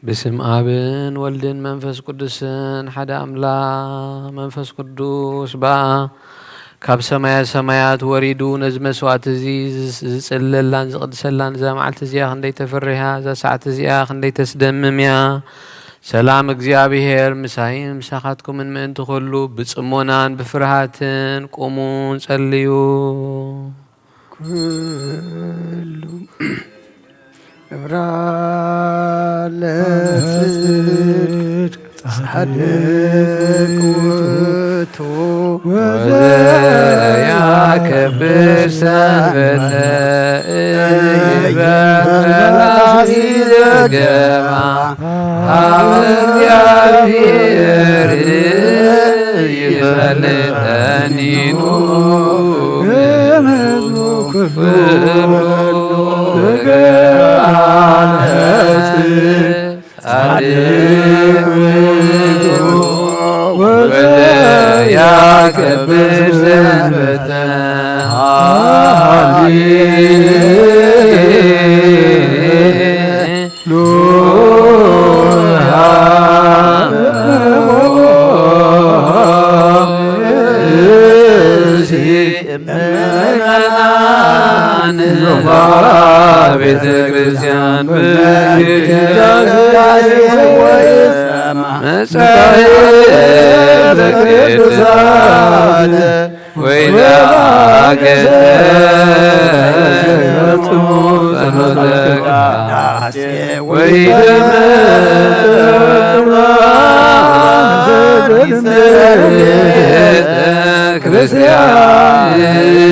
ብስም ኣብን ወልድን መንፈስ ቅዱስን ሓደ ኣምላኽ። መንፈስ ቅዱስ በኣ ካብ ሰማየ ሰማያት ወሪዱ ነዚ መስዋዕቲ እዚ ዝጽለላን ዝቕድሰላን እዛ መዓልቲ እዚኣ ክንደይ ተፍርህ እያ፣ እዛ ሰዓት እዚኣ ክንደይ ተስደምም እያ። ሰላም እግዚኣብሔር ምሳይ ምሳኻትኩምን ምእንቲ ኩሉ ብጽሞናን ብፍርሃትን ቁሙ ጸልዩ። ኩሉ እብራ ለጽድቅ ጻድቅ ውእቱ ወዘያከብር ሰንበተ እበ ፈላሲ ዘገባ ሀበ እግዚአብሔር ይፈልጠኒኑ እምሕዝቡ ኩሉ እገአለጽ ጻድቅ ውእቱ ወዘያከብር ሰንበተ ሃሌ ሉያ ምእመናን ቤተ ክርስቲያን በቅዳሴ ወይሰማ መጻሕፍተ ቅዱሳት ወይትአገሰ ጸሎተ ቅዳሴ ወይትመጽእ ቤተ ክርስቲያን።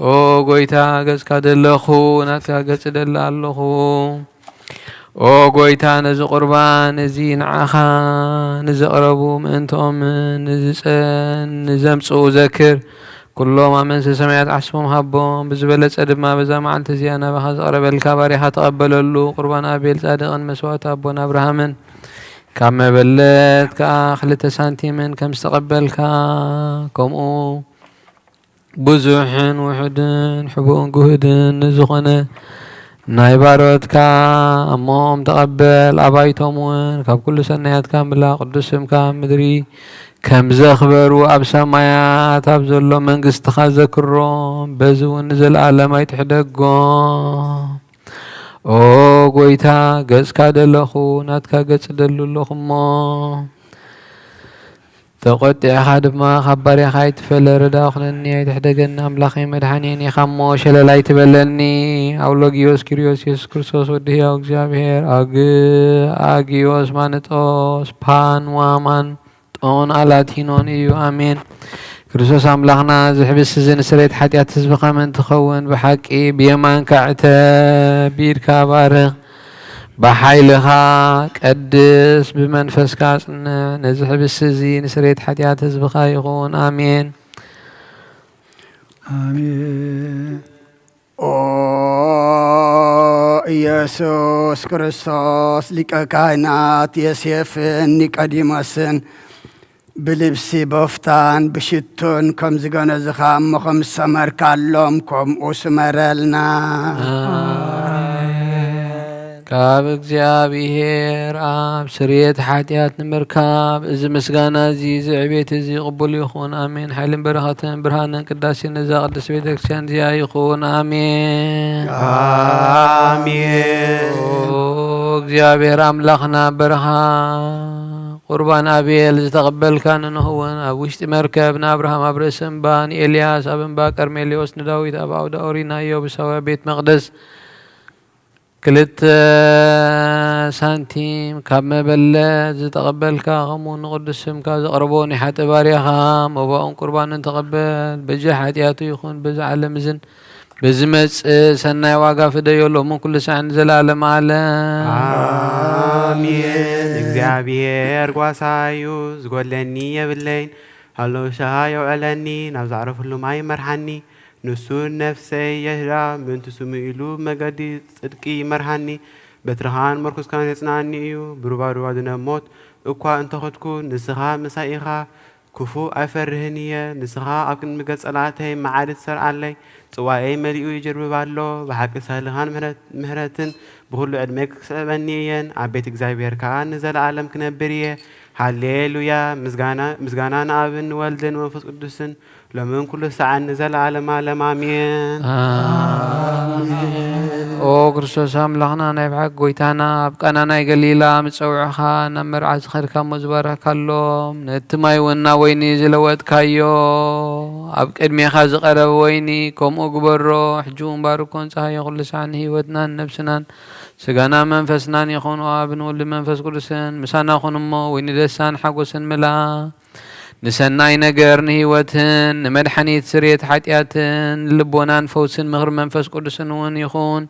ኦ ጎይታ፣ ገጽካ ደለኹ፣ ናትካ ገጽ ደለ ኣለኹ። ኦ ጎይታ፣ ነዚ ቁርባን እዚ ንዓኻ ንዘቕረቡ ምእንትኦም ንዝጸ-፣ ንዘምጽኡ ዘክር። ኩሎም ኣብ መንግስተ ሰማያት ዓስቦም ሃቦም። ብዝበለጸ ድማ በዛ መዓልቲ እዚኣ ናባኻ ዝቐረበልካ ባሪኻ ተቐበለሉ። ቁርባን ኣቤል ጻድቕን መስዋእቲ ኣቦና ኣብርሃምን ካብ መበለት ከኣ ክልተ ሳንቲምን ከም ዝተቐበልካ፣ ከምኡ ብዙሕን ውሑድን ሕቡእን ግሁድን ንዝኾነ ናይ ባሮትካ ኣሞኦም ተቐበል። ኣባይቶም እውን ካብ ኩሉ ሰናያትካ ምላ ቅዱስ ስምካ ኣብ ምድሪ ከም ዘኽበሩ ኣብ ሰማያት ኣብ ዘሎ መንግስትኻ ዘክሮም። በዚ እውን ንዘለኣለም ኣይትሕደጎም። ኦ ጎይታ፣ ገጽካ ደለኹ፣ ናትካ ገጽ ደሉ ኣለኹ እሞ፣ ተቖጢዕኻ ድማ ካብ ባርያኻ ኣይትፈለ። ረዳእ ኩነኒ፣ ኣይትሕደገኒ፣ ኣምላኸይ መድሓኒየን ኢኻ እሞ፣ ሸለል ኣይትበለኒ። ኣውሎጊዮስ ኪርዮስ፣ የሱስ ክርስቶስ ወዲ ህያው እግዚኣብሔር፣ ኣግ-፣ ኣጊዮስ ማንጦስ፣ ፓን ዋማን ጦን ኣላቲኖን እዩ። ኣሜን። ክርስቶስ ኣምላኽና፣ እዚ ሕብስቲ እዚ ንስርየት ሓጢኣት ህዝብኻ ምእንቲ ክኸውን፣ ብሓቂ ብየማንካ ዕተብ፣ ብኢድካ ባርኽ፣ ብሓይልኻ ቀድስ፣ ብመንፈስካ ኣጽንዕ። ነዚ ሕብስቲ እዚ ንስርየት ሓጢኣት ህዝብኻ ይኹን። ኣሜን። ኣሜን። ኦ ኢየሱስ ክርስቶስ፣ ሊቀ ካህናት ዮሴፍን ኒቆዲሞስን ብልብሲ በፍታን ብሽቱን ከም ዝገነዝኻ እሞ ከም ዝሰመርካሎም፣ ከምኡ ስመረልና። ኣሜን። ካብ እግዚኣብሔር ኣብ ስርየት ሓጢኣት ንምርካብ፣ እዚ ምስጋና እዚ፣ እዚ ዕቤት እዚ ቅቡል ይኹን። ኣሜን። ሓይልን በረኸትን ብርሃንን ቅዳሴን ነዛ ቅድስት ቤተ ክርስቲያን እዚኣ ይኹን። ኣሜን። ኣሜን። ኦ እግዚኣብሔር ኣምላኽና፣ በረኻ ቁርባን ኣቤል ዝተቐበልካ፣ ንኖህ እውን ኣብ ውሽጢ መርከብ፣ ንኣብርሃም ኣብ ርእሲ እምባ፣ ንኤልያስ ኣብ እምባ ቀርሜሌዎስ፣ ንዳዊት ኣብ ኣውዳ ኦሪና ኢዮቡሳዊ ኣብ ቤት መቕደስ፣ ክልተ ሳንቲም ካብ መበለት ዝተቐበልካ፣ ከምኡ ንቕዱስ ስምካ ዘቕረቦ ናይ ሓጥእ ባርያኻ መባኡን ቁርባኑን ተቐበል። በጃ ሓጢኣቱ ይኹን በዚ ዓለም እዝን በዚ መጽእ ሰናይ ዋጋ ፍደዮ፣ ሎምን ኩሉ ሳዕን ንዘለዓለም ዓለም። ኣሜን። እግዚኣብሔር ጓሳዩ፣ ዝጎድለኒ የብለይን። ሃለውሻ የውዕለኒ፣ ናብ ዘዕረፍሉ ማይ ይመርሓኒ። ንሱ ነፍሰይ የድሕና፣ ምእንቲ ስሙ ኢሉ መገዲ ጽድቂ ይመርሃኒ። በትርኻን መርኩስካን የጽንዓኒ እዩ። ብሩባሩባ ድነ ሞት እኳ እንተኸድኩ፣ ንስኻ ምሳይ ኢኻ። ክፉእ ኣይፈርህን እየ። ንስኻ ኣብ ቅድሚ ገጽ ጸላእተይ መዓሪ ትሰርዓለይ። ጽዋኤይ መሊኡ ይጅርብብ ኣሎ። ብሓቂ ሳህልኻን ምሕረት-፣ ምሕረትን ብኹሉ ዕድመይ ክስዕበኒ እየን። ኣብ ቤት እግዚኣብሔር ከኣ ንዘለዓለም ክነብር እየ። ሃሌሉያ! ምስጋና፣ ምስጋና ንኣብን ንወልድን ንመንፈስ ቅዱስን፣ ሎምን ኩሉ ሰዓን ንዘለዓለም ዓለም ኣሜን። ኣሜን። ኦ ክርስቶስ ኣምላኽና፣ ናይ ብሓቂ ጎይታና፣ ኣብ ቃና ናይ ገሊላ ምስ ጸውዕኻ ናብ መርዓ ዝኸድካ እሞ ዝባረኽካሎም፣ ነቲ ማይ እውን ናብ ወይኒ ዝለወጥካዮ፣ ኣብ ቅድሜኻ ዝቐረበ ወይኒ ከምኡ ግበሮ። ሕጂ እውን ባርኮን ጸሃዮ ኩሉ ሰዓን ንህይወትናን ነብስናን ስጋና መንፈስናን ይኹን። ኦ ኣብ ንወልድ መንፈስ ቅዱስን ምሳና ኩን እሞ ወይኒ ደስታን ሓጎስን ምላ። ንሰናይ ነገር ንህይወትን ንመድሓኒት ስርየት ሓጢኣትን ንልቦናን ፈውስን ምኽሪ መንፈስ ቅዱስን እውን ይኹን።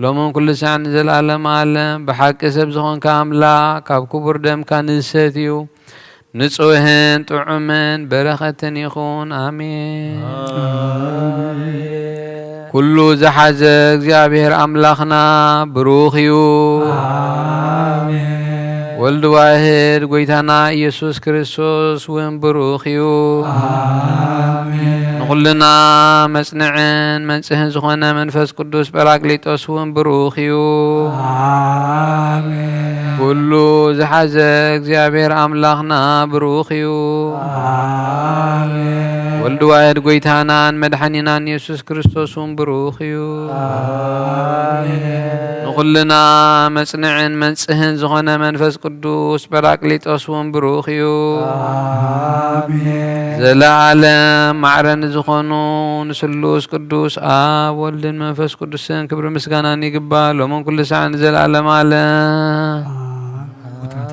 ሎምን ኩሉ ሳዕ ንዘለኣለም ዓለም። ብሓቂ ሰብ ዝኾንካ ኣምላኽ ካብ ክቡር ደምካ ንዝሰትዩ ንጹህን ጥዑምን በረኸትን ይኹን። ኣሜን። ኣሜን። ኩሉ ዝሓዘ እግዚኣብሔር ኣምላኽና ብሩኽ እዩ። ኣሜን። ወልድ ዋህድ ጎይታና ኢየሱስ ክርስቶስ እውን ብሩኽ እዩ። ኣሜን። ንኹልና መጽንዕን መንጽህን ዝኾነ መንፈስ ቅዱስ ጳራቅሊጦስ እውን ብሩኽ እዩ። ኣሜን። ኩሉ ዝሓዘ እግዚኣብሔር ኣምላኽና ብሩኽ እዩ። ኣሜን። ወልድ ዋህድ ጎይታናን መድሓኒናን የሱስ ክርስቶስ እውን ብሩኽ እዩ። ኣሜን። ንኹልና መጽንዕን መንጽህን ዝኾነ መንፈስ ቅዱስ ጳራቅሊጦስ እውን ብሩኽ እዩ። ኣሜን። ዘለዓለም ማዕረ ንዝኾኑ ንስሉስ ቅዱስ ኣብ ወልድን መንፈስ ቅዱስን ክብሪ ምስጋናን ይግባእ፣ ሎምን ኩሉ ሳዕ ንዘለዓለም ዓለም።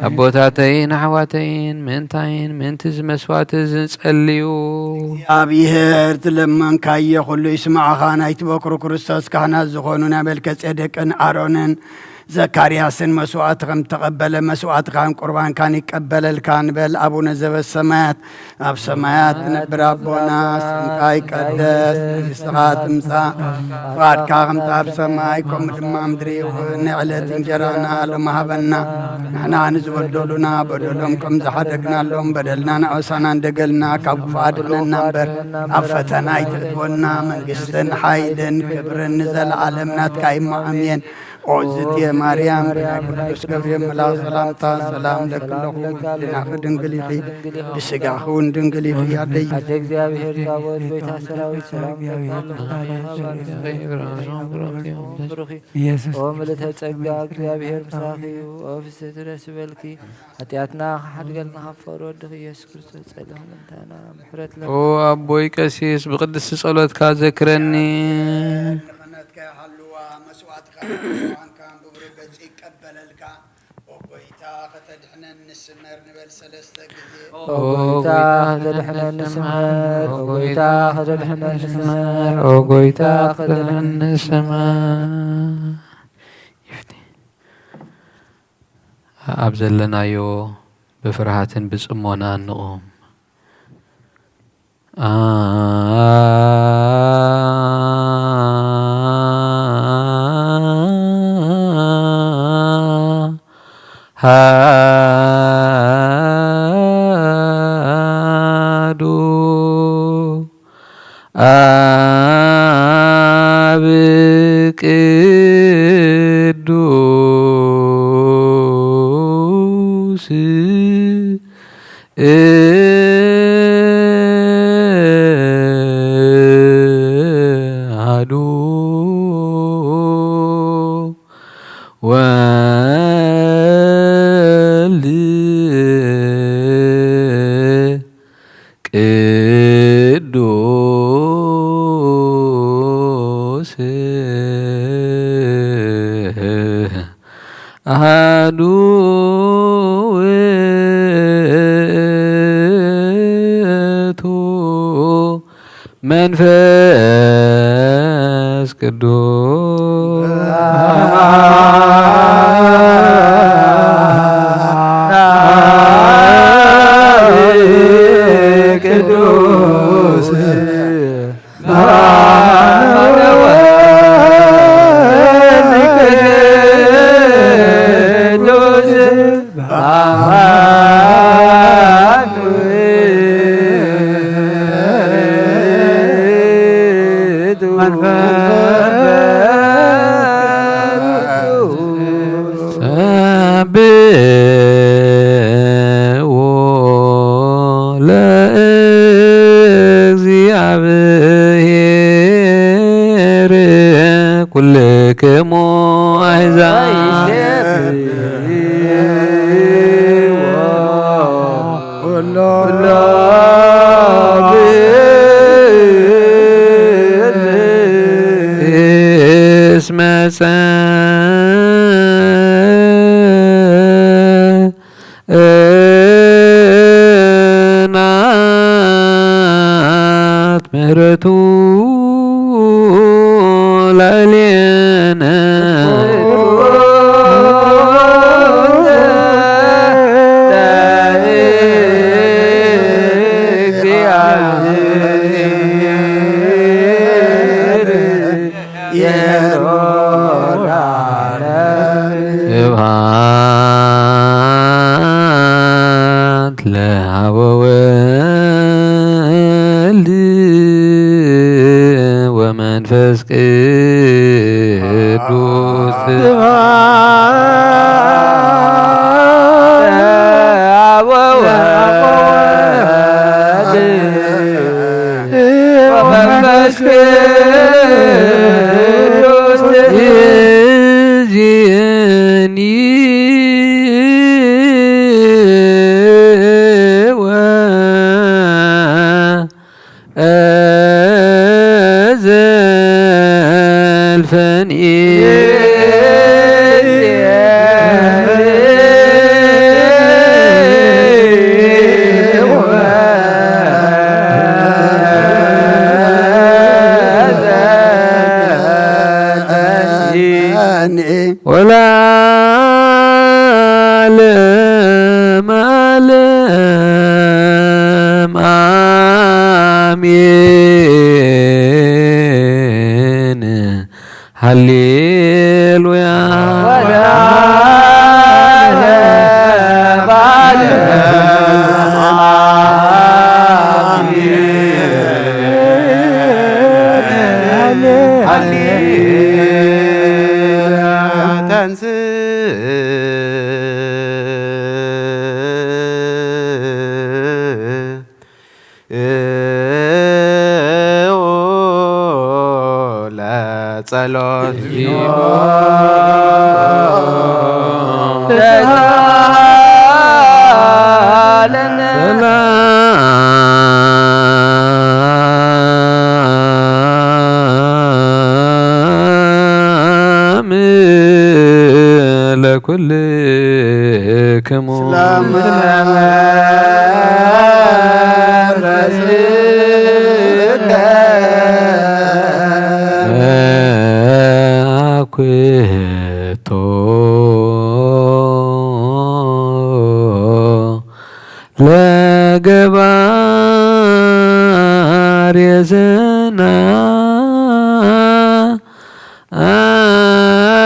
ኣቦታተይን ኣሕዋተይን፣ ምእንታይን ምእንቲ እዚ መስዋዕቲ እዚ ጸልዩ። እግዚኣብሔር ዝለመንካዮ ኩሉ ይስምዓኻ። ናይቲ በኩር ክርስቶስ ካህናት ዝኾኑ ናይ መልከጼዴቅን ኣሮንን ዘካርያስን መስዋዕቲ ከም ተቐበለ፣ መስዋዕትኻን ቁርባንካን ይቀበለልካ ንበል። ኣቡነ ዘበሰማያት፣ ኣብ ሰማያት ትነብር ኣቦና፣ ስምካ ይቀደስ፣ መንግስትኻ ትምጻእ፣ ፍቓድካ ከምቲ ኣብ ሰማይ፣ ከምኡ ድማ ምድሪ ይኹን። ናይ ዕለት እንጀራና ሎሚ ሃበና፣ ንሕና ንዝበደሉና በደሎም ከም ዝሓደግናሎም በደልና ንኣውሳና እንደገልና፣ ካብ ክፉእ ኣድሕነና እምበር፣ ኣብ ፈተና ኣይትእትወና። መንግስትን ሓይልን ክብርን ንዘለዓለም ናትካ እዩ። ኣሜን። ኦዝትየ ማርያም፣ ብናይ ቅዱስ ገብርኤል መልኣክ ሰላምታ ሰላም ለኪ ኣለኹ፣ ህሊናኺ ድንግል ኢኺ፣ ብስጋኺ እውን ድንግል ኢኺ። ኣደይ ኣደ እግዚኣብሔር ታቦት፣ ጎይታ ሰራዊት፣ ሰላም ለኪ ኣለኹ። ኢየሱስ ኦ ምልዕተ ጸጋ፣ እግዚኣብሔር ምሳኺ እዩ። ኦ ፍስሕቲ ደስ ይበልኪ፣ ሓጢኣትና ክሓድገልና ካብ ፍቕሪ ወድኺ ኢየሱስ ክርስቶስ ጸሊኹ ምእንታና ምሕረት ለ ኦ ኣቦይ ቀሲስ፣ ብቅድስቲ ጸሎትካ ዘክረኒ። ክህነትካ ይሃልዋ፣ መስዋዕትካ ቁርባንካ ብብሩህ ገጽ ይቀበለልካ። ኦ ጎይታ፣ ከተድሕነኒ ስመር ንበል ሰለስተ ግዜ። ኦ ጎይታ፣ ከተድሕነኒ ስመር። ኦ ጎይታ፣ ከተድሕነኒ ስመር። ኦ ጎይታ፣ ከተድሕነኒ ስመር። ይፍቲ። ኣብ ዘለናዮ ብፍርሃትን ብጽሞናን ንቑም። ኣሃዱ ኣብ ቅዱስ አሐዱ ወልድ ቅዱስ አሐዱ ውእቱ መንፈስ ቅዱስ። ቅዱስ ሰብሕዎ ለእግዚአብሔር ኩልክሙ አሕዛብ። እስመ ጸንዓት ምሕረቱ ላዕሌነ። ስብሐት ለአብ ወወልድ ወመንፈስ ቅዱስ። ስብሐት ለአብ ወወልድ ወመንፈስ ቅዱስ። ይእዜኒ ወዘልፈኒ። ወለዓለመ ዓለም አሜን። ሃሌሉያ። ለጸሎት ሰላም ለኩልክሙ። አኩቶ ለገባሬ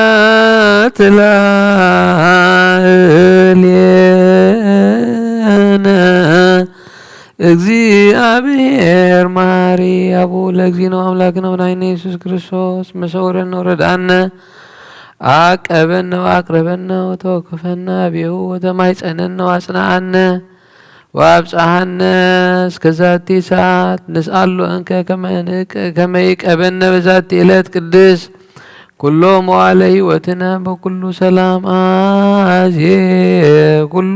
ሰናት ላዕሌነ። እግዚአብሔር መሐሪ አቡ ለእግዚእነ አምላክነ ወመድኃኒነ ኢየሱስ ክርስቶስ መሰውረነ ወረድአነ አቀበነ ወአቅረበነ ወተወከፈነ አብየሁ ወተማይጸነነ ወአጽንዓነ ወአብጽሐነ እስከ ዛቲ ሰዓት። ንስአሎ እንከ ከመ ንቅ-፣ ከመ ይቀበነ በዛቲ ዕለት ቅድስት ኩሎ መዋዕለ ሕይወትነ በኩሉ ሰላም። አዜ ኩሉ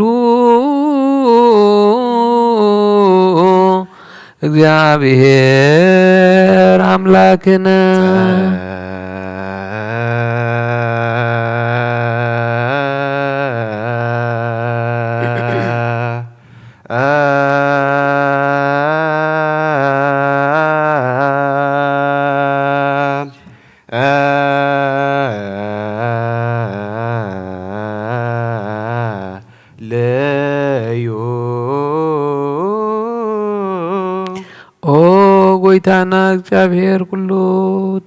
እግዚኣብሔር ኣምላክነ። ለዩ። ኦ ጎይታና እግዚኣብሔር ኩሉ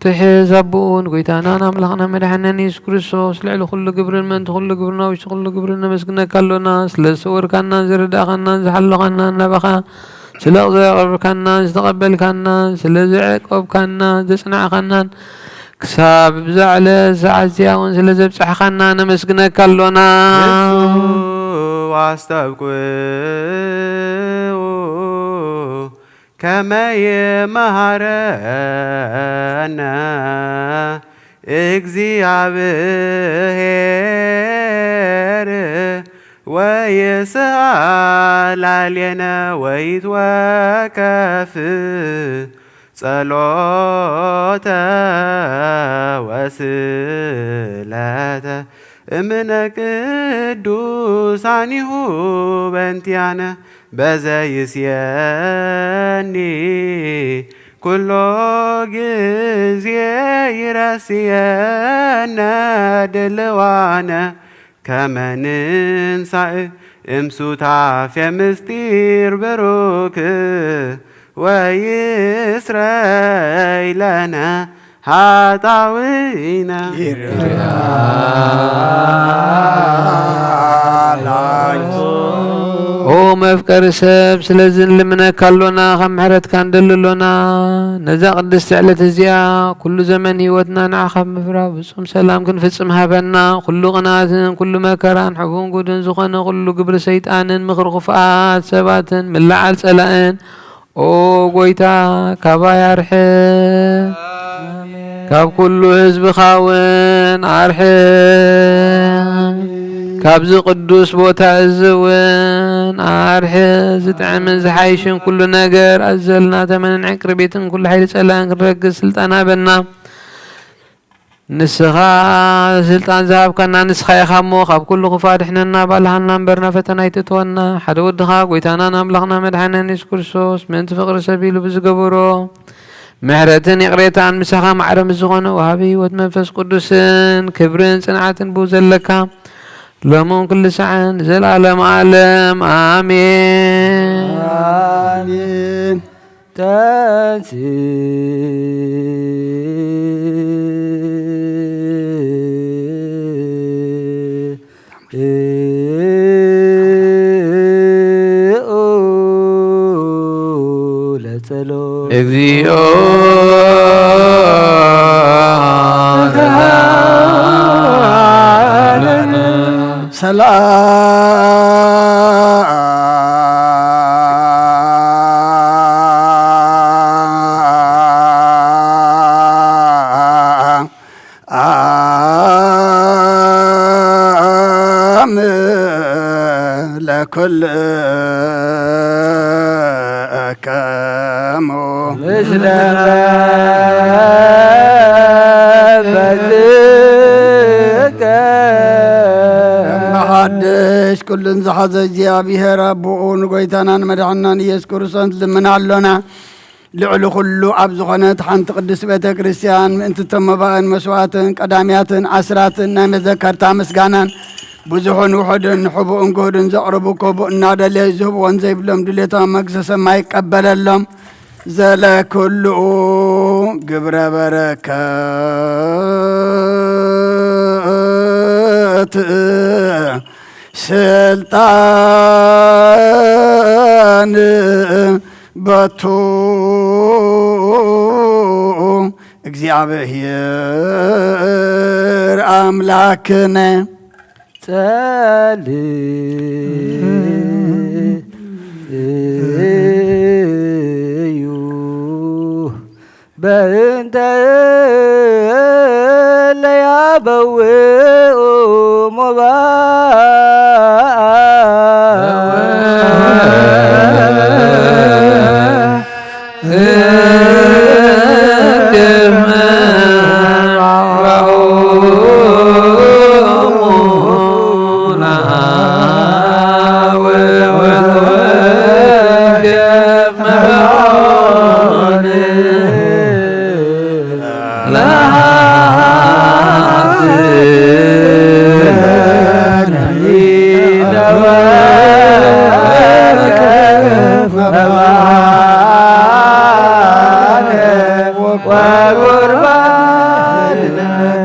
ትሕዝ ኣቦኡ ንጎይታናን ኣምላኽና መድሓኒናን የሱስ ክርስቶስ ልዕሊ ኩሉ ግብርን ምእንቲ ኩሉ ግብርን ኣብ ውሽጢ ኩሉ ግብርን ነመስግነካ ኣሎና። ስለ ዝሰወርካናን ዝረዳእካናን ዝሓለኻናን ናባኻ ስለ ዘቕረብካናን ዝተቐበልካናን ስለ ዘዕቆብካናን ዘጽናዕካናን ክሳብ ብዛ ዕለት ሰዓት እዚኣ እውን ስለ ዘብጻሕካና ነመስግነካ ኣሎና። ንሱ ኣስተብቅዑ ከመ ይመሃረነ እግዚኣብሔር ወይስኣል ላዕሌነ ወይትወከፍ ጸሎተ ወስእለተ እምነ ቅዱሳኒሁ በንቲያነ በዘ ይስየኒ ኩሎ ግዜ ይረስየነ ድልዋነ ከመ ንንሳእ እምሱታፌ ምስጢር ብሩክ ወይስረይ ለነ ሃጣውኢነ። ኦ መፍቀሪ ሰብ፣ ስለዚ ንልምነካ ኣሎና፣ ካብ ምሕረትካ ንደሊ ኣሎና። ነዛ ቅድስቲ ዕለት እዚኣ፣ ኩሉ ዘመን ህይወትና ንዓኻ ብምፍራህ ፍጹም ሰላም ክንፍጽም ሃበና። ኩሉ ቅንኣትን፣ ኩሉ መከራን፣ ሕቡን ጉድን ዝኾነ ኩሉ ግብሪ ሰይጣንን፣ ምኽሪ ክፉኣት ሰባትን፣ ምልዓል ጸላእን፣ ኦ ጎይታ፣ ካባይ ኣርሕቕ። ኣሜን። ካብ ኩሉ ህዝብኻ እውን ኣርሕቕ። ኣሜን። ካብዚ ቅዱስ ቦታ እዚ እውን ኣርሕቕ። ዝጥዕምን ዝሓይሽን ኩሉ ነገር ኣዘልና ተመንን ዕንቅርቢትን ኩሉ ሓይሊ ጸላእን ክንረግጽ ስልጣን ሃበና። ንስኻ ስልጣን ዝሃብካና ንስኻ ኢኻ እሞ፣ ካብ ኩሉ ክፉእ ኣድሕነና፣ ባልሃና እምበር ናብ ፈተና ኣይተእትወና። ሓደ ወድኻ፣ ጎይታናን ኣምላኽና መድሓኒናን የሱስ ክርስቶስ፣ ምእንቲ ፍቕሪ ሰብ ኢሉ ብዝገበሮ ምሕረትን ይቕሬታን፣ ምሳኻ ማዕረ ምስ ዝኾነ ወሃቢ ህይወት መንፈስ ቅዱስን፣ ክብርን ጽንዓትን ብኡ ዘለካ፣ ሎምን ኩሉ ሳዕን ንዘለኣለም ዓለም። ኣሜን። ኣሜን። ተንሥእ ለጸሎት። እግዚኦ ሰላም ለኩልክሙ። ምስለ መንፈስከ። እምበሓድሽ ኩሉን ዝሓዘ እግዚኣብሔር ኣቦኡ ንጎይታናን መድሓናን ኢየሱስ ክርስቶስ ልምና ኣሎና። ልዕሊ ኩሉ ኣብ ዝኾነት ሓንቲ ቅድስቲ ቤተ ክርስቲያን ምእንቲ እቶም መባእን መስዋእትን ቀዳምያትን ዓስራትን ናይ መዘከርታ ምስጋናን ብዙሑን ውሑድን ሕቡእን ግሁድን ዘቕርቡ ኮቡ እናደለዩ ዝህብዎን ዘይብሎም ድሌቶም መግሰ ሰማይ ይቀበለሎም። ዘለኩሉ ግብረ በረከት ስልጣን በቱ እግዚኣብሔር ኣምላክነ። ጸልዩ በእንተ እለ ያበውኡ ሞባእ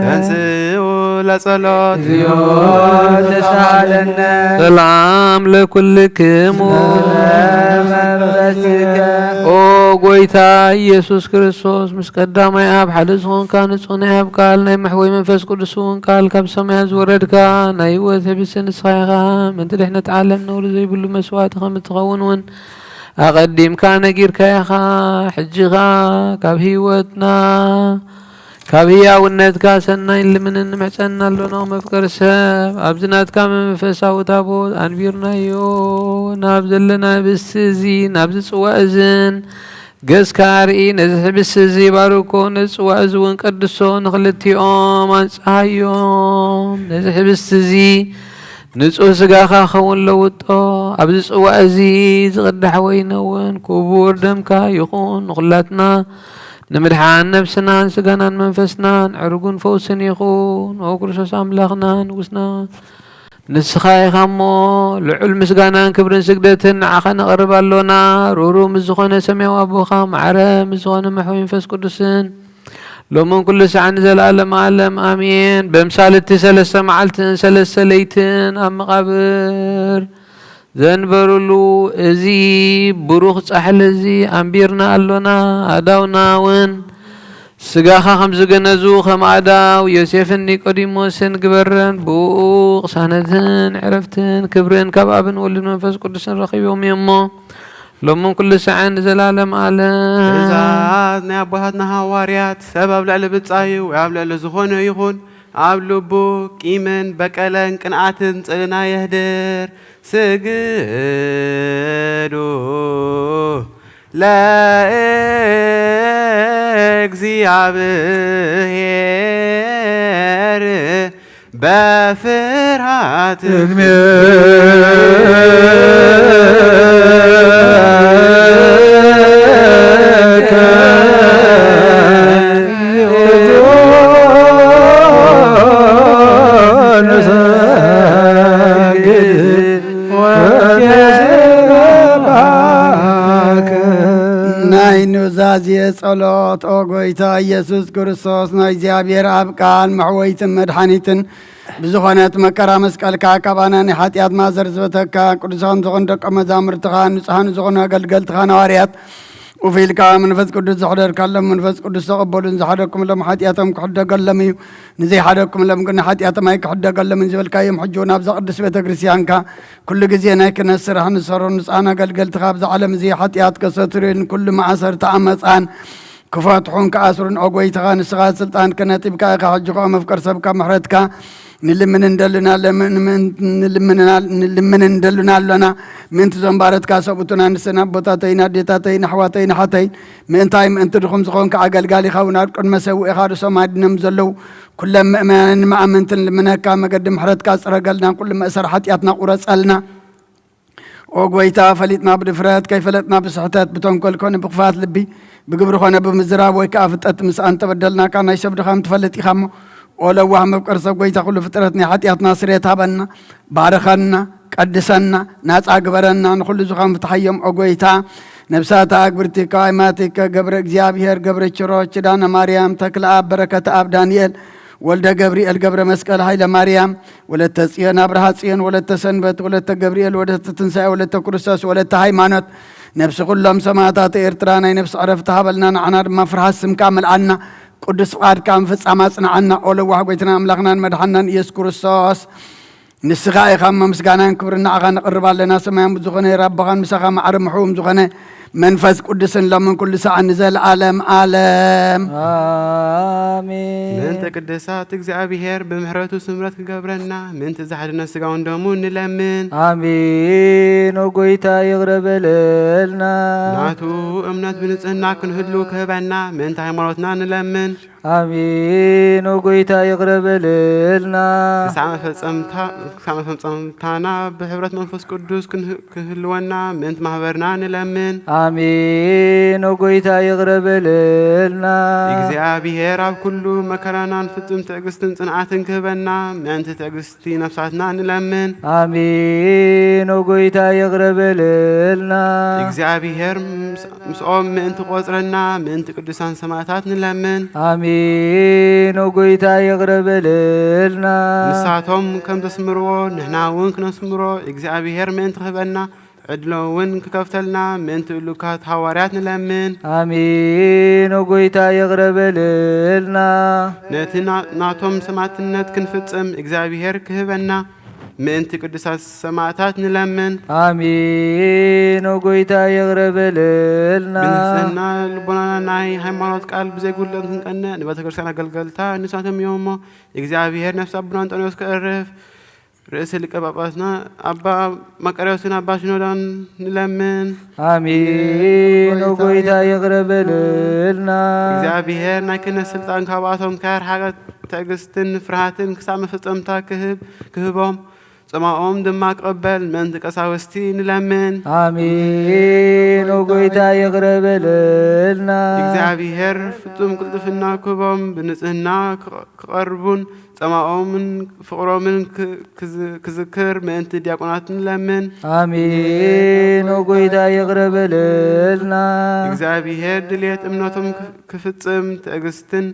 ተንሥኡ ለጸሎት። ሰላም ለኩልክሙ። ኦ ጎይታ ኢየሱስ ክርስቶስ፣ ምስ ቀዳማይ ኣብ ሓደ ዝኾንካ ንጹህ ናይ ኣብ ቃል ናይ መሕወይ መንፈስ ቅዱስ እውን ቃል ካብ ሰማያት ዝወረድካ ናይ ህይወት ህብስቲ ንስኻ ኢኻ። ምእንቲ ድሕነት ዓለም ነውሪ ዘይብሉ መስዋዕቲ ከም እትኸውን እውን ኣቐዲምካ ነጊርካ ኢኻ። ሕጂ ኸኣ ካብ ህይወትና ካብ ህያውነትካ ሰናይ ንልምንን ንምሕጸን ኣሎና። መፍቀሪ ሰብ፣ ኣብዚ ናትካ መንፈሳዊ ታቦት ኣንቢርናዮ። ናብ ዘለና ህብስቲ እዚ፣ ናብዚ ጽዋእ እዝን ገጽካ ኣርኢ። ነዚ ህብስቲ እዚ ባርኮ፣ ነዚ ጽዋእ እዚ እውን ቀድሶ፣ ንኽልቲኦም ኣንጽሃዮም። ነዚ ህብስቲ እዚ ንጹህ ስጋኻ ኸውን ለውጦ። ኣብዚ ጽዋእ እዚ ዝቕዳሕ ወይነ እውን ክቡር ደምካ ይኹን። ንኹላትና ንምድሓን ነብስናን ስጋናን መንፈስናን ዕርጉን ፈውስን ይኹን። ኦ ክርስቶስ ኣምላኽና ንጉስና፣ ንስኻ ኢኻ እሞ ልዑል ምስጋናን ክብርን ስግደትን ንዓኻ ነቕርብ ኣሎና። ሩሩ ምስ ዝኾነ ሰማያዊ ኣቦኻ፣ ማዕረ ምስ ዝኾነ መሕወይ መንፈስ ቅዱስን ሎምን ኩሉ ሰዓን ንዘለኣለም ዓለም ኣሜን። በምሳል እቲ ሰለስተ መዓልትን ሰለስተ ለይትን ኣብ መቓብር ዘንበሩሉ እዚ ብሩኽ ጻሕሊ እዚ ኣንቢርና ኣሎና። ኣእዳውና እውን ስጋኻ ከም ዝገነዙ ከም ኣእዳው ዮሴፍን ኒቆዲሞስን ግበረን። ብኡ ቅሳነትን ዕረፍትን ክብርን ካብ ኣብን ወልድን መንፈስ ቅዱስን ረኺቦም እዮም እሞ ሎምን ኩሉ ሰዓን ንዘላለም ዓለም። ትእዛዝ ናይ ኣቦታትና ሃዋርያት፣ ሰብ ኣብ ልዕሊ ብጻዩ ወይ ኣብ ልዕሊ ዝኾነ ይኹን ኣብ ልቡ ቂምን በቀለን ቅንኣትን ጽልና የህድር። ስግዱ ለእግዚኣብሔር በፍርሃት። ናይ ኑዛዜ ጸሎት። ኦ ጎይታ ኢየሱስ ክርስቶስ፣ ናይ እግዚኣብሔር ኣብ ቃል መሕወይትን መድሓኒትን ብዝኾነት መከራ መስቀልካ፣ ካባና ናይ ሓጢኣት ማእሰር ዝበተካ፣ ቅዱሳን ዝኾኑ ደቀ መዛሙርትኻ፣ ንጹሃን ዝኾኑ ኣገልገልትኻ ነዋርያት፣ ውፊልካ መንፈስ ቅዱስ ዘሕደርካሎም፣ መንፈስ ቅዱስ ተቐበሉን ዝሓደግኩምሎም ሓጢኣቶም ክሕደገሎም እዩ። ንዘይሓደግኩምሎም ግን ሓጢኣቶም ኣይክሕደገሎምን ዝበልካዮም፣ ሕጂ እውን ኣብዛ ቅድስት ቤተ ክርስቲያንካ ኩሉ ግዜ ናይ ክህነት ስራሕ ንሰሩ ንጹሃን ኣገልገልትኻ፣ ኣብዚ ዓለም እዚ ሓጢኣት ከሰትሩን ኩሉ ማእሰርቲ ዓመጻን ክፈትሑን ክኣስሩን፣ ኦ ጎይታኻ፣ ንስኻ ስልጣን ክህነት ሂብካ ኢኻ። ሕጂ ኸኣ መፍቀር ሰብካ ምሕረትካ ንልምን እንደሉና፣ ለምን-፣ ምን-፣ ንልምንና-፣ ንልምን እንደሉና ኣሎና። ምእንቲ እዞም ባረትካ ሰብኡትን ኣንስትን ኣቦታተይን ኣዴታተይን ኣሕዋተይን ኣሓተይን፣ ምእንታይ ምእንቲ ድኹም ዝኾንካ ኣገልጋሊኻ እውን ኣብ ቅድመ ሰውእኻ ርእሶም ኣድኖም ዘለዉ ኩሎም ምእመናንን መኣመንትን ልምነካ፣ መገዲ ምሕረትካ ጽረገልና፣ ኩሉ መእሰር ሓጢኣትና ቁረጸልና። ኦ ጎይታ፣ ፈሊጥና ብድፍረት፣ ከይፈለጥና ብስሕተት፣ ብተንኮል ኮነ ብክፋት ልቢ፣ ብግብሪ ኮነ ብምዝራብ ወይ ከኣ ፍልጠት ምስኣን ተበደልናካ፣ ናይ ሰብ ድኻም ትፈልጥ ኢኻ እሞ፣ ኦ ለዋህ መፍቀር ሰብ ጎይታ፣ ኩሉ ፍጥረት ናይ ሓጢኣትና ስርየት ሃበና፣ ባርኸና፣ ቀድሰና፣ ናጻ ግበረና፣ ንኹሉ ዝኻም ፍትሓዮም ኦ ጎይታ። ነብሳታ ኣግብርቲ ከዋይማቲከ ገብረ እግዚኣብሔር፣ ገብረ ችሮች፣ ኪዳነ ማርያም፣ ተክለ ኣብ፣ በረከት ኣብ፣ ዳንኤል፣ ወልደ ገብርኤል፣ ገብረ መስቀል፣ ሃይለ ማርያም፣ ወለተ ጽዮን፣ ኣብርሃ ጽዮን፣ ወለተ ሰንበት፣ ወለተ ገብርኤል፣ ወለተ ትንሳኤ፣ ወለተ ክርስቶስ፣ ወለተ ሃይማኖት፣ ነፍሲ ኩሎም ሰማዕታት ኤርትራ ናይ ነፍሲ ዕረፍቲ ሃበልና፣ ንዓና ድማ ፍርሃት ስምካ መልኣና፣ ቅዱስ ፍቓድካ ምፍጻም ኣጽንዓና። ኦ ለዋህ ጎይትናን ኣምላኽናን መድሓናን ኢየሱስ ክርስቶስ፣ ንስኻ ኢኻ እሞ ምስጋናን ክብርን ንዓኻ ነቕርብ ኣለና። ሰማያዊ ዝኾነ ኣቦኻን ምሳኻ ማዕረ ምሕውም ዝኾነ መንፈስ ቅዱስን ሎምን ኩሉ ሰዓት ንዘለዓለም ዓለም። ኣሜን። ምእንቲ ቅድሳት እግዚኣብሔር ብምሕረቱ ስምረት ክገብረና፣ ምእንቲ ዝሓድነ ስጋውን ደሙ ንለምን። ኣሜን። ኦ ጎይታ ይቕረ በለልና። ናቱ እምነት ብንጽህና ክንህሉ ክህበና፣ ምእንቲ ሃይማኖትና ንለምን። ኣሜን። ኦ ጎይታ ይቕረ በለልና። ክሳዕ መፈጸምታ- ክሳዕ መፈጸምታና ብሕብረት መንፈስ ቅዱስ ክንህ- ክህልወና፣ ምእንቲ ማህበርና ንለምን። ኣሜን። ኦ ጎይታ ይቕረ በለልና። እግዚኣብሔር ኣብ ኩሉ መከራናን ፍጹም ትዕግስትን ጽንዓትን ክህበና፣ ምእንቲ ትዕግስቲ ነፍሳትና ንለምን። ኣሜን። ኦ ጎይታ ይቕረ በለልና። እግዚኣብሔር ምስ- ምስኦም ምእንቲ ቆጽረና፣ ምእንቲ ቅዱሳን ሰማዕታት ንለምን። ኣሜን። ኦ ጎይታ ይቕረ በለልና። ንሳቶም ከም ዘስምርዎ ንሕና እውን ክነስምሮ እግዚኣብሔር ምእንቲ ክህበና፣ ዕድሎ እውን ክከፍተልና፣ ምእንቲ እሉካት ሃዋርያት ንለምን። ኣሜን። ኦ ጎይታ ይቕረ በለልና። ነቲ ና- ናቶም ሰማዕትነት ክንፍጽም እግዚኣብሔር ክህበና፣ ምእንቲ ቅዱሳት ሰማዕታት ንለምን። ኣሜን። ኦ ጎይታ ይቕረ በለልና። ብንጽህና ልቦናና ናይ ሃይማኖት ቃል ብዘይጉድለት ክንቀንዕ፣ ንቤተ ክርስቲያን ኣገልገልታ ንሳቶም እዮም እሞ፣ እግዚኣብሔር ነፍሲ ኣቦና እንጦንዮስ ከዕርፍ፣ ርእሲ ሊቀ ጳጳስና ኣባ መቃርዮስን ኣባ ሽኖዳን ንለምን። ኣሜን። ኦ ጎይታ ይቕረ በለልና። እግዚኣብሔር ናይ ክህነት ስልጣን ካብኣቶም ከያርሓቀ፣ ትዕግስትን ፍርሃትን ክሳብ መፈጸምታ ክህብ- ክህቦም፣ ጾማኦም ድማ ክቕበል ምእንቲ ቀሳውስቲ ንለምን። ኣሜን። ኦ ጎይታ ይቕረ በለልና። እግዚኣብሔር ፍጹም ቅልጥፍና ክህቦም፣ ብንጽህና ክቐ- ክቐርቡን ጾማኦምን ፍቕሮምን ክ- ክዝ- ክዝክር ምእንቲ ዲያቆናት ንለምን። ኣሜን። ኦ ጎይታ ይቕረ በለልና። እግዚኣብሔር ድልየት እምነቶም ክፍ- ክፍጽም ትዕግስትን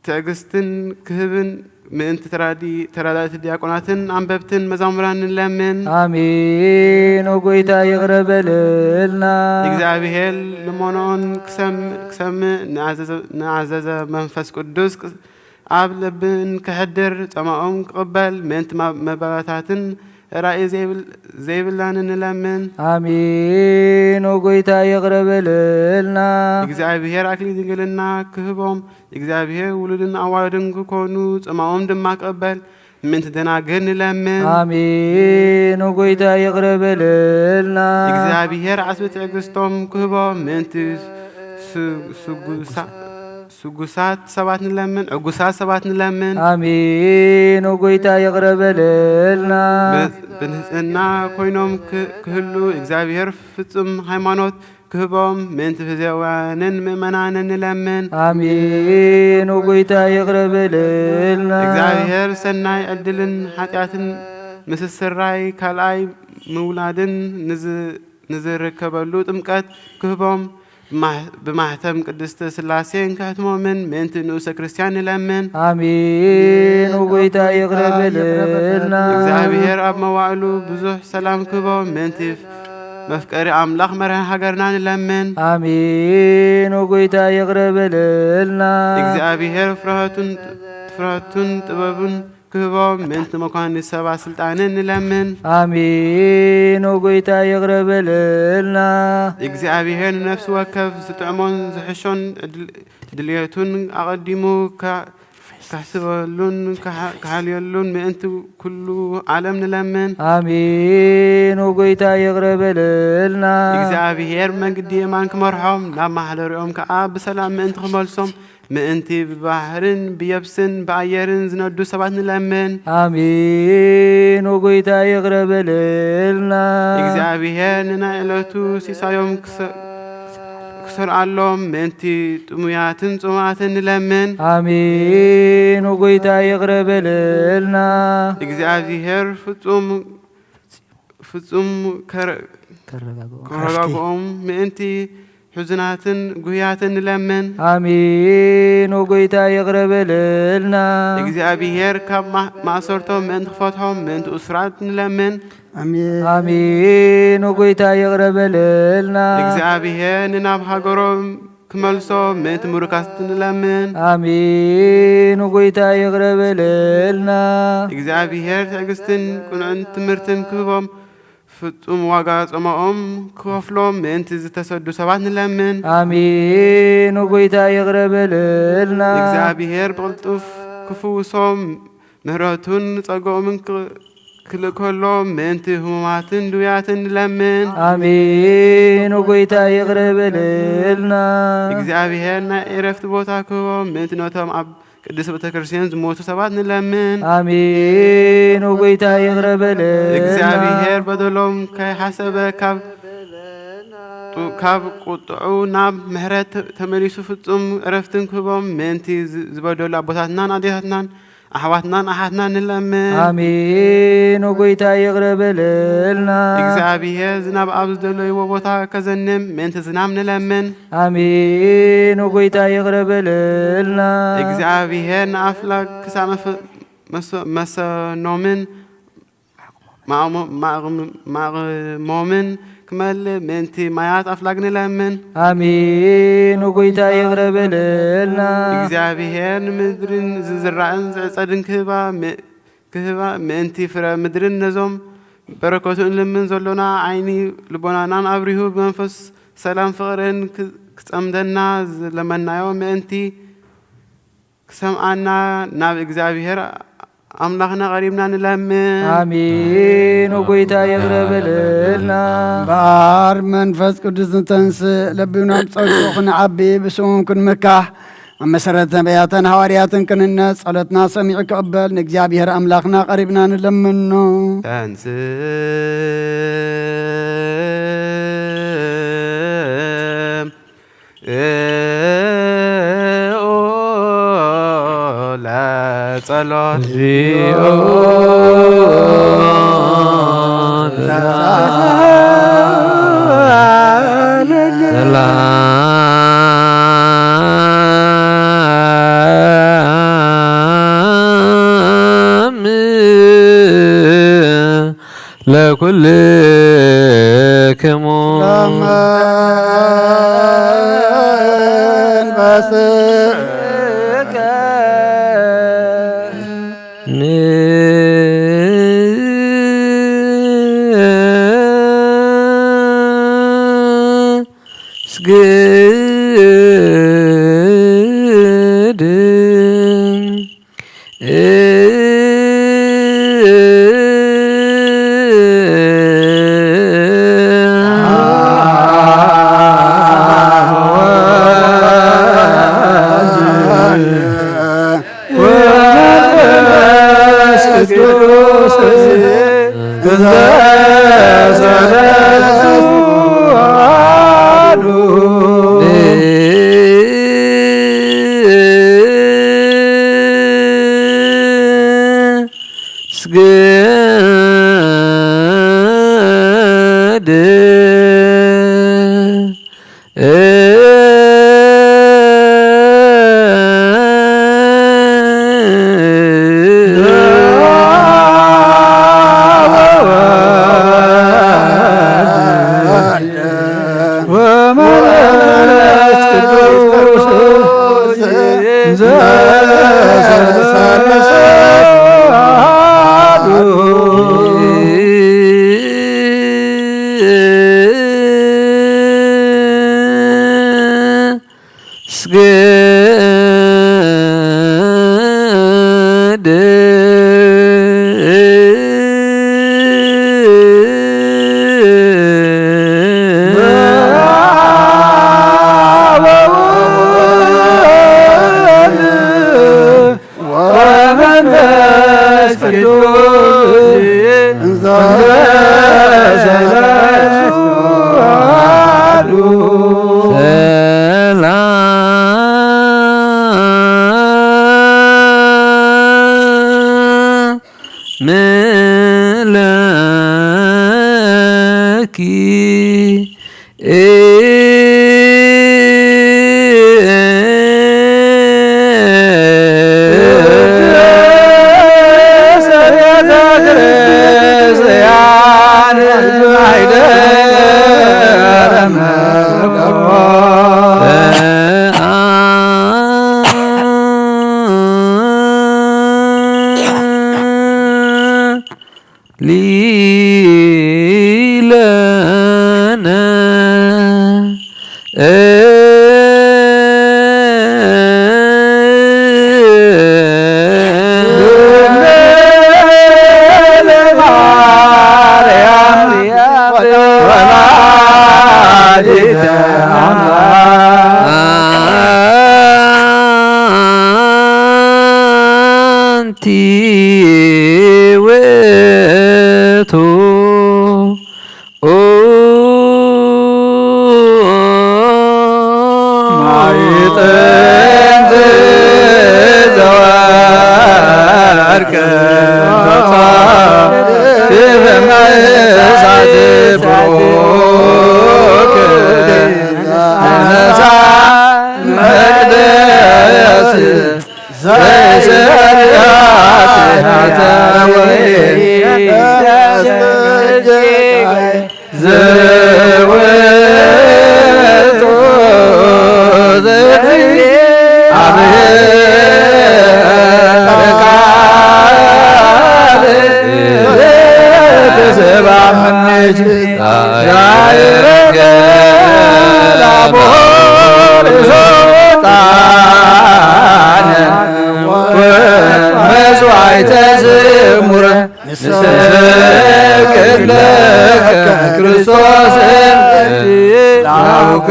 ትዕግስትን ክህብን ምእንቲ ተራዲ- ተራዳእቲ ዲያቆናትን ኣንበብትን መዛሙራን ንለምን። ኣሜን። ኦ ጎይታ ይቕረ በለልና። እግዚኣብሔር ልመኖን ክሰም- ክሰምዕ ንኣዘዘ- ንኣዘዘ መንፈስ ቅዱስ ቅ- ኣብ ልብን ክሕድር ጸማኦም ክቕበል ምእንቲ ማ- መባባታትን ራእይ ዘይብል- ዘይብላን ንለምን። ኣሜን። ኦ ጎይታ ይቕረ በለልና። እግዚኣብሔር ኣክሊል ድንግልና ክህቦም፣ እግዚኣብሔር ውሉድን ኣዋልድን ክኮኑ ጸማኦም ድማ ክቕበል ምእንቲ ደናግል ንለምን። ኣሜን። ኦ ጎይታ ይቕረ በለልና። እግዚኣብሔር ዓስቢ ትዕግስቶም ክህቦም ምእንቲ ስ- ስጉሳ- ስጉሳት ሰባት ንለምን፣ ዕጉሳት ሰባት ንለምን። ኣሜን። ኦ ጎይታ ይቕረ በለልና። ብ- ብንጽህና ኮይኖም ክ- ክህሉ እግዚኣብሔር ፍጹም ሃይማኖት ክህቦም ምእንቲ ህዝባውያንን ምእመናንን ንለምን። ኣሜን። ኦ ጎይታ ይቕረ በለልና። እግዚኣብሔር ሰናይ ዕድልን ሓጢኣትን ምስስራይ ካልኣይ ምውላድን ንዝ- ንዝርከበሉ ጥምቀት ክህቦም ብማሕ- ብማሕተም ቅድስተ ስላሴን ክሕትሞምን ምእንቲ ንኡሰ ክርስቲያን ንለምን። ኣሜን። ኦ ጎይታ ይቕረ በለልና። እግዚኣብሔር ኣብ መዋእሉ ብዙሕ ሰላም ክህቦም ምእንቲ መፍቀሪ ኣምላኽ መርሒ ሃገርና ንለምን። ኣሜን። ኦ ጎይታ ይቕረ በለልና። እግዚኣብሔር ፍርሃቱን ፍርሃቱን ጥበቡን ክህቦም ምእንቲ መኳንንት ሰባ ስልጣንን ንለምን። ኣሜን። ኦ ጎይታ ይቕረ በለልና። እግዚኣብሔር ንነፍሲ ወከፍ ዝጥዕሞን ዝሕሾን ድል- ድልየቱን ኣቐዲሙ ካ- ከሕስበሉን ከሓ- ከሓልየሉን ምእንቲ ኩሉ ዓለም ንለምን። ኣሜን። ኦ ጎይታ ይቕረ በለልና። እግዚኣብሔር መንግዲ የማን ክመርሖም ናብ ማሕደሪኦም ከዓ ብሰላም ምእንቲ ክመልሶም ምእንቲ ብባሕርን ብየብስን ብኣየርን ዝነዱ ሰባት ንለምን። ኣሜን። ኦ ጎይታ ይቕረ በለልና። እግዚኣብሔር ንናይ ዕለቱ ሲሳዮም ክሰ- ክሰርኣሎም ምእንቲ ጥሙያትን ጽሙኣትን ንለምን። ኣሜን። ኦ ጎይታ ይቕረ በለልና። እግዚኣብሔር ፍጹም ፍጹም ከረ- ከረጋግኦም ምእንቲ ሕዙናትን ጉህያትን ንለምን። ኣሜን። ኦ ጎይታ ይቕረ በለልና። እግዚኣብሔር ካብ ማ- ማእሰርቶም ምእንቲ ክፈትሖም ምእንቲ እሱራት ንለምን። ኣሜን። ኣሜን። ኦ ጎይታ ይቕረ በለልና። እግዚኣብሔር ንናብ ሃገሮም ክመልሶም ምእንቲ ምሩካት ንለምን። ኣሜን። ኦ ጎይታ ይቕረ በለልና። እግዚኣብሔር ትዕግስትን ቅኑዕን ትምህርትን ክህቦም ፍጹም ዋጋ ጾማኦም ክኸፍሎም ምእንቲ ዝተሰዱ ሰባት ንለምን። ኣሜን። ጎይታ ይቕረ በለልና። እግዚኣብሔር ብቕልጡፍ ክፍውሶም ምሕረቱን ጸጋኦምን ክ-፣ ክልእከሎም ምእንቲ ህሙማትን ድውያትን ንለምን። ኣሜን። ጎይታ ይቕረ በለልና። እግዚኣብሔር ናይ ዕረፍቲ ቦታ ክህቦም ምእንቲ ነቶም ኣብ ቅድስት ቤተ ክርስቲያን ዝሞቱ ሰባት ንለምን። ኣሜን። ጎይታ ይቕረ በለልና። እግዚኣብሔር በደሎም ከይሓሰበ ካብ ጡ-፣ ካብ ቁጥዑ ናብ ምሕረት ተ-፣ ተመሊሱ ፍጹም ዕረፍትን ክህቦም ምእንቲ ዝ-፣ ዝበደሉ ኣቦታትናን ኣዴታትናን ኣሕዋትናን ኣሓትናን ንለምን። ኣሜን። ጎይታ ይቕረ በለልና። እግዚኣብሔር ዝናብ ኣብ ዝደለይዎ ቦታ ከዘንም ምእንቲ ዝናም ንለምን። ኣሜን። ጎይታ ይቕረ በለልና። እግዚኣብሔር ንኣፍላግ ክሳብ መፈ-፣ መሰ-፣ መሰኖምን ማእሞ-፣ ማእቕም-፣ ማእቕሞምን ክመልእ ምእንቲ ማያት ኣፍላግ ንለምን። ኣሜን። ጎይታ ይቕረ በለልና። እግዚኣብሔር ንምድርን ዝዝራእን ዝዕጸድን ክህባ ም-፣ ክህባ ምእንቲ ፍረ ምድርን ነዞም በረከቱ እንልምን ዘሎና ዓይኒ ልቦናናን ኣብሪሁ ብመንፈስ ሰላም ፍቕርን ክ-፣ ክጸምደና ዝለመናዮ ምእንቲ ክሰምዓና ናብ እግዚኣብሔር ኣምላኽና ቀሪብና ንለምን። ኣሜን። ጎይታ ይቕረ በለልና። እምበኣር መንፈስ ቅዱስ ንተንስእ፣ ለቢብና ብጸድቁ ክንዓቢ፣ ብስሙም ክንምካሕ፣ ኣብ መሰረት ነቢያትን ሃዋርያትን ክንህነጽ፣ ጸሎትና ሰሚዑ ክቕበል ንእግዚኣብሔር ኣምላኽና ቀሪብና ንለምኖ። ተንስእ ኦ ለጸሎት። እግዚኦ ሰላም ለኩልክሙ። ወመንፈስ ቅዱስ ዘሰለሱ አሐዱ። ስግድ ወመንፈስ ቅዱስ ዘሰለሱ አሐዱ። ስግድ ወመንፈስ ቅዱስ እንዘ ሰለስቱ አሐዱ። ሰላም ለኪ እምነ ማርያም ወላዲተ አምላክ አንቲ ውእቱ ማዕጠንት ዘወርቅ ተጻሕፈ እሳት ብሩክ ነሳ መቅደስ ዘይሰሪ ኃጢአት ወይ ዘውቱ ዘእግዚአብሔር ቃል ተሰባ ምንጅ ዛይረገ ላቦ ጣነ ወመስዋዕተ ዝሙረ ንሰግድ ለከ ክርስቶስ ላውክ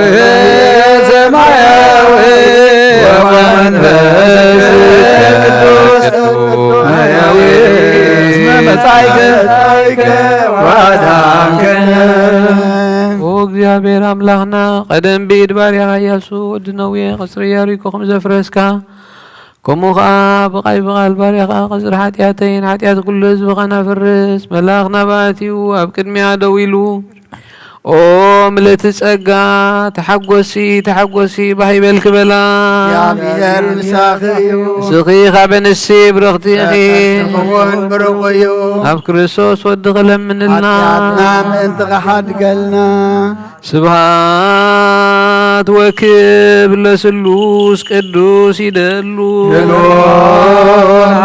ሰማያዊ ወመንፈስ ቅዱስ ሰማያዊ እስመ መጻእከ ወአድኃንከነ። ኦ እግዚኣብሔር ኣምላኽና፣ ቀደም ብኢድ ባርያኻ ኢያሱ ወዲ ነዌ ቐጽሪ ኢያሪኮ ከም ዘፍረስካ፣ ከምኡ ኸኣ ብቓይ ብቓል ባርያኻ ቐጽሪ ሓጢኣተይን ሓጢኣት ኩሉ ህዝብኻን ኣፍርስ። መልኣኽ ናብኣ ኣትዩ ኣብ ቅድሚኣ ደው ኢሉ፣ ኦ ምልእቲ ጸጋ፣ ተሓጐሲ፣ ተሓጐሲ፣ ባህ ይበልኪ በላ። እግዚኣብሔር ምሳኺ እዩ። ንስኺ ኻብ ኣንስቲ ብርኽቲ ኢኺ። ከርስኺ እውን ብሩኽ እዩ። ኣብ ክርስቶስ ወድኺ ለምንልና። ሓጢኣትና ምእንቲ ኽሓድገልና። ስብሃት ወክብር ለስሉስ ቅዱስ ይደሉ።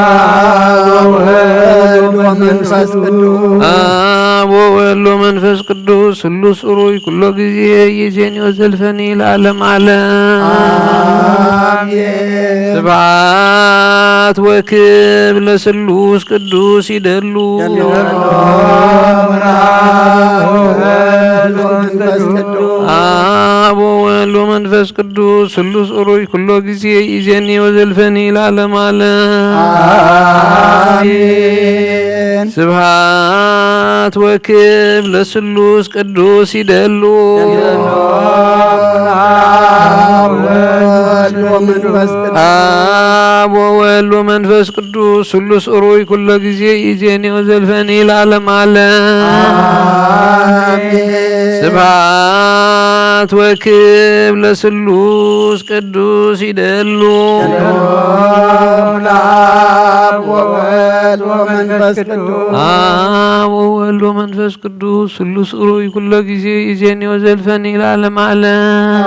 አብ ወወልድ ወመንፈስ ቅዱስ። አብ ወወልድ ወመንፈስ ቅዱስ ስሉስ ጽሩይ ኩሎ ጊዜ ይዜኒ ወዘልፈኒ ለዓለም ዓለም። አሜን። ስብሃት ወክብር ለስሉስ ቅዱስ ይደሉ። አብ ወወልድ ወመንፈስ ቅዱስ ስሉስ ጽሩይ ኩሎ ጊዜ ይዜኒ ወዘልፈኒ ለዓለም ዓለም። አሜን። ስብሃት ወክብር ለስሉስ ቅዱስ ይደሉ። አብ ወወልድ ወመንፈስ ቅዱስ። አብ ወወልድ ወመንፈስ ቅዱስ ስሉስ ጽሩይ ኩሎ ጊዜ ይዜኒ ወዘልፈኒ ለዓለም ዓለም። አሜን። ስብሃት ወክብር ለስሉስ ቅዱስ ይደሉ። ለአብ ወወልድ ወመንፈስ ቅዱስ። አብ ወወልድ ወመንፈስ ቅዱስ ስሉስ ጽሩይ ኩሎ ጊዜ ይዜኒ ወዘልፈኒ ለዓለም ዓለም።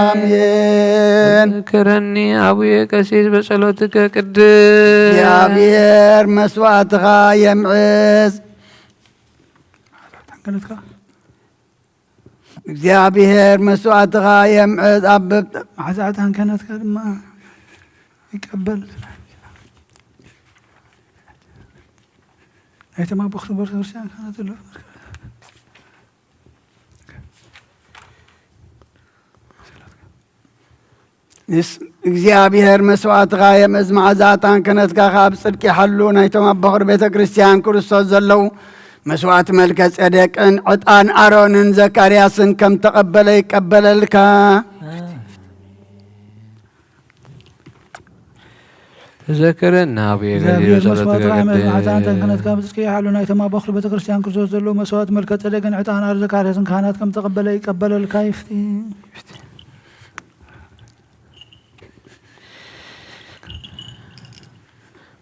አሜን። ዘክረኒ አቡየ ቀሲስ በጸሎትከ ቅድስ። እግዚኣብሔር መስዋዕትኻ የምዕዝ። እግዚኣብሔር መስዋዕትኻ የምዕዝ። ኣብ መዓዛዕታን ክህነትካ ድማ ይቀበል። ናይቶም ኣቦ ክቡር ክርስቲያን ካህናት ዘለዉ ንስ እግዚኣብሔር መስዋዕትኻ የምዕዝ፣ መዓዛዕታን ክህነትካ ኸኣ ብጽድቂ ይሓሉ። ናይቶም ኣብ በኹሪ ቤተ ክርስቲያን ክርስቶስ ዘለዉ መስዋዕቲ መልከ ጼዴቅን ዕጣን ኣሮንን ዘካርያስን ከም ተቐበለ ይቀበለልካ። ተዘከረና ኣቡየ እግዚኣብሔር ገሊሉ ጸሎትከ መስዋዕትኻ የምዕዝ፣ መዓዛዕታን ክህነትካ ብጽድቂ ይሓሉ። ናይቶም ኣብ በኹሪ ቤተ ክርስቲያን ክርስቶስ ዘለዉ መስዋዕቲ መልከ ጼዴቅን ዕጣን ኣሮን ዘካርያስን ካህናት ከም ተቐበለ ይቀበለልካ ይፍቲ።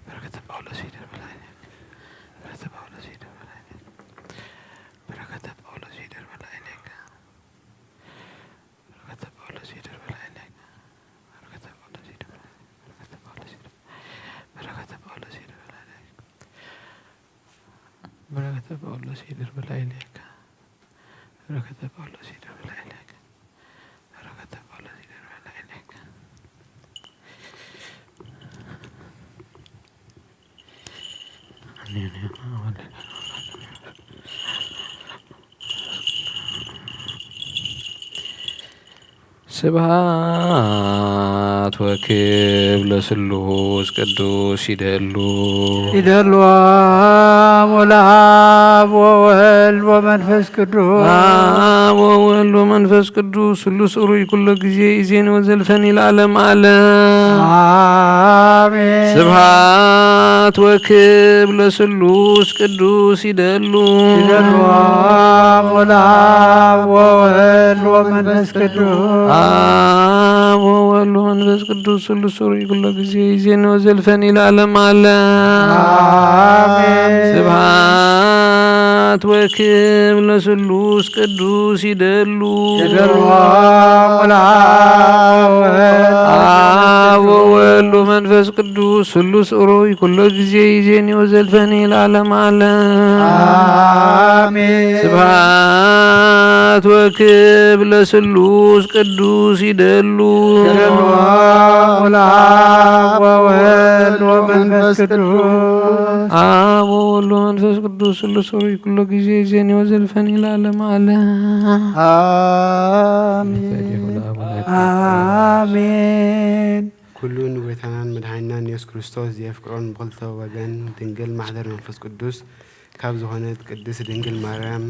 በረከተ ጳውሎስ ይደር በላይነ። በረከተ ጳውሎስ ይደር በላይነ። በረከተ ጳውሎስ ይደር በላይነ። በረከተ ጳውሎስ ይደር በላይነ። በረከተ ጳውሎስ ይደር በላይነ። በረከተ ጳውሎስ ይደር በላይነ። በረከተ ጳውሎስ ይደር በላይነ። በረከተ ጳውሎስ ይደር በላይነ። ስብሐት ወክብር ለስሉስ ቅዱስ ይደሉ። ይደልዎም ወለአብ ወወልድ ወመንፈስ ቅዱስ። አብ ወወልድ ወመንፈስ ቅዱስ ስሉስ ሩይ ኩሎ ጊዜ ይዜን ወዘልፈን ይልዓለም ዓለም። አሜን። ስብሐት ወክብር ለስሉስ ቅዱስ ይደሉ። ይደልዎም ወለአብ ወወልድ ወመንፈስ ቅዱስ። አብ ወወልድ ወመንፈስ ቅዱስ ስሉስ ሩይ ኩሎ ጊዜ ይዜን ወዘልፈን ይልዓለም ዓለም። አሜን። ስብሐት ወክብር ለስሉስ ቅዱስ ይደሉ። ይደልዎም ወለአብ ወወልድ አብ ወወልድ ወመንፈስ ቅዱስ ስሉስ ሩይ ኩሎ ጊዜ ይዜን ወዘልፈን ይልዓለም ዓለም። አሜን። ስብሐት ወክብር ለስሉስ ቅዱስ ይደሉ። ይደልዎም ወለአብ ወወልድ ወመንፈስ ቅዱስ። አብ ወወልድ ወመንፈስ ቅዱስ ስሉስ ሩይ ኩሎ ጊዜ ይዜን ወዘልፈን ይልዓለም ዓለም። አሜን። አሜን። ኩሉ ንጎይታናን መድሓኒናን የሱስ ክርስቶስ ዘየፍቅሮን ብኽልተ ወገን ድንግል ማሕደር መንፈስ ቅዱስ ካብ ዝኾነት ቅድስት ድንግል ማርያም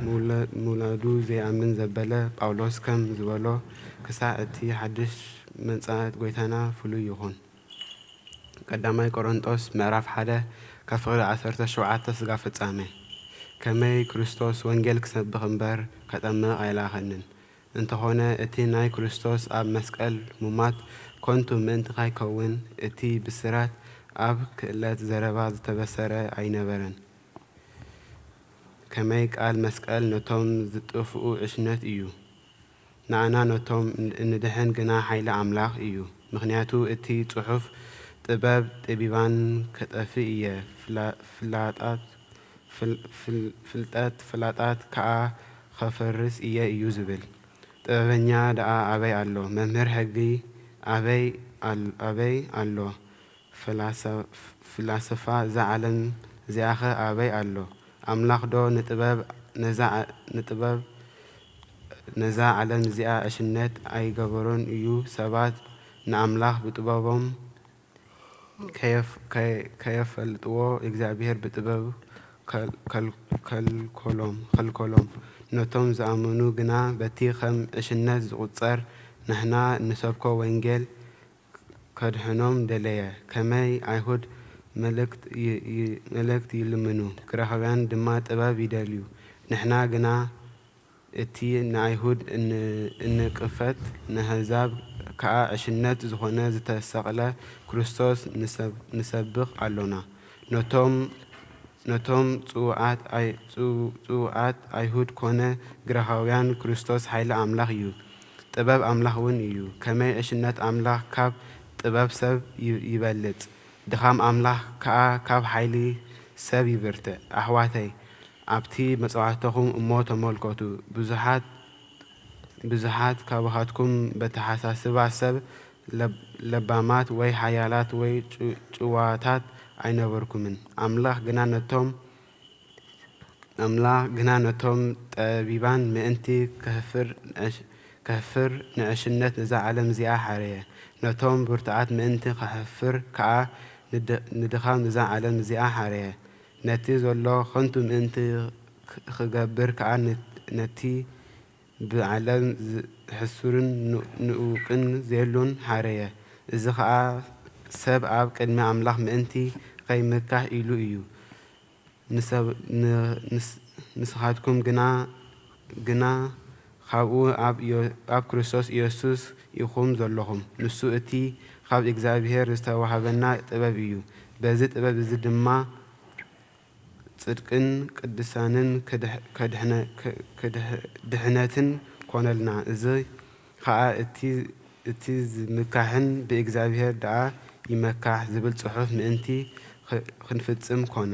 ምውለ- ምውላዱ ዘይኣምን ዘበለ ጳውሎስ ከም ዝበሎ ክሳዕ እቲ ሓድሽ መምጻእት ጎይታና ፍሉይ ይኹን። ቀዳማይ ቆሮንጦስ ምዕራፍ ሓደ ካብ ፍቕዲ ዓሰርተ ሸውዓተ ስጋ ፍጻሜ። ከመይ ክርስቶስ ወንጌል ክሰብኽ እምበር ከጠምቕ ኣይለኣኸንን። እንተኾነ እቲ ናይ ክርስቶስ ኣብ መስቀል ሙማት ኮንቱ ምእንቲ ካይከውን እቲ ብስራት ኣብ ክእለት ዘረባ ዝተበሰረ ኣይነበረን። ከመይ ቃል መስቀል ነቶም ዝጥፍኡ ዕሽነት እዩ፣ ንኣና ነቶም እንድሕን ግና ሓይሊ ኣምላኽ እዩ። ምኽንያቱ እቲ ጽሑፍ ጥበብ ጠቢባን ከጠፍእ እየ፣ ፍላ- ፍላጣት ፍል- ፍል- ፍልጠት ፍላጣት ከኣ ኸፈርስ እየ እዩ ዝብል። ጥበበኛ ደኣ ኣበይ ኣሎ? መምህር ሕጊ ኣበይ ኣል- ኣበይ ኣሎ? ፈላሰ- ፍላሰፋ እዛ ዓለም እዚኣኸ ኣበይ ኣሎ? ኣምላኽዶ ንጥበብ ነዛ ዓ- ንጥበብ ነዛ ዓለም እዚኣ ዕሽነት ኣይገበሮን እዩ? ሰባት ንኣምላኽ ብጥበቦም ከየፍ- ከየ- ከየፈልጥዎ እግዚኣብሔር ብጥበብ ከል- ከል- ከልኮሎም ከልኮሎም። ነቶም ዝኣመኑ ግና በቲ ኸም ዕሽነት ዝቑጸር ንሕና እንሰብኮ ወንጌል ከድሕኖም ደለየ። ከመይ ኣይሁድ መለክት ይ- ይ- መለክት ይልምኑ፣ ግሪኻውያን ድማ ጥበብ ይደልዩ። ንሕና ግና እቲ ንኣይሁድ እን- እንቅፈት ንኣህዛብ ከኣ ዕሽነት ዝኾነ ዝተሰቕለ ክርስቶስ ንሰብ- ንሰብኽ ኣሎና። ነቶም ነቶም ጽውዓት ኣይ- ጽው- ጽውዓት ኣይሁድ ኮነ ግሪኻውያን ክርስቶስ ሓይሊ ኣምላኽ እዩ፣ ጥበብ ኣምላኽ እውን እዩ። ከመይ ዕሽነት ኣምላኽ ካብ ጥበብ ሰብ ይ- ይበልጽ፣ ድኻም ኣምላኽ ከኣ ካብ ሓይሊ ሰብ ይብርትዕ። ኣሕዋተይ ኣብቲ መጻዋዕታኹም እሞ ተመልከቱ። ብዙሓት ብዙሓት ካባኻትኩም በተሓሳስባ ሰብ ለብ- ለባማት ወይ ሓያላት ወይ ጭ- ጭዋታት ኣይነበርኩምን። ኣምላኽ ግና ነቶም ኣምላኽ ግና ነቶም ጠቢባን ምእንቲ ከህፍር ንዕሽ- ከህፍር ንዕሽነት እዛ ዓለም እዚኣ ሓረየ። ነቶም ብርቱዓት ምእንቲ ከሕፍር ከኣ ንድ- ንድኻም እዛ ዓለም እዚኣ ሓረየ። ነቲ ዘሎ ኸንቱ ምእንቲ ክ- ክገብር ከኣ ን- ነቲ ብዓለም ዝ- ሕሱርን ን- ንኡቕን ዘየሎን ሓረየ። እዚ ኸኣ ሰብ ኣብ ቅድሚ ኣምላኽ ምእንቲ ኸይምካሕ ኢሉ እዩ። ንሰብ- ን- ንስ- ንስኻትኩም ግና ግና ኻብኡ ኣብ ኢዮ- ኣብ ክርስቶስ ኢየሱስ ኢኹም ዘሎኹም። ንሱ እቲ ኻብ እግዚኣብሔር ዝተዋህበና ጥበብ እዩ። በዚ ጥበብ እዚ ድማ ጽድቅን ቅድሳንን ክድሕ- ከድሕነ- ክ- ክድሕ- ድሕነትን ኮነልና። እዚ ኸኣ እቲ እቲ ዝምካሕን ብእግዚኣብሔር ደኣ ይመካሕ ዝብል ጽሑፍ ምእንቲ ኽ- ክንፍጽም ኮነ።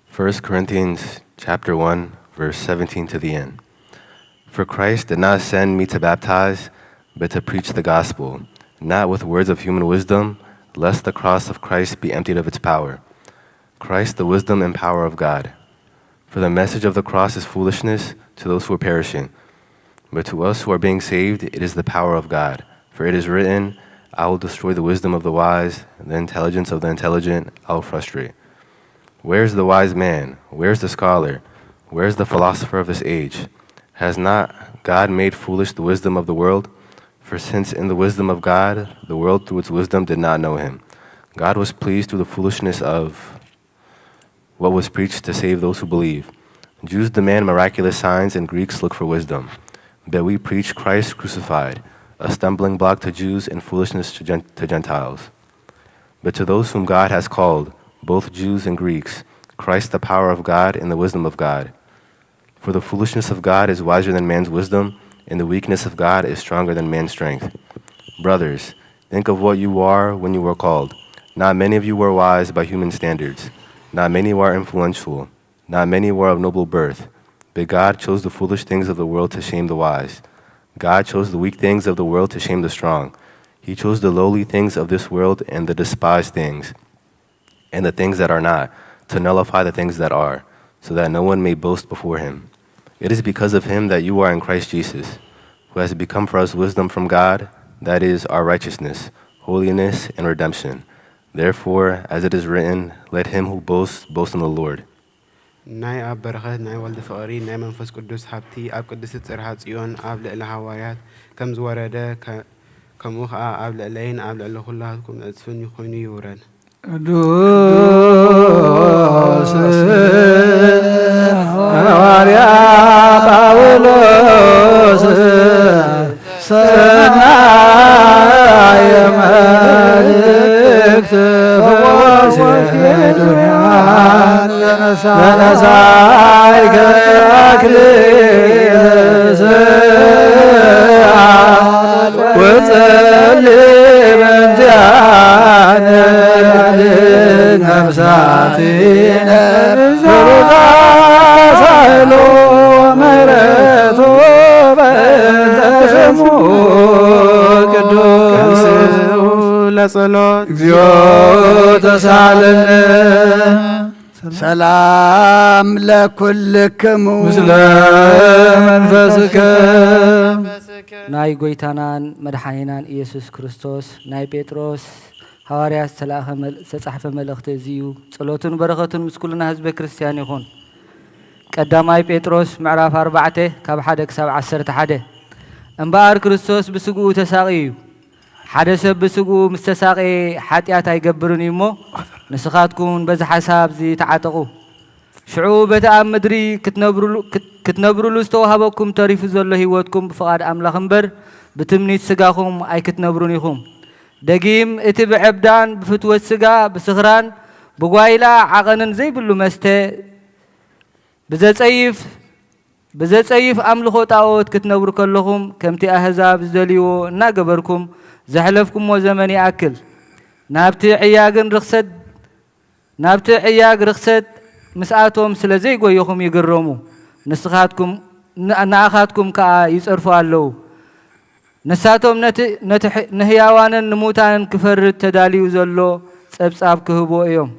First Corinthians chapter one, verse seventeen to the end. For Christ did not send me to baptize, but to preach the gospel, not with words of human wisdom, lest the cross of Christ be emptied of its power. Christ, the wisdom and power of God. For the message of the cross is foolishness to those who are perishing, but to us who are being saved, it is the power of God. For it is written, I will destroy the wisdom of the wise, and the intelligence of the intelligent I will frustrate. Where is the wise man? Where is the scholar? Where is the philosopher of this age? Has not God made foolish the wisdom of the world? For since in the wisdom of God, the world through its wisdom did not know him, God was pleased through the foolishness of what was preached to save those who believe. Jews demand miraculous signs, and Greeks look for wisdom. But we preach Christ crucified, a stumbling block to Jews and foolishness to, Gen- to Gentiles. But to those whom God has called, both Jews and Greeks, Christ the power of God and the wisdom of God. For the foolishness of God is wiser than man's wisdom, and the weakness of God is stronger than man's strength. Brothers, think of what you are when you were called. Not many of you were wise by human standards. Not many were influential. Not many were of noble birth. But God chose the foolish things of the world to shame the wise. God chose the weak things of the world to shame the strong. He chose the lowly things of this world and the despised things and the things that are not, to nullify the things that are, so that no one may boast before him. It is because of him that you are in Christ Jesus, who has become for us wisdom from God, that is, our righteousness, holiness, and redemption. Therefore, as it is written, let him who boasts boast in the Lord. ናይ ኣብ በረኸት ናይ ወልዲ ፍቕሪ ናይ መንፈስ ቅዱስ ሃብቲ ኣብ ቅድስቲ ጽርሃ ጽዮን ኣብ ልዕሊ ሃዋርያት ከም ዝወረደ ከ- ከምኡ ኸኣ ኣብ ልዕለይን ኣብ ልዕሊ ኹላትኩም ዕጽፍን ኮይኑ ይውረድ። ቅዱስ ሃዋርያ ጳውሎስ ሰናየ መልእክት ፈወሴ ዱንያን ለነሳይከ አክሊለ ስብሐት ወጸሊ በእንቲአነ ነፍሳቲነ ሩታ ሳህሎ ምሕረቱ በእንተ ስሙ ቅዱስ። ለጸሎት። እግዚኦ ተሳለነ። ሰላም ለኩልክሙ። ምስለ መንፈስከ። ናይ ጐይታናን መድሓኒናን ኢየሱስ ክርስቶስ ናይ ጴጥሮስ ሃዋርያ ዝተላእኸ መል-፣ ዝተጻሕፈ መልእኽቲ እዚ እዩ። ጸሎቱን በረኸቱን ምስ ኩልና ህዝበ ክርስትያን ይኹን። ቀዳማይ ጴጥሮስ ምዕራፍ ኣርባዕተ ካብ ሓደ ክሳብ ዓሰርተ ሓደ። እምበኣር ክርስቶስ ብስግኡ ተሳቕዩ እዩ። ሓደ ሰብ ብስግኡ ምስ ተሳቕየ ሓጢኣት ኣይገብርን እዩ እሞ፣ ንስኻትኩም በዚ ሓሳብ እዚ ተዓጠቑ። ሽዑ በቲ ኣብ ምድሪ ክትነብሩሉ፣ ክት-፣ ክትነብሩሉ ዝተዋህበኩም ተሪፉ ዘሎ ህይወትኩም ብፍቓድ ኣምላኽ እምበር፣ ብትምኒት ስጋኹም ኣይክትነብሩን ኢኹም። ደጊም እቲ ብዐብዳን ብፍትወት ስጋ፣ ብስኽራን ብጓይላ ዓቐንን ዘይብሉ መስተ፣ ብዘጸይፍ፣ ብዘጸይፍ ኣምልኾ ጣኦት ክትነብሩ ከለኹም፣ ከምቲ ኣህዛብ ዝደልይዎ እናገበርኩም ዘሕለፍኩምዎ ዘመን ይኣክል። ናብቲ ዕያግን ርኽሰት፣ ናብቲ ዕያግ ርኽሰት ምስኣቶም ስለ ዘይጎየኹም ይግረሙ፣ ንስኻትኩም፣ ን-፣ ንኣኻትኩም ከኣ ይጸርፉ ኣለዉ። ንሳቶም ነቲ፣ ነቲ ሕ-፣ ንህያዋንን ንሙታንን ክፈርድ ተዳልዩ ዘሎ ጸብጻብ ክህብዎ እዮም።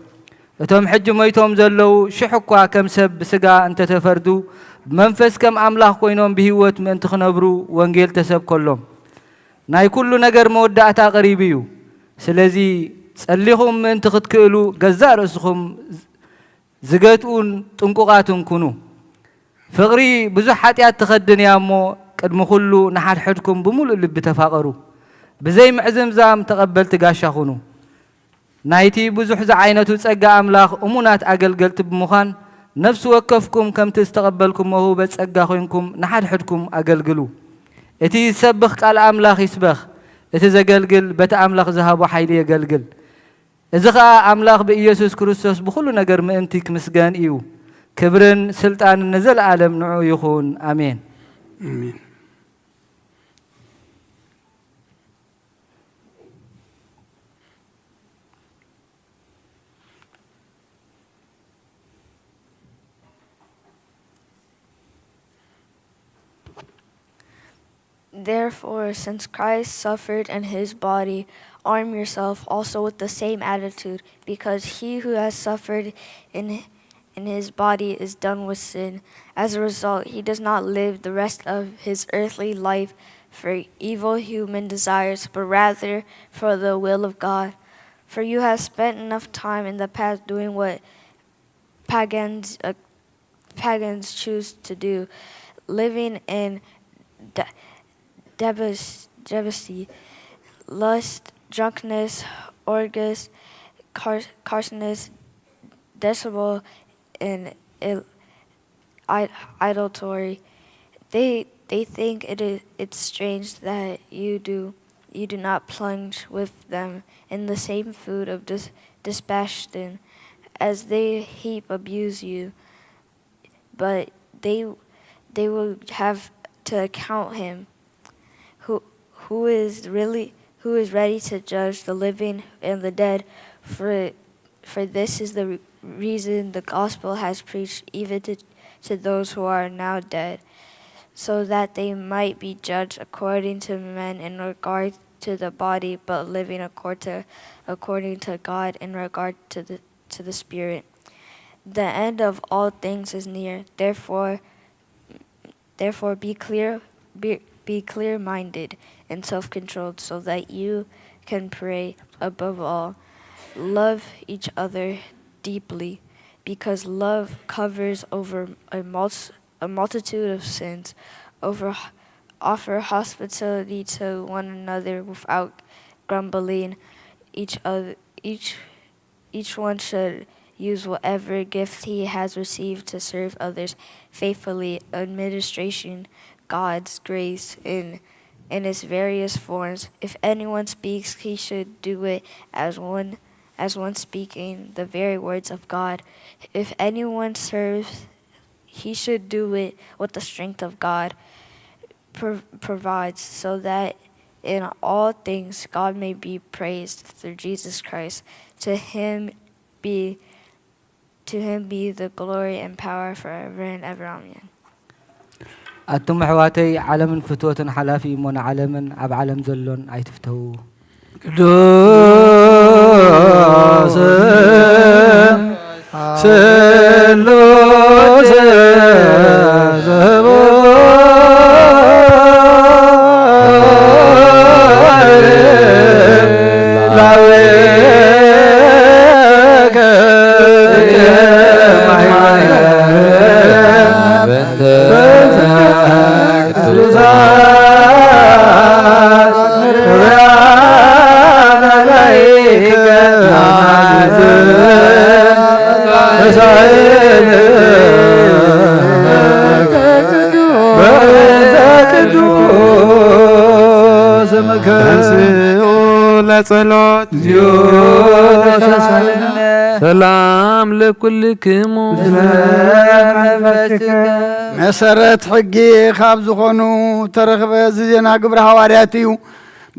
እቶም ሕጂ ሞይቶም ዘለዉ ሽሕ እኳ ከም ሰብ ብስጋ እንተ ተፈርዱ፣ ብመንፈስ ከም ኣምላኽ ኮይኖም ብህይወት ምእንቲ ክነብሩ ወንጌል ተሰብከሎም። ናይ ኩሉ ነገር መወዳእታ ቀሪቡ እዩ። ስለዚ ጸሊኹም ምእንቲ ክትክእሉ ገዛእ ርእስኹም ዝገትኡን ጥንቁቓትን ኩኑ። ፍቕሪ ብዙሕ ሓጢኣት ትኸድን እያ እሞ፣ ቅድሚ ኩሉ ንሓድሕድኩም ብምሉእ ልቢ ተፋቐሩ። ብዘይ ምዕዝምዛም ተቐበልቲ ጋሻ ኩኑ። ናይቲ ብዙሕ ዝዓይነቱ ጸጋ ኣምላኽ እሙናት ኣገልገልቲ ብምዃን፣ ነፍሲ ወከፍኩም ከምቲ ዝተቐበልኩሞ ህቡበት ጸጋ ኮይንኩም ንሓድሕድኩም ኣገልግሉ። እቲ ዝሰብኽ ቃል ኣምላኽ ይስበኽ፣ እቲ ዘገልግል በቲ ኣምላኽ ዝሃቦ ሓይሊ የገልግል። እዚ ኸኣ ኣምላኽ ብኢየሱስ ክርስቶስ ብኹሉ ነገር ምእንቲ ክምስገን እዩ። ክብርን ስልጣንን ንዘለኣለም ንዕኡ ይኹን። ኣሜን። ኣሜን። Therefore, since Christ suffered in his body, arm yourself also with the same attitude, because he who has suffered in, in his body is done with sin. As a result, he does not live the rest of his earthly life for evil human desires, but rather for the will of God. For you have spent enough time in the past doing what pagans, uh, pagans choose to do, living in de- debauchery, lust, drunkenness, orgies, car- coarseness, dissemble, and il- I- idolatry. They they think it is it's strange that you do you do not plunge with them in the same food of dis- dispassion as they heap abuse you, but they they will have to account him who who is really who is ready to judge the living and the dead. For for this is the re- reason the gospel has preached even to, to those who are now dead, so that they might be judged according to men in regard to the body, but living according to, according to God in regard to the to the spirit. The end of all things is near. Therefore, therefore be clear, be, be clear-minded and self-controlled, so that you can pray. Above all, love each other deeply, because love covers over a, multi- a multitude of sins. Over, offer hospitality to one another without grumbling. Each other, each each one should use whatever gift he has received to serve others faithfully, administration God's grace in in its various forms. If anyone speaks, he should do it as one as one speaking the very words of God. If anyone serves, he should do it with the strength of God pro- provides, so that in all things God may be praised through Jesus Christ. To him be to him be the glory and power forever and ever. Amen. ኣቱም ኣሕዋተይ፣ ዓለምን ፍትወቱን ሓላፊ እዩ እሞ፣ ንዓለምን ኣብ ዓለም ዘሎን ኣይትፍተዉ። ቅዱስ ስሉስ ዘቦ ተንሥኡ ለጸሎት። ሰላም ለኩልክሙ። መሰረት ሕጊ ካብ ዝኾኑ ተረኽበ። እዚ ዜና ግብረ ሃዋርያት እዩ።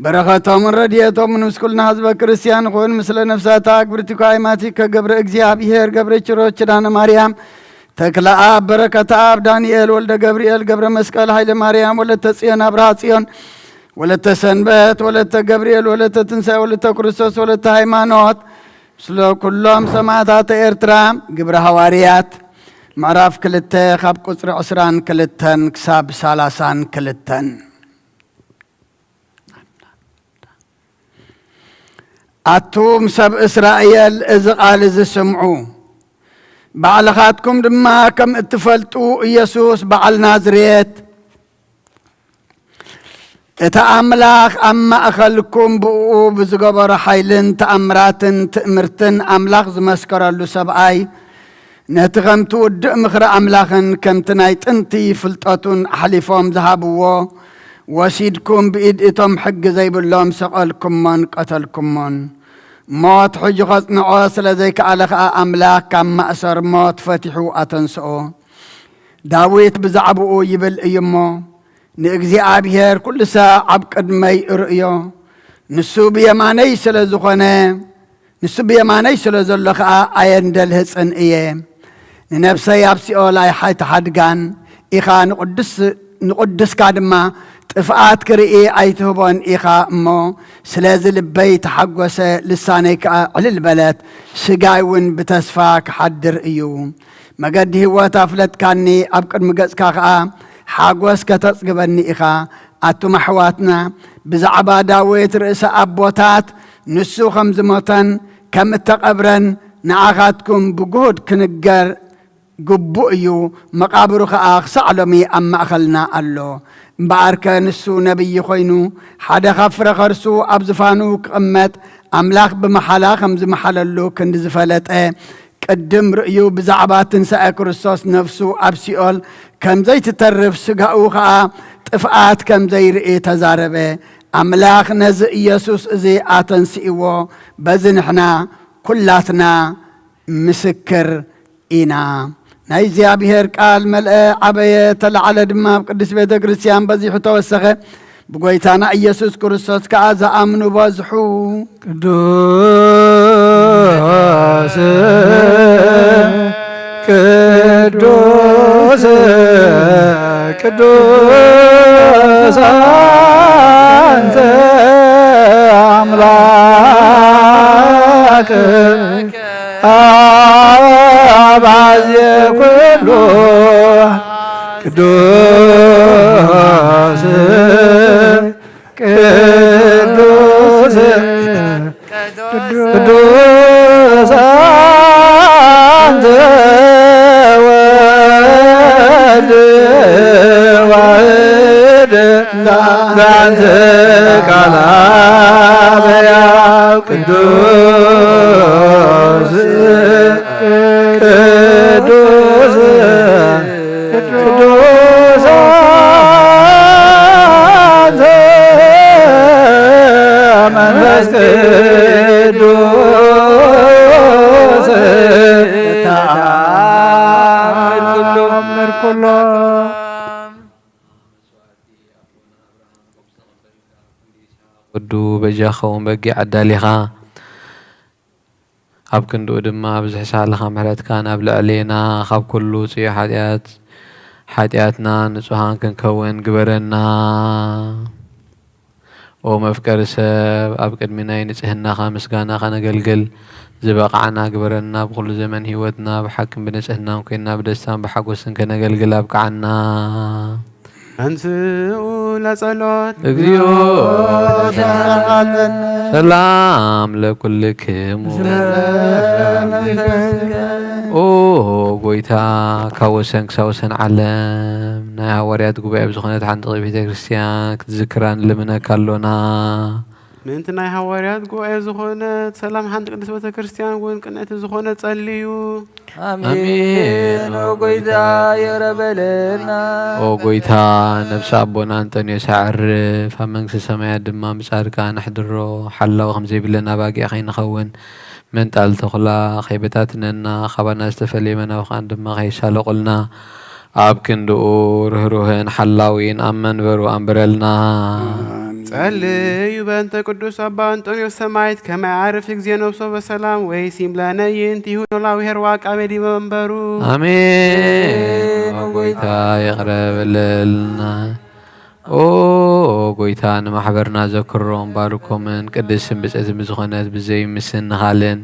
በረኸቶምን ረድኤቶምን ምስ ኩልና ህዝበ ክርስቲያን ይኹን። ምስለ ነፍሳታ ግብርቲ ኳይማቲከ ገብረ እግዚኣብሔር ገብረ ችሮች ኪዳነ ማርያም ተክለኣብ በረከተኣብ ዳንኤል ወልደ ገብርኤል ገብረ መስቀል ሃይለ ማርያም ወለተ ጽዮን ኣብርሃ ጽዮን ወለተ ሰንበት ወለተ ገብርኤል ወለተ ትንሳኤ ወለተ ክርስቶስ ወለተ ሃይማኖት ምስለ ኩሎም ሰማዕታተ ኤርትራ። ግብረ ሃዋርያት ምዕራፍ ክልተ ካብ ቁጽሪ ዕስራን ክልተን ክሳብ ሰላሳን ክልተን። ኣቱም ሰብ እስራኤል፣ እዚ ቓል እዚ ስምዑ። ባዕልኻትኩም ድማ ከም እትፈልጡ፣ ኢየሱስ በዓል ናዝሬት፣ እቲ ኣምላኽ ኣብ ማእኸልኩም ብእኡ ብዝገበሮ ሓይልን ተኣምራትን ትእምርትን ኣምላኽ ዝመስከረሉ ሰብኣይ፣ ነቲ ከምቲ ውዱእ ምኽሪ ኣምላኽን ከምቲ ናይ ጥንቲ ፍልጠቱን ኣሕሊፎም ዝሃብዎ፣ ወሲድኩም ብኢድ እቶም ሕጊ ዘይብሎም ሰቐልኩሞን ቀተልኩሞን። ሞት ሕጂ ኸጽንዖ ስለ ዘይከኣለ ኸኣ፣ ኣምላኽ ካብ ማእሰር ሞት ፈቲሑ ኣተንስኦ። ዳዊት ብዛዕባኡ ይብል እዩ እሞ፣ ንእግዚኣብሔር ኩሉ ሳዕ ኣብ ቅድመይ እርእዮ። ንሱ ብየማነይ ስለ ዝኾነ፣ ንሱ ብየማነይ ስለ ዘሎ ኸኣ ኣየንደልህጽን እየ። ንነፍሰይ ኣብ ሲኦል ኣይሓይትሓድጋን ኢኻ፣ ንቕዱስ-፣ ንቕዱስካ ድማ ጥፍኣት ክርኢ ኣይትህቦን ኢኻ እሞ፣ ስለዚ ልበይ ተሓጎሰ፣ ልሳነይ ከኣ ዕልል በለት፣ ስጋይ እውን ብተስፋ ክሓድር እዩ። መገዲ ህይወት ኣፍለጥካኒ፣ ኣብ ቅድሚ ገጽካ ከኣ ሓጎስ ከተጽግበኒ ኢኻ። ኣቱም ኣሕዋትና፣ ብዛዕባ ዳዊት ርእሰ ኣቦታት፣ ንሱ ከም ዝሞተን ከም እተቐብረን ንዓኻትኩም ብግሁድ ክንገር ግቡእ እዩ፣ መቓብሩ ኸኣ ክሳዕ ሎሚ ኣብ ማእከልና ኣሎ። እምበኣርከ ንሱ ነቢይ ኾይኑ፣ ሓደ ካብ ፍረ ኸርሱ ኣብ ዝፋኑ ክቕመጥ ኣምላኽ ብመሓላ ከም ዝመሓለሉ ክንዲ ዝፈለጠ፣ ቅድም ርእዩ ብዛዕባ ትንሳኤ ክርስቶስ ነፍሱ ኣብ ሲኦል ከም ዘይትተርፍ፣ ስጋኡ ኸኣ ጥፍኣት ከም ዘይርኢ ተዛረበ። ኣምላኽ ነዚ ኢየሱስ እዚ ኣተንስእዎ፣ በዚ ንሕና ኩላትና ምስክር ኢና። ናይ እግዚኣብሔር ቃል መልአ፣ ዓበየ፣ ተላዕለ ድማ ኣብ ቅድስት ቤተ ክርስቲያን በዚሑ ተወሰኸ። ብጎይታና ኢየሱስ ክርስቶስ ከኣ ዝኣምኑ በዝሑ። ቅዱስ፣ ቅዱስ፣ ቅዱስ ኣንተ ኣምላክ፣ ኣባዜ ኩሉ ቅዱስ፣ ቅዱስ፣ ቅዱስ ኣንተ ወልድ ዋሕድ፣ እንዳንተ ቃል ኣበ ያው ቅዱስ፣ ቅዱስ፣ ቅዱስ ኣንተ መንፈስ ቅዱስ ተኣምር ኩሎ። ወዱ በጃ ኸውን በጊዕ ኣዳሊኻ ኣብ ክንድኡ ድማ ብዝሒ ሳህልኻ ምሕረትካ ናብ ልዕሌና፣ ካብ ኩሉ ውጹእ ሓጢኣት፣ ሓጢኣትና ንጹሃን ክንከውን ግበረና። ኦ መፍቀሪ ሰብ፣ ኣብ ቅድሚ ናይ ንጽህናኻ ምስጋና ከነገልግል ዝበቕዓና ግበረና። ብኹሉ ዘመን ህይወትና ብሓቅን ብንጽህናን ኮይና ብደስታን ብሓጎስን ከነገልግል ኣብቅዓና። ተንስኡ ለጸሎት። እግዚኦ ተሳሃለነ። ሰላም ለኩልክሙ። ምስለ መንፈስከ። ኦ ጎይታ፣ ካብ ወሰን ክሳብ ወሰን ዓለም ናይ ሃዋርያት ጉባኤ ብዝኾነት ሓንቲ ቤተ ክርስቲያን ክትዝክራ ንልምነካ ኣሎና። ምእንቲ ናይ ሃዋርያት ጉባኤ ዝኾነት ሰላም ሓንቲ ቅድስት ቤተ ክርስቲያን እውን ቅንዕቲ ዝኾነ ጸልዩ። ኣሜን። ኣሜን። ኦ ጎይታ፣ ይቕረ በለልና። ኦ ጎይታ፣ ነፍሲ ኣቦና ኣንጠንዮስ ኣዕርፍ፣ ኣብ መንግስቲ ሰማያት ድማ ብጻድቃን ኣሕድሮ። ሓላዊ ከም ዘይብለን ኣባጊዕ ከይንኸውን፣ መንጣል ተኹላ ከይበታትነና፣ ካባና ዝተፈልየ መናፍቓን ድማ ከይሳለቑልና፣ ኣብ ክንድኡ ርህሩህን ሓላዊን ኣብ መንበሩ ኣንብረልና። ጸልዩ በእንተ ቅዱስ ኣባ እንጦንዮስ ሰማዕት ከመ ያዕርፍ እግዚእ ነፍሶ በሰላም ወይሲም ለነ ይእንቲሁ ኖላዊ ኄር ወዐቃቤ ዲበ መንበሩ። ኣሜን። ኦ ጎይታ ይቕረ በለልና። ኦ ጎይታ ንማሕበርና ዘክሮም ባርኮምን ቅድስትን ብጽዕትን ብዝኾነት ብዘይ ምስንኻልን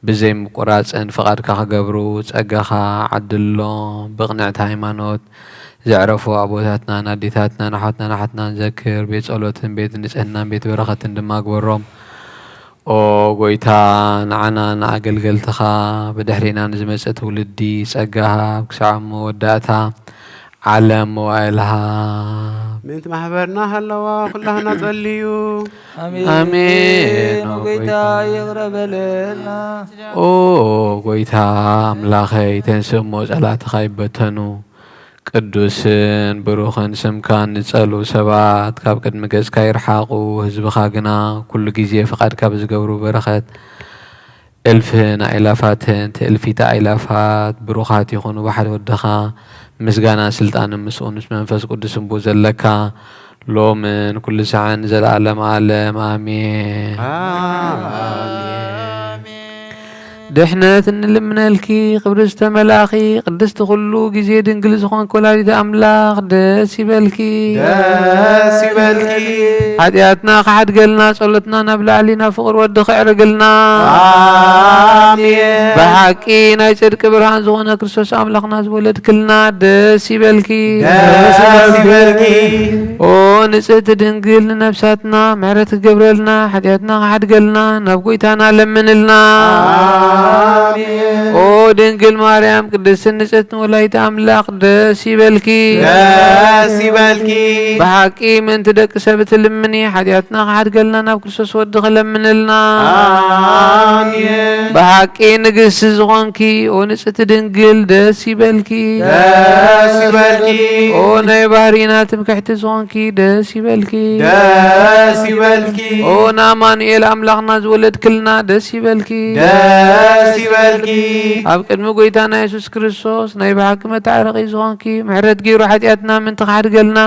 ብዘይ ምቁራጽን ፍቓድካ ክገብሩ ጸጋኻ ዓድሎም። ብቕንዕቲ ሃይማኖት ዘዕረፉ ኣቦታትናን ኣዴታትናን ኣሕዋትናን ኣሓትናን ዘክር። ቤት ጸሎትን ቤት ንጽህናን ቤት በረኸትን ድማ ግበሮም። ኦ ጎይታ፣ ንዓና ንኣገልገልትኻ ብድሕሬና ንዝመጽእ ትውልዲ ጸጋ ሃብ፣ ክሳዕ መወዳእታ ዓለም መዋእልሃ። ምእንቲ ማሕበርና ሃለዋ ኩላህና ጸልዩ። ኣሜን። ኣሜን። ኦ ጎይታ፣ ይቕረ በለልና። ኦ ጎይታ ኣምላኸይ፣ ተንስእ እሞ ጸላእትኻ ይበተኑ። ቅዱስን ብሩኽን ስምካ ንጸልኡ ሰባት ካብ ቅድሚ ገጽካ ይርሓቑ። ህዝብኻ ግና ኩሉ ግዜ ፍቓድካ ብዝገብሩ በረኸት እልፍን ኣእላፋትን ትእልፊት ኣእላፋት ብሩኻት ይኹኑ። ብሓደ ወድኻ ምስጋናን ስልጣንን ምስኡ ምስ መንፈስ ቅዱስን ብኡ ዘለካ ሎምን ኩሉ ሳዕን ንዘለኣለም ዓለም ኣሜን። ኣሜን። ድሕነት እንልምነልኪ፣ ክብሪ ዝተመላእኺ፣ ቅድስቲ ኩሉ ግዜ ድንግል ዝኾንኪ ወላዲተ ኣምላኽ፣ ደስ ይበልኪ። ደስ ይበልኪ። ሓጢኣትና ክሓድገልና፣ ጸሎትና ናብ ላዕሊ ናብ ፍቕሪ ወዲ ከዕርግልና። ኣሜን። ብሓቂ ናይ ጽድቂ ብርሃን ዝኾነ ክርስቶስ ኣምላኽና ዝወለድክልና፣ ደስ ይበልኪ። ደስ ይበልኪ። ኦ ንጽህቲ ድንግል፣ ንነብሳትና ምሕረት ክገብረልና፣ ሓጢኣትና ክሓድገልና፣ ናብ ጎይታና ለምንልና። ኣሜን። ኦ ድንግል ማርያም፣ ቅድስትን ንጽህትን ወላዲተ ኣምላኽ፣ ደስ ይበልኪ። ደስ ይበልኪ። ብሓቂ ምእንቲ ደቂ ሰብ እትልምኒ፣ ሓጢኣትና ክሓድገልና፣ ናብ ክርስቶስ ወዲ ክለምንልና። ኣሜን። ብሓቂ ንግስቲ ዝኾንኪ፣ ኦ ንጽህቲ ድንግል፣ ደስ ይበልኪ። ደስ ይበልኪ። ኦ ናይ ባህሪና ትምክሕቲ ዝኾንኪ፣ ደስ ይበልኪ። ደስ ይበልኪ። ኦ ንኣማኑኤል ኣምላኽና ዝወለድክልና፣ ደስ ይበልኪ። ደስ ይበልኪ። ኣብ ቅድሚ ጎይታና የሱስ ክርስቶስ ናይ ብሓቂ መታረቒ ዝኾንኪ፣ ምሕረት ገይሩ ሓጢኣትና ምእንቲ ክሓድገልና፣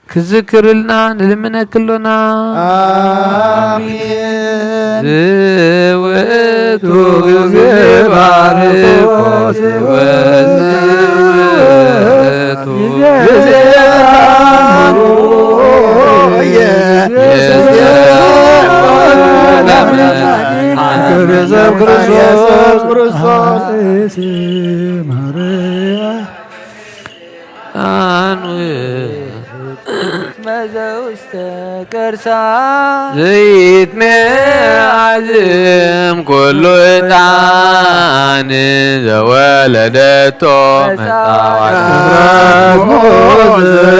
ክዝክርልና ንልምነኪ ኣሎና። ኣሜን። ዝውእቱ ግዜ ባርኮት ወዝውእቱ ግዜ ክርስቶስ። ዘይትመዓዝም ኩሉ ዕጣን ዘወለደቶ መጻዋት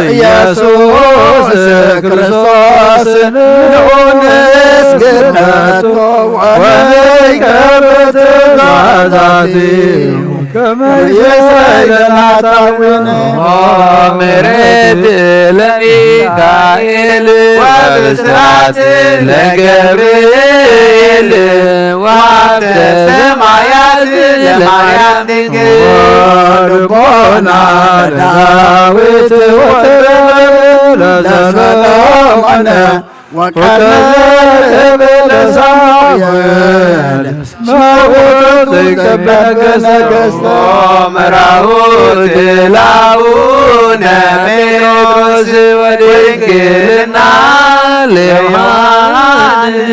ኢየሱስ ክርስቶስ ንዑ ንስግደቶ ወንርከብ ትእዛዛቲሁ። ምሕረት ለሚካኤል ወብስራት ለገብርኤል ወሀብተ ሰማያት ለማርያም ድንግል ወልቦና ለዳዊት ወጥበብ ለሰሎሞን ወቀርብ ለሳሙኤል እስመ ውእቱ ዘይቀበል ነገሥት። መራሁት ለአቡነ ጴጥሮስ ወድንግልና ለዮሐንስ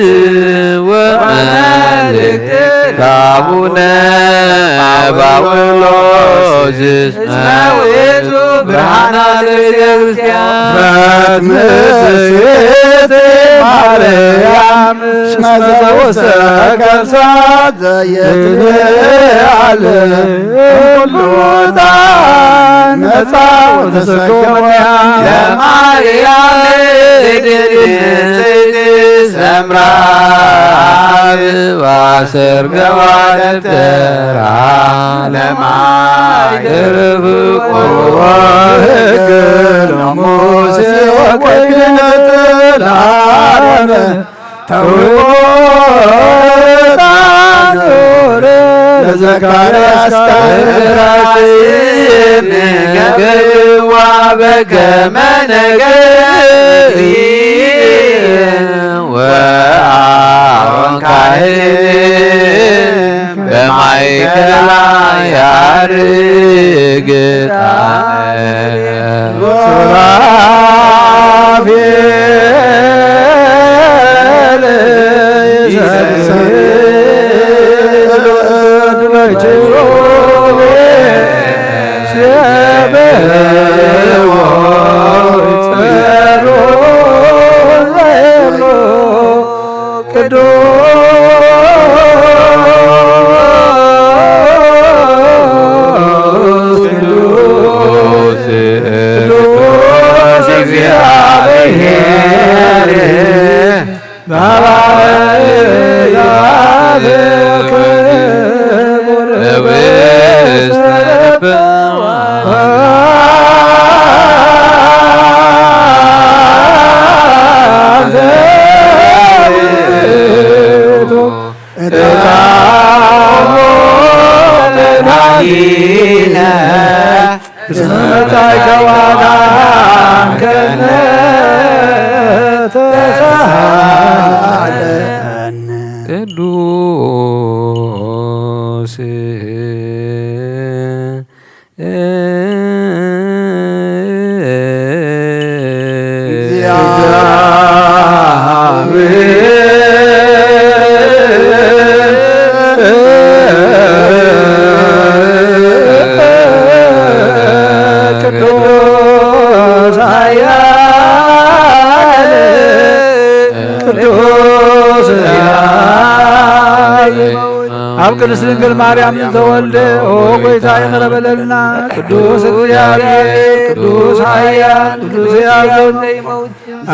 ወመልእክት ለአቡነ ጳውሎስ እስመ ውእቱ ብርሃና ለቤተ ክርስቲያን። ፈትምስሕቲ ማርያም እስመ ዘውስተ ከርሳ ዘይትልዓል እምኩሉ ዕጣን መጻ ወተሰገወ ለማርያም ድንግል ሰምራ አበባ ሰርገዋ ደብተራ ለማይ ደርብ ቆርቦ ሕግ ለሙሴ ወክህነት ለአሮን ተውቦ ዕጣን ለዘካርያስ ካህን ራስን ገበዋ በከመ ነገ ወአሮን ካህን በማእከላ ያርግ ዕጣን። ሱራፌል ይሰግዱ ለኪሩቤል ሲያበው ጸሩ ለሎ ቅዱስ ቅዱስ ቅዱስ እግዚአብሔር በአርያም ክቡር ውስተ ልብ ቅዱስ ኃያል ቅዱስ ሕያው ኣብ ቅድስት ድንግል ማርያም ዝተወልደ ኦ ጐይታ ይቕረ በለልና። ቅዱስ እግዚኣብሔር ቅዱስ ኃያል ቅዱስ ሕያው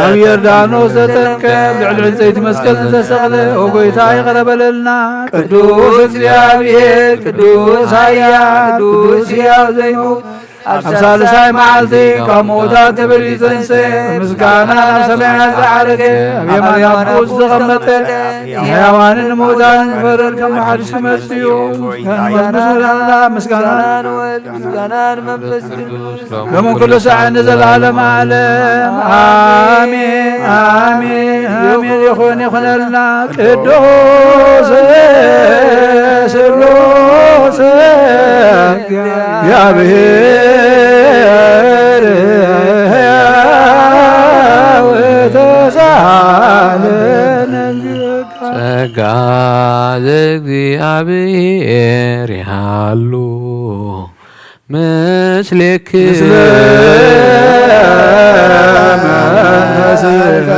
ኣብ ዮርዳኖስ ዘጠምቀ ኣብ ልዕሊ ዕንፀይቲ መስቀል ዝተሰቕለ ኦ ጐይታ ይቕረ በለልና። ቅዱስ እግዚኣብሔር ቅዱስ ኃያል ቅዱስ ሕያው ዘይመውት ኣብ ሳልሳይ መዓልቲ ካብ ምዉታት ተበሊጹ ተንስአ፣ ምስጋና ናብ ሰማያት ዝዓረገ፣ ኣብ የማን ኣቦኡ ዝተቐመጠ፣ ንሕያዋንን ንምዉታንን ዝፈርድ ከም ሓድሽ ክመጽእ እዩ። ምስጋና ንወልድ፣ ምስጋና ንመንፈስ ቅዱስ፣ ሎምን ኩሉ ሳዕ ንዘለዓለመ ዓለም። ኣሜን፣ ኣሜን፣ ኣሜን። ይኹን፣ ይኹነልና። ቅዱስ ስሉስ እግዚኣብሔር ሕያው ተሳሃለነ ጸጋ ዘእግዚኣብሔር ይሃሉ ምስሌኪ። ምስለ መንፈስኪ።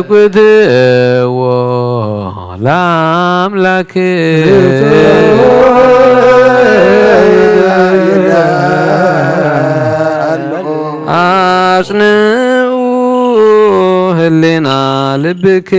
ኣእኩትዎ ለአምላክ። አጽንዑ ህሌና ልብክሙ።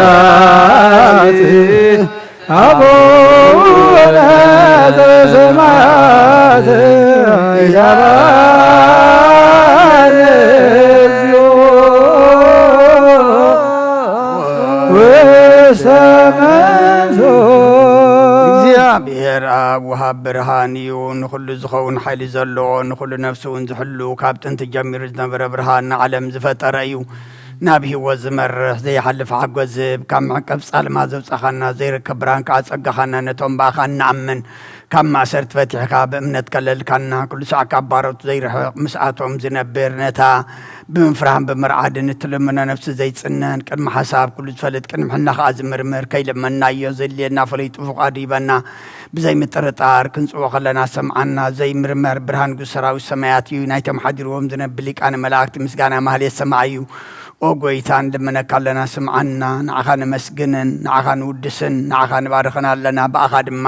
ዘበሰማያት አቡነ ዘበሰማያት ይትባረክ እግዚኦ ውስተ መንሱት። እግዚኣብሔር ኣብ ወሃብ ብርሃን እዩ። ንኹሉ ዝኸውን ሓይሊ ዘለዎ፣ ንኹሉ ነፍሲ እውን ዝሕሉ፣ ካብ ጥንቲ ጀሚሩ ዝነበረ ብርሃን ንዓለም ዝፈጠረ እዩ። ናብ ህይወት ዝመርሕ ዘይሓልፍ ሓጎስ ዝህብ፣ ካብ መዕቀብ ጻልማ ዘውጻኻና፣ ዘይርከብ ብርሃን ከኣ ጸጋኻና፣ ነቶም ብኣኻ እንኣምን ካብ ማእሰርቲ ፈቲሕካ ብእምነት ከለልካና፣ ኩሉ ሳዕ ካብ ባሮት ዘይርሕቕ ምስኣቶም ዝነብር፣ ነታ ብምፍራህን ብምርዓድን እትልምኖ ነፍሲ ዘይጽነን፣ ቅድሚ ሓሳብ ኩሉ ዝፈልጥ፣ ቅድሚ ሕልና ከኣ ዝምርምር፣ ከይለመንናዮ ዘድልየና ፈሊጡ ፍቓዱ ሂበና። ብዘይ ምጥርጣር ክንጽዎ ከለና ሰምዓና። ዘይምርመር ብርሃን ንጉስ ሰራዊት ሰማያት እዩ። ናይቶም ሓዲርዎም ዝነብር ሊቃነ መላእክቲ ምስጋና ማህሌት ሰማዕ እዩ። ኦ ጐይታ፣ ንልምነካ ኣለና፣ ስምዓና። ንዓኻ ነመስግንን ንዓኻ ንውድስን ንዓኻ ንባርኽን ኣለና። ብኣኻ ድማ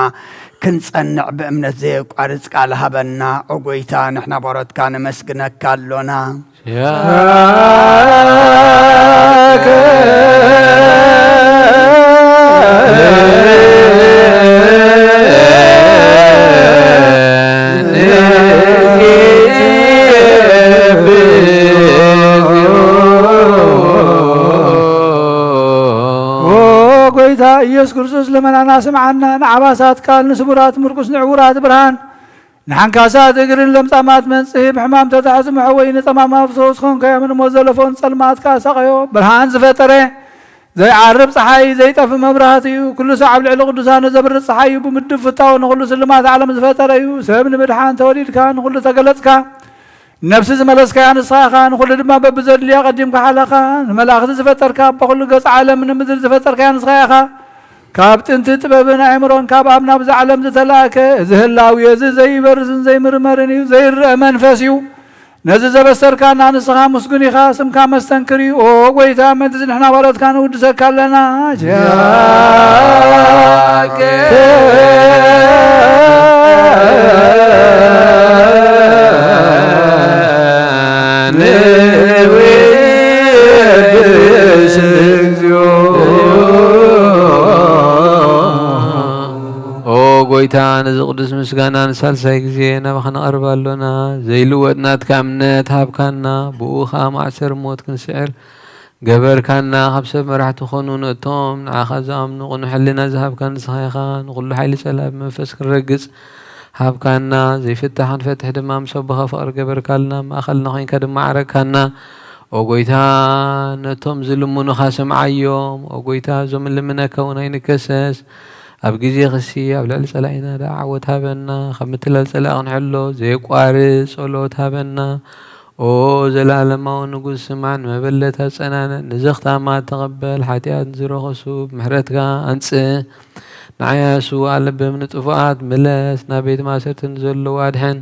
ክንጸንዕ ብእምነት ዘየቋርጽ ቃል ሃበና። ኦ ጐይታ፣ ንሕና ባሮትካ ነመስግነካ ኣሎና። ያከ ኦ ጐይታ ኢየሱስ ክርስቶስ፣ ልመናና ስምዓና። ንዓባሳት ቃል፣ ንስቡራት ምርኩስ፣ ንዕውራት ብርሃን፣ ንሓንካሳት እግርን ለምጻማት መንጽሂ፣ ብሕማም ተታሕዙ መሕወዪ፣ ንጸማማት ፈውሲ ኾንካዮም፣ ንሞት ዘለፎ ንጸልማት ከኣ ሳቐዮ። ብርሃን ዝፈጠረ ዘይዓርብ ጸሓይ፣ ዘይጠፍእ መብራህቲ እዩ። ኩሉ ሳዕ ኣብ ልዕሊ ቅዱሳኑ ዘብርህ ጸሓይ እዩ። ብምድብ ፍታው ንኹሉ ስልማት ዓለም ዝፈጠረ እዩ። ሰብ ንምድሓን ተወሊድካ፣ ንኹሉ ተገለጽካ። ነፍሲ ዝመለስካያ ንስኻ ኢኻ፣ ንኹሉ ድማ በብዘድልዮ ኣቐዲምካ ሓለኻ። ንመላእኽቲ ዝፈጠርካ፣ ኣቦ ኩሉ ገጽ ዓለም ንምድሪ ዝፈጠርካያ ንስኻ ኢኻ። ካብ ጥንቲ ጥበብን ኣእምሮን ካብ ኣብ ናብዚ ዓለም ዝተላእከ፣ እዚ ህላዌ እዚ ዘይበርስን ዘይምርመርን እዩ፣ ዘይረአ መንፈስ እዩ። ነዚ ዘበሰርካና ንስኻ ምስጉን ኢኻ፣ ስምካ መስተንክር እዩ። ኦ ጐይታ፣ ምእንቲ ንሕና ባሮትካ ንውድሰካ ኣለና። ጃከ ንውድስ እግዚኦ። ኦ ጐይታ፣ ነዚ ቅዱስ ምስጋና ንሳልሳይ ግዜ ናባኻ ነቐርብ ኣሎና። ዘይልወጥ ናትካ እምነት ሃብካና፣ ብኡ ኸኣ ማእሰር ሞት ክንስዕር፣ ገበርካና። ካብ ሰብ መራሕቲ ኾኑ ነቶም ንዓኻ ዝኣምኑ ቅኑዕ ሕልና ዝሃብካ ንስኻ ኢኻ። ንኹሉ ሓይሊ ጸላኢ ብመንፈስ ክንረግጽ ሃብካና። ዘይፍታሕ ክንፈትሕ ድማ ምስ ኣቦኻ ፍቕሪ ገበርካልና። ኣብ ማእኸልና ኮይንካ ድማ ዓረግካና። ኦ ጎይታ፣ ነቶም ዝልምኑኻ ስምዓዮም። ኦ ጎይታ፣ እዞም እንልምነካ እውን ኣይንከሰስ። ኣብ ግዜ ክሲ ኣብ ልዕሊ ጸላኢና ደኣ ዓወት ሃበና። ካብ ምትላል ጸላኢ ክንሕሎ ዘየቋርጽ ጸሎት ሃበና። ኦ ዘላለማዊ ንጉስ፣ ስማዕ፣ ንመበለት ኣጸናንዕ፣ ንዘኽታማት ተቐበል፣ ሓጢኣት ንዝረኸሱ ብምሕረትካ ኣንጽህ። ንዓያሱ ኣለብም ንጥፉኣት ምለስ፣ ናብ ቤት ማእሰርቲ ንዘለዉ ኣድሕን።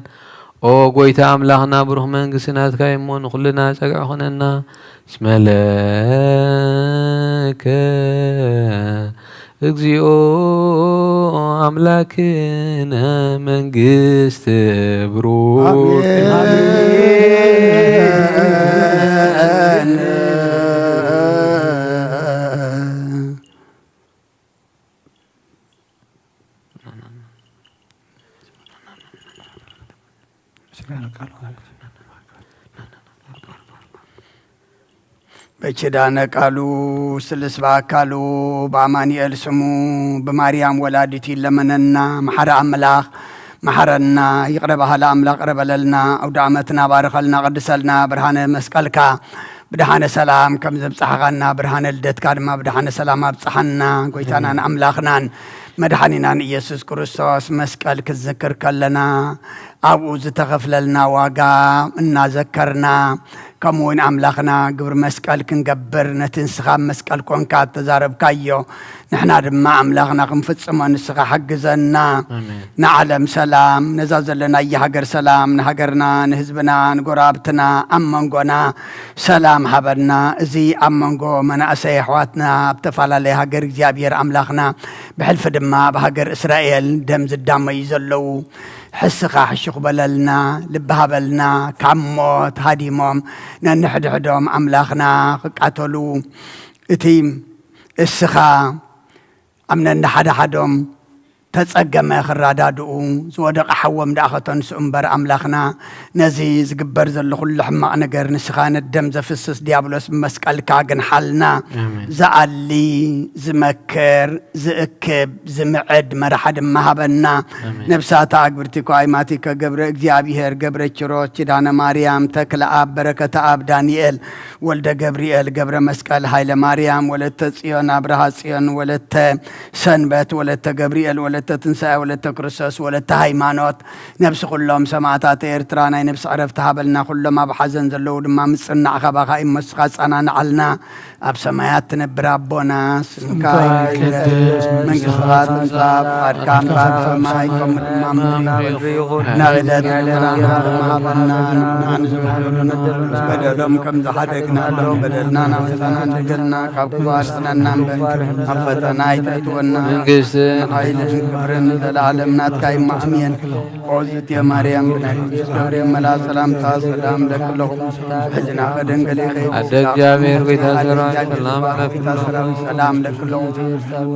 ኦ ጎይታ ኣምላኽና፣ ብሩኽ መንግስቲ ናትካ እዩ እሞ፣ ንኹልና ጸግዒ ኹነና። እስመ ለከ እግዚኦ ኣምላክነ መንግስት ብሩክ። ኣሜን። በኪዳነ ቃሉ ስልስ በአካሉ በአማኑኤል ስሙ ብማርያም ወላዲቱ ይለመነና። መሓሪ ኣምላኽ መሓረና፣ ይቕረ በሃሊ ኣምላኽ ይቕረ በለልና። ኣውደ ዓመትና ባርኸልና፣ ቅድሰልና፣ ብርሃነ መስቀልካ ብደሓነ ሰላም ከም ዘብጽሓኻና፣ ብርሃነ ልደትካ ድማ ብደሓነ ሰላም ኣብጽሓና። ጎይታናን ኣምላኽናን መድሓኒናን ኢየሱስ ክርስቶስ መስቀል ክንዝክር ከለና፣ ኣብኡ ዝተኸፍለልና ዋጋ እናዘከርና፣ ከምኡ እውን ኣምላኽና ግብሪ መስቀል ክንገብር፣ ነቲ ንስኻ ኣብ መስቀል ኮንካ እተዛረብካዮ፣ ንሕና ድማ ኣምላኽና ክንፍጽሞ ንስኻ ሓግዘና። ኣሜን። ንዓለም ሰላም፣ ነዛ ዘለናያ ሃገር ሰላም፣ ንሃገርና፣ ንህዝብና፣ ንጎረባብትና፣ ኣብ መንጎና ሰላም ሃበና። እዚ ኣብ መንጎ መናእሰይ ኣሕዋትና ኣብ ተፈላለየ ሃገር እግዚኣብሔር ኣምላኽና፣ ብሕልፊ ድማ ኣብ ሃገር እስራኤል ደም ዝዳመዩ ዘለዉ፣ ሕስኻ ሕሹኽ በለልና። ልቢ ሃበልና። ካብ ሞት ሃዲሞም ነንሕድሕዶም ኣምላኽና ክቃተሉ፣ እቲ እስኻ ኣብ ነንሓድሓዶም ተጸገመ ክረዳድኡ፣ ዝወደቐ ሓዎም ደኣ ከተንስኡ እምበር ኣምላኽና፣ ነዚ ዝግበር ዘሎ ኩሉ ሕማቕ ነገር ንስኻ ነደም ዘፍስስ ዲያብሎስ ብመስቀልካ ግንሓልና። ኣሜን። ዝኣሊ፣ ዝመክር፣ ዝእክብ፣ ዝምዕድ መራሒ ድማ ሃበና። ኣሜን። ነብሳታ ኣግብርቲ ኳይማቲከ ገብረ እግዚኣብሔር፣ ገብረ ኪሮስ፣ ኪዳነ ማርያም፣ ተክለ ኣብ፣ በረከተ ኣብ፣ ዳንኤል፣ ወልደ ገብርኤል፣ ገብረ መስቀል፣ ሃይለ ማርያም፣ ወለተ ጽዮን፣ ኣብርሃ ጽዮን፣ ወለተ ሰንበት፣ ወለተ ገብርኤል፣ ወለተ ትንሳኤ፣ ወለተ ክርስቶስ፣ ወለተ ሃይማኖት፣ ነብሲ ኩሎም ሰማእታት ኤርትራ ናይ ነብሲ ዕረፍቲ ሃበልና። ኩሎም ኣብ ሓዘን ዘለዉ ድማ ምጽናዕ ካባኻ እዩ እሞ ንስኻ ኣጸናንዓልና። ኣብ ሰማያት ትነብር ኣቦና፣ ስምካ ይትቀደስ፣ መንግስትኻ ትምጻእ፣ ፍቓድካ እምበኣር ብሰማይ ከምኡ ድማ ኣብ ምድሪ ይኹን። ናብዕለት እንጀራና ሃበና፣ ንሕና ንዝበደሉና በደሎም ከም ዝሓደግናሎም በደልና ናብታና ንገልና፣ ካብ ክፉ ኣድሕነና እምበር፣ ኣብ ፈተና ኣይተእትወና። መንግስቲ ሓይልን ክብርን ንዘለኣለም ናትካ እዩ። ኣሜን። ኦዝት የማርያም ብናይ ቅዱስ ገብርኤል መልኣ ሰላምታ ሰላም ለኪ ኣለኹ። ሕልና ከደንገሊኸ ኣደ እግዚኣብሔር ጎይታ ሰራዊት ሰላም ለኪ ሰላም ለኪ ኣለኹ።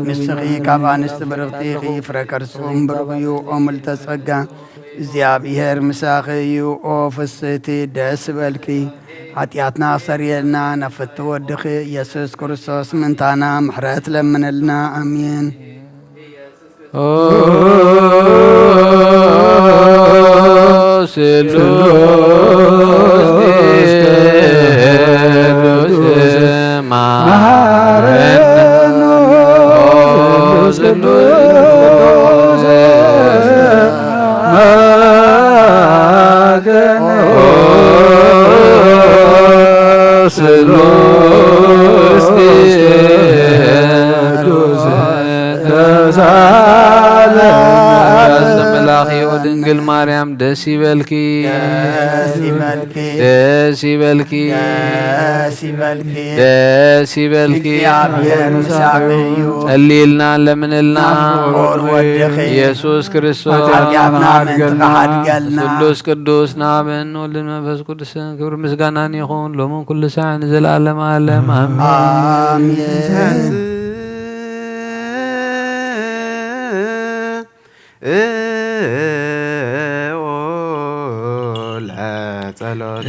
ንስኺ ካብ ኣንስቲ ብርኽቲ ኢኺ፣ ፍረ ከርስኹም ብሩኽ እዩ። ኦ ምልዕተ ጸጋ እግዚኣብሔር ምሳኺ እዩ። ኦ ፍስህቲ ደስ በልኪ፣ ሓጢኣትና ኣሰርየልና፣ ናብ ፍትሒ ወድኺ ኢየሱስ ክርስቶስ ምእንታና ምሕረት ለምንልና። ኣሜን። ኦ ስሉስ ቅዱስ መሐረነ። ኦ ስሉስ ቅዱስ መሐረነ። ኦ ስሉስ ቅዱስ ተሳለ። መልኣኽ ድንግል ማርያም ደስ ይበልኪ። ደስ ይበልኪ። ደስ ይበልኪ። ደስ ይበልኪ። ደስ ይበልኪ። እግዚኣብሔር ምሳኺ እዩ። ጸልይልና ለምንልና። ናፍቆት ወድኺ ኢየሱስ ክርስቶስ ሓጢኣትና ምእንቲ ክሓድገልና። ስሉስ ቅዱስ ንኣብን ወልድን መንፈስ ቅዱስን ክብሪ ምስጋናን ይኹን ሎምን ኩሉ ሳዕ ንዘለኣለም ዓለም ኣሜን። ኣሜን። ጸሎት።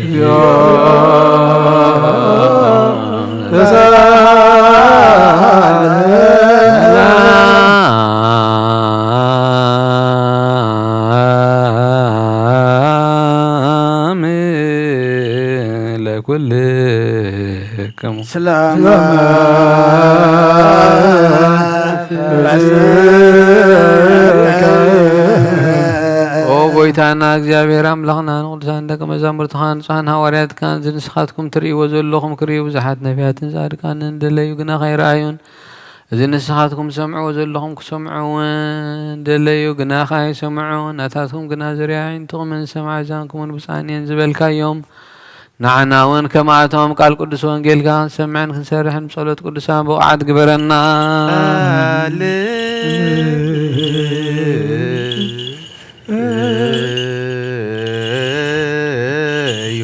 ከሙ። ስላም ኦ ጎይታና እግዚኣብሔር ኣምላኽና፣ ንቅዱሳን ደቂ መዛሙርትኻ፣ ንጹሓን ሃዋርያትካ፣ እዚ ንስኻትኩም ትርእይዎ ዘለኹም ክርእዩ ብዙሓት ነቢያትን ጻድቃንን ደለዩ፣ ግና ከይረኣዩን፣ እዚ ንስኻትኩም ትሰምዕዎ ዘለኹም ክሰምዑ እውን ደለዩ፣ ግና ከይሰምዑ፣ ናታትኩም ግና ዝርያ ኣዒንትኹምን ዝሰምዓ ኣእዛንኩምን ብፁዓን እየን ዝበልካዮም፣ ንዓና እውን ከምኣቶም ቃል ቅዱስ ወንጌልካ ክንሰምዕን ክንሰርሕን ብጸሎት ቅዱሳን ብቑዓት ግበረና። እዩ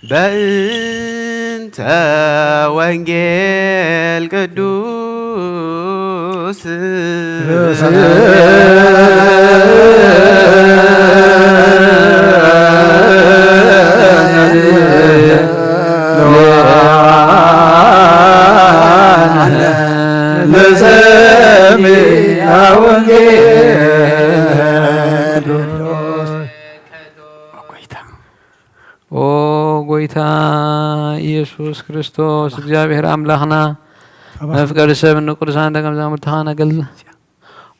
በእንተ ወንጌል ቅዱስ ንሰምዕ ወንጌል ቅዱስ። ኦ ጎይታ ኢየሱስ ክርስቶስ፣ እግዚኣብሔር ኣምላኽና፣ መፍቀሪ ሰብ፣ ንቅዱሳን ደቀ መዛሙርትኻ ነገልግል።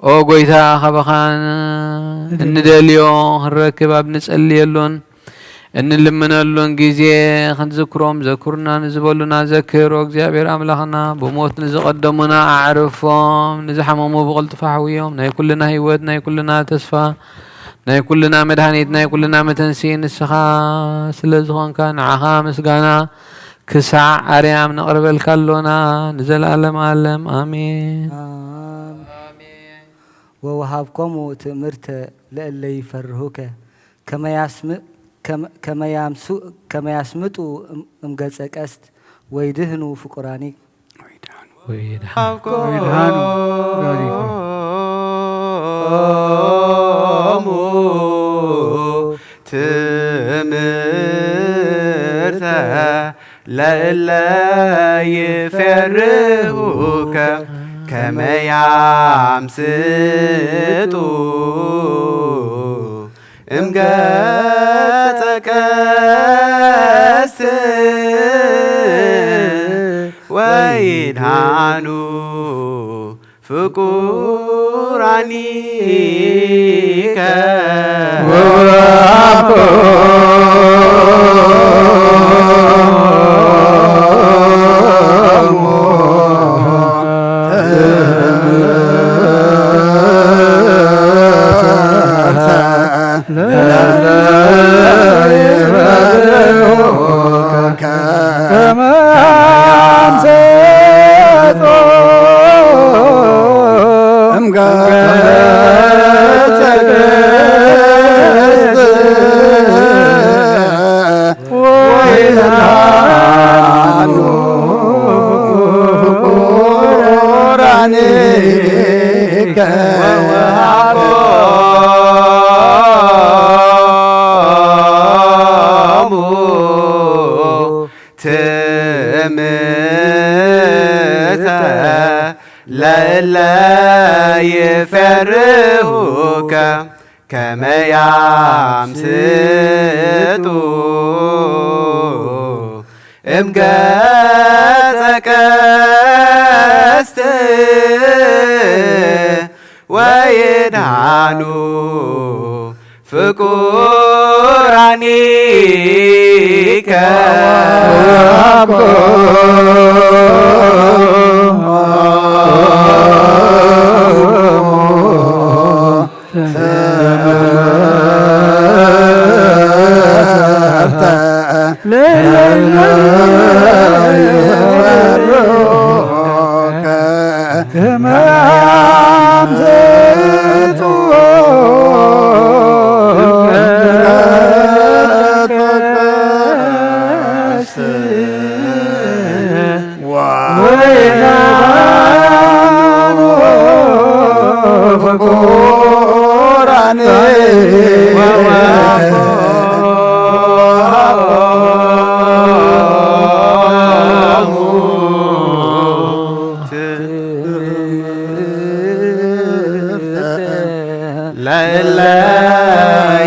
ኦ ጎይታ፣ ካባኻ እንደልዮ ክንረክብ ኣብ ንጸልየሉን እንልምነሉን ግዜ ክንዝክሮም፣ ዘክሩና ንዝበሉና ዘክር። ኦ እግዚኣብሔር ኣምላኽና፣ ብሞት ንዝቐደሙና ኣዕርፎም፣ ንዝሓመሙ ብቕልጡፍ ኣሕውዮም። ናይ ኩልና ህይወት፣ ናይ ኩልና ተስፋ፣ ናይ ኩልና መድሃኒት፣ ናይ ኩልና መተንሲ ንስኻ ስለ ዝኾንካ፣ ንዓኻ ምስጋና ክሳዕ ኣርያም ነቕርበልካ ኣሎና፣ ንዘለኣለም ኣለም። ኣሜን። ኣሜን። ወወሃብኮሙ ትእምርተ ለእለ ይፈርሁከ፣ ከመ ያስም-፣ ከመ-፣ ከመ ያምሱ-፣ ከመ ያስምጡ እም-፣ እምገጸ ቀስት፣ ወይድህኑ ፍቁራኒ። ወይድሃኑ። ወይድሃኑ። ኦሙ ትእምርተ ለእለ ይፈርሁከ ከመ ያምስጡ እምገጸ ቀስት ወይድሃኑ ፍቁራኒከ። ትእምርተ ለእለ ይፈርሁከ ከመ ያምስጡ እምገጸ ቀስት ወይድሃኑ ፍቁራኒከ። ለእለ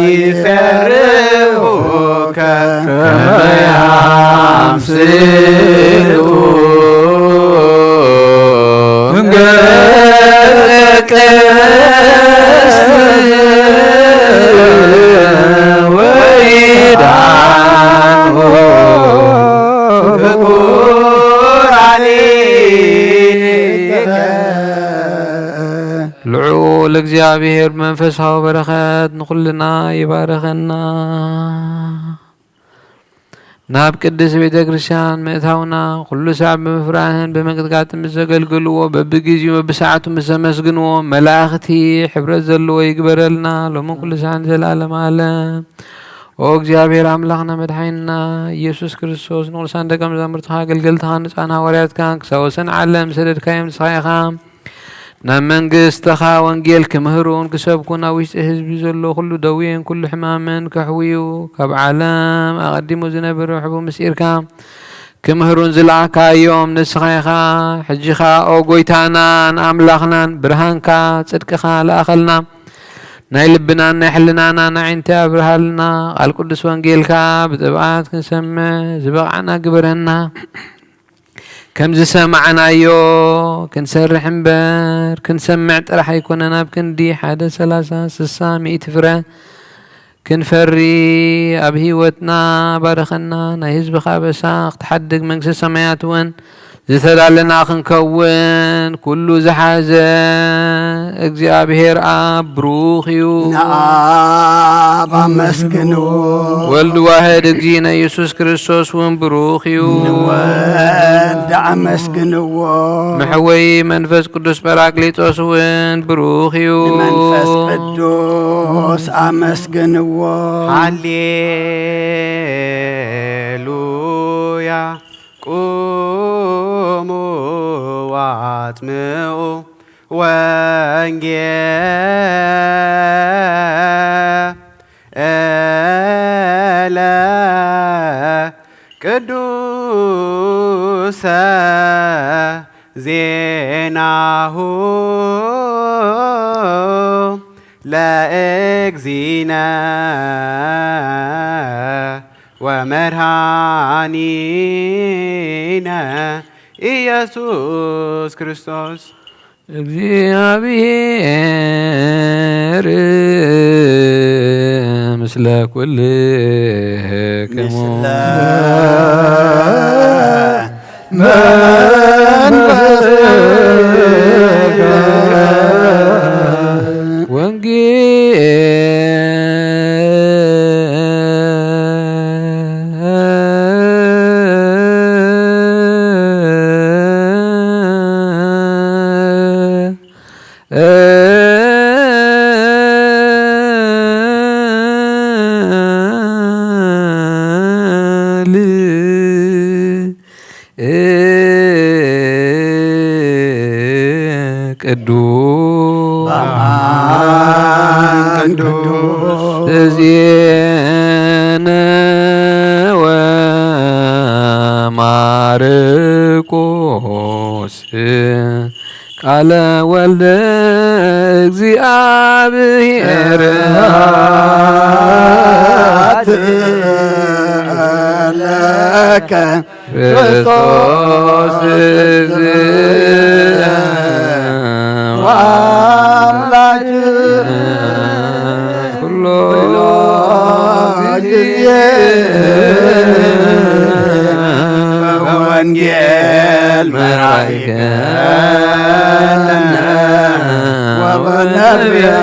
ይፈርሁከ ከመ ኣምስኡ ገጸ ወይዳኑ ፍቁራኒከ። ልዑል እግዚኣብሔር መንፈሳዊ በረኸት ንኹልና ይባረኸና። ናብ ቅድስት ቤተ ክርስቲያን ምእታውና፣ ኩሉ ሳዕ ብምፍራህን ብምንቅጥቃጥን ምስ ዘገልግልዎ፣ በብጊዜኡ በብሰዓቱ ምስ ዘመስግንዎ መላእኽቲ ሕብረት ዘለዎ ይግበረልና፣ ሎሚ ኩሉ ሳዕ ንዘለዓለም ዓለም። ኦ እግዚኣብሔር ኣምላኽና መድሓኒና ኢየሱስ ክርስቶስ፣ ንቅዱሳን ደቀ መዛሙርትኻ ኣገልገልትኻ ንጹሓን ሃዋርያትካ ክሳብ ወሰን ዓለም ዝሰደድካዮም ንስኻ ኢኻ። ናብ መንግስትኻ ወንጌል ክምህሩን ክሰብኩን ኣብ ውሽጢ ህዝቢ ዘሎ ኩሉ ደዌን ኩሉ ሕማምን ከሕውዩ፣ ካብ ዓለም ኣቐዲሙ ዝነበረ ሕቡእ ምስጢርካ ክምህሩን ዝለኣካዮም ንስኻ ኢኻ። ሕጂ ኸኣ ኦ ጎይታናን ኣምላኽናን፣ ብርሃንካ ጽድቅኻ ለኣኸልና። ናይ ልብናን ናይ ሕልናናን ኣዒንቲ ኣብርሃልና። ቃል ቅዱስ ወንጌልካ ብጥብዓት ክንሰምዕ ዝበቕዓና ግበረና። ከም ዝሰማዕናዮ ክንሰርሕ እምበር፣ ክንሰምዕ ጥራሕ ኣይኮነን፣ ኣብ ክንዲ ሓደ ሰላሳ፣ ስሳ፣ ሚእቲ ፍረ ክንፈሪ ኣብ ህይወትና ባርኸና። ናይ ህዝብኻ ኣበሳ ክትሓድግ፣ መንግስተ ሰማያት እውን ዝተዳለና ክንከውን ኩሉ ዝሓዘ እግዚኣብሔር ኣብ ብሩኽ እዩ። ንኣብ ኣመስግንዎ። ወልድ ዋህድ እግዚእነ ኢየሱስ ክርስቶስ እውን ብሩኽ እዩ። ንወልድ ኣመስግንዎ። መሕወይ መንፈስ ቅዱስ ጳራቅሊጦስ እውን ብሩኽ እዩ። ንመንፈስ ቅዱስ ኣመስግንዎ። ሃሌሉያ። ቁሙ ወአጽምዑ ወንጌለ ቅዱሰ ዜናሁ ለእግዚእነ ወመድኃኒነ ኢየሱስ ክርስቶስ። እግዚኣብሔር ምስለ ኩልክሙ። ምስለ መንፈስከ። ወንጌል ቅዱስ በአማን ቅዱስ። ዜነወ ማርቆስ ቃለ ወልደ እግዚአብሔር። ስብሐት ለከ ክርስቶስ እግዚእነ ወአምላክነ ኩሎ ጊዜ በወንጌል መራሂከነ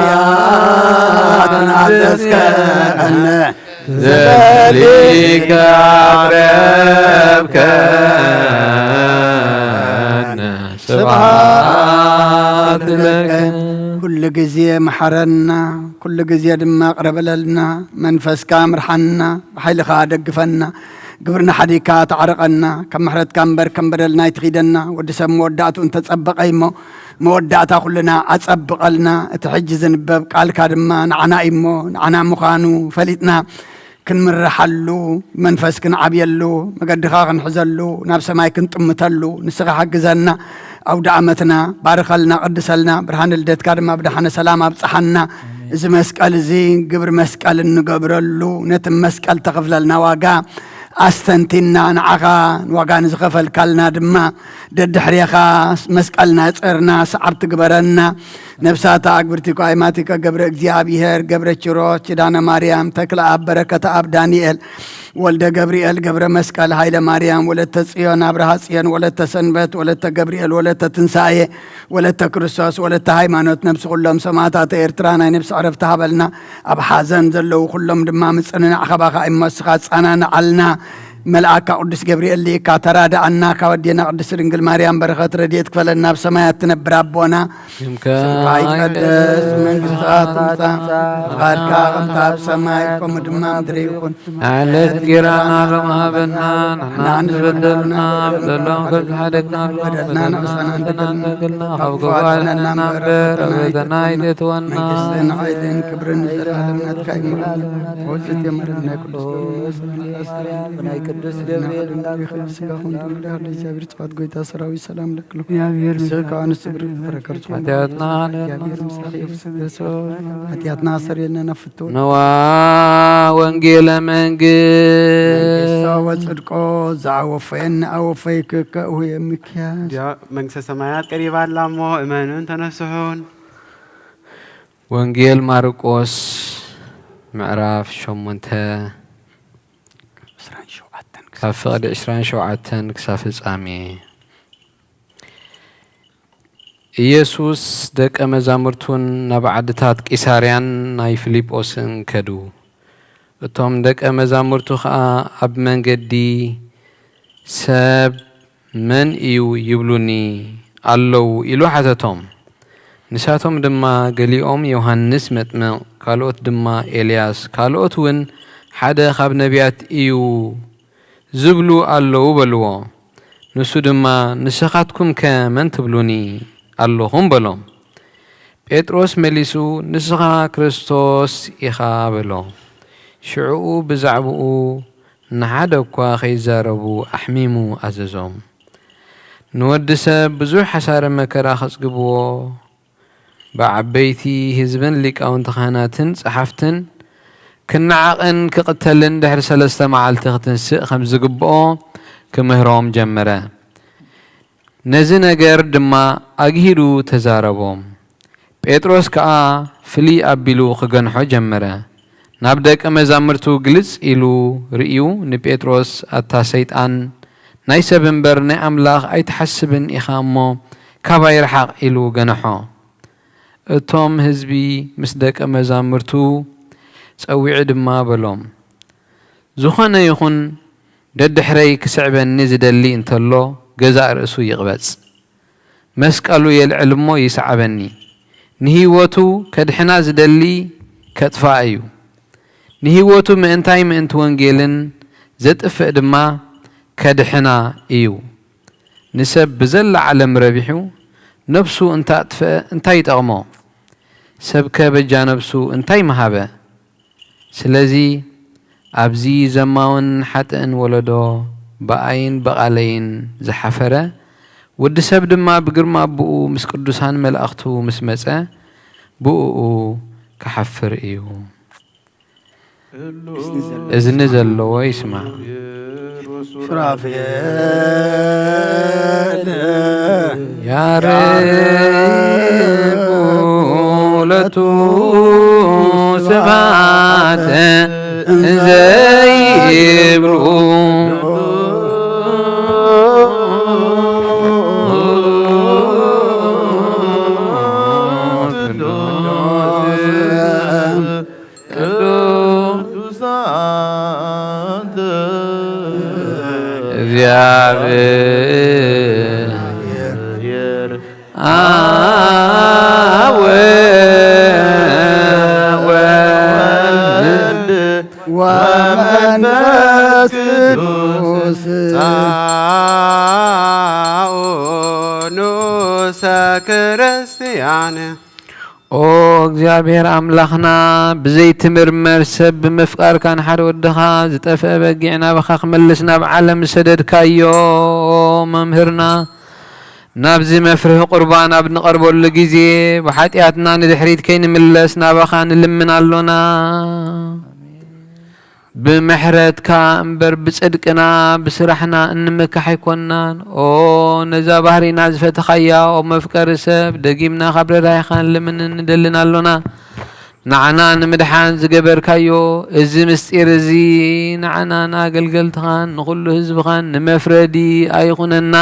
ወበነቢያት አዘዝከነ። ዘሊከ አቅረብከነ ስብሐት ለከ። ኩሉ ግዜ መሓረና፣ ኩሉ ግዜ ድማ ቅረበለልና። መንፈስካ ምርሓና፣ ብሓይልኻ ደግፈና። ግብርና ሓዲግካ ተዓርቐና። ካብ ምሕረትካ እምበር ከም በደልና ኣይትኺደና። ወዲ ሰብ መወዳእትኡ እንተጸበቐ እሞ፣ መወዳእታ ኩልና ኣጸብቐልና። እቲ ሕጂ ዝንበብ ቃልካ ድማ ንዓና እዩ እሞ፣ ንዓና ምዃኑ ፈሊጥና ክንምርሓሉ፣ መንፈስ ክንዓብየሉ፣ መገድኻ ክንሕዘሉ፣ ናብ ሰማይ ክንጥምተሉ ንስኻ ሓግዘና። ኣውደ ዓመትና ባርኸልና፣ ቅድሰልና፣ ብርሃን ልደትካ ድማ ብደሓነ ሰላም ኣብጽሓና። እዚ መስቀል እዚ ግብሪ መስቀል እንገብረሉ፣ ነቲ መስቀል ተኸፍለልና ዋጋ ኣስተንቲና፣ ንዓኻ ንዋጋ ንዝኸፈልካልና ድማ ደድሕሬኻ መስቀልና ጸርና ሰዓብቲ ግበረና። ነፍሳታ ኣግብርቲኮ ኣይማቲከ ገብረ እግዚኣብሔር፣ ገብረ ኪሮስ፣ ኪዳነ ማርያም፣ ተክለ ኣብ፣ በረከተ ኣብ፣ ዳንኤል፣ ወልደ ገብርኤል፣ ገብረ መስቀል፣ ሃይለ ማርያም፣ ወለተ ጽዮን፣ ኣብርሃ ጽዮን፣ ወለተ ሰንበት፣ ወለተ ገብርኤል፣ ወለተ ትንሳኤ፣ ወለተ ክርስቶስ፣ ወለተ ሃይማኖት፣ ነብሲ ኩሎም ሰማዕታተ ኤርትራ ናይ ነብሲ ዕረፍቲ ሃበልና። ኣብ ሓዘን ዘለዉ ኩሎም ድማ ምጽንናዕ ካባኻ እሞ ንስኻ ጻናንዓልና። መልኣካ ቅዱስ ገብርኤል ልኢካ ተራድኣና። ካብ ኣዴና ቅድስት ድንግል ማርያም በረኸት ረድኤት ክፈለና። ኣብ ሰማያት ትነብር ኣቦና፣ ስምካ ይቀደስ፣ መንግስትኻ ትምጻእ፣ ፍቓድካ ከምታ ኣብ ሰማይ ከምኡ ድማ ምድሪ ይኹን። ዕለት ጌራና ሎም ሃበና፣ ንሕና ንዝበደሉና በደሎም ከም ዝሓደግና በደልና ንዕሰና ንበደልና፣ ካብ ክፉ ኣድሕነና እምበር፣ ፈተና ኣይተእትወና። መንግስትን ሓይልን ክብርን ንዘለኣለም ናትካ እዩ። እምነት ናይ ቅዱስ ጊዮርጊስ ናይ ቅዱስ ገብርኤል ስጋኹም ድንግል እግዚኣብሔር ጽፋት ጎይታ ሰራዊት ሰላም ለክሉ። እግዚኣብሔር ስጋ ከኣ ንሱ ብርክ ተፈረከርቱ። ሓጢኣትና ሓጢኣትና ኣሰርየና ናብ ፍትወት። ነዋ ወንጌለ መንግስት። መንግስቶ ወጽድቆ ዘአወፈየን አወፈይክከ እሁ የሚክያስ። ዲያ-፣ መንግስተ ሰማያት ቀሪባ ኣላ እሞ እመኑን ተነስሑን። ወንጌል ማርቆስ ምዕራፍ ሸሞንተ ካብ ፍቕዲ ዕስራን ሸውዓተን ክሳብ ፍጻሜ። ኢየሱስ ደቀ መዛሙርቱን ናብ ዓድታት ቂሳርያን ናይ ፊልጶስን ከዱ። እቶም ደቀ መዛሙርቱ ኸኣ ኣብ መንገዲ፣ "ሰብ መን እዩ ይብሉኒ ኣለዉ?" ኢሉ ሓተቶም። ንሳቶም ድማ፣ "ገሊኦም ዮሃንስ መጥምቕ፣ ካልኦት ድማ ኤልያስ፣ ካልኦት እውን ሓደ ካብ ነቢያት እዩ ዝብሉ ኣለዉ" በልዎ። ንሱ ድማ፣ "ንስኻትኩምከ መን ትብሉኒ ኣለኹም?" በሎም። ጴጥሮስ መሊሱ፣ "ንስኻ ክርስቶስ ኢኻ" በሎ። ሽዕኡ ብዛዕባኡ ንሓደ እኳ ከይዛረቡ ኣሕሚሙ ኣዘዞም። ንወዲ ሰብ ብዙሕ ሓሳረ መከራ ከጽግብዎ፣ ብዓበይቲ ህዝብን ሊቃውንቲ ካህናትን ጸሓፍትን ክነዓቕን ክቕተልን ድሕሪ ሰለስተ መዓልቲ ክትንስእ ከም ዝግብኦ ክምህሮም ጀመረ። ነዚ ነገር ድማ ኣግሂዱ ተዛረቦም። ጴጥሮስ ከኣ ፍልይ ኣቢሉ ክገንሖ ጀመረ። ናብ ደቀ መዛሙርቱ ግልጽ ኢሉ ርእዩ ንጴጥሮስ፣ "ኣታ ሰይጣን፣ ናይ ሰብ እምበር ናይ ኣምላኽ ኣይትሓስብን ኢኻ እሞ ካባይ ርሓቕ" ኢሉ ገንሖ። እቶም ህዝቢ ምስ ደቀ መዛሙርቱ ጸዊዑ ድማ በሎም፣ "ዝኾነ ይኹን ደድሕረይ ክስዕበኒ ዝደሊ እንተሎ፣ ገዛእ ርእሱ ይቕበጽ፣ መስቀሉ የልዕል እሞ ይስዓበኒ። ንህይወቱ ከድሕና ዝደሊ ከጥፍኣ እዩ፣ ንህይወቱ ምእንታይ ምእንቲ ወንጌልን ዘጥፍእ ድማ ከድሕና እዩ። ንሰብ ብዘላ ዓለም ረቢሑ ነፍሱ እንተ ኣጥፍአ እንታይ ይጠቕሞ? ሰብከ በጃ ነፍሱ እንታይ ምሃበ?" ስለዚ ኣብዚ ዘማውን ሓጥእን ወለዶ ብኣይን ብቓለይን ዝሓፈረ፣ ወዲ ሰብ ድማ ብግርማ ኣቦኡ ምስ ቅዱሳን መላእኽቱ ምስ መጸ፣ ብእኡ ክሓፍር እዩ። እዝኒ ዘለዎ ይስማዕ። ሱራፌል ያርጉ ለቱ ስብሐተ እንዘ ይብሉ። ቅዱሳን እግዚአብሔር አብ ወወልድ ወመንፈስ ቅዱስ። ጻኡ ንኡሰ ክርስቲያን። ኦ እግዚኣብሔር ኣምላኽና፣ ብዘይትምርመር ሰብ ብምፍቃርካ ንሓደ ወድኻ ዝጠፍአ በጊዕ ናባኻ ክመልስ ናብ ዓለም ዝሰደድካዮ መምህርና፣ ናብዚ መፍርሂ ቁርባን ኣብ ንቐርበሉ ግዜ ብሓጢኣትና ንድሕሪት ከይንምለስ ናባኻ ንልምን ኣሎና። ብምሕረትካ እምበር ብጽድቅና ብስራሕና እንምካሕ ኣይኮንናን። ኦ ነዛ ባህሪና ዝፈተኻያ፣ ኦ መፍቀሪ ሰብ፣ ደጊምና ካብ ርህራሄኻ ንልምንን ንደልን ኣሎና። ንዓና ንምድሓን ዝገበርካዮ እዚ ምስጢር እዚ ንዓናን ኣገልገልትኻን ንኹሉ ህዝብኻን ንመፍረዲ ኣይኹነና።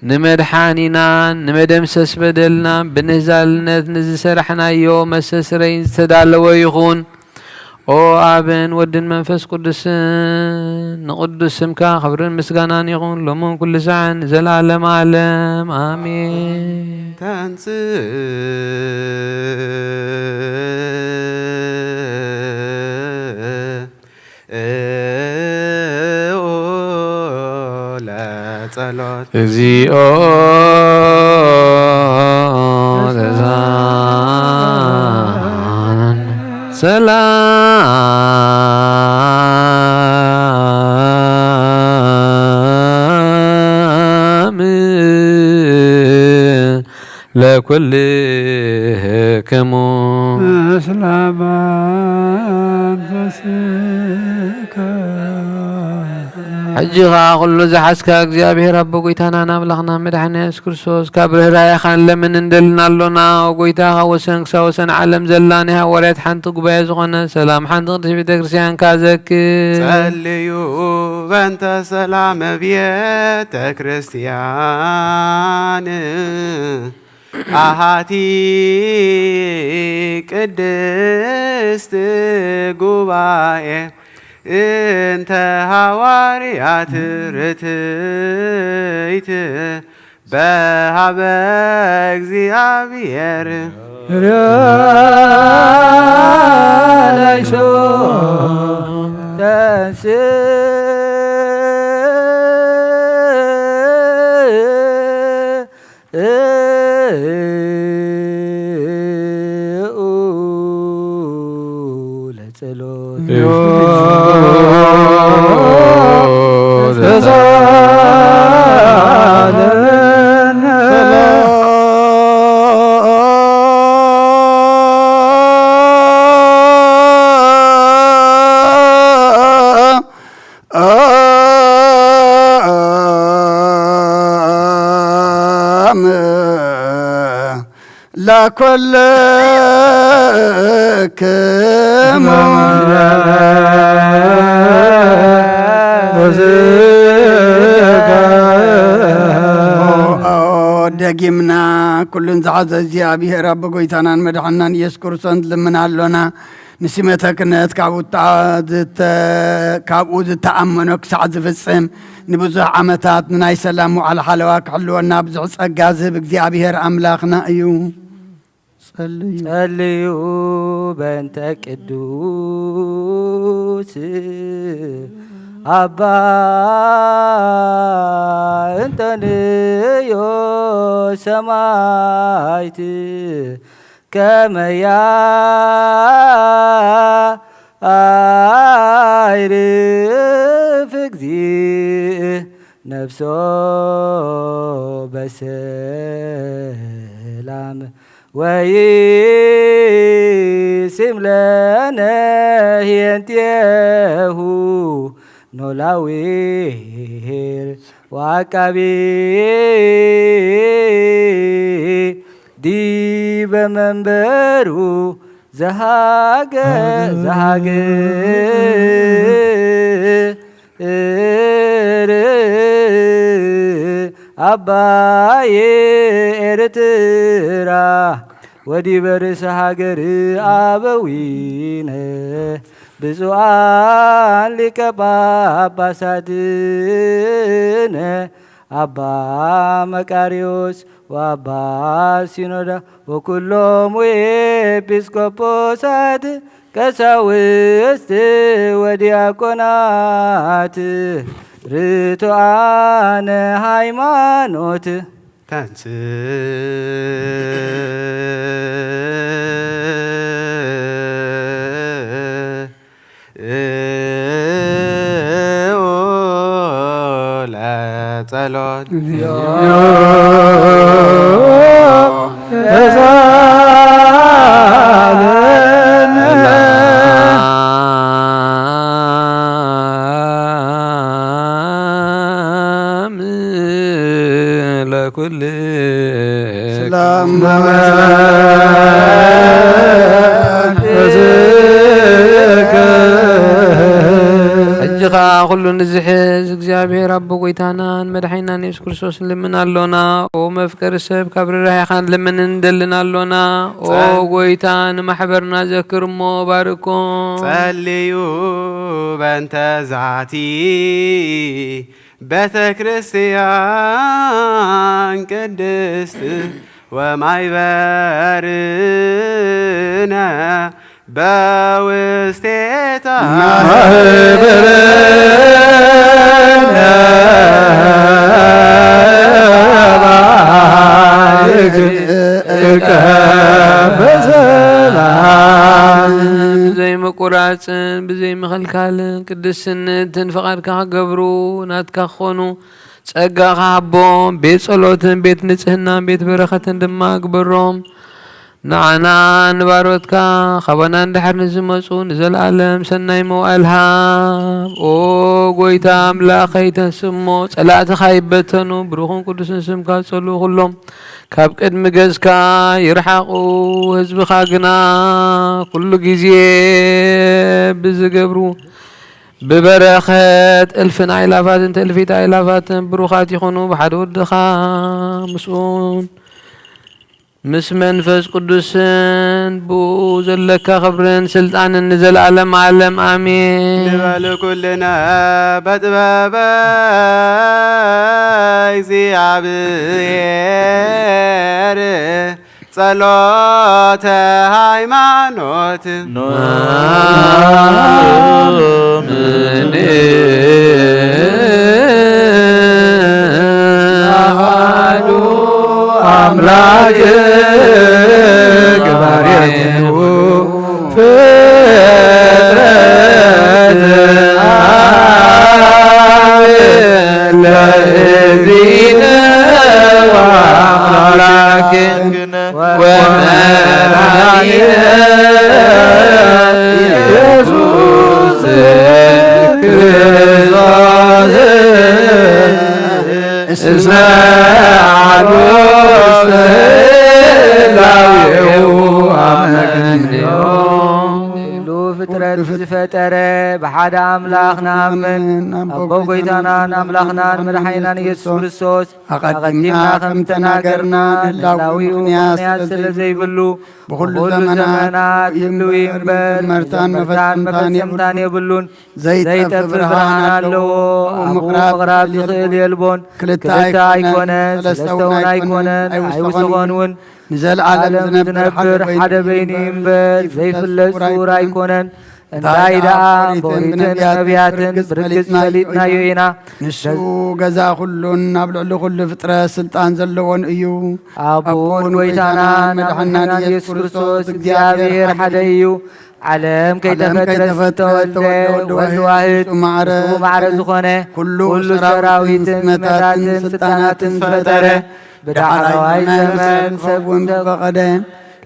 ንመድሓኒናን ንመደምሰስ በደልና ብንህዛልነት ንዝሰራሕናዮ መስተስረይን ዝተዳለወ ይኹን። ኦ ኣብን ወድን መንፈስ ቅዱስን ንቅዱስ ስምካ ክብርን ምስጋናን ይኹን ሎምን ኩሉ ሰዓን ንዘለዓለም ዓለም ኣሜን። ተንስእ ለጸሎት። እግዚኦ ተዛን ሰላም ለኩልክሙ። ምስለ መንፈስከ። ሕጂ ኸኣ ኩሉ ዝሓዝካ እግዚኣብሔር ኣቦ፣ ጎይታናን ኣምላኽናን መድሓኒና የሱስ ክርስቶስ፣ ካብ ርህራሄኻ ንለምን እንደልን ኣሎና። ኦ ጎይታ፣ ካብ ወሰን ክሳብ ወሰን ዓለም ዘላ ናይ ሃዋርያት ሓንቲ ጉባኤ ዝኾነ ሰላም ሓንቲ ቅድስቲ ቤተ ክርስቲያንካ ዘክር። ጸልዩ በእንተ ሰላም ቤተ ክርስቲያን። ኣሃቲ ቅድስት ጉባኤ እንተ ሃዋርያት ርትይት በሃበ እግዚኣብሔር። ርያላይሶ ተንስ ለጸሎት። ለኩልክሙ። ደጊምና ኩሉን ዝሓዘ እግዚኣብሔር ኣብ ጎይታናን መድሓናን ኢየሱስ ክርስቶስ ንልምን ኣሎና። ንሲመተ ክህነት ካብኡ ዝተ-፣ ዝተ-፣ ካብኡ ዝተኣመኖ ክሳዕ ዝፍጽም፣ ንብዙሕ ዓመታት ንናይ ሰላም መዓል ሓለዋ ክሕልወና ብዙሕ ጸጋ ዝህብ እግዚኣብሔር ኣምላኽና እዩ። ጸልዩ። ጸልዩ በእንተ ቅዱስ ኣባ እንጦንዮስ ሰማዕት። ከመ ያዕርፍ እግዚእ ነፍሶ በሰላም ወይሲም ለነ ኄንቴሁ ኖላዊ ኄር ወዐቃቢ ዲበ መንበሩ ዘሃገ-፣ ዘሃገር ኣባይ ኤርትራ ወዲበ ርእሰ ሃገር ኣበዊነ ብፁዓን ሊቀ ጳጳሳትነ ኣባ መቃርዮስ ወኣባ ሲኖዳ ወኩሎሙ ኤጲስቆጶሳት ቀሳውስት ወዲያቆናት ርቱዓነ ሃይማኖት። ተንስእ ለጸሎት። ሕጂ ኸዓ ኩሉ ንዝሕዝ እግዚኣብሔር ኣቦ ጐይታናን መድሓኒናን የሱስ ክርስቶስ ንልምን ኣሎና። ኦ መፍቀሪ ሰብ፣ ካብ ርህራሄኻ ንልምንን ንደልን ኣሎና። ኦ ጸል- ጐይታ፣ ንማሕበርና ዘክር እሞ ባርኮም። ጸልዩ በእንተ ዛቲ ቤተ ክርስቲያን ቅድስት ወማይበርነ በውስቴታ ማህበረነ ባርክ እቀ በሰላም። ብዘይምቁራጽን ብዘይምኽልካልን ቅድስነትን ፍቓድካ ክገብሩ ናትካ ክኾኑ ጸጋኻ ሃቦም። ቤት ጸሎትን ቤት ንጽህናን ቤት በረኸትን ድማ ግበሮም። ንዓና ንባሮትካ ካባና ንድሕር ንዝመጹ ንዘለኣለም ሰናይ መዋእል ሃብ። ኦ ጐይታ ኣምላኸይ፣ ተንስእ እሞ ጸላእትኻ ይበተኑ፣ ብሩኽን ቅዱስን ስምካ ዝጸልኡ ኩሎም ካብ ቅድሚ ገጽካ ይርሓቑ። ህዝብኻ ግና ኩሉ ግዜ ብዝገብሩ ብበረኸት እልፍን ኣእላፋትን ትእልፊት ኣእላፋትን ብሩኻት ይኹኑ፣ ብሓደ ወድኻ ምስኡን ምስ መንፈስ ቅዱስን ብኡ ዘለካ ክብርን ስልጣንን ንዘለኣለም ዓለም ኣሜን። ንበል ኩልነ በጥበበ እግዚኣብሔር ጸሎተ ሃይማኖት ኖ ምን ኣሃዱ ኣምላክ ገባሬ ኩሉ ፍጥረት ለእግዚእነ ወአምላክነ ወመድኃኒነ ኢየሱስ ክርስቶስ እስመ አልቦ ስላዌሁ አመክንዮ። ኩሉ ፍጥረት ዝፈጠረ ብሓደ ኣምላኽ ንኣምን። ኣቦ ጐይታናን ኣምላኽናን መድሓኒናን ኢየሱስ ክርስቶስ ኣቐዲምና ከም ተናገርና፣ ንህላዊኡ ምኽንያት ስለ ዘይብሉ፣ ብኹሉ ዘመናት ህልው እዩ እምበር፣ መጀመርታን መፈጸምታን የብሉን። ዘይጠፍእ ብርሃን ኣለዎ። ኣብኡ ምቕራብ ዝኽእል የልቦን። ክልተ ኣይኮነን፣ ሰለስተ እውን ኣይኮነን፣ ኣይውሰኾን እውን። ንዘለዓለም ዝነብር ሓደ በይኑ እዩ እምበር፣ ዘይፍለጥ ስውር ኣይኮነን። እንታይ ደኣ ብኦሪትን ብነቢያትን ብርግጽ ፈሊጥናዮ ኢና። ንሱ ገዛ ኩሉን ኣብ ልዕሊ ኩሉ ፍጥረት ስልጣን ዘለዎን እዩ። ኣቦን ጐይታናን መድሓኒናን ኢየሱስ ክርስቶስ እግዚኣብሔር ሓደ እዩ። ዓለም ከይተፈጥረት ዝተወልደ ወልድ ዋሕድ፣ ስሙ ማዕረ ዝኾነ፣ ኩሉ ሰራዊትን መታትን ስልጣናትን ዝፈጠረ፣ ብዳሕረዋይ ዘመን ሰብ ፈቐደ።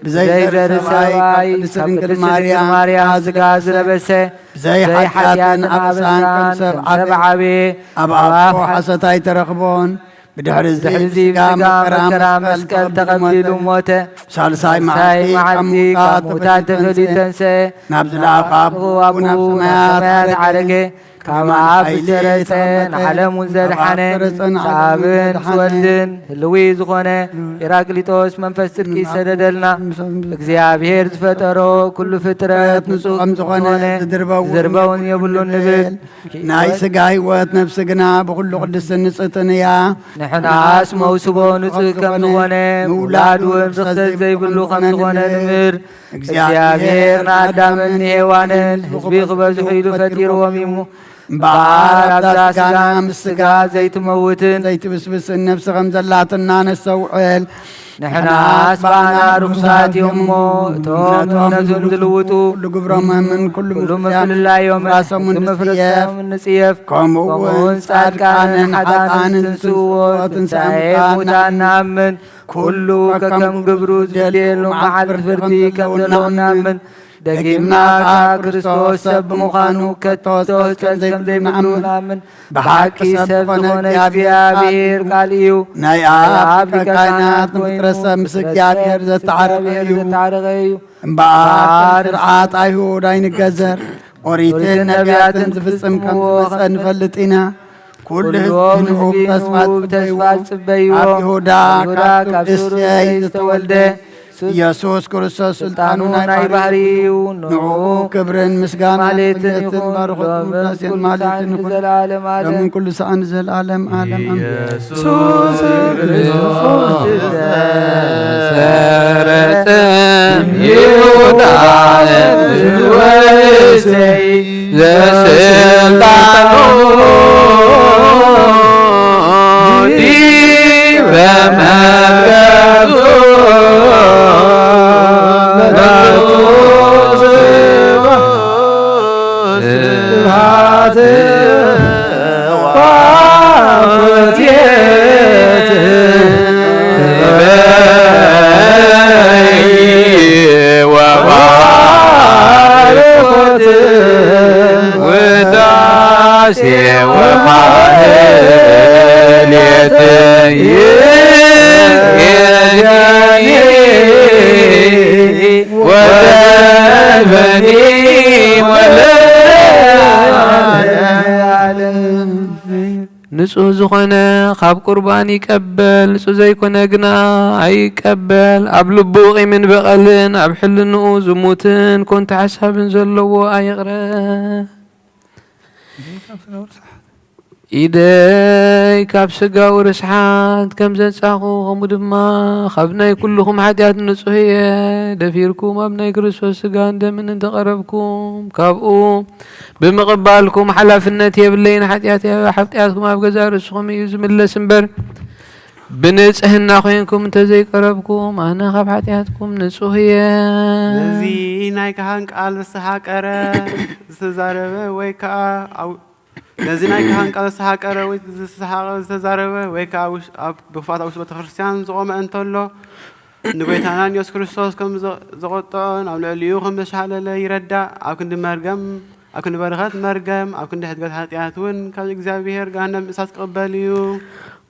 ብዘይ ዘር ሰብኣይ ካብ ቅድስት ድንግል ማርያም ሥጋ ዝለበሰ፣ ብዘይ ኃጢኣትን ኣበሳን ከም ሰብ ዓበየ። ኣብ ኣፉ ሓሶት ኣይተረኽቦን። ብድሕርዚ ብስጋ መከራ መስቀል ተቐቢሉ ሞተ። ሳልሳይ መዓልቲ ካብ ምዉታት ተፈልዩ ተንስአ። ናብ ዝለኣኾ ኣቦ ናብ ሰማያት ዓረገ። ካብ ኣብ ዝሰረጸ ንዓለም እውን ዘድሓነ፣ ምስ ኣብን ምስ ወልድን ህልዊ ዝኾነ ጴራቅሊጦስ መንፈስ ጽድቂ ይሰደደልና። እግዚኣብሔር ዝፈጠሮ ኩሉ ፍጥረት ንጹህ ከም ዝኾነ ዝድርበውን የብሉን ንብል። ናይ ስጋ ህይወት፣ ነፍሲ ግና ብኹሉ ቅድስትን ንጽሕትን እያ። ንሕናስ መውስቦ ንጹህ ከም ዝኾነ፣ ምውላድ እውን ርኽሰት ዘይብሉ ከም ዝኾነ ንምህር። እግዚኣብሔር ንኣዳምን ንሄዋንን ህዝቢ ክበዝሑ ኢሉ ፈጢርዎም እዩ። እምበኣር ኣብዛ ስጋ ምስ ስጋ ዘይትመውትን ዘይትብስብስን ነፍሲ ከም ዘላትና ነስተውዕል። ንሕናስ ብኣና ርኹሳት እዮም እሞ፣ እቶም እምነቶም ዝልውጡ፣ ኩሉ ግብሮምን ኩሉ ምፍልላዮምን ራሶምን ንጽየፍ። ከምኡ እውን ጻድቃንን ኃጥኣንን ዝትንስእዎ ትንሣኤ ሙታን ንኣምን። ኩሉ ከከም ግብሩ ዝፍደየሉ መዓልቲ ፍርዲ ከም ዘለዉ ንኣምን። ደጊምና ከኣ ክርስቶስ ሰብ ብምዃኑ ከቶ ሕጸት ከም ዘይብሉ ንኣምን። ብሓቂ ሰብ ዝኾነ እግዚኣብሔር ቃል እዩ። ናይ ኣብ ሊቀ ካህናት ንፍጥረት ሰብ ምስ እግዚኣብሔር ዘተዓረቐ እዩ። እምበኣር ከም ስርዓት ኣይሁድ ኣይንገዘር፣ ኦሪትን ነቢያትን ዝፍጽም ከም ዝመጸ ንፈልጥ ኢና። ኩሉ ህዝቢ ንዑ ብተስፋ ዝጽበይዎ፣ ኣብ ይሁዳ ካብ ስሩ እሴይ ዝተወልደ ኢየሱስ ክርስቶስ ስልጣኑ ናይ ባህሪ እዩ። ንዑ ክብርን ምስጋናን ማለት ይኹን፣ ባርኾትን ሎምን ውዳሴን ኩሉ ማለትን ሰዓትን ይኹን። ዘለዓለም ዓለም። ሎምን ኩሉ ሰዓን ዘለዓለም ዓለም። ኣሜን። ኢየሱስ ክርስቶስ ተሰረጸ ይሁዳ እምወእሴይ ዘስልጣኑ ዲበ መትከፍቱ ስብሐት ንጹህ ዝኾነ ካብ ቁርባን ይቀበል፣ ንጹህ ዘይኮነ ግና ኣይቀበል። ኣብ ልቡ ቂምን በቐልን፣ ኣብ ሕልንኡ ዝሙትን ኮንታ ሓሳብን ዘለዎ ኣይቕረ። ኢደይ ካብ ስጋዊ ርስሓት ከም ዘጻኹ፣ ከምኡ ድማ ካብ ናይ ኩልኹም ሓጢኣት ንጹህ እየ። ደፊርኩም ኣብ ናይ ክርስቶስ ስጋን ደምን እንተቐረብኩም፣ ካብኡ ብምቕባልኩም ሓላፍነት የብለይን። ሓጢኣት፣ ሓጢኣትኩም ኣብ ገዛእ ርእስኹም እዩ ዝምለስ እምበር፣ ብንጽህና ኮይንኩም እንተዘይቀረብኩም፣ ኣነ ካብ ሓጢኣትኩም ንጹህ እየ። ነዚ ናይ ካህን ቃል ዝተሓቀረ ዝተዛረበ ወይ ከኣ ኣብ ነዚ ናይ ካህን ቃል ዝተሓቀረ ወይ ዝተሰሓቐ ዝተዛረበ ወይ ከኣ ውሽ-፣ ኣብ ብኽፋት ኣብ ውሽጢ ቤተክርስትያን ዝቖመ እንተሎ፣ ንጎይታናን የሱስ ክርስቶስ ከም ዘ-፣ ዘቖጥዖን ኣብ ልዕሊኡ ከም ዘሻለለ ይረዳእ። ኣብ ክንዲ መርገም፣ ኣብ ክንዲ በረኸት መርገም፣ ኣብ ክንዲ ሕድገት ሓጢኣት እውን ካብ እግዚኣብሔር ገሃነም እሳት ክቕበል እዩ።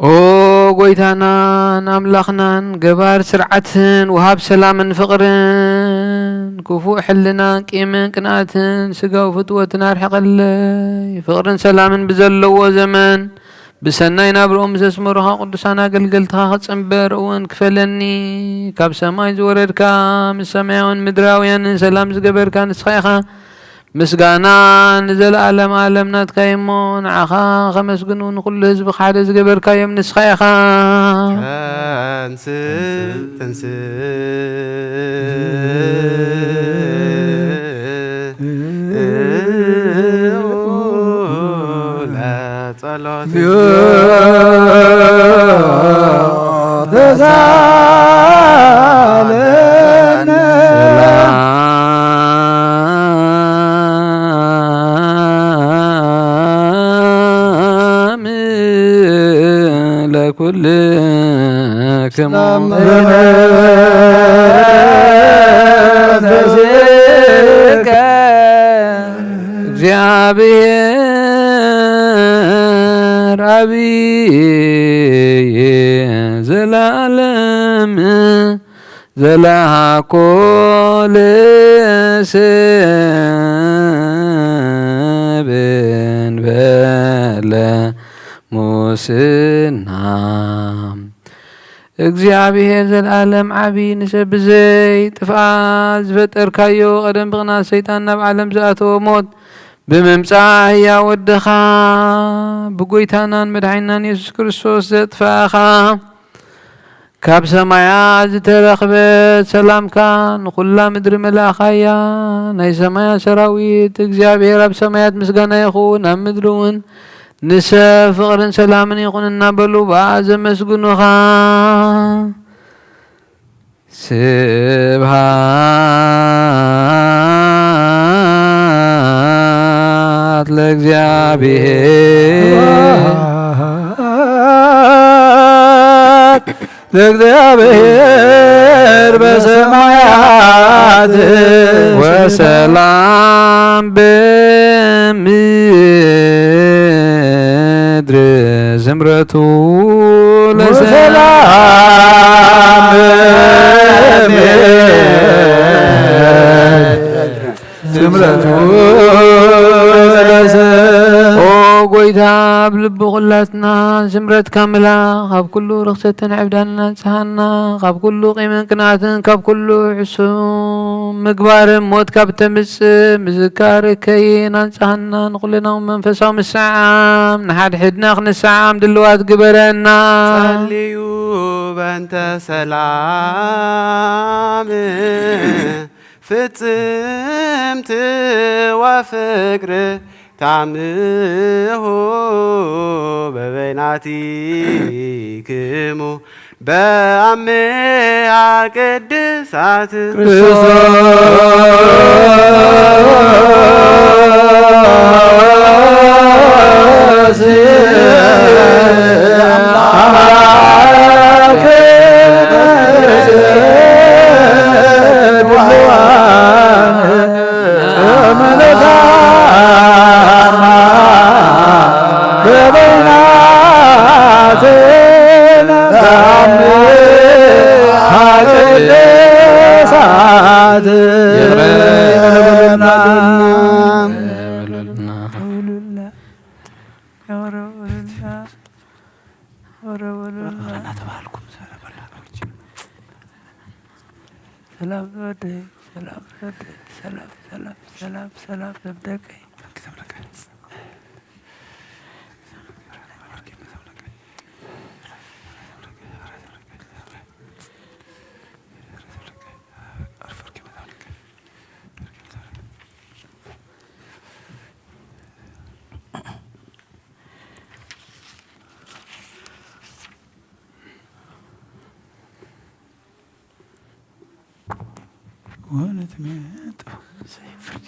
ኦ ጎይታናን ኣምላኽናን፣ ገባር ስርዓትን ወሃብ ሰላምን ፍቕርን፣ ክፉእ ሕልናን ቂምን ቅንኣትን ስጋዊ ፍትወትን ኣርሕቐለይ። ፍቕርን ሰላምን ብዘለዎ ዘመን ብሰናይ ናብርኦም ዘስመሩኻ ቅዱሳን ኣገልገልትኻ ክጽንበር እውን ክፈለኒ። ካብ ሰማይ ዝወረድካ፣ ምስ ሰማያውን ምድራውያንን ሰላም ዝገበርካ ንስኻ ኢኻ። ምስጋና ንዘለዓለም ዓለም ናትካ እዩ እሞ፣ ንዓኻ ከመስግኑ ንኹሉ ህዝብኻ ሓደ ዝገበርካዮም ንስኻ ኢኻ። ተንስእ፣ ተንስእ፣ ለጸሎት። ሰላም ለኩልክሙ። እግዚአብሔር አብይ ዘላለም ዘላኮ ለሰብ እንበለ ሙስና። እግዚኣብሔር ዘልኣለም ዓቢ፣ ንሰብ ብዘይ ጥፍኣት ዝፈጠርካዮ፣ ቀደም ብቕንኣት ሰይጣን ናብ ዓለም ዝኣተወ ሞት ብምምጻእ ህያው ወድኻ ብጎይታናን መድሓኒናን የሱስ ክርስቶስ ዘጥፋእኻ፣ ካብ ሰማያት ዝተረኽበት ሰላምካ ንኹላ ምድሪ መላእኻያ። ናይ ሰማያት ሰራዊት እግዚኣብሔር ኣብ ሰማያት ምስጋና ይኹን፣ ኣብ ምድሪ እውን ንሰብ ፍቕርን ሰላምን ይኹን እናበሉ ብኣ ዘመስግኑኻ። ስብሃት ለእግዚአብሔር፣ ለእግዚአብሔር በሰማያት ሰላም ብምድር ዝምረቱ ለሰላም ዝምረቱ ለሰ- ኦ ጎይታ፣ ኣብ ልቢ ኩላትና ዝምረትካ ምላ፣ ካብ ኩሉ ርኽሰትን ዕብዳንን ኣንጽሃና፣ ካብ ኩሉ ቂምን ቅንኣትን፣ ካብ ኩሉ ሕሱም ምግባርን ሞት ካብ ተምጽእ ምዝካር ከይን ኣንጽሃና፣ ንኹልና መንፈሳዊ ምስዓም ንሓድሕድና ክንስዓም ድልዋት ግበረና። ጸልዩ በእንተ ሰላም ፍጽምቲ ወፍቅር ታምሁ በበይናቲክሙ በአምያ ቅድሳት ክርስቶስ ሰላም ወደይ፣ ሰላም ወደይ፣ ሰላም፣ ሰላም፣ ሰላም፣ ሰላም፣ ሰብ ደቀይ። ወንትሜጦ ዘይፍርዲ፣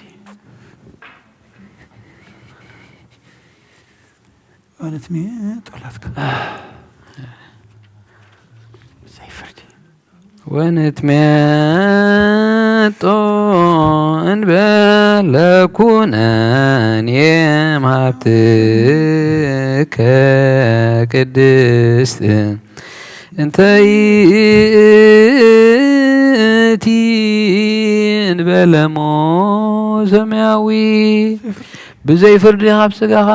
ወንትሜጦ ላትካ ዘይፍርዲ። ወንትሜጦ እንበለ ኩነኔ እምሃብትከ ቅድስት እንተ ይእቲ እንበለ እሞ ሰማያዊ ብዘይ ፍርዲ ካብ ስጋኻ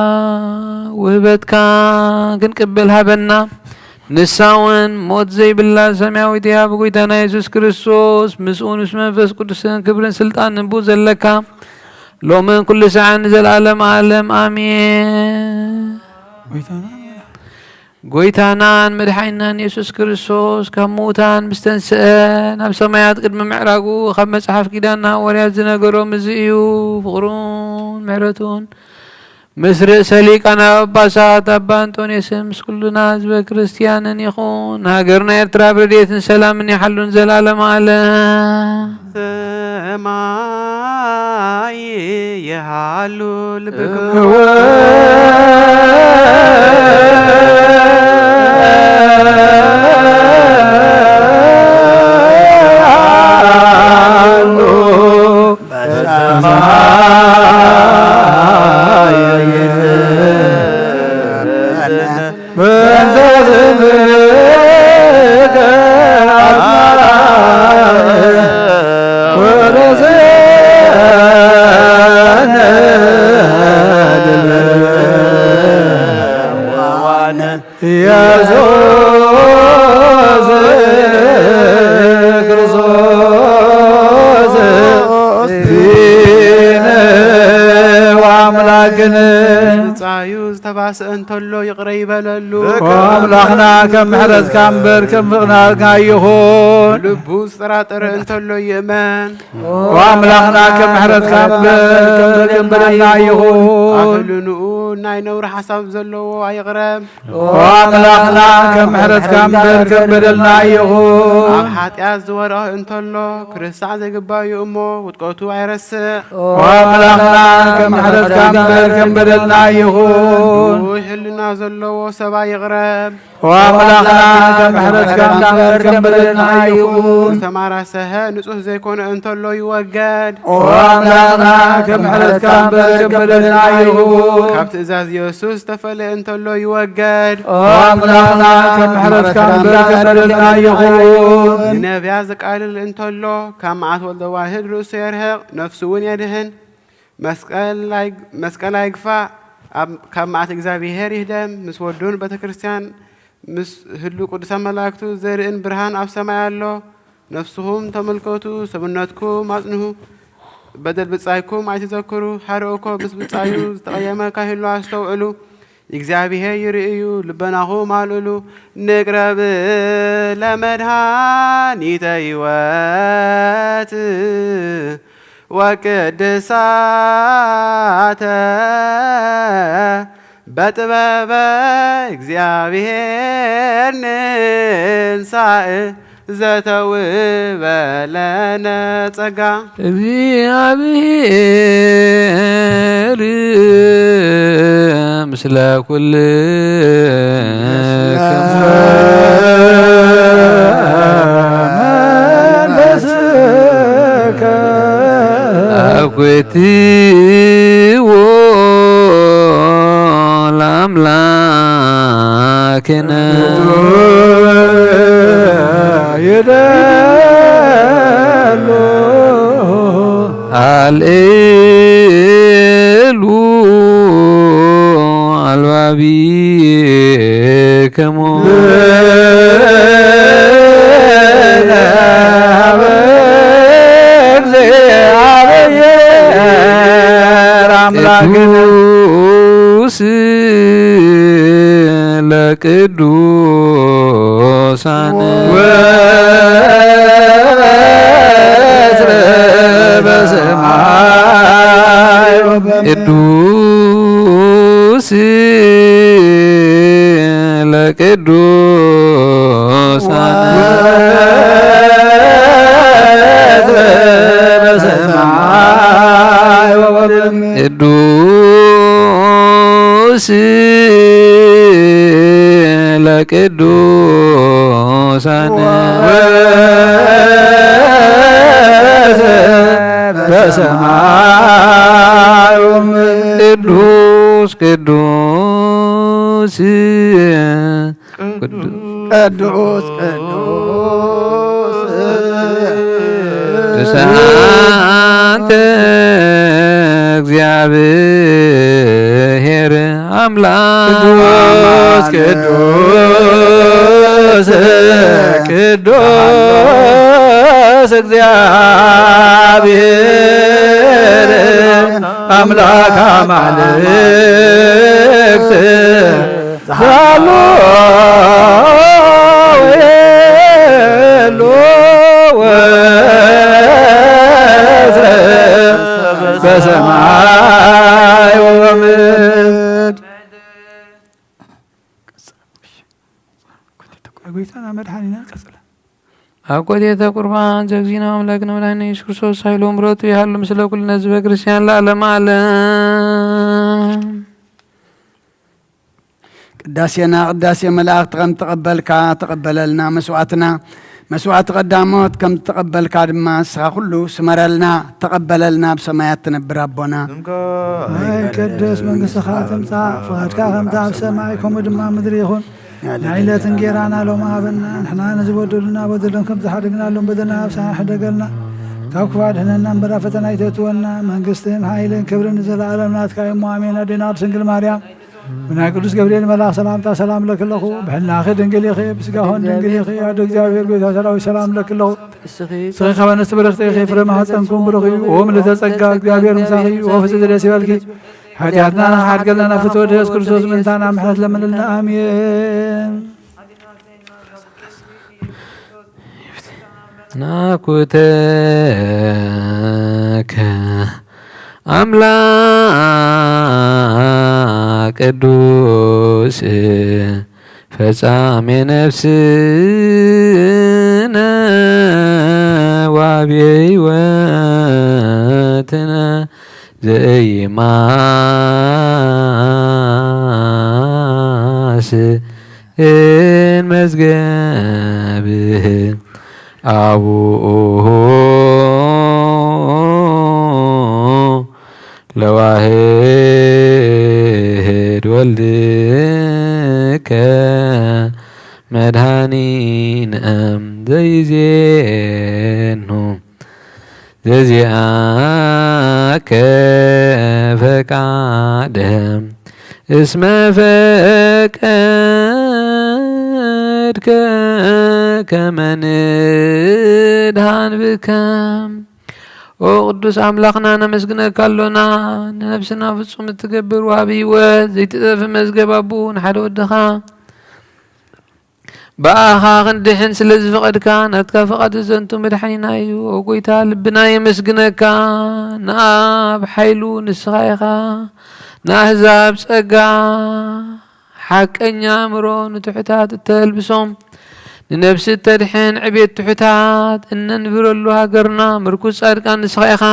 ውህበትካ ክንቅበል ሃበና። ንሳ እውን ሞት ዘይብላ ሰማያዊት እያ። ብጎይታና የሱስ ክርስቶስ ምስኡን ምስ መንፈስ ቅዱስን ክብርን ስልጣን ንቡ ዘለካ ሎምን ኩሉ ሰዓን ንዘለኣለም ዓለም ኣሜን። ጎይታና ጎይታናን መድሓኒናን የሱስ ክርስቶስ ካብ ምዉታን ምስ ተንስአ፣ ናብ ሰማያት ቅድሚ ምዕራጉ፣ ካብ መጽሓፍ ኪዳን ንሃዋርያት ዝነገሮም እዚ እዩ። ፍቕሩን ምሕረቱን ምስ ርእሰ ሊቃነ ጳጳሳት ኣባ እንጦንዮስን ምስ ኩልና ህዝበ ክርስትያንን ይኹን። ሃገርና ኤርትራ ብረድኤትን ሰላምን ይሓሉን ዘላለም ዓለም። ሰማይ ይሃሉ ልብክሙ። ኢየሱስ ክርስቶስ ዲነ ወአምላክነ። ጻዩ ዝተባስአ እንተሎ ይቕረ ይበለሉ። ኦ ኣምላኽና፣ ከም ምሕረትካ እምበር ከም ፍቕርና ይኹን። ልቡ ዝጠራጠረ እንተሎ ይእመን። ኦ ኣምላኽና፣ ከም ምሕረትካ እምበር ከም በደልና ይኹን። ኣብ ህልንኡ ናይ ነውሪ ሓሳብ ዘለዎ ኣይቕረብ። ኦ ኣምላኽና፣ ከም ምሕረትካ እምበር ከም በደልና ይኹን። ኣብ ሓጢኣት ዝወደቐ እንተሎ፣ ክርሳዕ ዘይግባእ እዩ እሞ፣ ውድቀቱ ኣይረስዕ። ኦ ኣምላኽና፣ ከም ምሕረትካ እምበር ከም በደልና ይኹን። ውሕልና ዘለዎ ሰብ ኣይቕረብ። ኦ ኣምላኽና፣ ከም ምሕረትካ እምበር ከም በደልና ኣይኹን። ዝተማራሰሀ ንጹህ ዘይኮነ እንተሎ ይወገድ። ኦ ኣምላኽና፣ ከም ምሕረትካ እምበር ከም በደልና ኣይኹን። ካብ ትእዛዝ የሱስ ዝተፈለ እንተሎ ይወገድ። ኦ ኣምላኽና፣ ከም ምሕረትካ እምበር ከም በደልና ኣይኹን። ንነብያ ዘቃልል እንተሎ፣ ካብ መዓት ወልደ ዋህድ ርእሱ የርሕቕ፣ ነፍሱ እውን የድሕን። መስቀል ኣይ-፣ መስቀል ኣይግፋ፣ ኣብ፣ ካብ መዓት እግዚኣብሔር ይህደም። ምስ ወዱን ቤተ ክርስቲያን ምስ ህሉ ቅዱሳን መላእክቱ ዘርእን ብርሃን ኣብ ሰማይ ኣሎ። ነፍስኹም ተመልከቱ፣ ሰብነትኩም ኣጽንሁ፣ በደል ብጻይኩም ኣይትዘክሩ። ሓደ እኮ ምስ ብጻዩ ዝተቐየመ ካይህሉ ኣስተውዕሉ። እግዚኣብሔር ይርእዩ፣ ልበናኹም ኣልዕሉ። ንቅረብ ለመድኃኒተ ሕይወት ወቅድሳተ በጥበበ እግዚኣብሔር ንንሳእ ዘተውበ ለነ ጸጋ። እግዚኣብሔር ምስለ ኩልክሙ። መንፈስከ። አኩትዎ ለአምላክነ። ይደሉ። አልዕሉ አልባቢክሙ። እግዚአብሔር አምላክነ። ቅዱስ ለቅዱሳን። ወትረ በሰማይ። ቅዱስ ለቅዱሳን። ወትረ በሰማይ። ቅዱስ ለቅዱሳን። በሰማይ። ቅዱስ ቅዱስ ቅዱስ ቅዱስ። ቅዱስ አንተ እግዚአብሔር አምላክ። ቅዱስ ቅዱስ ቅዱስ እግዚአብሔር አምላክ አማልክት። ዛሉ ወየሉ ወትረ በሰማይ ወበምድር። ጎይታና መድኃኒና ቀጽለ። አኮቴተ ቁርባን ዘግዚና አምላክነ መድኃኒነ ኢየሱስ ክርስቶስ ኃይሉ ምሕረቱ ይሃሉ ምስለ ኩልነ ህዝበ ክርስቲያን ለዓለመ ዓለም። ቅዳሴና ቅዳሴ መላእክት ከም ተቐበልካ ተቐበለልና መስዋዕትና፣ መስዋዕቲ ቀዳሞት ከም ተቐበልካ ድማ ንስኻ ኩሉ ስመረልና፣ ተቐበለልና ብሰማያት ትነብር ኣቦና። ይትቀደስ መንግሥትኻ ትምጻእ፣ ፍቓድካ ከምቲ ኣብ ሰማይ ከምኡ ድማ ምድሪ ይኹን። ንዕለት እንጌራና ሎሚ ሃበና፣ ንሕና ንዝበደሉና በደሎም ከም ዝሓደግናሎም በደልና ኣብ ሰማይ ሕደገልና፣ ካብ ክፉእ ኣድሕነና እምበር ኣብ ፈተና ኣይተእትወና፣ መንግስትን ሓይልን ክብርን ንዘለዓለም ናትካ እሞ ኣሜን። ኣዴና ቅድስት ድንግል ማርያም ብናይ ቅዱስ ገብርኤል መልኣኽ ሰላምታ ሰላም እለኪ ኣለኹ። ብሕልናኺ ድንግል ኢኺ፣ ብስጋኽን ድንግል ኢኺ። ኣዶ እግዚኣብሔር ጎይታ ሰራዊት ሰላም እለኪ ኣለኹ። እስኺ ካብ ኣንስቲ ብርኽቲ ኢኺ፣ ፍረ ማህፀንኩም ብሩኽ እዩ። ኦ ምልዕተ ጸጋ እግዚኣብሔር ምሳኺ እዩ። ኦ ፍጽምቲ ደስ ይበልኪ። ሓጢኣትና ንኽሓድገልና ናብ ፍትወ ደስ ክርስቶስ ምእንታና ምሕረት ለምንልና። ኣሜን። ናኩተከ ኣምላክ ቅዱስ ፈጻሜ ነፍስነ ወሃቤ ሕይወትነ ዘይማስ መዝገብ ኣቡኡ ለዋህድ ወልድከ መድኃኒነ ዘይዜኑ ዘዚኣከ ፈቃደ እስመ ፈቀድከ ከመ ንድኃን ብከ። ኦ ቅዱስ ኣምላኽና ነመስግነካ ኣሎና። ንነብስና ፍጹም እትገብር ወሃቢ ህይወት ዘይትጠፊ መዝገብ ኣቦኡ ንሓደ ወድኻ ብኣኻ ክንድሕን ስለ ዝፈቐድካ ናትካ ፍቓድ ዘንቱ መድሓኒና እዩ። ኦ ጎይታ ልብና የመስግነካ። ንኣብ ሓይሉ ንስኻ ኢኻ። ንኣህዛብ ጸጋ ሓቀኛ ኣእምሮ ንትሑታት እተልብሶም ንነብሲ እተድሕን ዕቤት ትሑታት እነንብረሉ ሃገርና ምርኩስ ጻድቃን ንስኻ ኢኻ።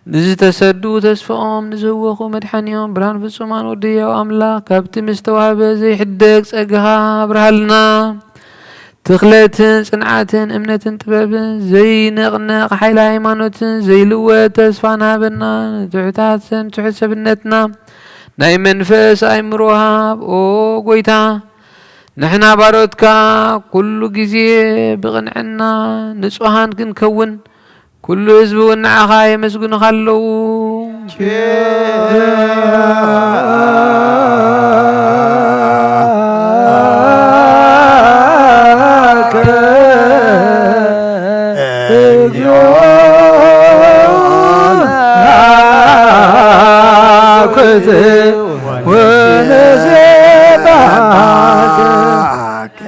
ንዝተሰዱ ተስፋኦም ንዝህወኹ መድሓኒኦም ብርሃን ፍጹማን ወዲ ህያው ኣምላኽ ካብቲ ምስ ተዋህበ ዘይሕደግ ጸጋኻ ኣብርሃልና። ትኽለትን ጽንዓትን እምነትን ጥበብን ዘይነቕነቕ ሓይሊ ሃይማኖትን ዘይልወጥ ተስፋ ንሃበና። ንትሑታት ሰብ ትሑት ሰብነትና ናይ መንፈስ ኣእምሮ ሃብ። ኦ ጎይታ፣ ንሕና ባሮትካ ኩሉ ግዜ ብቕንዕና ንጹሃን ክንከውን ኩሉ ህዝቢ እውን ንዓኻ የመስግኑኻ ኣለዉ።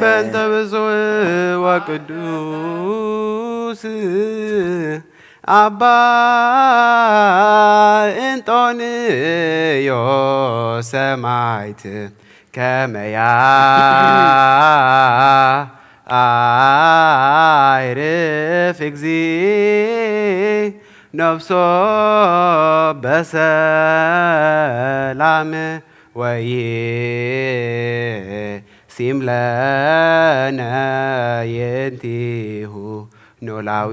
በእንተ ብፁዕ ወቅዱስ ኣባ እንጦንዮስ ሰማዕት ከመ ያዕርፍ እግዚእ ነፍሶ በሰላም ወይሲም ለነ ይንቲሁ ኖላዊ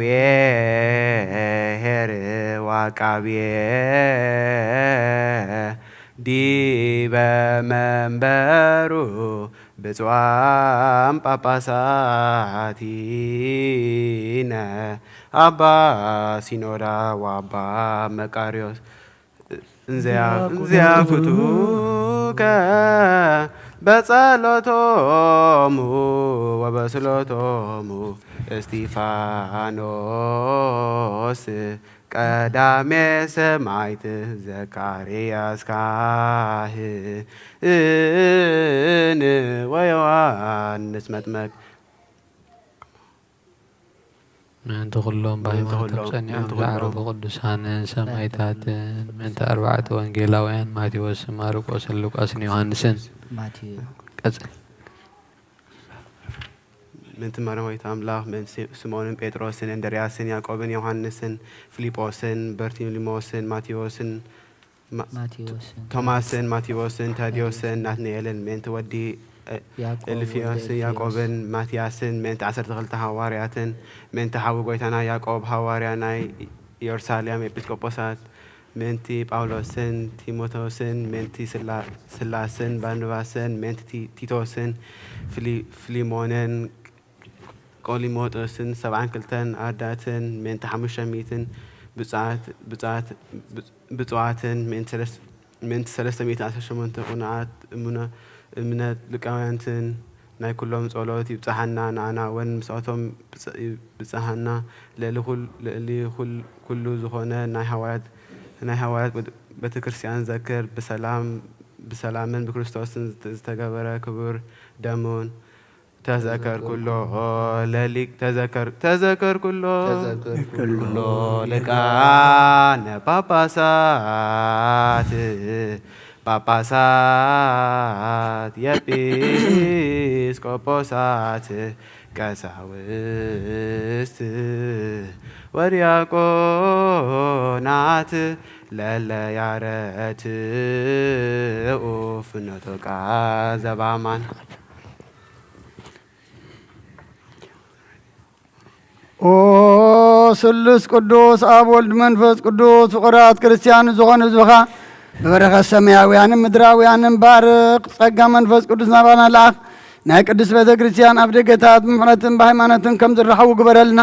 ኄር ወዐቃቢ ዲበ መንበሩ ብፁዓን ጳጳሳቲነ አባ ሲኖዳ ወአባ መቃርዮስ እንዘያ- እንዘያፍቱከ በጸሎቶሙ ወበስሎቶሙ እስጢፋኖስ ቀዳሜ ሰማዕት ዘካርያስ ካህን ወዮሐንስ መጥመቅ ምእንቲ ኩሎም ምእንቲ ብሃይማኖቶም ኩሎም፣ ጸኒዖም ምእንቲ ዝዓረፉ ኩሎም። ቅዱሳንን ሰማዕታትን፣ ምእንቲ ኣርባዕተ ወንጌላውያን ማቴዎስን ማርቆስን ሉቃስን ዮሃንስን። ማቴዎ- ቀጽል። ምእንቲ ማርያማዊት ኣምላኽ፣ ምእንቲ ሲ- ስምኦንን ጴጥሮስን እንድርያስን ያዕቆብን ዮሃንስን ፊልጶስን በርቲሊሞስን ማቴዎስን ማ- ማቴዎስን ቶማስን ማቴዎስን ታዲዮስን ናትናኤልን ምእንቲ ወዲ እ- ያዕቆብ እልፍዮስን ወልደ ያዕቆብን ማትያስን ምእንቲ ዓሰርተ ክልተ ሃዋርያትን ምእንቲ ሓዊ ጎይታና ያዕቆብ ሃዋርያ ናይ ኢየሩሳሌም ኤጲስቆጶሳት ምእንቲ ጳውሎስን ጢሞቴዎስን ምእንቲ ስላ- ስላስን ባርናባስን ምእንቲ ቲ- ቲቶስን ፍሊ- ፍሊሞንን ቆሊሞጦስን ሰብዓን ክልተን ኣርዳእትን ምእንቲ ሓሙሽተ ሚእትን ብፁዓት- ብፁዓት- ብፁዓትን ምእንቲ ሰለስ- ምእንቲ ሰለስተ ሚእትን ዓሰርተ ሸሞንተ ቅኑዓት እሙና- እምነት ሉቃውያንትን ናይ ኩሎም ጸሎት ይብጽሓና፣ ንኣና እውን ምስኣቶም ብጽ- ይብጽሓና። ልዕሊ ኩል- ልዕሊ ኩል- ኩሉ ዝኾነ ናይ ሃዋርያት ናይ ሃዋርያት ቤተ ክርስቲያን ዘክር። ብሰላም ብሰላምን ብክርስቶስን ዝተ- ዝተገበረ ክቡር ደሙን ተዘከር ኩሎ ለሊቅ ተዘከር ተዘከር ኩሎ ተዘከር ኩሎ ኩሎ ሊቃነ ጳጳሳት ጳጳሳት የጲስቆጶሳት ቀሳውስት ወዲያቆናት ለለ ያረትኡ ፍኖተ ቃል ዘባማን ኦ ስሉስ ቅዱስ ኣብ ወልድ መንፈስ ቅዱስ ፍቑራት ክርስቲያን ዝኾኑ ህዝብኻ ብበረኸት ሰማያውያንን ምድራውያንን ባርኽ። ጸጋ መንፈስ ቅዱስ ናባና ለኣኽ። ናይ ቅድስት ቤተ ክርስቲያን ኣብ ደገታት ብምሕረትን ብሃይማኖትን ከም ዝረሓቡ ግበረልና።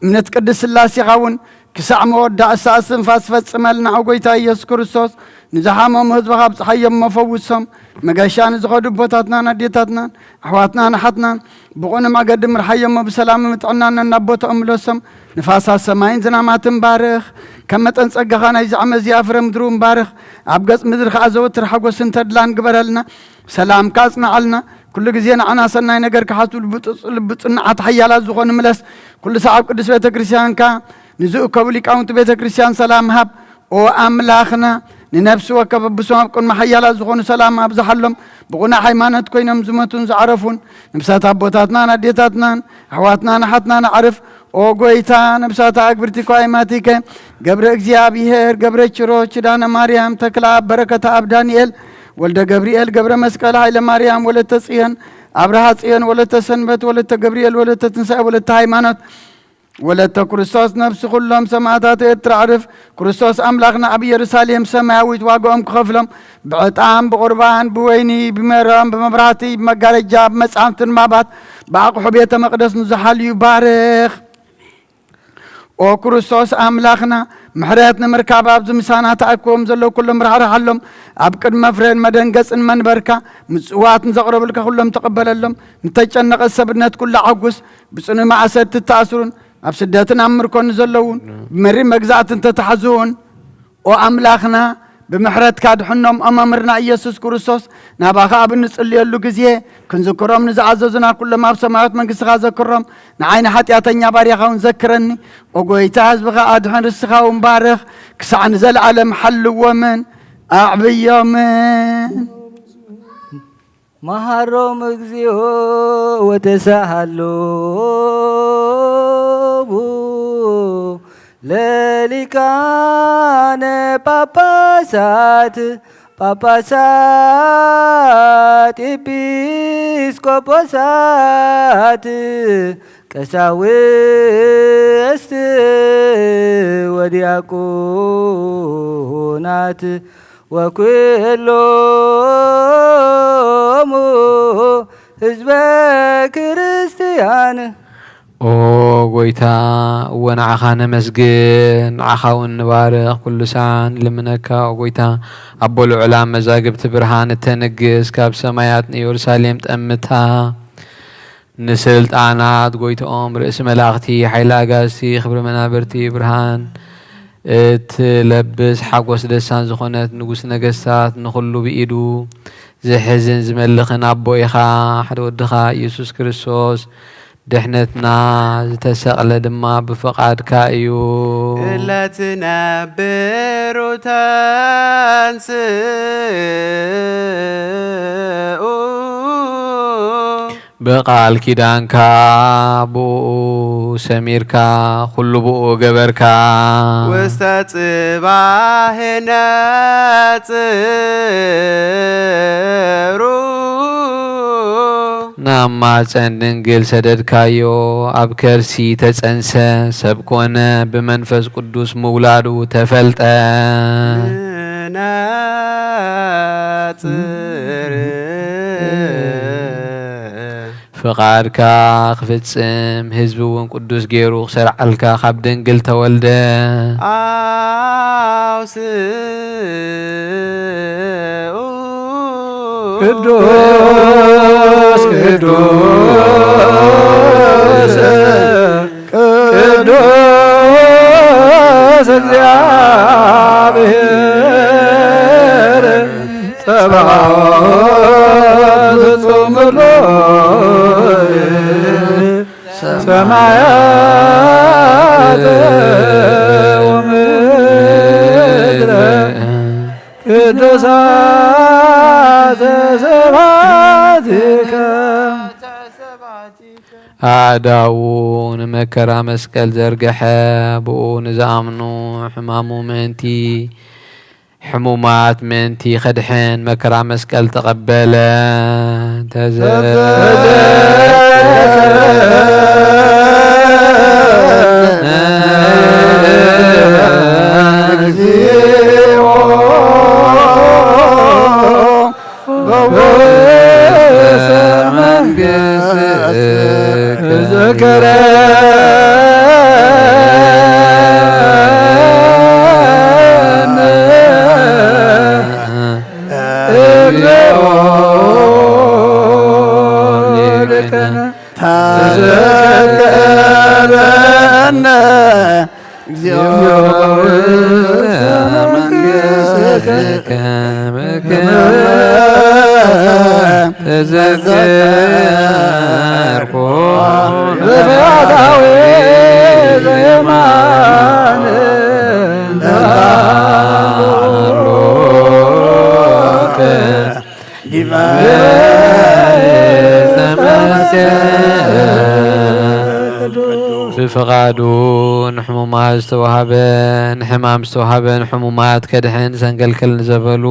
እምነት ቅድስት ስላሴኻ እውን ክሳዕ መወዳእታ እስትንፋስ ፈጽመልና። ኦ ጎይታ ኢየሱስ ክርስቶስ፣ ንዝሓመሙ ህዝብኻ ኣብጽሓዮም እሞ ፈውሶም። መገሻ ንዝኸዱ ኣቦታትናን ኣዴታትናን ኣሕዋትናን ኣሓትናን ብቕኑዕ መገዲ ምርሓዮም እሞ ብሰላምን ብጥዕናን ናብ ቦታኦም ምለሶም። ንፋሳት ሰማይን ዝናማትን ባርኽ። ከም መጠን ጸጋኻ ናይዚ ዓመት እዚኣ ፍረ ምድሪ እውን ባርኽ። ኣብ ገጽ ምድሪ ከኣ ዘወትር ሓጎስን ተድላን ግበረልና። ሰላምካ ኣጽንዓልና። ኩሉ ግዜ ንዓና ሰናይ ነገር ክሓስቡ ልቢ ጽ-፣ ልቢ ጽኑዓት ሓያላት ዝኾኑ ምለስ። ኩሉ ሰዓብ ቅዱስ ቤተ ክርስቲያንካ ንዝእከቡ ሊቃውንቲ ቤተ ክርስቲያን ሰላም ሃብ። ኦ ኣምላኽና፣ ንነፍሲ ወከፍ ብስም ኣብ ቅድሚ ሓያላት ዝኾኑ ሰላም ኣብዝሓሎም። ብቑኑዕ ሃይማኖት ኮይኖም ዝሞቱን ዝዓረፉን ነብሳት ኣቦታትናን ኣዴታትናን ኣሕዋትናን ኣሓትናን ኣዕርፍ። ኦ ጎይታ፣ ነብሳት ኣግብርቲ እኳ ኣይማቲከ። ገብረ እግዚኣብሔር፣ ገብረ ችሮች፣ ኪዳነ ማርያም፣ ተክለኣብ፣ በረከተኣብ፣ ዳንኤል፣ ወልደ ገብርኤል፣ ገብረ መስቀል፣ ሃይለ ማርያም፣ ወለተ ጽዮን፣ ኣብርሃ ጽዮን፣ ወለተ ሰንበት፣ ወለተ ገብርኤል፣ ወለተ ትንሳኤ፣ ወለተ ሃይማኖት፣ ወለተ ክርስቶስ፣ ነፍሲ ኩሎም ሰማዕታት ኤርትራ ኣዕርፍ። ክርስቶስ ኣምላኽና ኣብ ኢየሩሳሌም ሰማያዊት ዋጋኦም ክኸፍሎም ብዕጣን፣ ብቑርባን፣ ብወይኒ፣ ብሜሮን፣ ብመብራህቲ፣ ብመጋረጃ፣ ብመጻሕፍትን ማባት፣ ብኣቕሑ ቤተ መቕደስ ንዝሓልዩ ባርኽ። ኦ ክርስቶስ ኣምላኽና፣ ምሕረት ንምርካብ ኣብዚ ምሳና ተኣኪቦም ዘለዉ ኩሎም ራሕርሓሎም። ኣብ ቅድሚ መፍረን መደንገጽን መንበርካ ምጽዋት ንዘቕረቡልካ ኩሎም ተቐበለሎም። ንተጨነቐ ሰብነት ኩሉ ኣሐጉስ። ብጽኑዕ ማእሰርቲ እተኣስሩን ኣብ ስደትን ኣብ ምርኮን ዘለዉን ብመሪር መግዛእቲ እንተተሓዙን፣ ኦ ኣምላኽና፣ ብምሕረትካ ድሕኖም። ኦ መምህርና ኢየሱስ ክርስቶስ፣ ናባኻ ኣብ እንጽልየሉ ግዜ ክንዝክሮም ንዝኣዘዙና ኩሎም ኣብ ሰማያዊት መንግስትኻ ዘክሮም። ንዓይ ንሓጢኣተኛ ባርያኻ እውን ዘክረኒ። ኦ ጎይታ፣ ህዝብኻ ኣድሕን፣ ርስኻ እውን ባርኽ። ክሳዕ ንዘለኣለም ሓልዎምን ኣዕብዮምን። መሃሮም እግዚኦ ወተሳሃሎሙ ለሊቃነ ጳጳሳት፣ ጳጳሳት፣ ኤጲስቆጶሳት፣ ቀሳውስት ወዲያቆናት ወኩሎሙ ህዝበ ክርስትያን። ኦ ጎይታ፣ እወ ንዓኻ ነመስግን፣ ንዓኻ እውን ንባርኽ። ኩሉ ሳዕ ንልምነካ፣ ኦ ጎይታ፣ ኣቦ ልዑላን መዛግብቲ ብርሃን እተንግስ፣ ካብ ሰማያት ንኢየሩሳሌም ጠምታ። ንስልጣናት ጎይትኦም ርእሲ መላእኽቲ፣ ሓይሊ ኣጋዝቲ፣ ክብሪ መናብርቲ ብርሃን እትለብስ፣ ሓጎስ ደስታን ዝኾነት ንጉስ ነገስታት፣ ንኹሉ ብኢዱ ዝሕዝን ዝመልኽን ኣቦ ኢኻ። ሓደ ወድኻ ኢየሱስ ክርስቶስ ድሕነትና ዝተሰቕለ ድማ ብፍቓድካ እዩ። እለ ትነብሩ ተንስኡ። ብቓል ኪዳንካ ብኡ ሰሚርካ፣ ኩሉ ብኡ ገበርካ። ውስተ ጽባሄ ነጽሩ። ናብ ማፀን ድንግል ሰደድካዮ፣ ኣብ ከርሲ ተጸንሰ፣ ሰብ ኮነ፣ ብመንፈስ ቅዱስ ምውላዱ ተፈልጠ። ንነጽር። ፍቓድካ ክፍጽም፣ ህዝቢ እውን ቅዱስ ገይሩ ክሰርዓልካ ካብ ድንግል ተወልደ። ኣውስኡ። ቅዱስ፣ ቅዱስ፣ ቅዱስ እግዚአብሔር ጸባኦት ፍጹም ምድር ሰማያት ወምድር ቅዱሳተ ስብሐቲከ። ኣእዳዉ ንመከራ መስቀል ዘርግሐ፣ ብኡ ንዝኣምኑ ሕማሙ ምእንቲ ሕሙማት ምእንቲ ኸድሕን መከራ መስቀል ተቐበለ። ተዘ- መንግሥትከ በከመ ተዘከርኩ በፈያታዊ ዘየማን ዲበ ብፍቓዱ ንሕሙማት ዝተዋህበ፣ ንሕማም ዝተዋህበ፣ ንሕሙማት ከድሕን፣ ዘንገልክል ንዘበሉ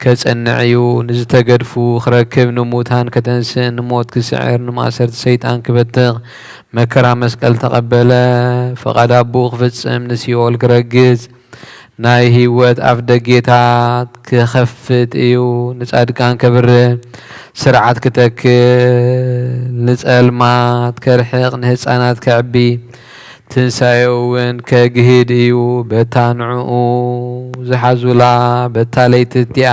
ከጸንዕ እዩ። ንዝተገድፉ ክረክብ፣ ንሙታን ከተንስእ፣ ንሞት ክስዕር፣ ንማእሰርቲ ሰይጣን ክበትኽ፣ መከራ መስቀል ተቐበለ። ፍቓድ ኣቦኡ ክፍጽም፣ ንሲኦል ክረግጽ፣ ናይ ህይወት ኣፍ ደጌታት ክኸፍት እዩ። ንጻድቃን ከብርህ፣ ስርዓት ክተክል፣ ንጸልማት ከርሕቕ፣ ንህጻናት ከዕቢ፣ ትንሳኤኡ እውን ከግህድ እዩ። በታ ንዕኡ ዝሓዙላ በታ ለይቲ እቲኣ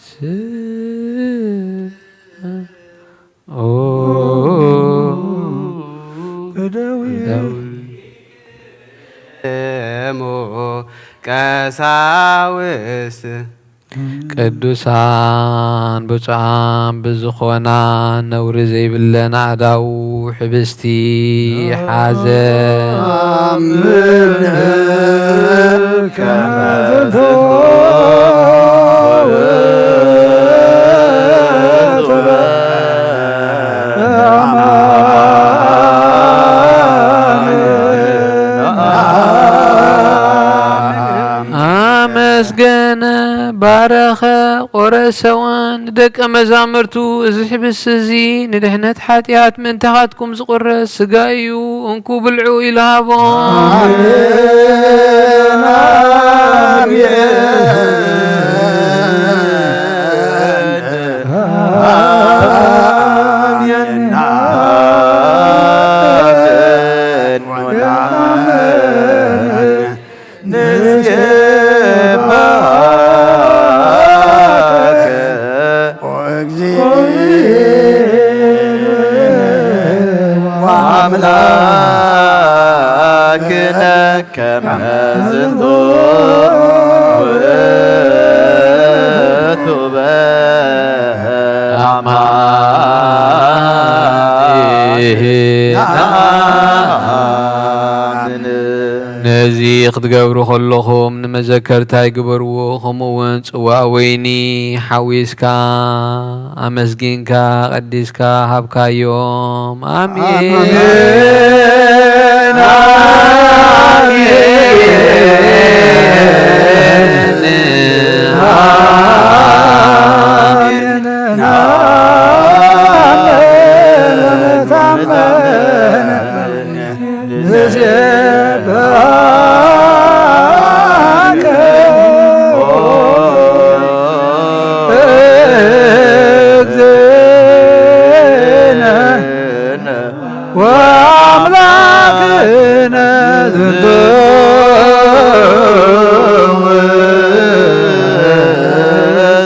ስ-፣ ኦ፣ እሞ ቀሳውስት ቅዱሳን ብፁዓን ብዝኾና ነውሪ ዘይብለን ኣእዳው ሕብስቲ ሓዘ። ኣመስገነ፣ ባረኸ፣ ቆረሰ እውን ንደቀ መዛሙርቱ፣ እዚ ሕብስቲ እዚ ንድሕነት ሓጢኣት ምእንታኻትኩም ዝቑረስ ስጋ እዩ፣ እንኩ ብልዑ ኢሉ ሃቦም። ኣሜን፣ ኣሜን፣ ኣሜን። ንሴብሐከ ኦ እግዚእነ ወአምላክነ ከመ ዝንቱ ውእቱ በአማኒነ። ነዚ ክትገብሩ ከለኹም ንመዘከርታይ ግበርዎ። ከምኡ እውን ጽዋእ ወይኒ ሓዊስካ ኣመስጊንካ ቀዲስካ ሃብካዮም። ኣሜን። ኣሜን። ንሴብሐከ ኦ እግዚእነ ወአምላክነ ዝንቱ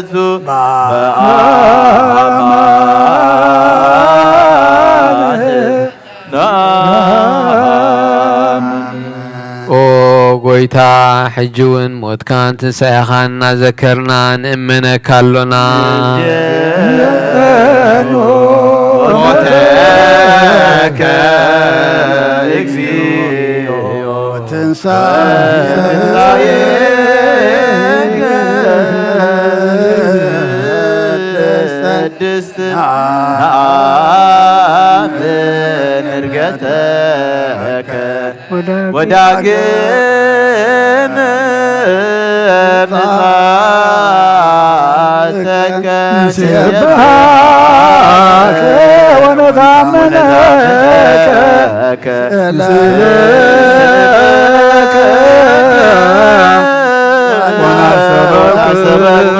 ውእቱ በአማን። ኦ ጎይታ፣ ሕጂ እውን ሞትካን ትንሳኤኻን እናዘከርና ንእመነካ ኣሎና። ሞተከ እግዚኦ ትንሳኤከ ቅድስት ነአምን ዕርገተከ ወዳግም ምጽኣትከ ንሴብሐከ ወነታምነከ ስእለከ ወናሰበክ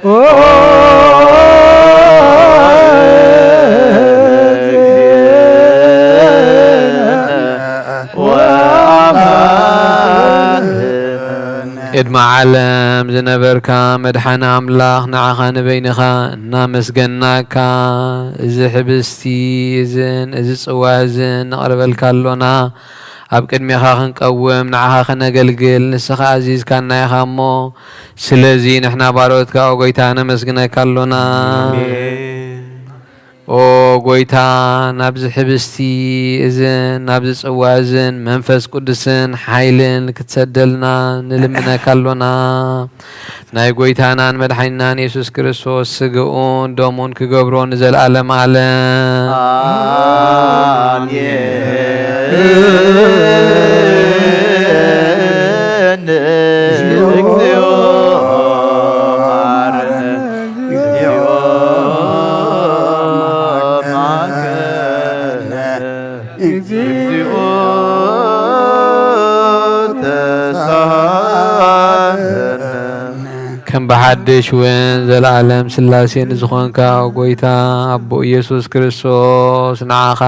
ኦ ቅድመ ዓለም ዝነበርካ መድሓኒ ኣምላኽ፣ ንዓኻ ንበይንኻ እናመስገናካ፣ እዚ ሕብስቲ እዝን እዚ ጽዋ እዝን ነቕርበልካ ኣሎና። ኣብ ቅድሜኻ ክንቀውም፣ ንዓኻ ከነገልግል ንስኻ ኣዚዝካና ኢኻ እሞ፣ ስለዚ ንሕና ባሮትካ፣ ኦ ጐይታ፣ ነመስግነካ ኣሎና። ኣሜን። ኦ ጐይታ፣ ናብዚ ሕብስቲ እዝን ናብዚ ጽዋ እዝን መንፈስ ቅዱስን ሓይልን ክትሰደልና ንልምነካ ኣሎና። ናይ ጐይታናን መድሓኒናን የሱስ ክርስቶስ ስግኡን ደሙን ክገብሮ ንዘለኣለም ዓለም። ኣሜን። እግዚኦ መሐረነ፣ እግዚኦ መሐረነ፣ እግዚኦ ተሳሃለነ። ከም ብሓድሽ እውን ዘለኣለም ስላሴ ንዝኾንካ ጐይታ ኣቦ ኢየሱስ ክርስቶስ ንዓኻ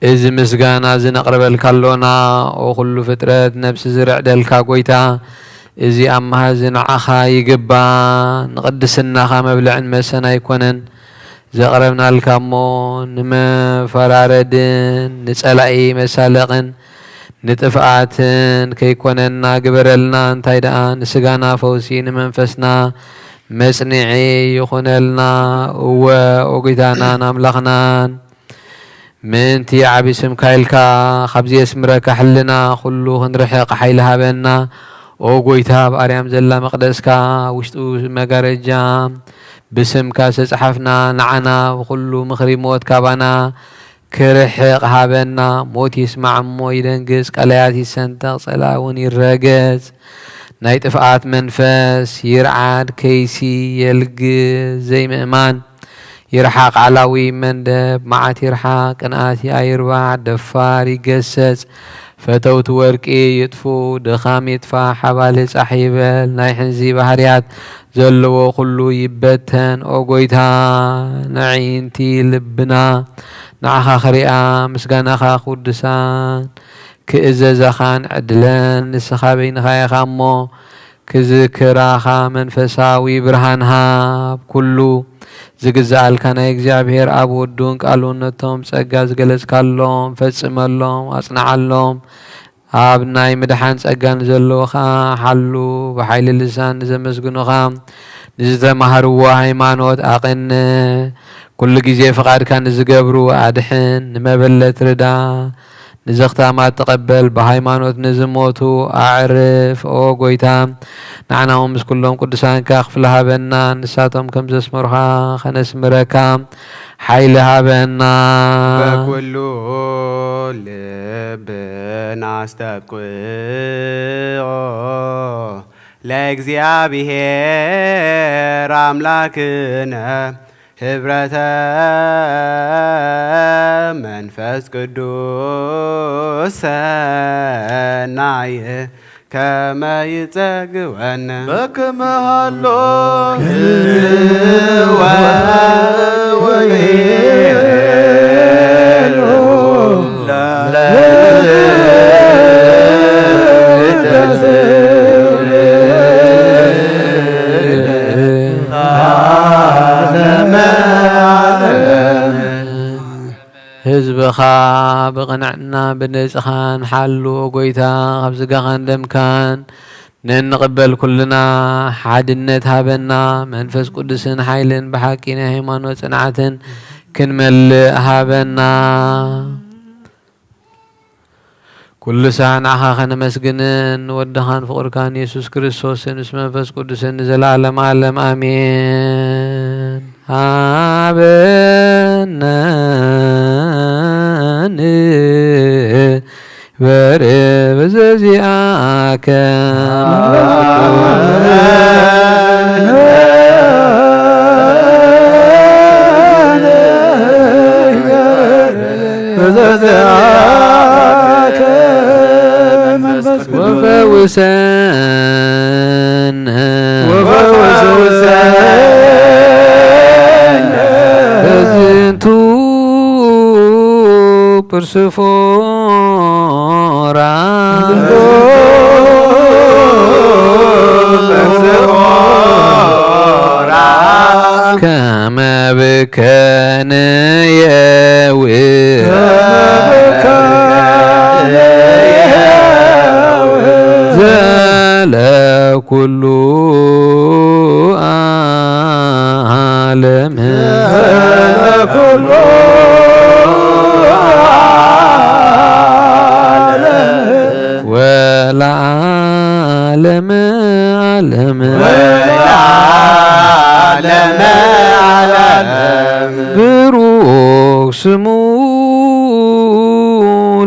እዚ ምስጋና እዚ ነቕርበልካ ኣሎና። ኦ ኩሉ ፍጥረት ነብሲ ዝርዕደልካ ጐይታ፣ እዚ ኣብ መሃዚ ንዓኻ ይግባ። ንቕድስናኻ መብልዕን መሰን ኣይኮነን ዘቕረብናልካ እሞ፣ ንመፈራረድን ንጸላኢ መሳለቕን ንጥፍኣትን ከይኮነና ግበረልና። እንታይ ደኣ ንስጋና ፈውሲ፣ ንመንፈስና መጽንዒ ይኹነልና። እወ፣ ኦ ጐይታናን ኣምላኽናን፣ ምእንቲ ዓቢ ስምካ ኢልካ፣ ካብዚ የስምረካ ሕልና ኩሉ ክንርሕቕ ሓይሊ ሃበና። ኦ ጐይታ፣ ኣብ ኣርያም ዘላ መቕደስካ፣ ውሽጡ መጋረጃ ብስምካ ዝተጻሓፍና፣ ንዓና ብኹሉ ምኽሪ ሞት ካባና ክርሕቕ ሃበና። ሞት ይስማዕ እሞ ይደንግጽ፣ ቀላያት ይሰንጠቕ፣ ጸላኢ እውን ይረገጽ። ናይ ጥፍኣት መንፈስ ይርዓድ፣ ከይሲ የልግስ፣ ዘይምእማን ይርሓቕ፣ ዓላዊ መንደብ መዓት ይርሓቕ፣ ቅንኣት ኣይርባዕ፣ ደፋር ይገሰጽ፣ ፈተውቲ ወርቂ ይጥፉ፣ ድኻም ይጥፋ፣ ሓባሊ ጻሕ ይበል፣ ናይ ሕንዚ ባህርያት ዘለዎ ኩሉ ይበተን። ኦ ጐይታ፣ ነዒንቲ ልብና ንዓኻ ክሪኣ፣ ምስጋናኻ ቅዱሳን ክእዘዛኻን ዕድለን ንስኻ በይንኻ ኢኻ እሞ፣ ክዝክራኻ መንፈሳዊ ብርሃን ሃብ። ኩሉ ዝግዝኣልካ ናይ እግዚኣብሔር ኣብ ወዱን ቃሉን ነቶም ጸጋ ዝገለጽካሎም ፈጽመሎም፣ ኣጽንዓሎም። ኣብ ናይ ምድሓን ጸጋ ንዘለዉ ኸኣ ሓሉ። ብሓይሊ ልሳን ንዘመስግኑኻ ንዝተማህርዎ ሃይማኖት ኣቕንዕ። ኩሉ ግዜ ፍቓድካ ንዝገብሩ ኣድሕን። ንመበለት ርዳ። ንዘኽታማት ተቐበል፣ ብሃይማኖት ንዝሞቱ ኣዕርፍ። ኦ ጐይታ፣ ንዓና እውን ምስ ኩሎም ቅዱሳንካ ክፍሊ ሃበና፣ ንሳቶም ከም ዘስመሩኻ ኸነስምረካ ሓይሊ ሃበና። በኩሉ ልብና ኣስተብቅዖ ለእግዚኣብሔር ኣምላክነ ህብረተ መንፈስ ቅዱስ ሰናይ ከመ ይጸግበነ። በከመ ሃሎ ህልወ ወይሉ ህዝብኻ ብቕንዕና ብንጽኻን ሓሉ፣ ጐይታ፣ ካብ ስጋኻን ደምካን ነንቕበል ኩልና ሓድነት ሃበና። መንፈስ ቅዱስን ሓይልን ብሓቂ ናይ ሃይማኖት ጽንዓትን ክንመልእ ሃበና። ኩሉ ሳዕ ንዓኻ ከነመስግንን ንወድኻን ፍቕርካን የሱስ ክርስቶስን ምስ መንፈስ ቅዱስን ንዘለኣለም ዓለም ኣሜን። ሃበነ ንበረ በዘዚኣከ በዘዚኣከ መንፈስ ቅዱስ ወፈውሰነ ወፈውሰነ በዝንቱ ፕርስፎራ ከመ ብከነ የውእ ዘለ ኩሉ ዓለም ኩሉ ዓለም ወለዓለመ ዓለም ወለዓለመ ዓለም ብሩክ ስሙ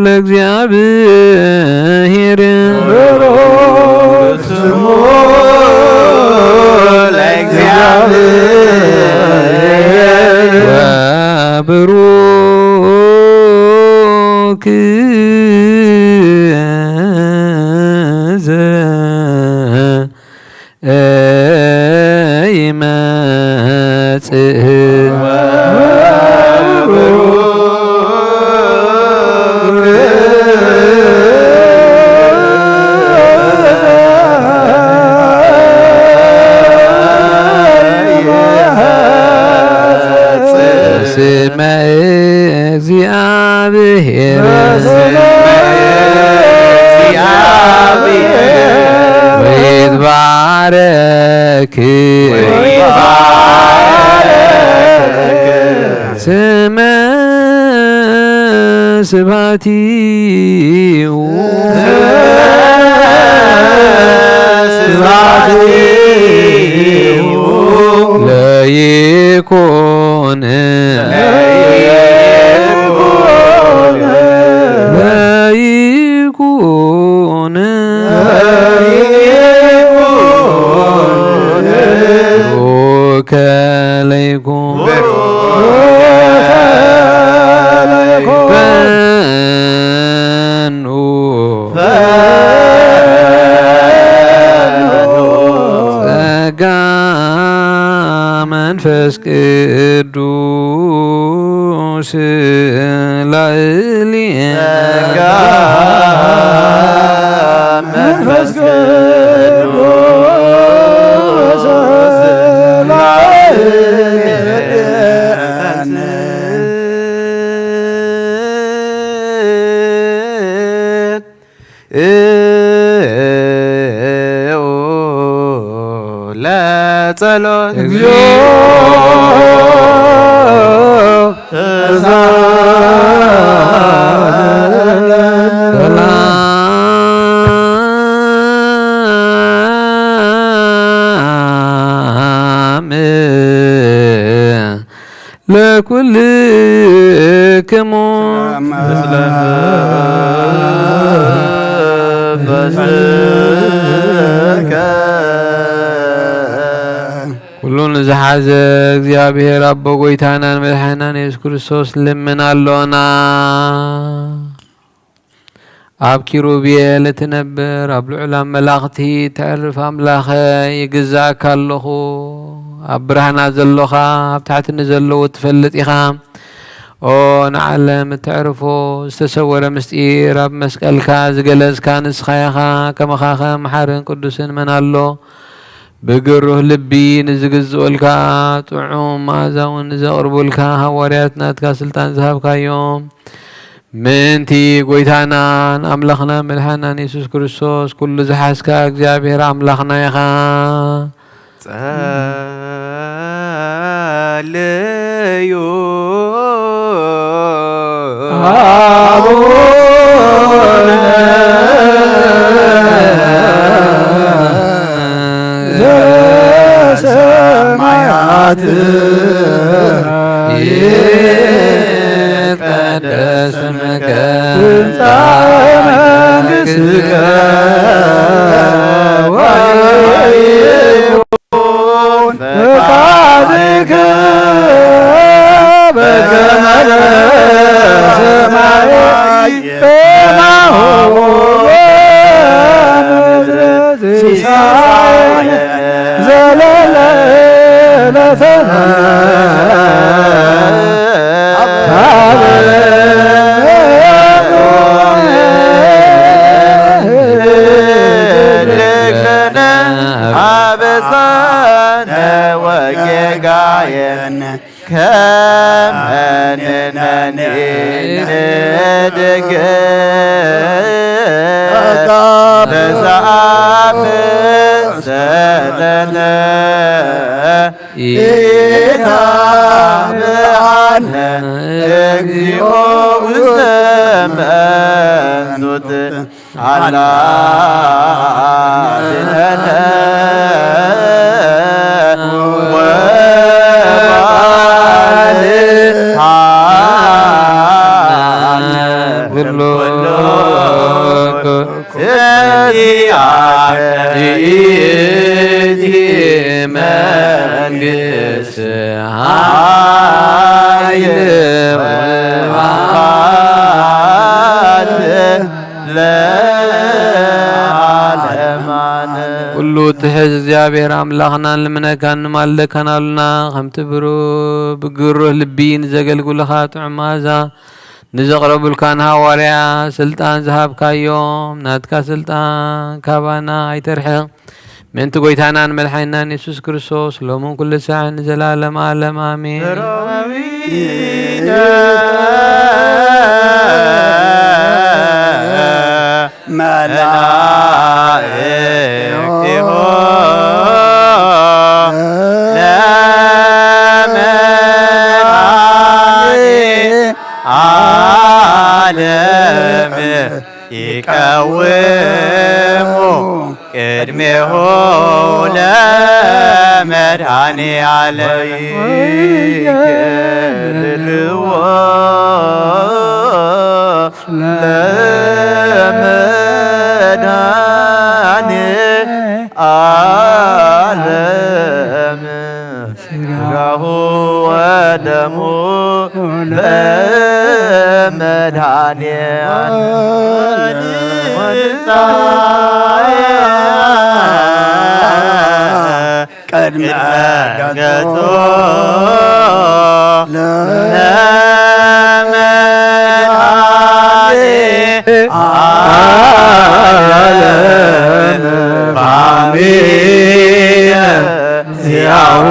ለእግዚኣብሔር ብሩክ ስሙ ለእግዚኣብሔር ወብሩክ ዘኢመጽእ ስመ እግዚአብሔር ወይትባረክ ስመ ስብሐቲሁ ለይኩን ለይኩን ቡሩከ ለይኩን ፈኑ ጸጋ መንፈስ ቅዱስ ላዕሌነ ጸጋ መንፈስ ቅዱስ ላዕሌነ ለጸሎት እግዚኦ ሰላም ለኩልክሙ ኩሉ ንዝሓዘ እግዚኣብሔር ኣቦ ጎይታናን መድሓናን የሱስ ክርስቶስ ልምን ኣሎና። ኣብ ኪሩቤል እትነብር ኣብ ልዑላን መላእኽቲ እተዕርፍ ኣምላኸ ይግዛእካ ኣለኹ። ኣብ ብርሃና ዘሎኻ ኣብ ታሕቲ ንዘለዉ እትፈልጥ ኢኻ። ኦ ንዓለም እተዕርፎ ዝተሰወረ ምስጢር ኣብ መስቀልካ ዝገለጽካ ንስኻ ኢኻ። ከማኻኸ መሓርን ቅዱስን መን ኣሎ? ብግሩህ ልቢ ንዝግዝኡልካ ጥዑም መኣዛ እውን ንዘቕርቡልካ ሃዋርያት ናትካ ስልጣን ዝሃብካዮም ምእንቲ ጎይታናን ኣምላኽናን መድሓናን የሱስ ክርስቶስ ኩሉ ዝሓዝካ እግዚኣብሔር ኣምላኽና ኢኻ። ጸልዩ ኣቡነ ዘሰማያት ይትቀደስ ስምከ ትምጻእ መንግሥትከ ወይኩን ፈቃድከ በከመ በሰማይ ከማሁ በምድር ሲሳየነ ዘለለ ዕለትነ ሀበነ ንደገ በዛብእ ሰለለ ኢታብአነ እግዚኦ ውስተ መንሱት አላድነነ ወባልሐነ ኩሉ እዚአከ ይእቲ መንግስት ኃይል ወስብሐት ለዓለመ ዓለም። ኩሉ ትሕዝ እግዚኣብሔር ኣምላኽና፣ ንልምነካን ንማልደካን ኣሉና። ከምቲ ብሩህ ብግሩህ ልቢ ንዘገልግሉኻ ጥዑም መኣዛ ንዘቕረቡልካ ንሃዋርያ ስልጣን ዝሃብካዮም፣ ናትካ ስልጣን ካባና ኣይተርሕቕ። ምእንቲ ጐይታናን መድሓኒናን የሱስ ክርስቶስ፣ ሎምን ኩሉ ሳዕን ንዘላለም ዓለም ኣሜን። ሰራዊተ መላእክቲሁ ለመድኃኔ ዓለም ይቀውሙ ቅድሜሁ ለመድኃኔ ዓለም ይከልልዎ ለመድኃኔ ዓለም። ሥጋሁ ወደሙ ለመድኃኔ ዓለም። ቅድመ ገጹ ለመድኃኔ ዓለም ባሚነ ዚአሁ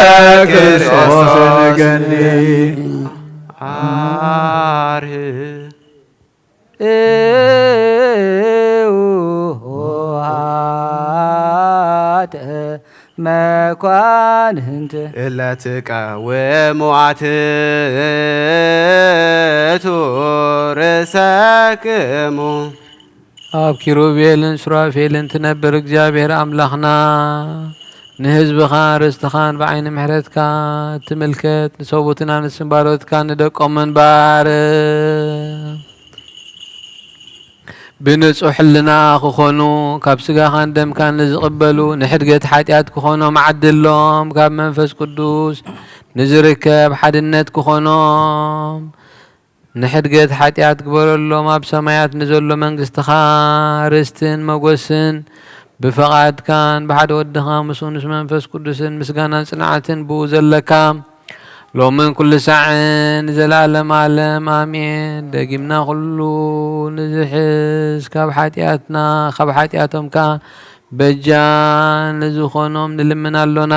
ለክርስቶስ ንገኒ። አርህ እውሃተ መኳንንት እለ ትቀውሙ አትቱ ርእሰክሙ። ኣብ ኪሩቤልን ሱራፌልን ትነብር እግዚኣብሔር ኣምላኽና፣ ንህዝብኻ ርስትኻን ብዓይኒ ምሕረትካ ትምልከት፣ ንሰቡትን ኣንስትን ባሮትካ ንደቆምን ባርኽ። ብንጹሕ ሕልና ክኾኑ፣ ካብ ስጋኻን ደምካን ንዝቕበሉ፣ ንሕድገት ሓጢኣት ክኾኖም ዓድሎም። ካብ መንፈስ ቅዱስ ንዝርከብ ሓድነት ክኾኖም፣ ንሕድገት ሓጢኣት ግበረሎም። ኣብ ሰማያት ንዘሎ መንግስትኻ ርስትን መጎስን ብፍቓድካን ብሓደ ወድኻ ምስኡ ምስ መንፈስ ቅዱስን ምስጋናን ጽንዓትን ብኡ ዘለካ ሎምን ኩሉ ሳዕን ንዘለኣለም ዓለም ኣሜን። ደጊምና ኩሉ ንዝሕዝ ካብ ሓጢኣትና፣ ካብ ሓጢኣቶም ከኣ በጃ ንዝኾኖም ንልምን ኣሎና።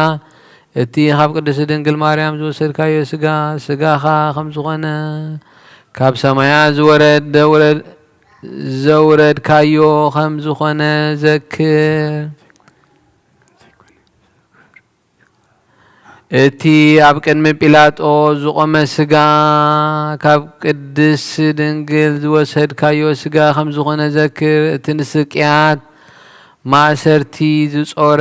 እቲ ካብ ቅድስቲ ድንግል ማርያም ዝወሰድካዮ ስጋ፣ ስጋኻ ከም ዝኾነ፣ ካብ ሰማያት ዝወረደ ውረድ-፣ ዘውረድካዮ ከም ዝኾነ ዘክር። እቲ ኣብ ቅድሚ ጲላጦስ ዝቖመ ስጋ፣ ካብ ቅድስቲ ድንግል ዝወሰድካዮ ስጋ ከም ዝኾነ ዘክር። እቲ ንስቅያት ማእሰርቲ ዝጾረ፣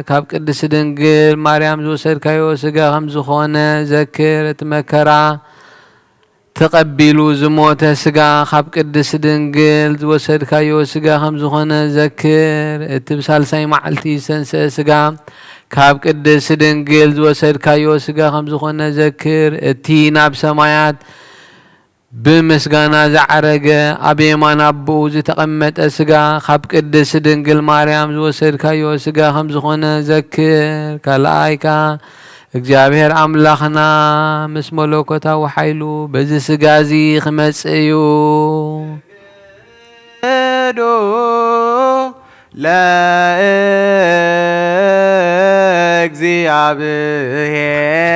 ካብ ቅድስቲ ድንግል ማርያም ዝወሰድካዮ ስጋ ከም ዝኾነ ዘክር። እቲ መከራ ተቐቢሉ ዝሞተ ስጋ፣ ካብ ቅድስቲ ድንግል ዝወሰድካዮ ስጋ ከም ዝኾነ ዘክር። እቲ ብሳልሳይ መዓልቲ ዝተንስአ ስጋ፣ ካብ ቅድስቲ ድንግል ዝወሰድካዮ ስጋ ከም ዝኾነ ዘክር። እቲ ናብ ሰማያት ብምስጋና ዝዓረገ፣ ኣብ የማን ኣቦኡ ዝተቐመጠ ስጋ፣ ካብ ቅድስቲ ድንግል ማርያም ዝወሰድካዮ ስጋ ከም ዝኾነ ዘክር። ካልኣይ ከኣ እግዚኣብሔር ኣምላኽና ምስ መለኮታዊ ሓይሉ በዚ ስጋ እዚ ክመጽእ እዩ። ዶ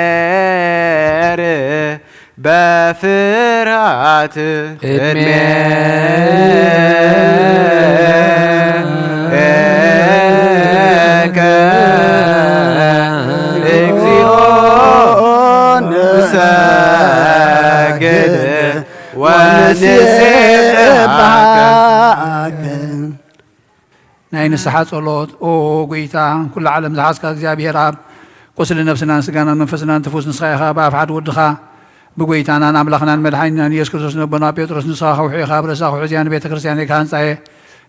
ለእግዚኣብሔር በፍርሃት ቅድሜከ እግዚኦ ንሰግድ ወንሴብሐከ። ናይ ንስሓ ጸሎት። ኦ ጎይታ፣ ኩሉ ዓለም ዝሓዝካ እግዚኣብሔር ኣብ፣ ቁስሊ ነፍስናን ስጋናን መንፈስናን ትፉስ ንስኻ ኢኻ። ብኣፍ ሓደ ወድኻ ብጎይታናን ኣምላኽናን መድሓኒናን ኢየሱስ ክርስቶስ ነቦና ጴጥሮስ፣ ንስኻ ከውሒ ኢኻ፣ ኣብ ርእሳ ከውሒ እዚኣ ንቤተ ክርስቲያን ኢኻ ህንጻየ።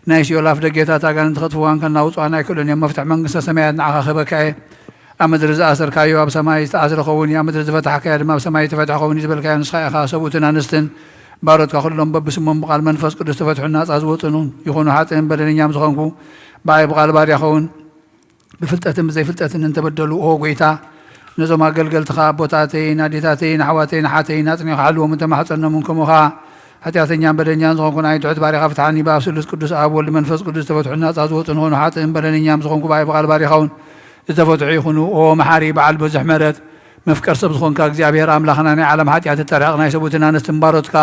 ናይ ሲኦል ኣፍ ደጌታት ኣጋንንቲ ከጥፍዋን ከናውጽዋን ኣይክእሉን እዮም። መፍትሕ መንግስተ ሰማያት ንዓኻ ክህበካ እየ። ኣብ ምድሪ ዝኣሰርካዮ ኣብ ሰማይ ዝተኣስረ ኸውን እዩ፣ ኣብ ምድሪ ዝፈታሕካዮ ድማ ኣብ ሰማይ ዝተፈትሐ ኸውን እዩ ዝበልካዮ ንስኻ ኢኻ። ሰብኡትን ኣንስትን ባሮትካ ኩሎም በብስሞም ብቓል መንፈስ ቅዱስ ተፈትሑን ናጻ ዝወጹን ይኹኑ። ሓጥእን በደለኛም ዝኾንኩ ብኣይ ብቓል ባርያ ኸውን ብፍልጠትን ብዘይፍልጠትን እንተበደሉ፣ ኦ ጎይታ፣ ነዞም ኣገልገልትኻ ኣቦታተይን ኣዴታተይን ኣሕዋተይን ኣሓተይን ኣጽኒኻ ሓልዎም እንተማሕጸኖምን ከምኡ ኸኣ ሓጢኣተኛን በደለኛን ዝኾንኩ ናይ ትሑት ባርያኻ ፍትሓኒ። ብኣብ ስሉስ ቅዱስ ኣብ ወልድ መንፈስ ቅዱስ ዝተፈትሑን ናጻ ዝወጹን ዝኾኑ። ሓጥእን በደለኛም ዝኾንኩ ብኣይ ብቓል ባርያኻ እውን ዝተፈትሑ ይኹኑ። ኦ መሓሪ በዓል ብዙሕ ምሕረት፣ መፍቀር ሰብ ዝኾንካ እግዚኣብሔር ኣምላኽና፣ ናይ ዓለም ሓጢኣት እተርሕቕ ናይ ሰብኡትን ኣንስትን ባሮትካ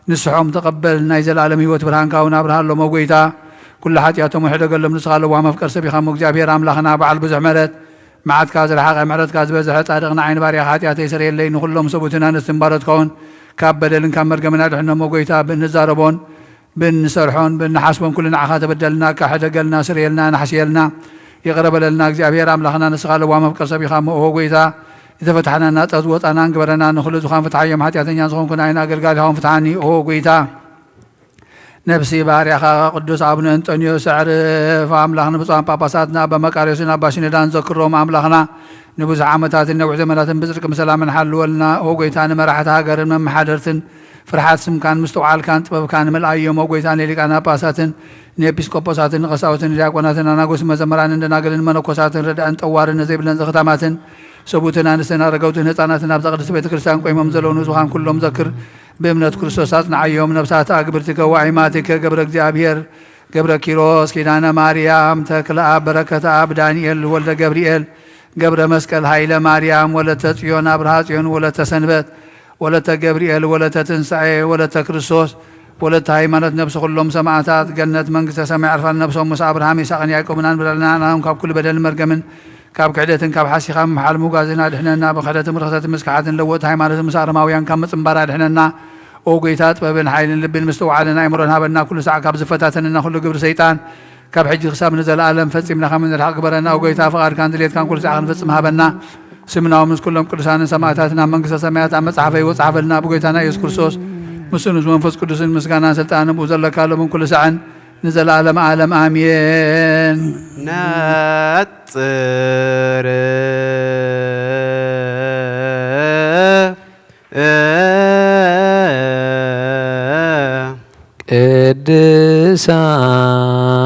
ንስሖም ተቐበል። ናይ ዘለኣለም ህይወት ብርሃንካ እውን ኣብርሃሎም። ኦ ጎይታ፣ ኩሉ ሓጢኣቶም ውሕደገሎም። ንስኻ ለዋህ መፍቀር ሰብ ኢኻ እሞ እግዚኣብሔር ኣምላኽና በዓል ብዙሕ ምሕረት፣ መዓትካ ዝረሓቐ ምሕረትካ ዝበዝሐ ጻድቕ ንዓይ ንባርያኻ ሓጢኣተይ ስረየለይ። ንኹሎም ሰብኡትን ኣንስትን ባሮትካ እውን ካብ በደልን ካብ መርገምን ኣድሕኖም። ኦ ጎይታ፣ ብእንዛረቦን ብእንሰርሖን ብእንሓስቦን ኩሉ ንዓኻ ተበደልና፣ እካ ሕደገልና፣ ስርየልና፣ ናሕስየልና፣ ይቕረ በለልና። እግዚኣብሔር ኣምላኽና ንስኻ ለዋህ መፍቀር ሰብ ኢኻ እሞ፣ ኦ ጎይታ፣ ዝተፈታሕናን ናጻ ዝወጻናን ግበረና። ንኹሉ ዝዃን ፍትሓዮም፣ ሓጢኣተኛ ዝኾንኩ ንዓይን ኣገልጋሊኻውን ፍትሓኒ። ኦ ጎይታ፣ ነፍሲ ባርያኻ ቅዱስ ኣቡነ እንጠንዮስ ኣዕርፍ። ኣምላኽ ንብፁዓን ጳጳሳትና ኣባ መቃርዮስን ኣባ ሽኖዳን ዘክሮም። ኣምላኽና ንብዙሕ ዓመታትን ነዊሕ ዘመናትን ብጽድቂ ብሰላምን ሓልወልና። ኦ ጎይታ፣ ንመራሕቲ ሃገርን መመሓደርትን ፍርሓት ስምካን ምስትውዓልካን ጥበብካን ምልኣዮም። ኦ ጎይታ፣ ንሊቃነ ጳጳሳትን ንኤጲስቆጶሳትን ንቐሳውስትን ንዲያቆናትን ኣናጉስ መዘምራንን ደናግልን መነኮሳትን ረዳእን ጠዋርን ነዘይብለን ዘኽታማትን ሰብኡትን ኣንስትን ኣረገውትን ህፃናትን ኣብዛ ቅድስቲ ቤተ ክርስቲያን ቆይሞም ዘለዉ ንጹሃን ኩሎም ዘክር። ብእምነት ክርስቶስ ኣጽንዓዮም። ነፍሳት ኣግብርቲከ ወኣይማቲከ ገብረ እግዚኣብሔር ገብረ ኪሮስ ኪዳነ ማርያም ተክለ ኣብ በረከተ ኣብ ዳንኤል ወልደ ገብርኤል ገብረ መስቀል ሃይለ ማርያም ወለተ ጽዮን ኣብርሃ ጽዮን ወለተ ሰንበት ወለተ ገብርኤል ወለተ ትንሳኤ ወለተ ክርስቶስ ወለተ ሃይማኖት ነፍሲ ኩሎም ሰማዕታት ገነት መንግስተ ሰማይ ዕርፋን ነፍሶም ምስ ኣብርሃም ይስሐቅን ያዕቆብን ኣንብረልና። ናሆም ካብ ኩሉ በደልን መርገምን ካብ ክሕደትን ካብ ሓሲኻ ምምሓል ምውጋዝን ኣድሕነና። ብክሕደትን ርኽሰትን ምስክሓትን ለወጥቲ ሃይማኖትን ምስ ኣረማውያን ካብ ምጽንባር ኣድሕነና። ኦ ጎይታ፣ ጥበብን ሓይልን ልብን ምስትውዓልን ኣእምሮን ሃበና። ኩሉ ሳዕ ካብ ዝፈታተነና ኩሉ ግብሪ ሰይጣን ካብ ሕጂ ክሳብ ንዘለኣለም ፈጺምና ከም እንርሕቕ ግበረና። ኦ ጎይታ፣ ፍቓድካን ድሌትካን ኩሉ ሳዕ ክንፍጽም ሃበና። ስምናዎም ምስ ኩሎም ቅዱሳንን ሰማእታትን ኣብ መንግስተ ሰማያት ኣብ መጽሓፈ ይወጽሓፈልና። ብጎይታና ኢየሱስ ክርስቶስ ምስ ምስ መንፈስ ቅዱስን ምስጋናን ስልጣንን ብኡ ዘለካ ሎምን ኩሉ ሳዕን ንዘለኣለም ዓለም ኣሜን። ነጽር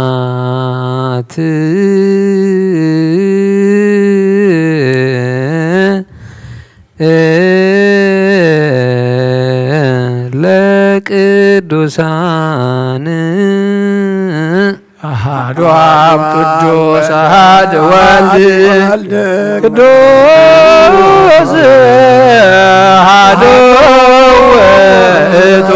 ቅድሳት ለቅዱሳን አሐዱ አብ ቅዱስ አሐዱ ወልድ ቅዱስ አሐዱ ውእቱ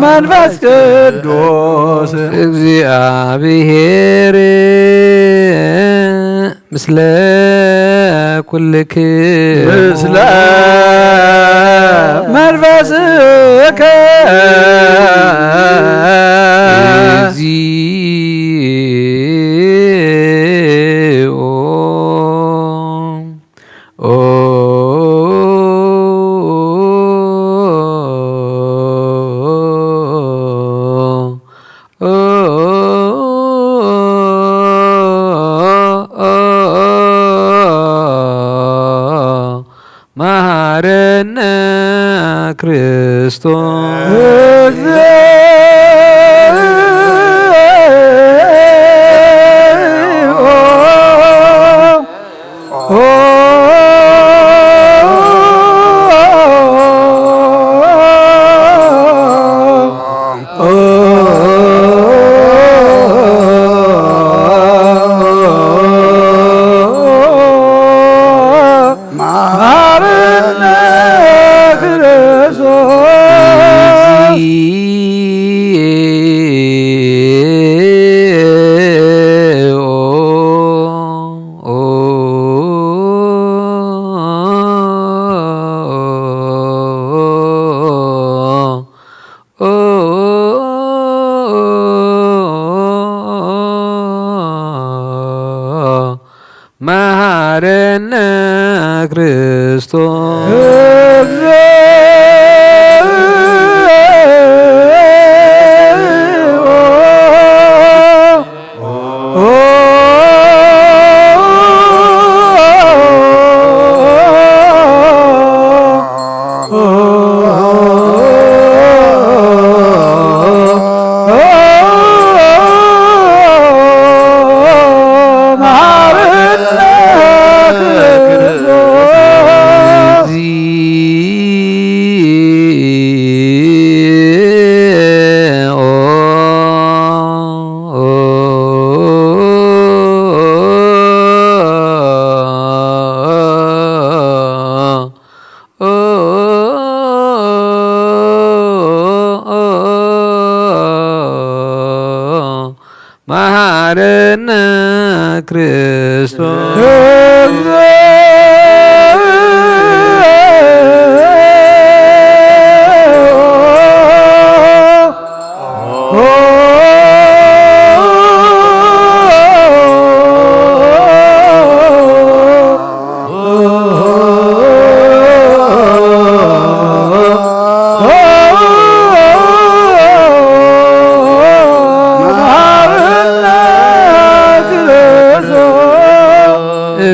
መንፈስ ቅዱስ እግዚአብሔር ምስለ ኩልክ ምስለ መንፈስከ እግዚኦ። መሐረነ ክርስቶስ። መሐረነ ክርስቶስ። መሐረነ ክርስቶስ።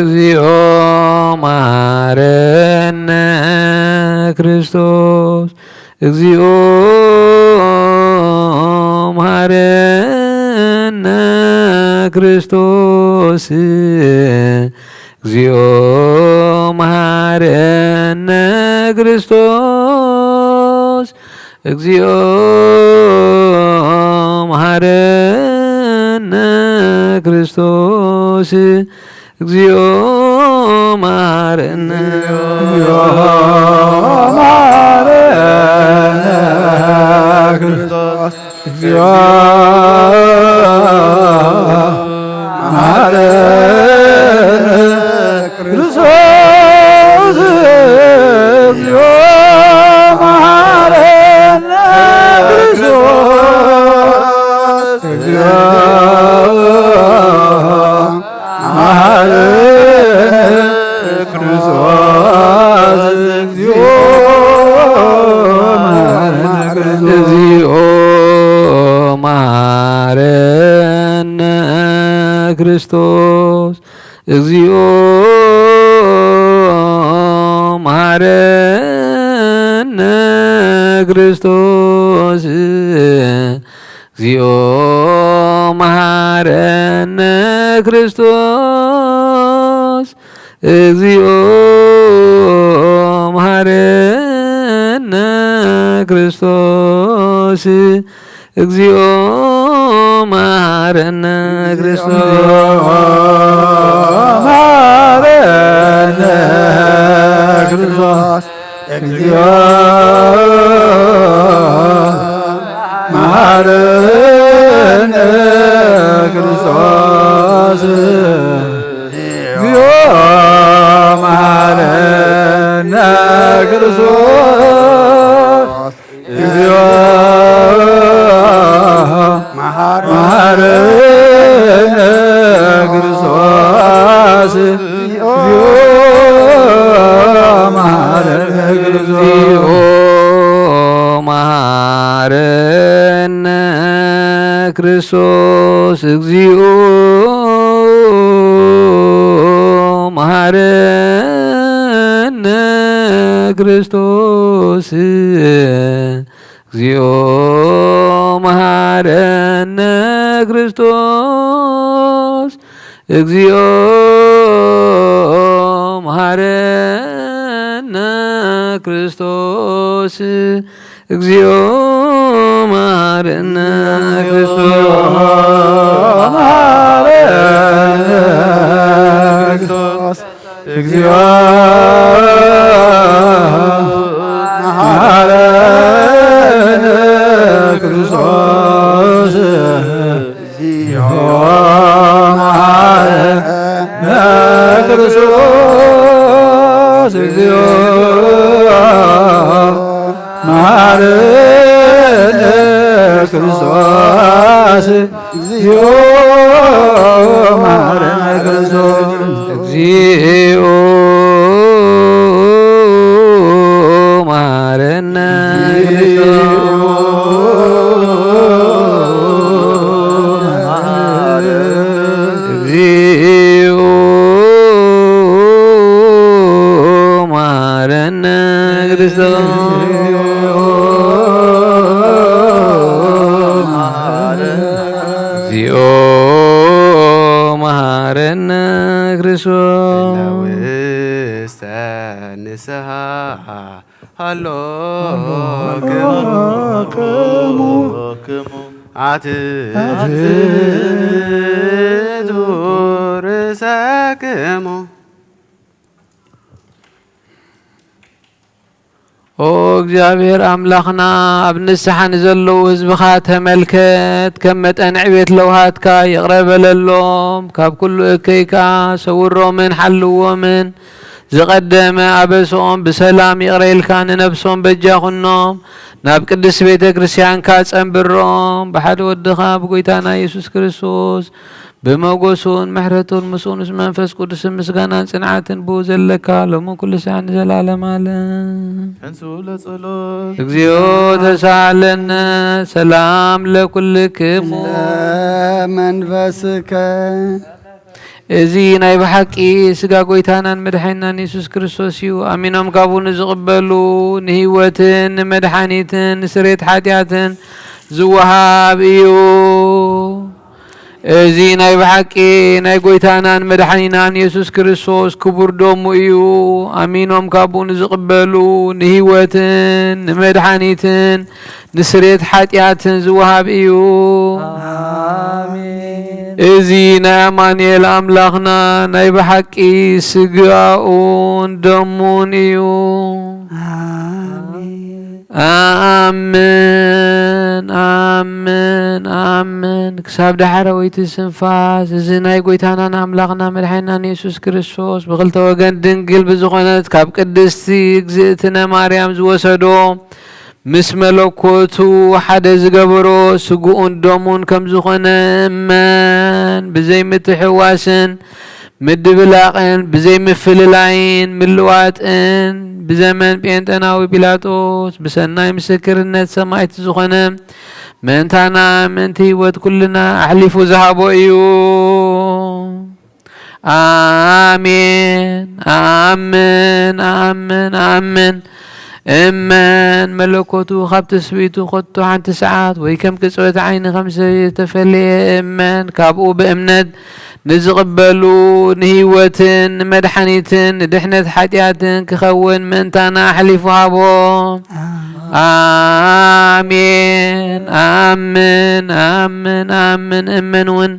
እግዚኦ መሐረነ ክርስቶስ። እግዚኦ መሐረነ ክርስቶስ። እግዚኦ መሐረነ ክርስቶስ። እግዚኦ መሐረነ ክርስቶስ። እግዚኦ መሐረነ። እግዚኦ መሐረነ ክርስቶስ። እግዚኦ መሐረነ ክርስቶስ። እግዚኦ መሐረነ ክርስቶስ። እግዚኦ መሐረነ ክርስቶስ። እግዚኦ መሐረነ ክርስቶስ። እግዚኦ መሐረነ ክርስቶስ። እግዚኦ መሐረነ ክርስቶስ። እግዚኦ መሐረነ ክርስቶስ። እግዚኦ መሐረነ ክርስቶስ። እግዚኦ መሐረነ ክርስቶስ። መሐረነ ክርስቶስ። እግዚኦ መሐረነ ክርስቶስ። እግዚኦ መሐረነ ክርስቶስ። እግዚኦ መሐረነ ክርስቶስ። እግዚኦ መሐረነ ክርስቶስ። እግዚኦ መሐረነ ክርስቶስ። እግዚኦ መሐረነ ክርስቶስ። እግዚኦ መሐረነ ክርስቶስ። እግዚኦ መሐረነ ክርስቶስ። እግዚኦ መሐረነ ክርስቶስ። መሐረነ ክርስቶስ። እግዚኦ መሐረነ ክርስቶስ። እግዚኦ መሐረነ ክርስቶስ። እግዚኦ መሐረነ ክርስቶስ። እግዚኦ መሐረነ ክርስቶስ። እግዚኦ ኣሎክሙ ኣትሕቱ ርእሰክሙ። ኦ እግዚኣብሔር ኣምላኽና፣ ኣብ ንስሓ ንዘለዉ ህዝብኻ ተመልከት። ከም መጠን ዕቤት ለውሃትካ ይቕረ በለሎም። ካብ ኩሉ እከይ ከኣ ሰውሮምን ሓልዎምን። ዝቐደመ ኣበስኦም ብሰላም ይቕረ ኢልካ ንነብሶም በጃ ኩኖም። ናብ ቅድስት ቤተ ክርስቲያንካ ጸንብሮም። ብሓደ ወድኻ ብጎይታና ኢየሱስ ክርስቶስ ብመጎሱን ምሕረቱን ምስኡ ምስ መንፈስ ቅዱስን ምስጋናን ጽንዓትን ብኡ ዘለካ ሎምን ኩሉ ሳዕ ንዘለዓለም ዓለም። እንሱ ለጸሎት። እግዚኦ ተሳለነ። ሰላም ለኩልክሙ። ለመንፈስከ። እዚ ናይ ብሓቂ ስጋ ጎይታናን መድሓኒናን የሱስ ክርስቶስ እዩ። ኣሚኖም ካብኡ ንዝቕበሉ ንህይወትን ንመድሓኒትን ንስሬት ሓጢኣትን ዝወሃብ እዩ። እዚ ናይ ብሓቂ ናይ ጎይታናን መድሓኒናን የሱስ ክርስቶስ ክቡር ደሙ እዩ። ኣሚኖም ካብኡ ንዝቕበሉ ንህይወትን ንመድሓኒትን ንስሬት ሓጢኣትን ዝወሃብ እዩ። ኣሜን። እዚ ናይ ኣማኑኤል ኣምላኽና ናይ ብሓቂ ስጋኡን ደሙን እዩ። ኣሜን። ኣምን፣ ኣምን፣ ኣምን። ክሳብ ዳሕረወይቲ ስንፋስ እዚ ናይ ጎይታናን ኣምላኽና መድሓኒናን የሱስ ክርስቶስ ብኽልተ ወገን ድንግል ብዝኾነት ካብ ቅድስቲ እግዝእትነ ማርያም ዝወሰዶ ምስ መለኮቱ ሓደ ዝገበሮ ስግኡን ደሙን ከም ዝኾነ እመን። ብዘይ ምትሕዋስን ምድብላቕን ብዘይ ምፍልላይን ምልዋጥን ብዘመን ጴንጠናዊ ጲላጦስ ብሰናይ ምስክርነት ሰማዕቲ ዝኾነ ምእንታና ምእንቲ ህይወት ኩልና ኣሕሊፉ ዝሃቦ እዩ። ኣሜን። ኣምን፣ ኣምን፣ ኣምን። እመን መለኮቱ ካብ ትስብእቱ ከቶ ሓንቲ ሰዓት ወይ ከም ቅጽበት ዓይኒ ከም ዝተፈለየ እመን። ካብኡ ብእምነት ንዝቕበሉ ንህይወትን ንመድሓኒትን ንድሕነት ሓጢኣትን ክኸውን ምእንታና ኣሕሊፉ ሃቦ። ኣሜን። ኣምን፣ ኣምን፣ ኣምን። እመን እውን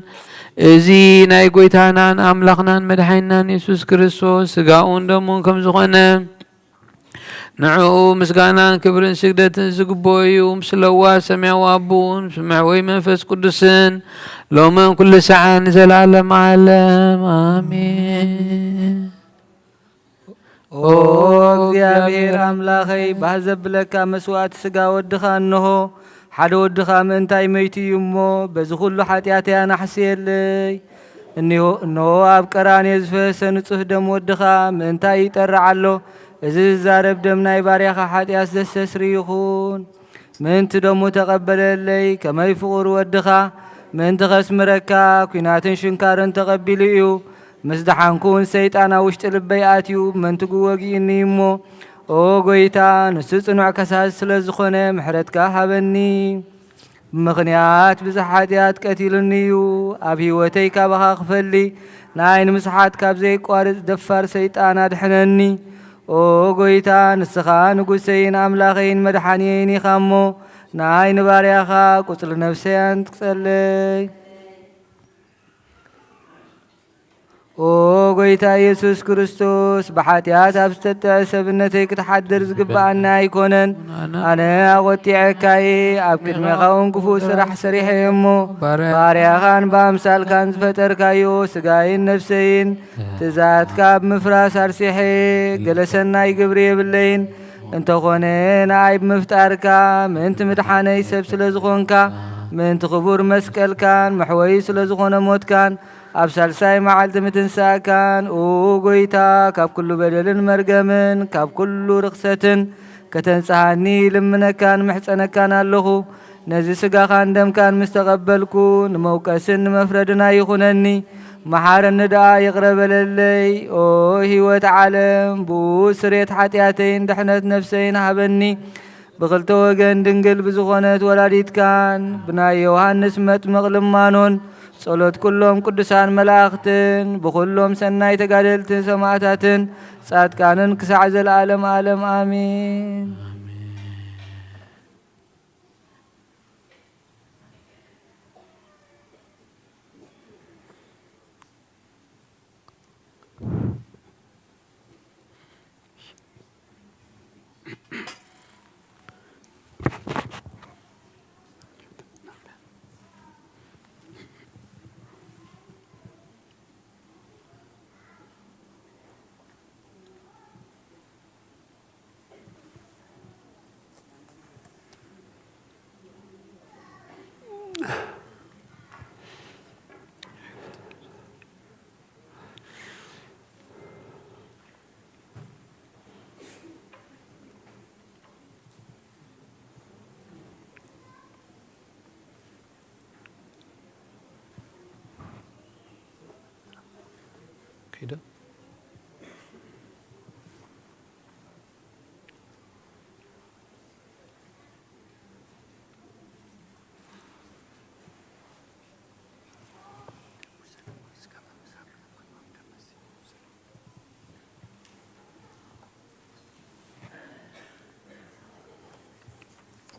እዚ ናይ ጎይታናን ኣምላኽናን መድሓኒናን የሱስ ክርስቶስ ስጋኡን ደሙን ከም ዝኾነ ንዕኡ ምስጋናን ክብርን ስግደትን ዝግብኦ እዩ። ምስ ለዋህ ሰማያዊ ኣቦኡ፣ ምስ መሕወይ መንፈስ ቅዱስን ሎምን ኩሉ ሰዓን ንዘለዓለም ዓለም ኣሜን። ኦ እግዚኣብሔር ኣምላኸይ፣ ባህ ዘብለካ መስዋዕቲ ስጋ ወድኻ እንሆ፣ ሓደ ወድኻ ምእንታይ መይቱ እዩ እሞ፣ በዚ ኩሉ ሓጢኣተይ ኣናሕስየለይ። እኒሆ፣ እንሆ ኣብ ቀራንዮ ዝፈሰሰ ንጹህ ደም ወድኻ ምእንታይ ይጠርዕ ኣሎ። እዚ ዝዛረብ ደም ናይ ባርያኻ ሓጢኣት ዘስተስሪ ይኹን። ምእንቲ ደሙ ተቐበለለይ፣ ከመይ ፍቑር ወድኻ ምእንቲ ኸስምረካ፣ ኲናትን ሽንካርን ተቐቢሉ እዩ። ምስ ደሓንኩ እውን ሰይጣን ኣብ ውሽጢ ልበይ ኣትዩ፣ መንትጉ ወጊኡኒ እሞ፣ ኦ ጐይታ፣ ንሱ ጽኑዕ ከሳሲ ስለ ዝኾነ፣ ምሕረትካ ሃበኒ። ብምኽንያት ብዝሕ ሓጢኣት ቀቲሉኒ እዩ። ኣብ ህይወተይ ካባኻ ክፈሊ፣ ንዓይ ንምስሓት ካብ ዘየቋርጽ ደፋር ሰይጣን ኣድሕነኒ። ኦ ጐይታ፣ ንስኻ ንጉሰይን ኣምላኸይን መድሓንየይን ኢኻ እሞ፣ ንዓይ ንባርያኻ ቁጽሪ ነፍሰይ ኣንጽጸለይ። ኦ ጐይታ ኢየሱስ ክርስቶስ፣ ብሓጢኣት ኣብ ዝተጥዐ ሰብነተይ ክትሓድር ዝግብኣኒ ኣይኮነን። ኣነ ኣቖጢዐካ እየ፣ ኣብ ቅድሜኻ እውን ክፉእ ስራሕ ሰሪሐ እየ እሞ፣ ባርያኻን ብኣምሳልካን ዝፈጠርካዮ ስጋይን ነፍሰይን ትእዛዝካ ኣብ ምፍራስ ኣርሲሐ፣ ገለ ሰናይ ግብሪ የብለይን። እንተኾነ ንኣይ ብምፍጣርካ፣ ምእንቲ ምድሓነይ ሰብ ስለ ዝኾንካ፣ ምእንቲ ክቡር መስቀልካን መሕወዪ ስለ ዝኾነ ሞትካን፣ ኣብ ሳልሳይ መዓልቲ ምትንሳእካን፣ ኡ ጐይታ፣ ካብ ኩሉ በደልን መርገምን፣ ካብ ኩሉ ርኽሰትን ከተንጽሃኒ ይልምነካን ምሕጸነካን ኣለኹ። ነዚ ስጋኻን ደምካን ምስ ተቐበልኩ፣ ንመውቀስን ንመፍረድን ኣይኹነኒ። መሓረኒ ደኣ ይቕረ በለለይ። ኦ ህይወት ዓለም፣ ብኡ ስሬት ሓጢኣተይን ድሕነት ነፍሰይን ሃበኒ። ብኽልተ ወገን ድንግል ብዝኾነት ወላዲትካን፣ ብናይ ዮሃንስ መጥምቕ ልማኖን፣ ጸሎት ኩሎም ቅዱሳን መላእኽትን ብኹሎም ሰናይ ተጋደልቲ ሰማዕታትን ጻድቃንን ክሳዕ ዘለዓለም ዓለም ኣሜን።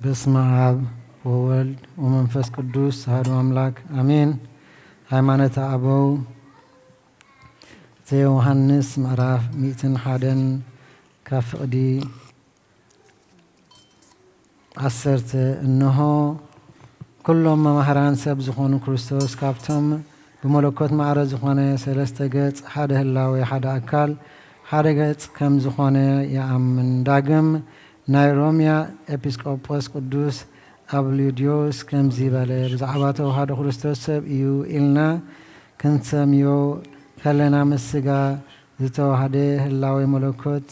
በስመ አብ ወወልድ ወመንፈስ ቅዱስ አሐዱ አምላክ አሜን። ሃይማኖተ አበው ዘዮሃንስ ምዕራፍ ሚእትን ሓደን ካብ ፍቕዲ ዓሰርተ። እንሆ ኩሎም መማህራን ሰብ ዝኾኑ ክርስቶስ ካብቶም ብመለኮት ማዕረ ዝኾነ ሰለስተ ገጽ ሓደ ህላዌ ሓደ ኣካል ሓደ ገጽ ከም ዝኾነ ይኣምን። ዳግም ናይ ሮምያ ኤጲስቆጶስ ቅዱስ ኣብሉድዮስ ከምዚ በለ፣ ብዛዕባ ተዋህዶ ክርስቶስ ሰብ እዩ ኢልና ክንሰምዮ ከለና ምስ ስጋ ዝተዋህደ ህላዌ መለኮት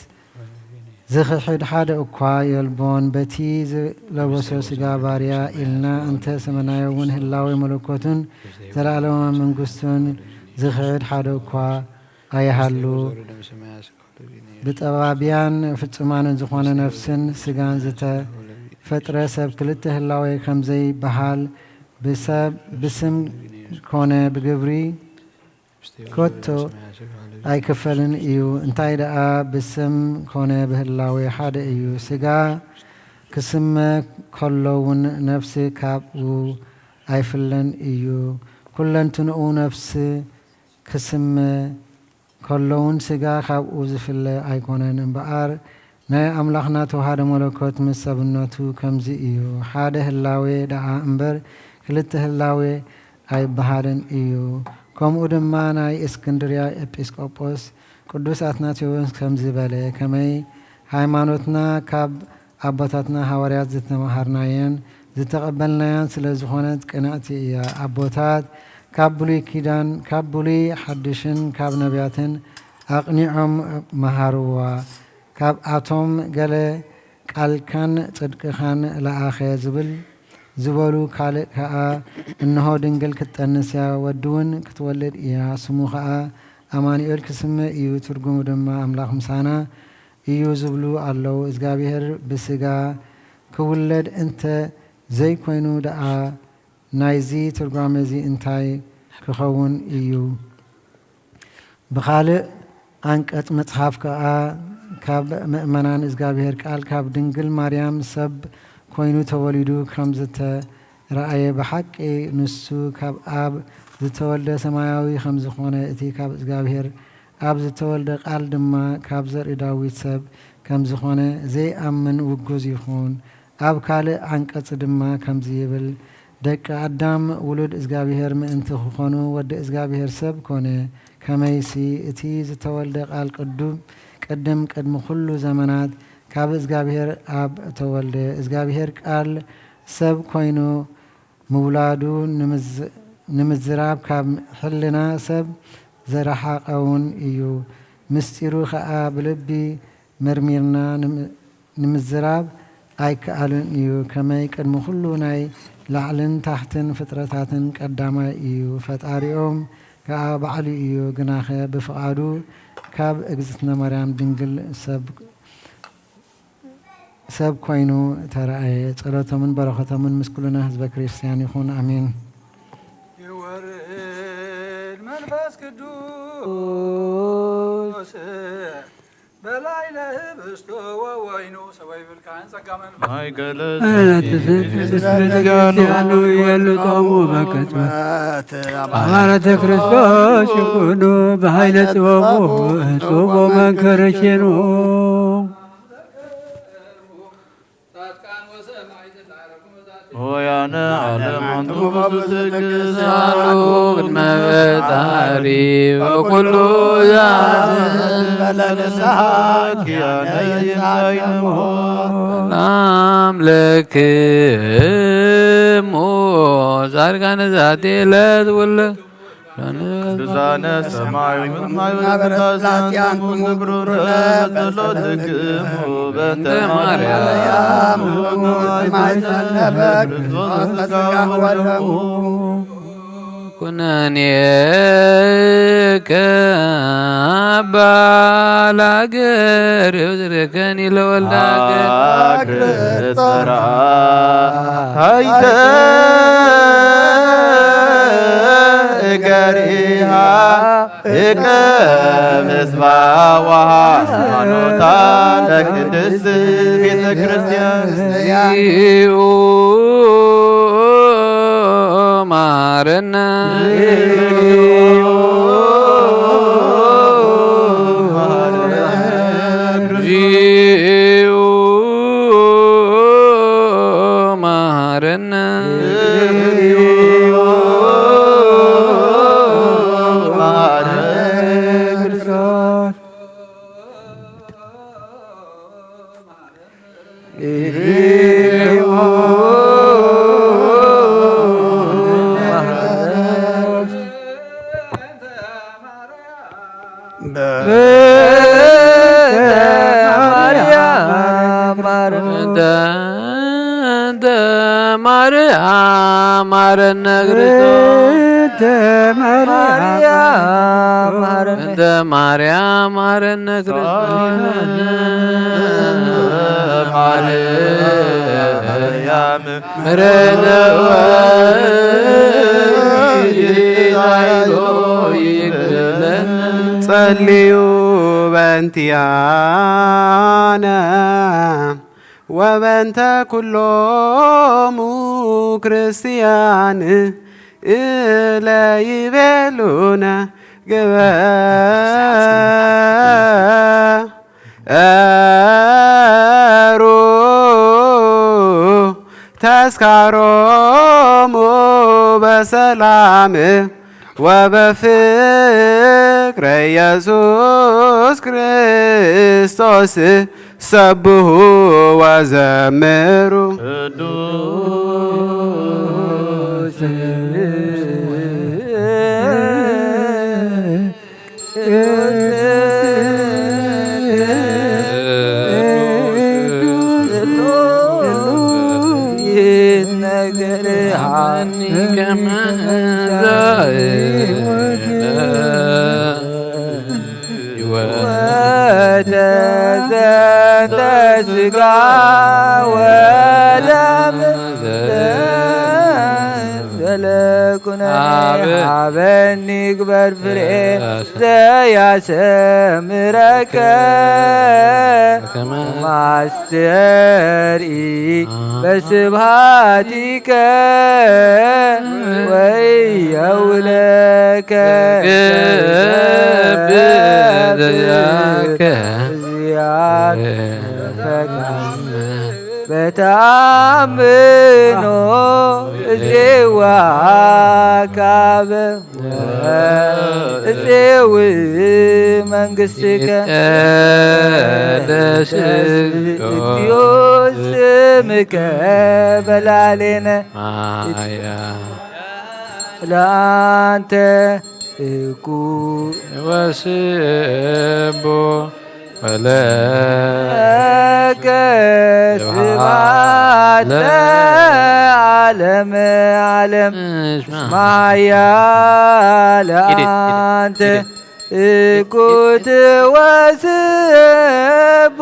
ዝኽሕድ ሓደ እኳ የልቦን። በቲ ዝለበሶ ስጋ ባርያ ኢልና እንተ ሰመናዮ እውን ህላዌ መለኮቱን ዘለዓለማዊ መንግስቱን ዝኽሕድ ሓደ እኳ ኣይሃሉ። ብጠባብያን ፍጹማንን ዝኾነ ነፍስን ስጋን ዝተፈጥረ ሰብ ክልተ ህላዌ ከም ዘይበሃል ብሰብ ብስም ኮነ ብግብሪ ከቶ ኣይክፈልን እዩ። እንታይ ደኣ ብስም ኮነ ብህላዌ ሓደ እዩ። ስጋ ክስመ ከሎ እውን ነፍሲ ካብኡ ኣይፍለን እዩ። ኩለንትንኡ ነፍሲ ክስመ ከሎ እውን ስጋ ካብኡ ዝፍለ ኣይኮነን። እምበኣር ናይ ኣምላኽና ተዋህዶ መለኮት ምስ ሰብነቱ ከምዚ እዩ። ሓደ ህላዌ ደኣ እምበር ክልተ ህላዌ ኣይበሃልን እዩ። ከምኡ ድማ ናይ እስክንድርያ ኤጲስቆጶስ ቅዱስ ኣትናቴዎስ ከምዚ በለ፣ ከመይ ሃይማኖትና ካብ ኣቦታትና ሃዋርያት ዝተመሃርናየን ዝተቐበልናያን ስለ ዝኾነት ቅንዕቲ እያ። ኣቦታት ካብ ብሉይ ኪዳን፣ ካብ ብሉይ ሓድሽን ካብ ነቢያትን ኣቕኒዖም መሃርዋ። ካብኣቶም ገለ ቃልካን ጽድቅኻን ለኣኸ ዝብል ዝበሉ፣ ካልእ ከኣ እንሆ ድንግል ክትጠንስ እያ፣ ወዲ እውን ክትወልድ እያ፣ ስሙ ኸኣ ኣማኑኤል ክስመ እዩ፣ ትርጉሙ ድማ ኣምላኽ ምሳና እዩ ዝብሉ ኣለዉ። እግዚኣብሔር ብስጋ ክውለድ እንተ ዘይኮይኑ ደኣ ናይዚ ትርጓሜ እዚ እንታይ ክኸውን እዩ? ብኻልእ ዓንቀጽ መጽሓፍ ከኣ ካብ ምእመናን እግዚኣብሔር ቃል ካብ ድንግል ማርያም ሰብ ኮይኑ ተወሊዱ ከም ዝተራእየ ብሓቂ ንሱ ካብ ኣብ ዝተወልደ ሰማያዊ ከም ዝኾነ እቲ ካብ እግዚኣብሔር ኣብ ዝተወልደ ቃል ድማ ካብ ዘርኢ ዳዊት ሰብ ከም ዝኾነ ዘይኣምን ውጉዝ ይኹን። ኣብ ካልእ ዓንቀጽ ድማ ከምዚ ይብል፣ ደቂ ኣዳም ውሉድ እግዚኣብሔር ምእንቲ ክኾኑ ወዲ እግዚኣብሔር ሰብ ኮነ። ከመይሲ እቲ ዝተወልደ ቃል ቅዱም ቅድም ቅድሚ ኩሉ ዘመናት ካብ እግዚኣብሔር ኣብ ተወልደ። እግዚኣብሔር ቃል ሰብ ኮይኑ ምውላዱ ንምዝ-፣ ንምዝራብ ካብ ሕልና ሰብ ዝረሓቐውን እዩ። ምስጢሩ ኸኣ ብልቢ መርሚርና ንም-፣ ንምዝራብ ኣይከኣልን እዩ። ከመይ ቅድሚ ኩሉ ናይ ላዕልን ታሕትን ፍጥረታትን ቀዳማይ እዩ፣ ፈጣሪኦም ከኣ ባዕሉ እዩ። ግናኸ ብፍቓዱ ካብ እግዝእትነ ማርያም ድንግል ሰብ፣ ሰብ ኮይኑ ተራእየ። ጸሎቶምን በረኸቶምን ምስ ኩልና ህዝበ ክርስቲያን ይኹን። ኣሜን። መንፈስ ቅዱስ በላዕለ ህብስቶ ወወይኑ ሰበ ይብል ካህን ጸጋ መንፈስ ማይ ገለ ያሉ የሉ ጾሙ በቅጽበት አማረተ ክርስቶስ ይኩኑ በኃይለ ጽበቡ ጽቦ መንከረሽኑ ሆያነ ዓለም ኣንቱም ብዙ ትግስት ኣሉ ቅድመ ፈጣሪ ወኩሉ ዛዘበለ ንስሓ ኪያነ ይሳይንሞ ናምልክሙ ጻድቃነ ዛቲ ዕለት ውለ ቅዱሳነ ሰማይ ማህበረ ስላሴ አንትሙ ግሩነ በጸሎትክሙ በእንተ ማርያም ማይጸነበ ክርስቶስ ስጋ ወደሙ ኩነኔከ አባ ለአገር እዝርከኒ ለወልዳገ አግር ጸራ ሃይተ እገሪሃ እቀ ምስባ ወሃይማኖታ ለቅድስት ቤተ ክርስቲያን ማረነ ማረነ ማርያም ማረነ ክርስቶስ ማርያም ማረነ እንተ ማርያም ማረነ ክርስቶስ ማርያም ምረነ ወይዛይሎ ይግለን ጸልዩ በእንቲያነ ወበእንተ ኩሎሙ ክርስቲያን እለ ይቤሉነ ግበሩ ተስካሮሙ በሰላም ወበፍቅረ ኢየሱስ ክርስቶስ ሰብሑ ወዘምሩ። ወተዘንተ ስጋ ወደም ዘለኩነ ሀበኒ ግበር ፍሬ ዘያሰምረከ ማስተርኢ በስብሃቲከ ወየውለከ ገብር እዚያት ፈቃድ በታምኖ እዜዋ ካበ እጼው መንግስትከ ይትቀደስ እግዚኦ ስምከ በላሌነ ማያ ለአንተ እኩ ወስቦ ወለ ለከ ስብሐት ለዓለመ ዓለም። ማያ ለአንተ እኩት ወስብ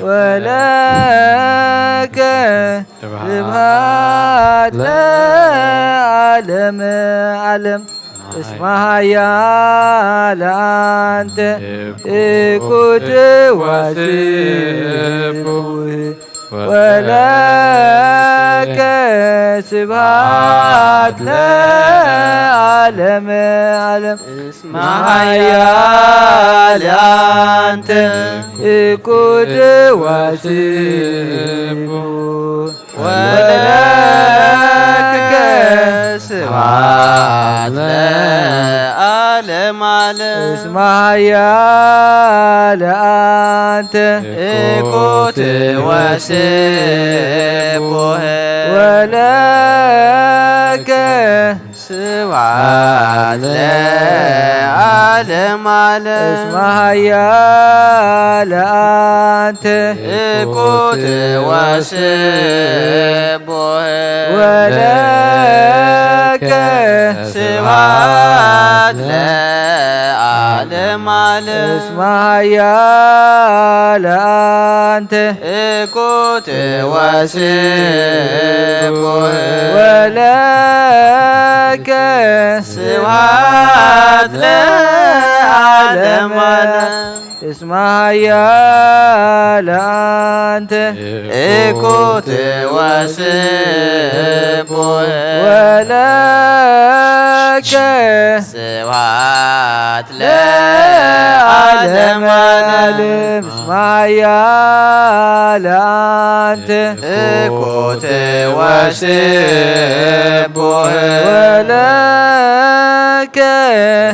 ወለከ ስብሐት ለዓለመ ዓለም። እስመ ኃያል አንተ እኩት ወስቡህ ወለከ ስብሐት ለዓለመ ዓለም። እስመ ኃያል አንተ እኩት ወስቡህ ወለከ ስብሐት ለዓለመ ዓለም። እስመ ኃያል አንተ እኩት ወስቡህ ወለከ ስብሐት ለዓለመ ዓለም። እስመ ኃያል አንተ እኩት ወስቡህ ወለከ ስብሐት ለዓለመ ዓለም። እስመ ኃያል አንተ እኩት ወስቡህ ወለከ ስብሐት ለዓለመ ዓለም። እስመ ኃያል አንተ እኩት ወስቡህ ወለከ ስብሐት ለዓለመ ዓለም። እስመ ኃያል አንተ እኩት ወስቡህ ወለከ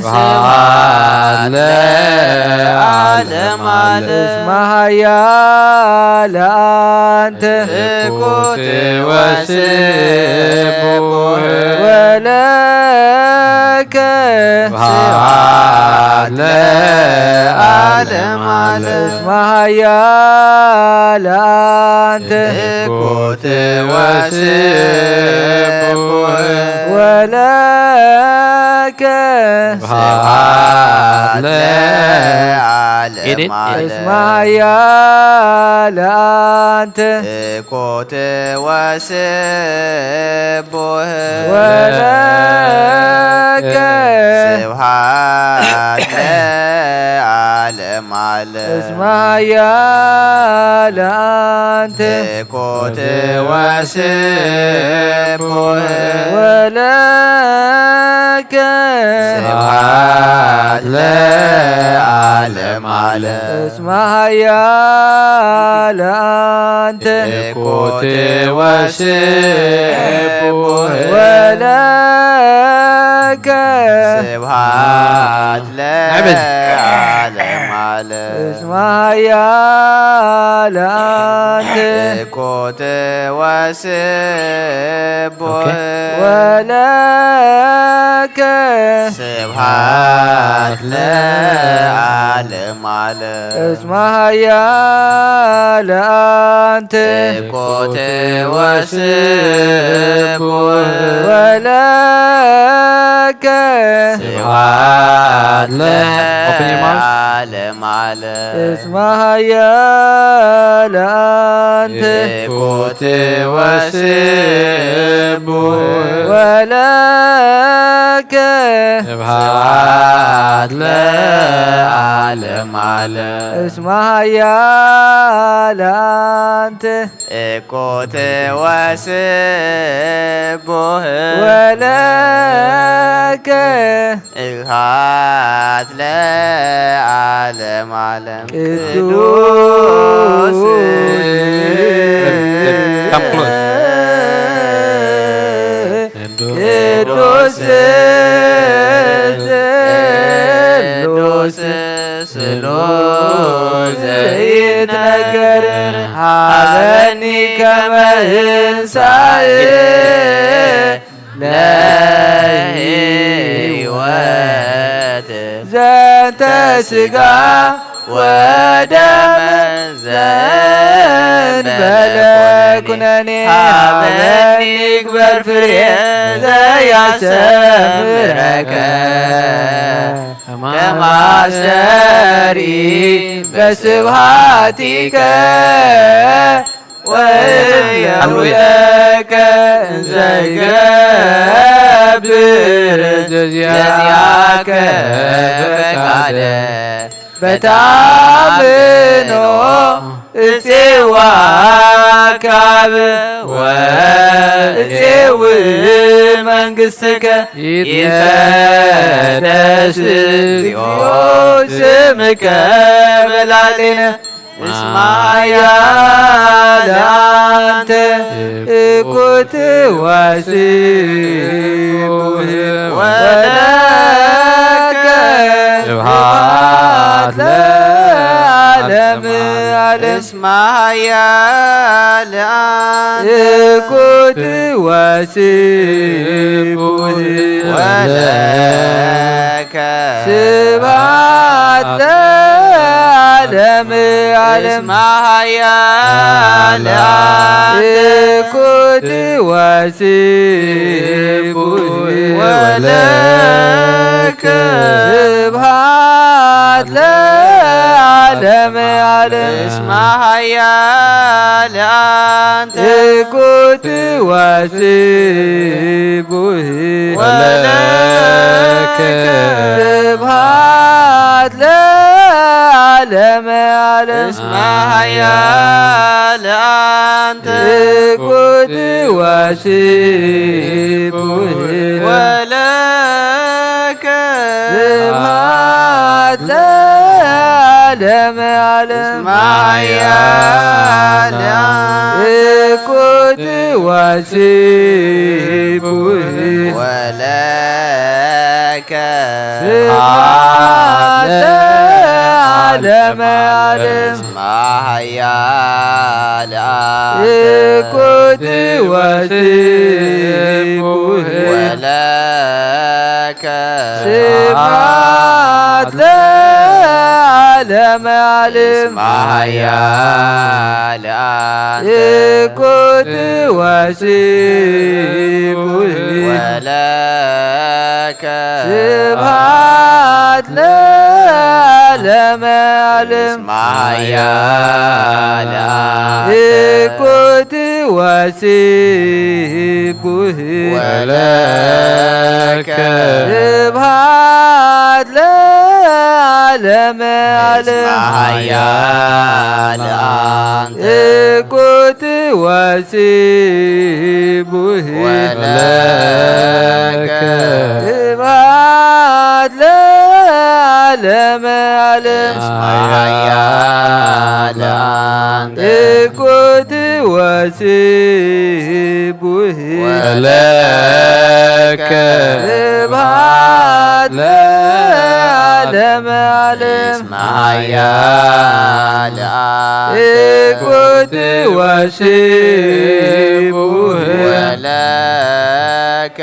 ስብሐት ለዓለመ ዓለም። እስመ ኃያል አንተ እኩት ወስቡህ ወለከ ስብሐት ለዓለመ ዓለም። እስመ ኃያል አንተ እኩት ወስቡህ ወለከ ስብሐት ለዓለመ ዓለም። እስመ ኃያል አንተ እኩት ወስቡህ ወለከ ስብሐት ለዓለመ ዓለም። እስመ ኃያል አንተ እኩት ወስቡህ ወለከ ስብሐት ለዓለመ ዓለም። እስመ ኃያል አንተ እኩት ወስቡህ ወለከ ስብሐት ለዓለመ ዓለም። እስመ ኃያል አንተ እኩት ወስቡህ ወለከ ስብሐት ለዓለመ ዓለም። እስመ ኃያል አንተ እኩት ወስቡህ ወለከ ስብሐት ለዓለመ ዓለም። እስመ ኃያል አንተ እኩት ወስቡህ ወለከ ስብሐት ለዓለመ ዓለም። እስመ ኃያል አንተ እኩት ወስቡህ ወለከ ስብሐት ለዓለመ ዓለም። ቅዱስ Come close. ቅዱስ ስሉስ ዘይትነገር ሀበኒ ከመ ህንሳእ ለህይወት ዘንተ ስጋ ወደም ዘእንበለ ኩነኔ ሀበኒ ግበር ፍሬ ዘያሰምረከ ከማስተሪ በስብሐቲከ ወእየውለከ እንዘይገ ብር ዚያከ ፈቃደ በታምኖ እጼዋ ካብ ወእጼው መንግሥትከ ይትቀደስ እግዚኦ ስምከ በላዕሌነ እስመ ኃያል አንተ እኩት ወስቡሕ ወለከ ስብሐት ለዓለመ ዓለም። እስመ ኃያል አንተ እኩት ወስቡሕ ወለከ ስብሐት ለዓለመ ዓለም። እስመ ኃያል አንተ እኩት ወስቡሕ ወለከ ስብሐት ለዓለመ ዓለም። እስመ ኃያል አንተ እኩት ወስቡሕ ወለከ ስብሐት ለዓለመ ዓለም። እስመ ኃያል አንተ እኩት ወስቡሕ ወለከ ስብሐት ለዓለመ ዓለም። እስመ ኃያል አንተ እኩት ወስቡሕ ወለከ ስብሐት ለዓለመ ዓለም። እስመ ኃያል አንተ እኩት ወስቡሕ ወለከ ስብሐት ለዓለመ ዓለም። እስመ ኃያል አንተ እኩት ወስቡሕ ወለከ ስብሐት ለዓለመ ዓለም። እስመ ኃያል አንተ እኩት ወስቡሕ ወለከ ስብሐት ለዓለመ ዓለም። እስመ ኃያል አንተ እኩት ወስቡሕ ወለከ ስብሐት ለዓለመ ዓለም። እስመ ኃያል አንተ እኩት ወስቡሕ ወለከ ስብሐት ለዓለመ ዓለም። እስመ ኃያል አንተ እኩት ወስቡሕ ወለከ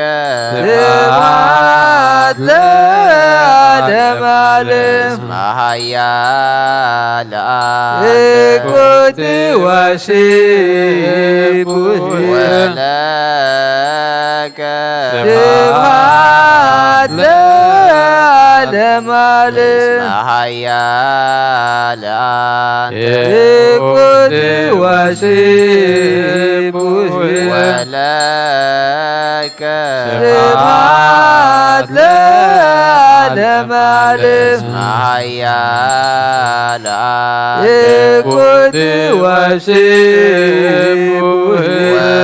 ስብሐት ለዓለመ ዓለም። እስመ ኃያል አንተ እኩት ወስቡሕ ወለከ ስብሐት ለዓለመ ዓለም። እስመ ኃያል አንተ እኩት ወስቡሕ ወለከ ስብሐት ለዓለመ ዓለም። እስመ ኃያል አንተ እኩት ወስቡሕ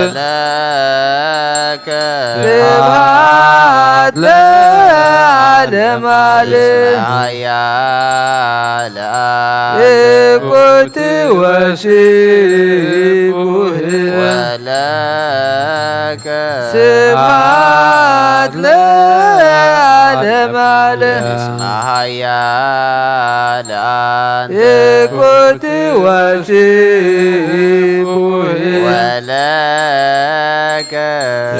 ወለከ ስብሐት ለዓለመ ዓለም። እስመ ኃያል አንተ እኩት ወስቡሕ ወለከ ስብሐት ለዓለመ ዓለም። እስመ ኃያል አንተ እኩት ወስቡሕ ወለከ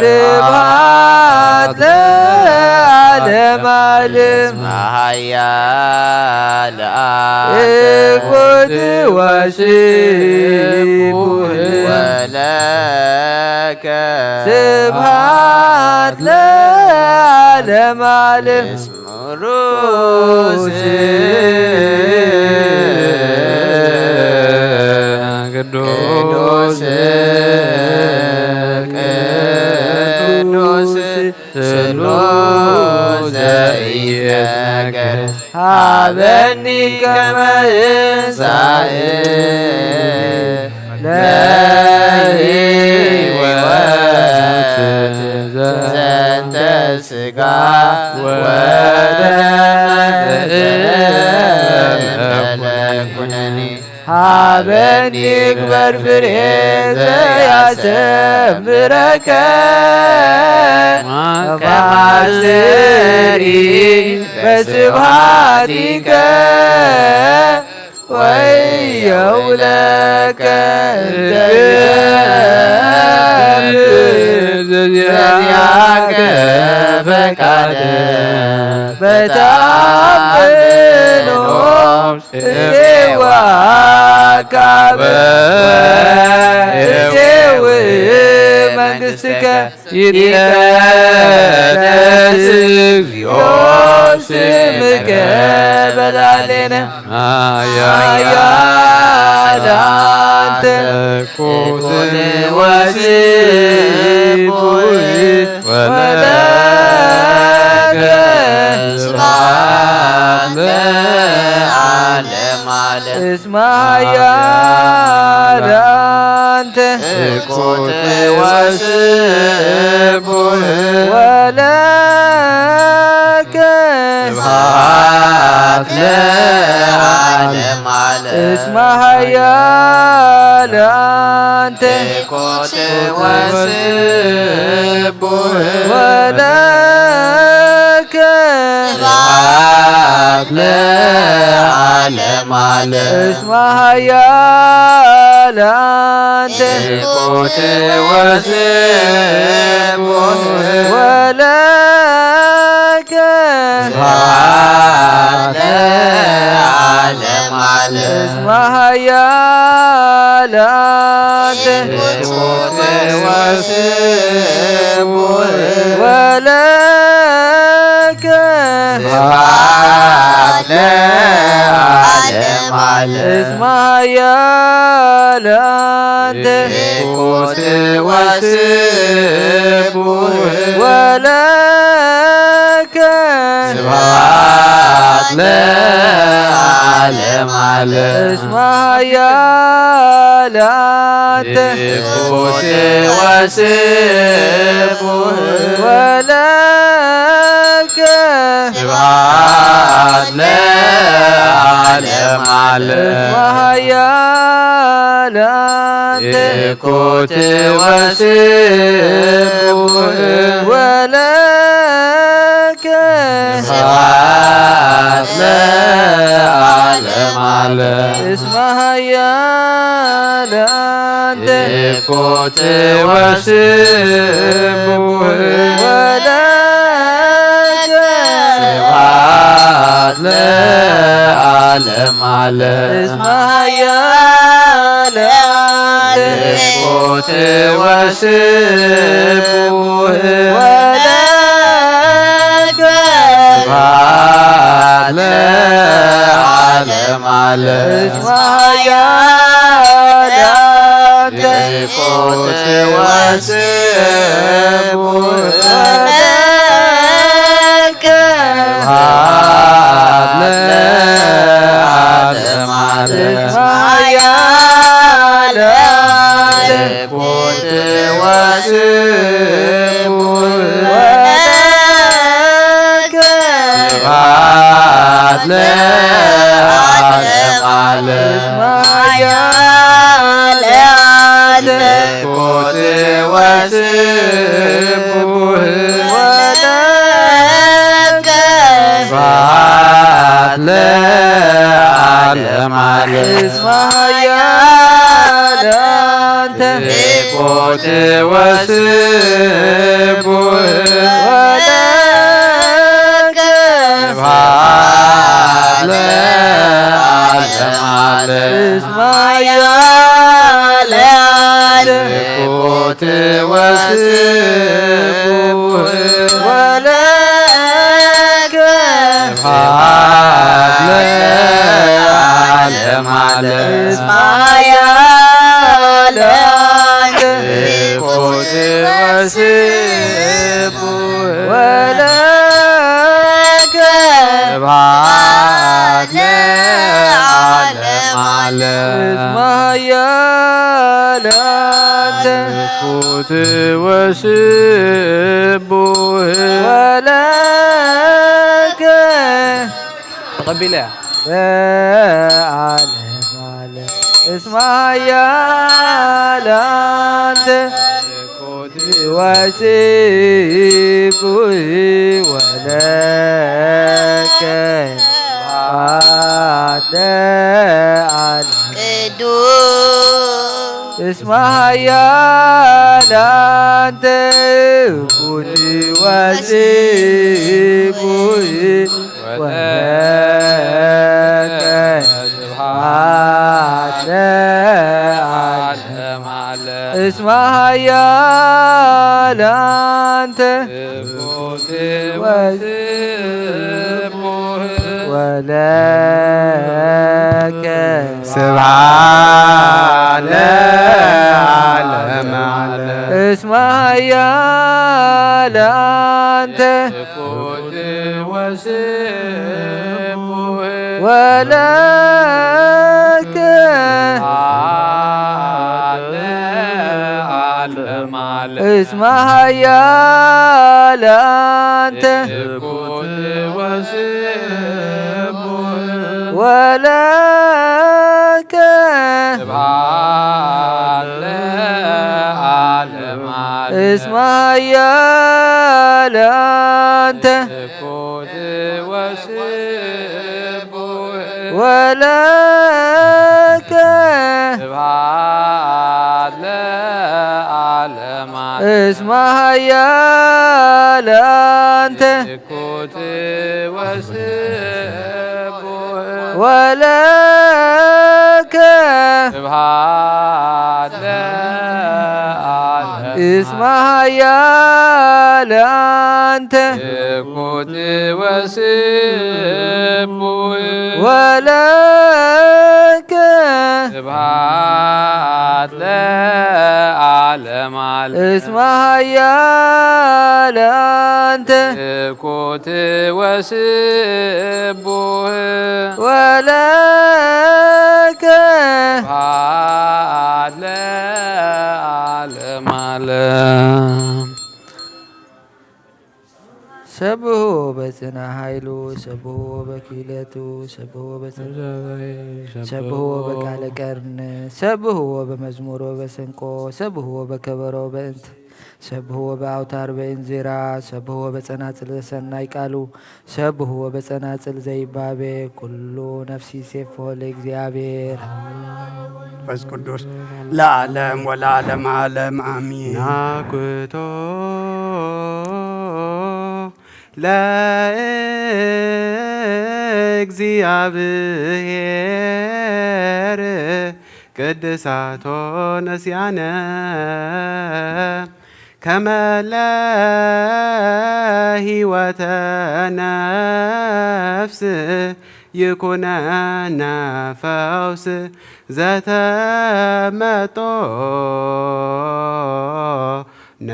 ስብሐት ለዓለመ ዓለም። እስመ ኃያል አንተ እኩት ወስቡሕ ወለከ ስብሐት ለዓለመ ዓለም። ቅዱስ ቅዱስ ቅዱስ ዘይነገር ሃበኒ ከመ እንሳእ ለህይወት ዘንተ ስጋ ወደም ኩነኒ። ሃበኒ ግበር ፍሬ ዘያሰምረከ ከማስተሪ በስብሃቲከ ወየውለከ እንተ ዘዚአከ ፈቃደ በተአምኖ እዜዋ ካበ እዜው መንግስትከ ይትቀደስ እግዚኦ ስምከ በላሌነ። ኃያል አንተ ኩን ወስቡሕ ወለከ ስብሐት ለዓለመ ዓለም። እስመ ኃያል አንተ ኩን ወስቡሕ ወለከ ስብሐት ለዓለመ ዓለም። እስመ ኃያል አንተ ኩን ወስቡሕ ወለከ ስብሐት ለዓለመ ዓለም። እስመ ኃያል አንተ ኩን ወስቡሕ ወለከ ስብሐት ለዓለመ ዓለም። እስመ ኃያል አንተ ኩን ወስቡሕ ወለከ ስብሐት ለዓለመ ዓለም። እስመ ኃያል አንተ ኩን ወስቡሕ ወለከ ስብሐት ለዓለመ ዓለም። እስመ ኃያል አንተ ኩን ወስቡሕ ወለከ ስብሐት ለዓለመ ዓለም። እስመ ኃያል አንተ ኩን ወስቡሕ ወለከ ስብሐት ለዓለመ ዓለም። እስመ ኃያል አንተ ኩን ወስቡሕ ወለከ ስብሐት ለዓለመ ዓለም። እስመ ኃያል አንተ ኩን ወስቡሕ ወለከ ስብሐት ለዓለመ ዓለም። እስመ ኃያል አንተ ኩን ወስቡሕ ወለከ ስብሐት ለዓለመ ዓለም። እስመ ኃያል አንተ ኩን ወስቡሕ ወለከ ስብሐት ለዓለመ ዓለም። እስመ ኃያል አንተ ኩን ወስቡሕ ወለከ ስብሐት ለዓለመ ዓለም። እስመ ኃያል አንተ ኩን ወስቡሕ ወለከ ስብሐት ለዓለመ ዓለም። እስመ ኃያል አንተ ኩን ወስቡሕ ወለከ ስብሐት ለዓለመ ዓለም። እስመ ኃያል አንተ ኩን ወስቡሕ እስመ ኃያል አንተ። ትኩት ወስቡህ። ወለከ። ተቐቢለ እያ። ለዓለመ ዓለም። እስመ ኃያል አንተ። ትኩት ወስቡህ። ወለከ ስብሐት ለዓለም። ቅዱስ። እስመ ኃያል አንተ። ትኩት ወስቡህ። ወለከ ስብሐት ለዓለመ ዓለም። እስመ ኃያል አንተ። ትኩት ወስቡህ። ወለከ ስብሐት ለዓለመ ዓለም። እስመ ኃያል አንተ። ትኩት ወስቡህ። ወለከ ስብሐት ለዓለመ ዓለም። እስመ ኃያል አንተ። ትኩት ወስቡህ። ወለከ ስብሐት ለዓለመ ዓለም። እስመ ኃያል አንተ። ትኩት ወስቡህ። ወለከ ስብሐት ለዓለመ ዓለም። እስመ ኃያል አንተ። ትኩት ወስቡህ። ወለከ ስብሐት ለዓለም። እስመ ኃያል አንተ። ትኩት ወስቡህ። ወለከ ስብሐት ለዓለመ ዓለም። እስመ ኃያል አንተ። ትኩት ወስቡህ። ወለከ ስብሐት ለዓለመ ዓለም። ሰብሖ በጽንዕ ኃይሉ፣ ሰብሖ በኪለቱ፣ ሰብሖ በጽንዕ፣ ሰብሖ በቃለ ቀርን፣ ሰብሖ በመዝሙር ወበሰንቆ፣ ሰብሖ በከበሮ በእንት፣ ሰብሖ በአውታር በእንዚራ፣ ሰብሖ በጸናጽል ዘሰናይ ቃሉ፣ ሰብሖ በጸናጽል ዘይባቤ፣ ኩሉ ነፍሲ ሴፎ ለእግዚአብሔር። መንፈስ ቅዱስ ለዓለም ወለዓለም ዓለም አሜን። ናኩቶ ለእግዚአብሔር ቅድሳቶ ነስያነ ከመ ለህይወተ ነፍስ ይኩነነ ፈውስ ዘተመጦ ነ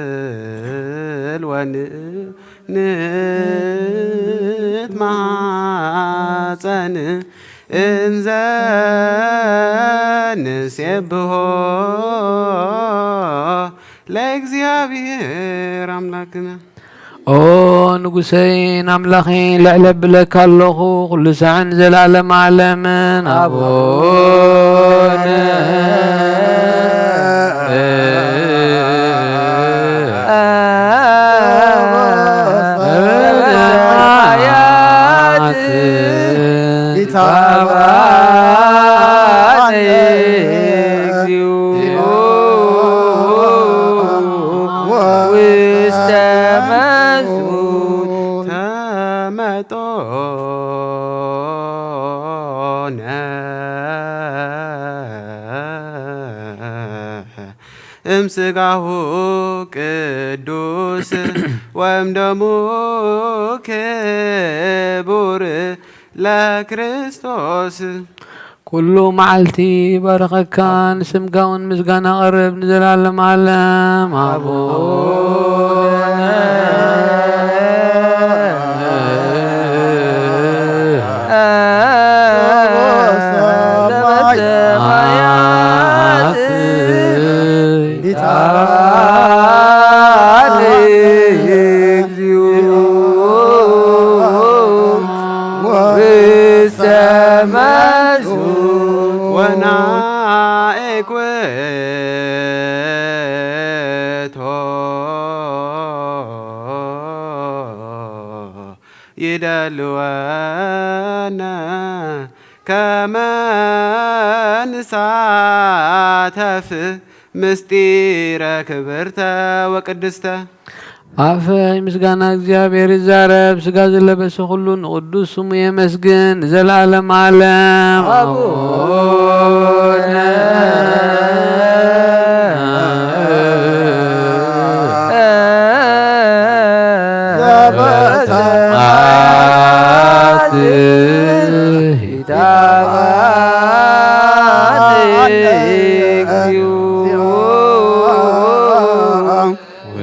ንስእል ወንትማጸን እንዘ ንሴብሖ ለእግዚአብሔር አምላክነ። ኦ ንጉሰይን ኣምላኸይን፣ ልዕል ኣብለካ ኣለኹ፣ ኩሉ ሳዕን ዘላለም ዓለምን ኣቡነ። ውስተ መዝሙር ተመጦነ እምስጋሁ ቅዱስ ወእምደሙ ክቡር ለክርስቶስ። ኩሉ መዓልቲ ይባርኸካ፣ ንስምካ እውን ምስጋና ቀርብ ንዘለዓለም ዓለም። ኣቡነ ወናኤኩቶ ይደልወነ ከመ ንሳተፍ ምስጢረ ክብርተ ወቅድስተ። ኣፈይ ምስጋና እግዚኣብሔር ይዛረብ፣ ስጋ ዝለበሰ ኩሉ ንቅዱስ ስሙ የመስግን ንዘለዓለም ዓለም። ኣቡነ ዘበሰማያት ይትባረክ ስምከ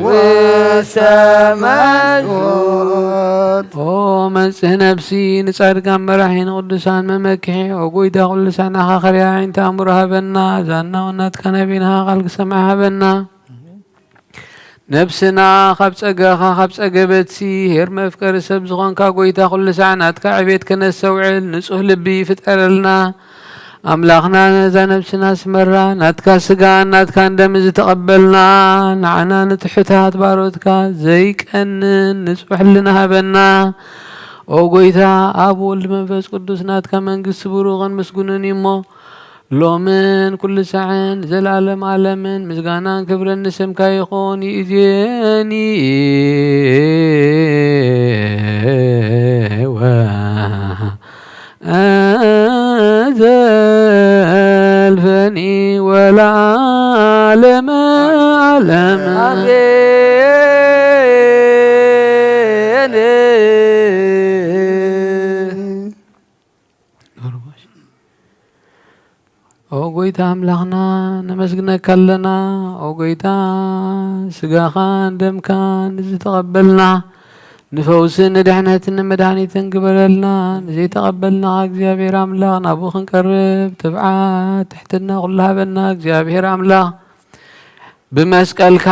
ውስተ መለኮት። ኦ መጽህ ነፍሲ ንጻድቃን መራሒ ንቅዱሳን መመክሒ፣ ኦ ጎይታ ኩሉ ሳዕ ንዓኻ ከሪያ ዓይንቲ ኣእምሮ ሃበና። ዛና ወናትካ ነቢና ቃል ክሰምዓ ሃበና። ነፍስና ካብ ጸጋኻ ካብ ጸገበትሲ፣ ሄር መፍቀሪ ሰብ ዝኾንካ ጎይታ ኩሉ ሳዕ ናትካ ዕቤት ከነስተውዕል ንጹህ ልቢ ፍጠረልና። ኣምላኽና ነዛ ነፍስና ስመራ፣ ናትካ ስጋን ናትካን ደም ዝተቐበልና፣ ንዓና ንትሑታት ባሮትካ ዘይቀንን ንጹሕ ሕልና ሃበና። ኦ ጎይታ፣ ኣብ ወልድ መንፈስ ቅዱስ ናትካ መንግስቲ ብሩኽን ምስጉንን እዩ እሞ፣ ሎምን ኩሉ ሳዕን ዘላለም ዓለምን ምስጋናን ክብርን ንስምካ ይኹን። ይእዜኒ ወዘልፈኒ ወለዓለመ ዓለም። ኣሜን። ኦ ጎይታ ኣምላኽና፣ ነመስግነካ ኣለና። ኦ ጎይታ፣ ስጋኻን ደምካን ዝተቐበልና፣ ንፈውስን ንድሕነትን ንመድሃኒትን ግበረልና። ንዘይተቐበልና እግዚኣብሔር ኣምላኽ ናብኡ ክንቀርብ ትብዓት ትሕትና ኩሉ ሃበና። እግዚኣብሔር ኣምላኽ ብመስቀልካ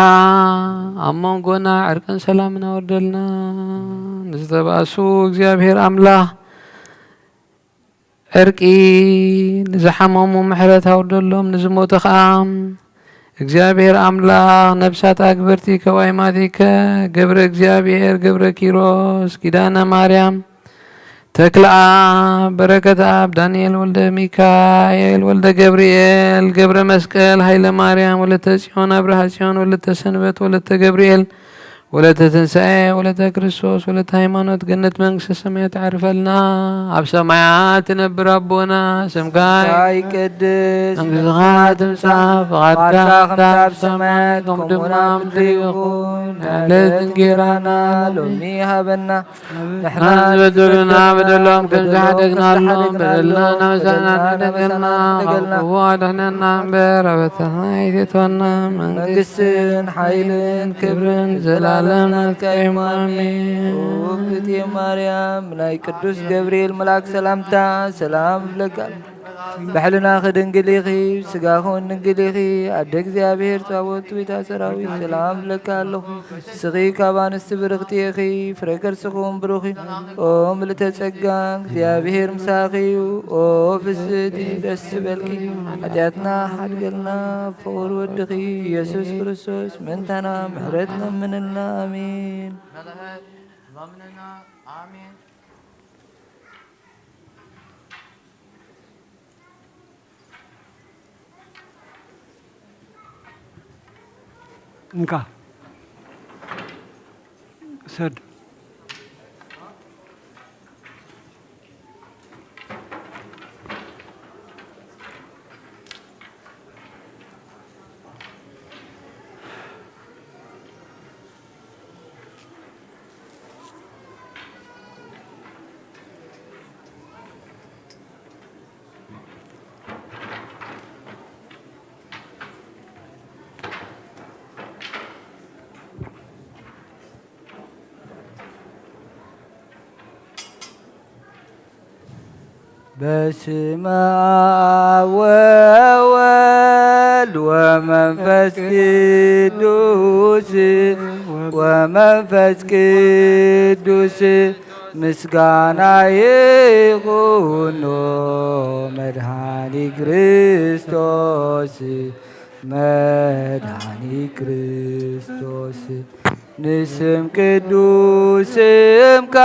ኣብ መንጎና ዕርቅን ሰላምን ኣውርደልና። ንዝተባእሱ እግዚኣብሔር ኣምላኽ ዕርቂ፣ ንዝሓመሙ ምሕረት ኣውርደሎም፣ ንዝሞቱ ኸኣ እግዚኣብሔር ኣምላኽ ነፍሳት ኣግብርቲ ከዋይማቲከ ገብረ እግዚኣብሔር ገብረ ኪሮስ ኪዳነ ማርያም ተክለኣብ በረከት ኣብ ዳንኤል ወልደ ሚካኤል ወልደ ገብርኤል ገብረ መስቀል ሃይለ ማርያም ወለተ ጽዮን ኣብርሃ ጽዮን ወለተ ሰንበት ወለተ ገብርኤል ወለተ ትንሳኤ ወለተ ክርስቶስ ወለተ ሃይማኖት ገነት መንግስተ ሰማያት ዓርፈልና። ኣብ ሰማያት ትነብር ኣቦና ስምካ ይቀድስ፣ መንግስትኻ ትምጻእ፣ ፍቓድካ ከምታ ኣብ ሰማያት ከምኡ ድማ ኣብ ምድሪ ይኹን። ዕለት እንጌራና ሎሚ ሃበና። ንሕና ዝበደሉና በደሎም ከም ዝሓደግናሎም በደልና እናመሳና ንሕደገልና፣ ካብ ክፉ ኣድሕነና እምበር፣ ኣበሳና ኣይተእትወና። መንግስትን ሓይልን ክብርን ዘላለም ናትካ እዩ። ኣሜን። ኦ ክልቴ ማርያም፣ ናይ ቅዱስ ገብርኤል መልኣክ ሰላምታ ሰላም እብለካ። ብሕልናኺ ድንግል ኢኺ፣ ስጋኺ እውን ድንግል ኢኺ። ኣደ እግዚኣብሔር ጻወት፣ ቤታ ሰራዊት፣ ሰላም እብለካ ኣለኹ። ንስኺ ካብ ኣንስቲ ብርኽቲ ኢኺ፣ ፍረ ከርስኺ እውን ብሩኽ እዩ። ኦ ምልእተ ጸጋ፣ እግዚኣብሔር ምሳኺ እዩ። ኦ ፍስህቲ፣ ደስ ይበልኪ። ሓጢኣትና ሓድገልና፣ ፍቑር ወድኺ ኢየሱስ ክርስቶስ ምእንታና ምሕረት ለምንልና። ኣሜን። እንካ ሰድ። በስመ አብ ወወልድ ወመንፈስ ቅዱስ ወመንፈስ ቅዱስ ምስጋና ይኹኖ መድኃኒ ክርስቶስ መድኃኒ ክርስቶስ። ንስም ቅዱስ ስምካ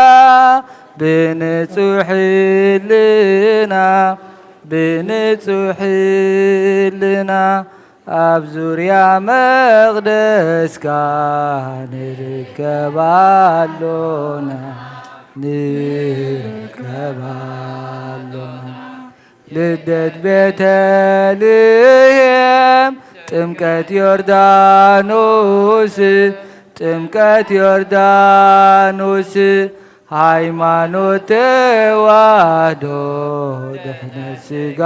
ብንጹሕ ሕልና፣ ብንጹሕ ሕልና ኣብ ዙርያ መቕደስካ ንርከብ ኣሎና፣ ንርከብ ኣሎና። ልደት ቤተልሔም፣ ጥምቀት ዮርዳኖስ፣ ጥምቀት ዮርዳኖስ፣ ሃይማኖት ተዋህዶ ድሕነት ስጋ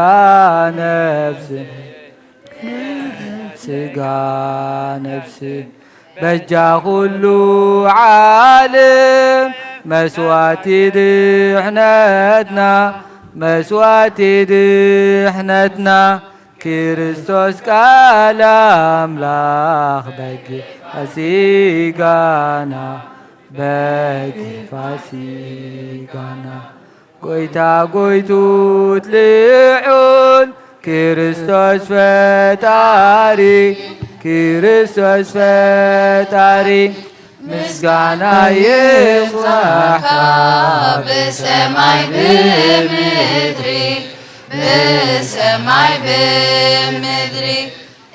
ነፍስ፣ ስጋ ነፍስ። በጃ ኩሉ ዓለም መስዋዕቲ ድሕነትና፣ መስዋዕቲ ድሕነትና፣ ክርስቶስ ቃል ኣምላኽ በጊዕ ፋሲካና፣ በጊዕ ፋሲካና። ጎይታ ጎይቶት ልዑል ክርስቶስ ፈጣሪ፣ ክርስቶስ ፈጣሪ፣ ምስጋና ይብጻሕካ ብሰማይ ብምድሪ፣ ብሰማይ ብምድሪ።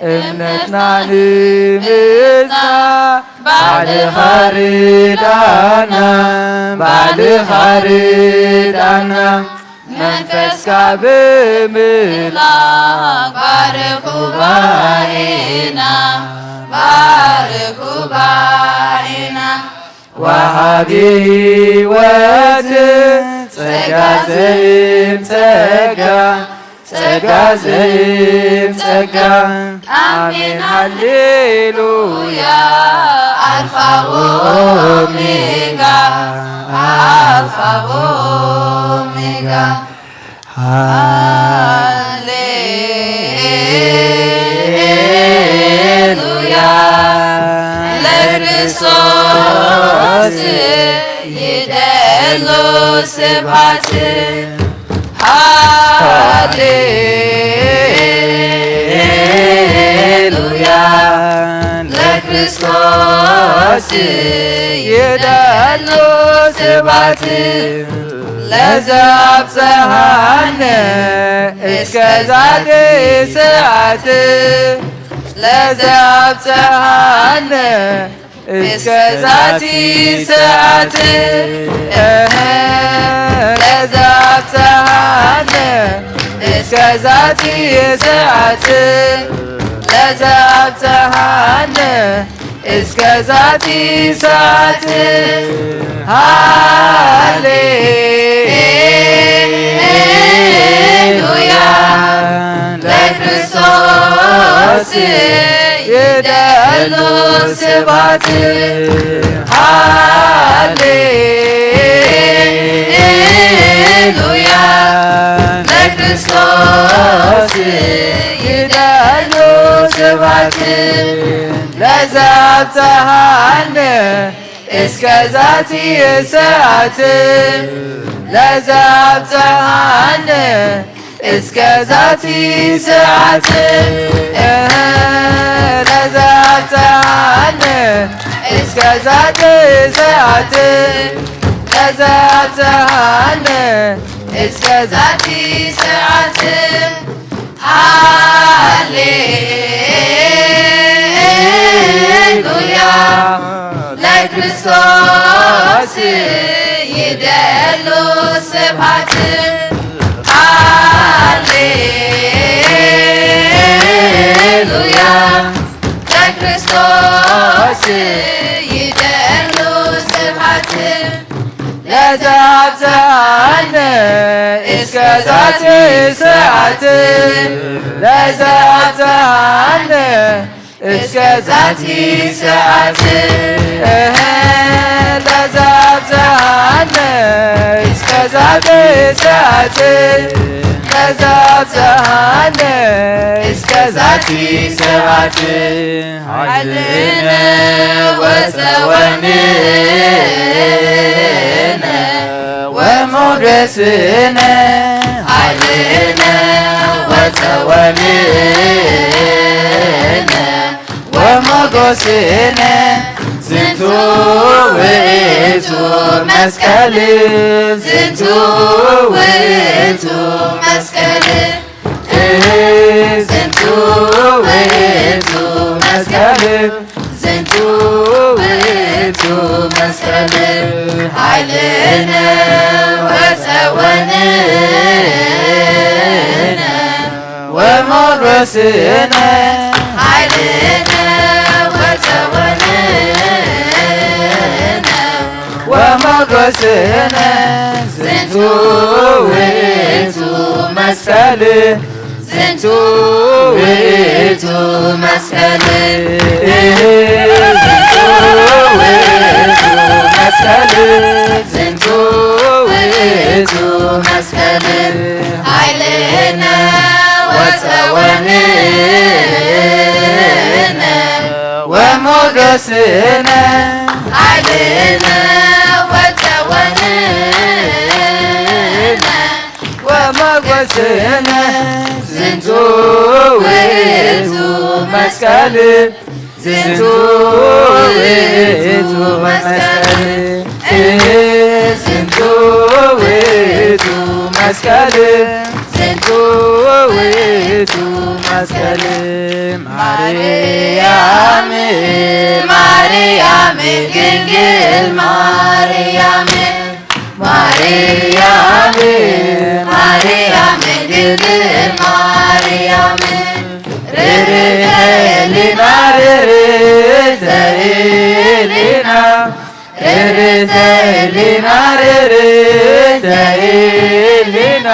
እምነትና ንምጽና ባዕልኻ ርዳና፣ ባዕልኻ ርዳና። መንፈስካ ብምላእ ባርኽ ጉባኤና፣ ባርኽ ጉባኤና። ወሃቢ ሕይወት ጸጋ ዘይም ጸጋ፣ ጸጋ ዘይም ጸጋ። ኣሜን ሃሌሉያ። ኣልፋ ወኦሜጋ፣ ኣልፋ ወኦሜጋ። ሃሌሉያ ለክርስቶስ ይደሉ ስብሐት። ሃሌሉያ ለክርስቶስ ይደሉ ስብሐት። ለዘብጽሐነ እስከ ዛቲ ሰዓት፣ ለዘብጽሐነ እስከ ዛቲ ሰዓት፣ እህ፣ ለዘብጽሐነ እስከ ዛቲ ሰዓት፣ ለዘብጽሐነ እስከ ዛቲ ሰዓት። ሃሌሉያ ለክርስቶስ ይደሉ ስብሐት። ሃሌሉያ ለክርስቶስ ይደሉ ስብሐት። ለዘብጽሐነ እስከ ዛቲ ሰዓት፣ ለዘብጽሐነ እስከ ዛቲ ሰዓት፣ እህ፣ ለዘብጽሐነ እስከ ዛቲ ሰዓት፣ ለዘብጽሐነ እስከ ዛቲ ሰዓት። ሃሌሉያ ለክርስቶስ ይደሉ ስብሐት። ሃሌሉያ ለክርስቶስ ይደሉ ስብሐት። ለዘብጽሐነ እስከ ዛቲ ሰዓት፣ ለዘብጽሐነ እስከ ዛቲ ሰዓት፣ እህ፣ ለዛ ኣብዝሃነ እስከ ዛቲ ሰዓት፣ ለዛ ኣብዝሃነ እስከ ዛቲ ሰዓት፣ ሓይልነ ወጸወንነ ወሞገስነ፣ ሓይልነ ወጸወንነ ወሞጎስነ፣ ዝንቱ ውእቱ መስቀል፣ ዝንቱ ውእቱ መስቀል፣ ዝንቱ ውእቱ መስቀል፣ ዝንቱ ውእቱ መስቀል፣ ሓይልነ ወጸወንነ ወሞገስነ፣ ሓይልነ ወጸወንነ ወሞገስነ፣ ዝንቱ ውእቱ መስቀል፣ ዝንቱ ውእቱ መስቀል፣ ዝንቱ ውእቱ መስቀል፣ ዝንቱ ውእቱ መስቀል፣ ሓይልነ ወጸወንነ ወሞገስነ፣ ሓይልነ ወጸወንነ ወሞገስነ፣ ዝንቱ ውእቱ መስቀል፣ ዝንቱ ውእቱ መስቀል፣ ዝንቱ ውእቱ መስቀል፣ ዝንቱ ውእቱ መስቀል፣ ማርያም፣ ማርያም፣ ድንግል ማርያም፣ ማርያም፣ ማርያም፣ ድንግል ማርያም፣ ርርተ ህሊና፣ ርርተ ህሊና፣ ርርተ ህሊና፣ ርርተ ህሊና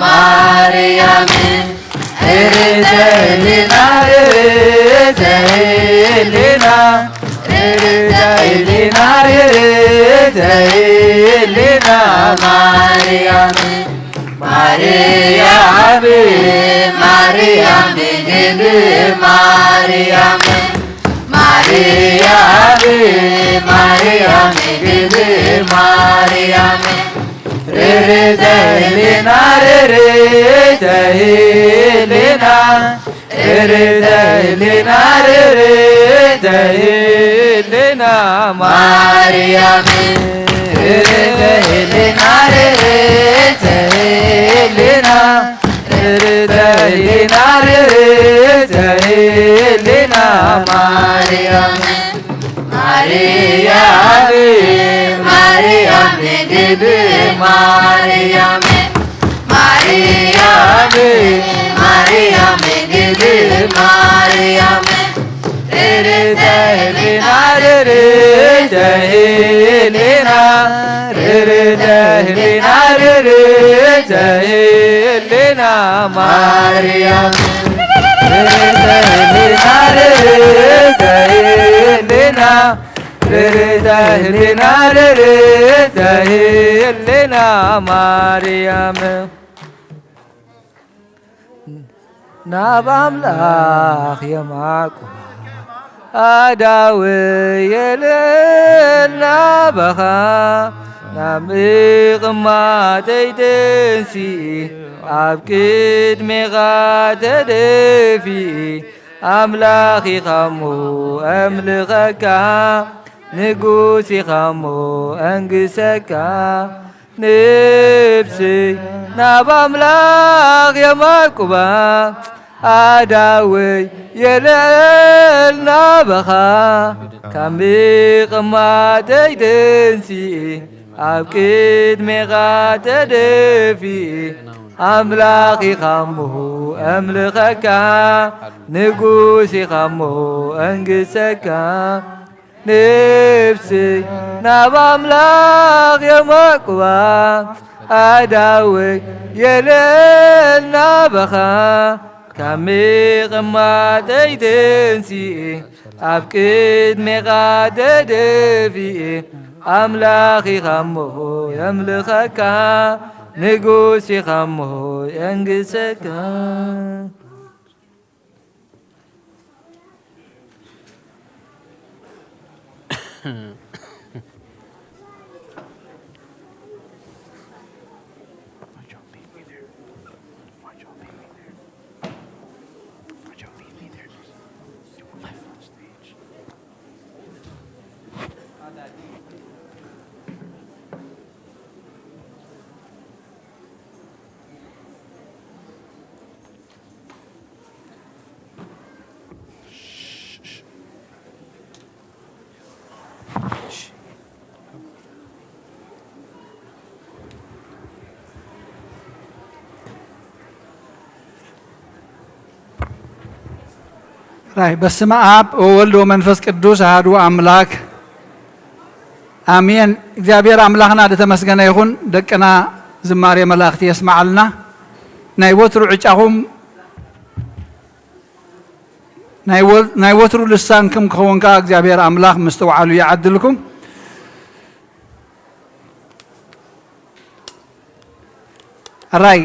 ማርያም፣ ርርተ ህሊና፣ ርርተ ህሊና፣ ርርተ ህሊና፣ ርርተ ህሊና ማርያም፣ ማርያም፣ ማርያም፣ ድንግል ማርያም፣ ማርያም፣ ማርያም፣ ድንግል ማርያም፣ ርርተ ህሊና፣ ርርተ ህሊና፣ ርርተ ህሊና፣ ርርተ ህሊና ማርያም፣ ርርተ ህሊና፣ ርርተ ህሊና፣ ርርተ ህሊና፣ ርርተ ህሊና ማርያም፣ ማርያም፣ ማርያም፣ ድንግል ማርያም፣ ማርያም፣ ማርያም፣ ድንግል ማርያም፣ ርርተ ህሊና፣ ርርተ ህሊና፣ ርርተ ህሊና፣ ርርተ ህሊና ማርያም፣ ርርተ ህሊና፣ ርርተ ህሊና፣ ርርተ ህሊና፣ ርርተ ህሊና ማርያም። ናብ ኣምላኽ የማቁ ኣዳውየ ልዕልና በኻ፣ ናብ ምቕማጠይ ተንሲኤ፣ ኣብ ቅድሜኻ ተደፊኤ፣ ኣምላኽ ኢኻ እሞ ኣምልኸካ፣ ንጉስ ኢኻ እሞ ኣንግሰካ። ነፍሰይ ናብ ኣምላኽ የማቁባ፣ ኣዳውየ ልዕልና በኻ፣ ካብ ምቕማጠይ ተንሲኤ፣ ኣብ ቅድሜኻ ተደፊኤ፣ ኣምላኽ ኢኻ እሞ ኣምልኸካ፣ ንጉስ ኢኻ እሞ ኣንግሰካ። ነፍሰይ ናብ ኣምላኽ የማቁባ፣ ኣዳውየ ልዕልና በኻ፣ ካብ ምቕማጠይ ተንሲኤ ኣብ ቅድሜኻ ተደፊኤ ኣምላኽ ኢኻ እሞ የምልኸካ ንጉስ ኢኻ እሞ የንግሰካ። ራይ በስመ አብ ወወልድ ወመንፈስ ቅዱስ አሐዱ አምላክ አሜን። እግዚኣብሔር አምላክና ዝተመስገነ ይኹን። ደቅና ዝማሬ መላእክቲ የስመዓልና። ናይ ወትሩ ዕጫኹም ናይ ወ-፣ ናይ ወትሩ ልሳንኩም ክኸውን ከኣ እግዚኣብሔር ኣምላኽ ምስትውዓሉ ይዓድልኩም። ኣራይ፣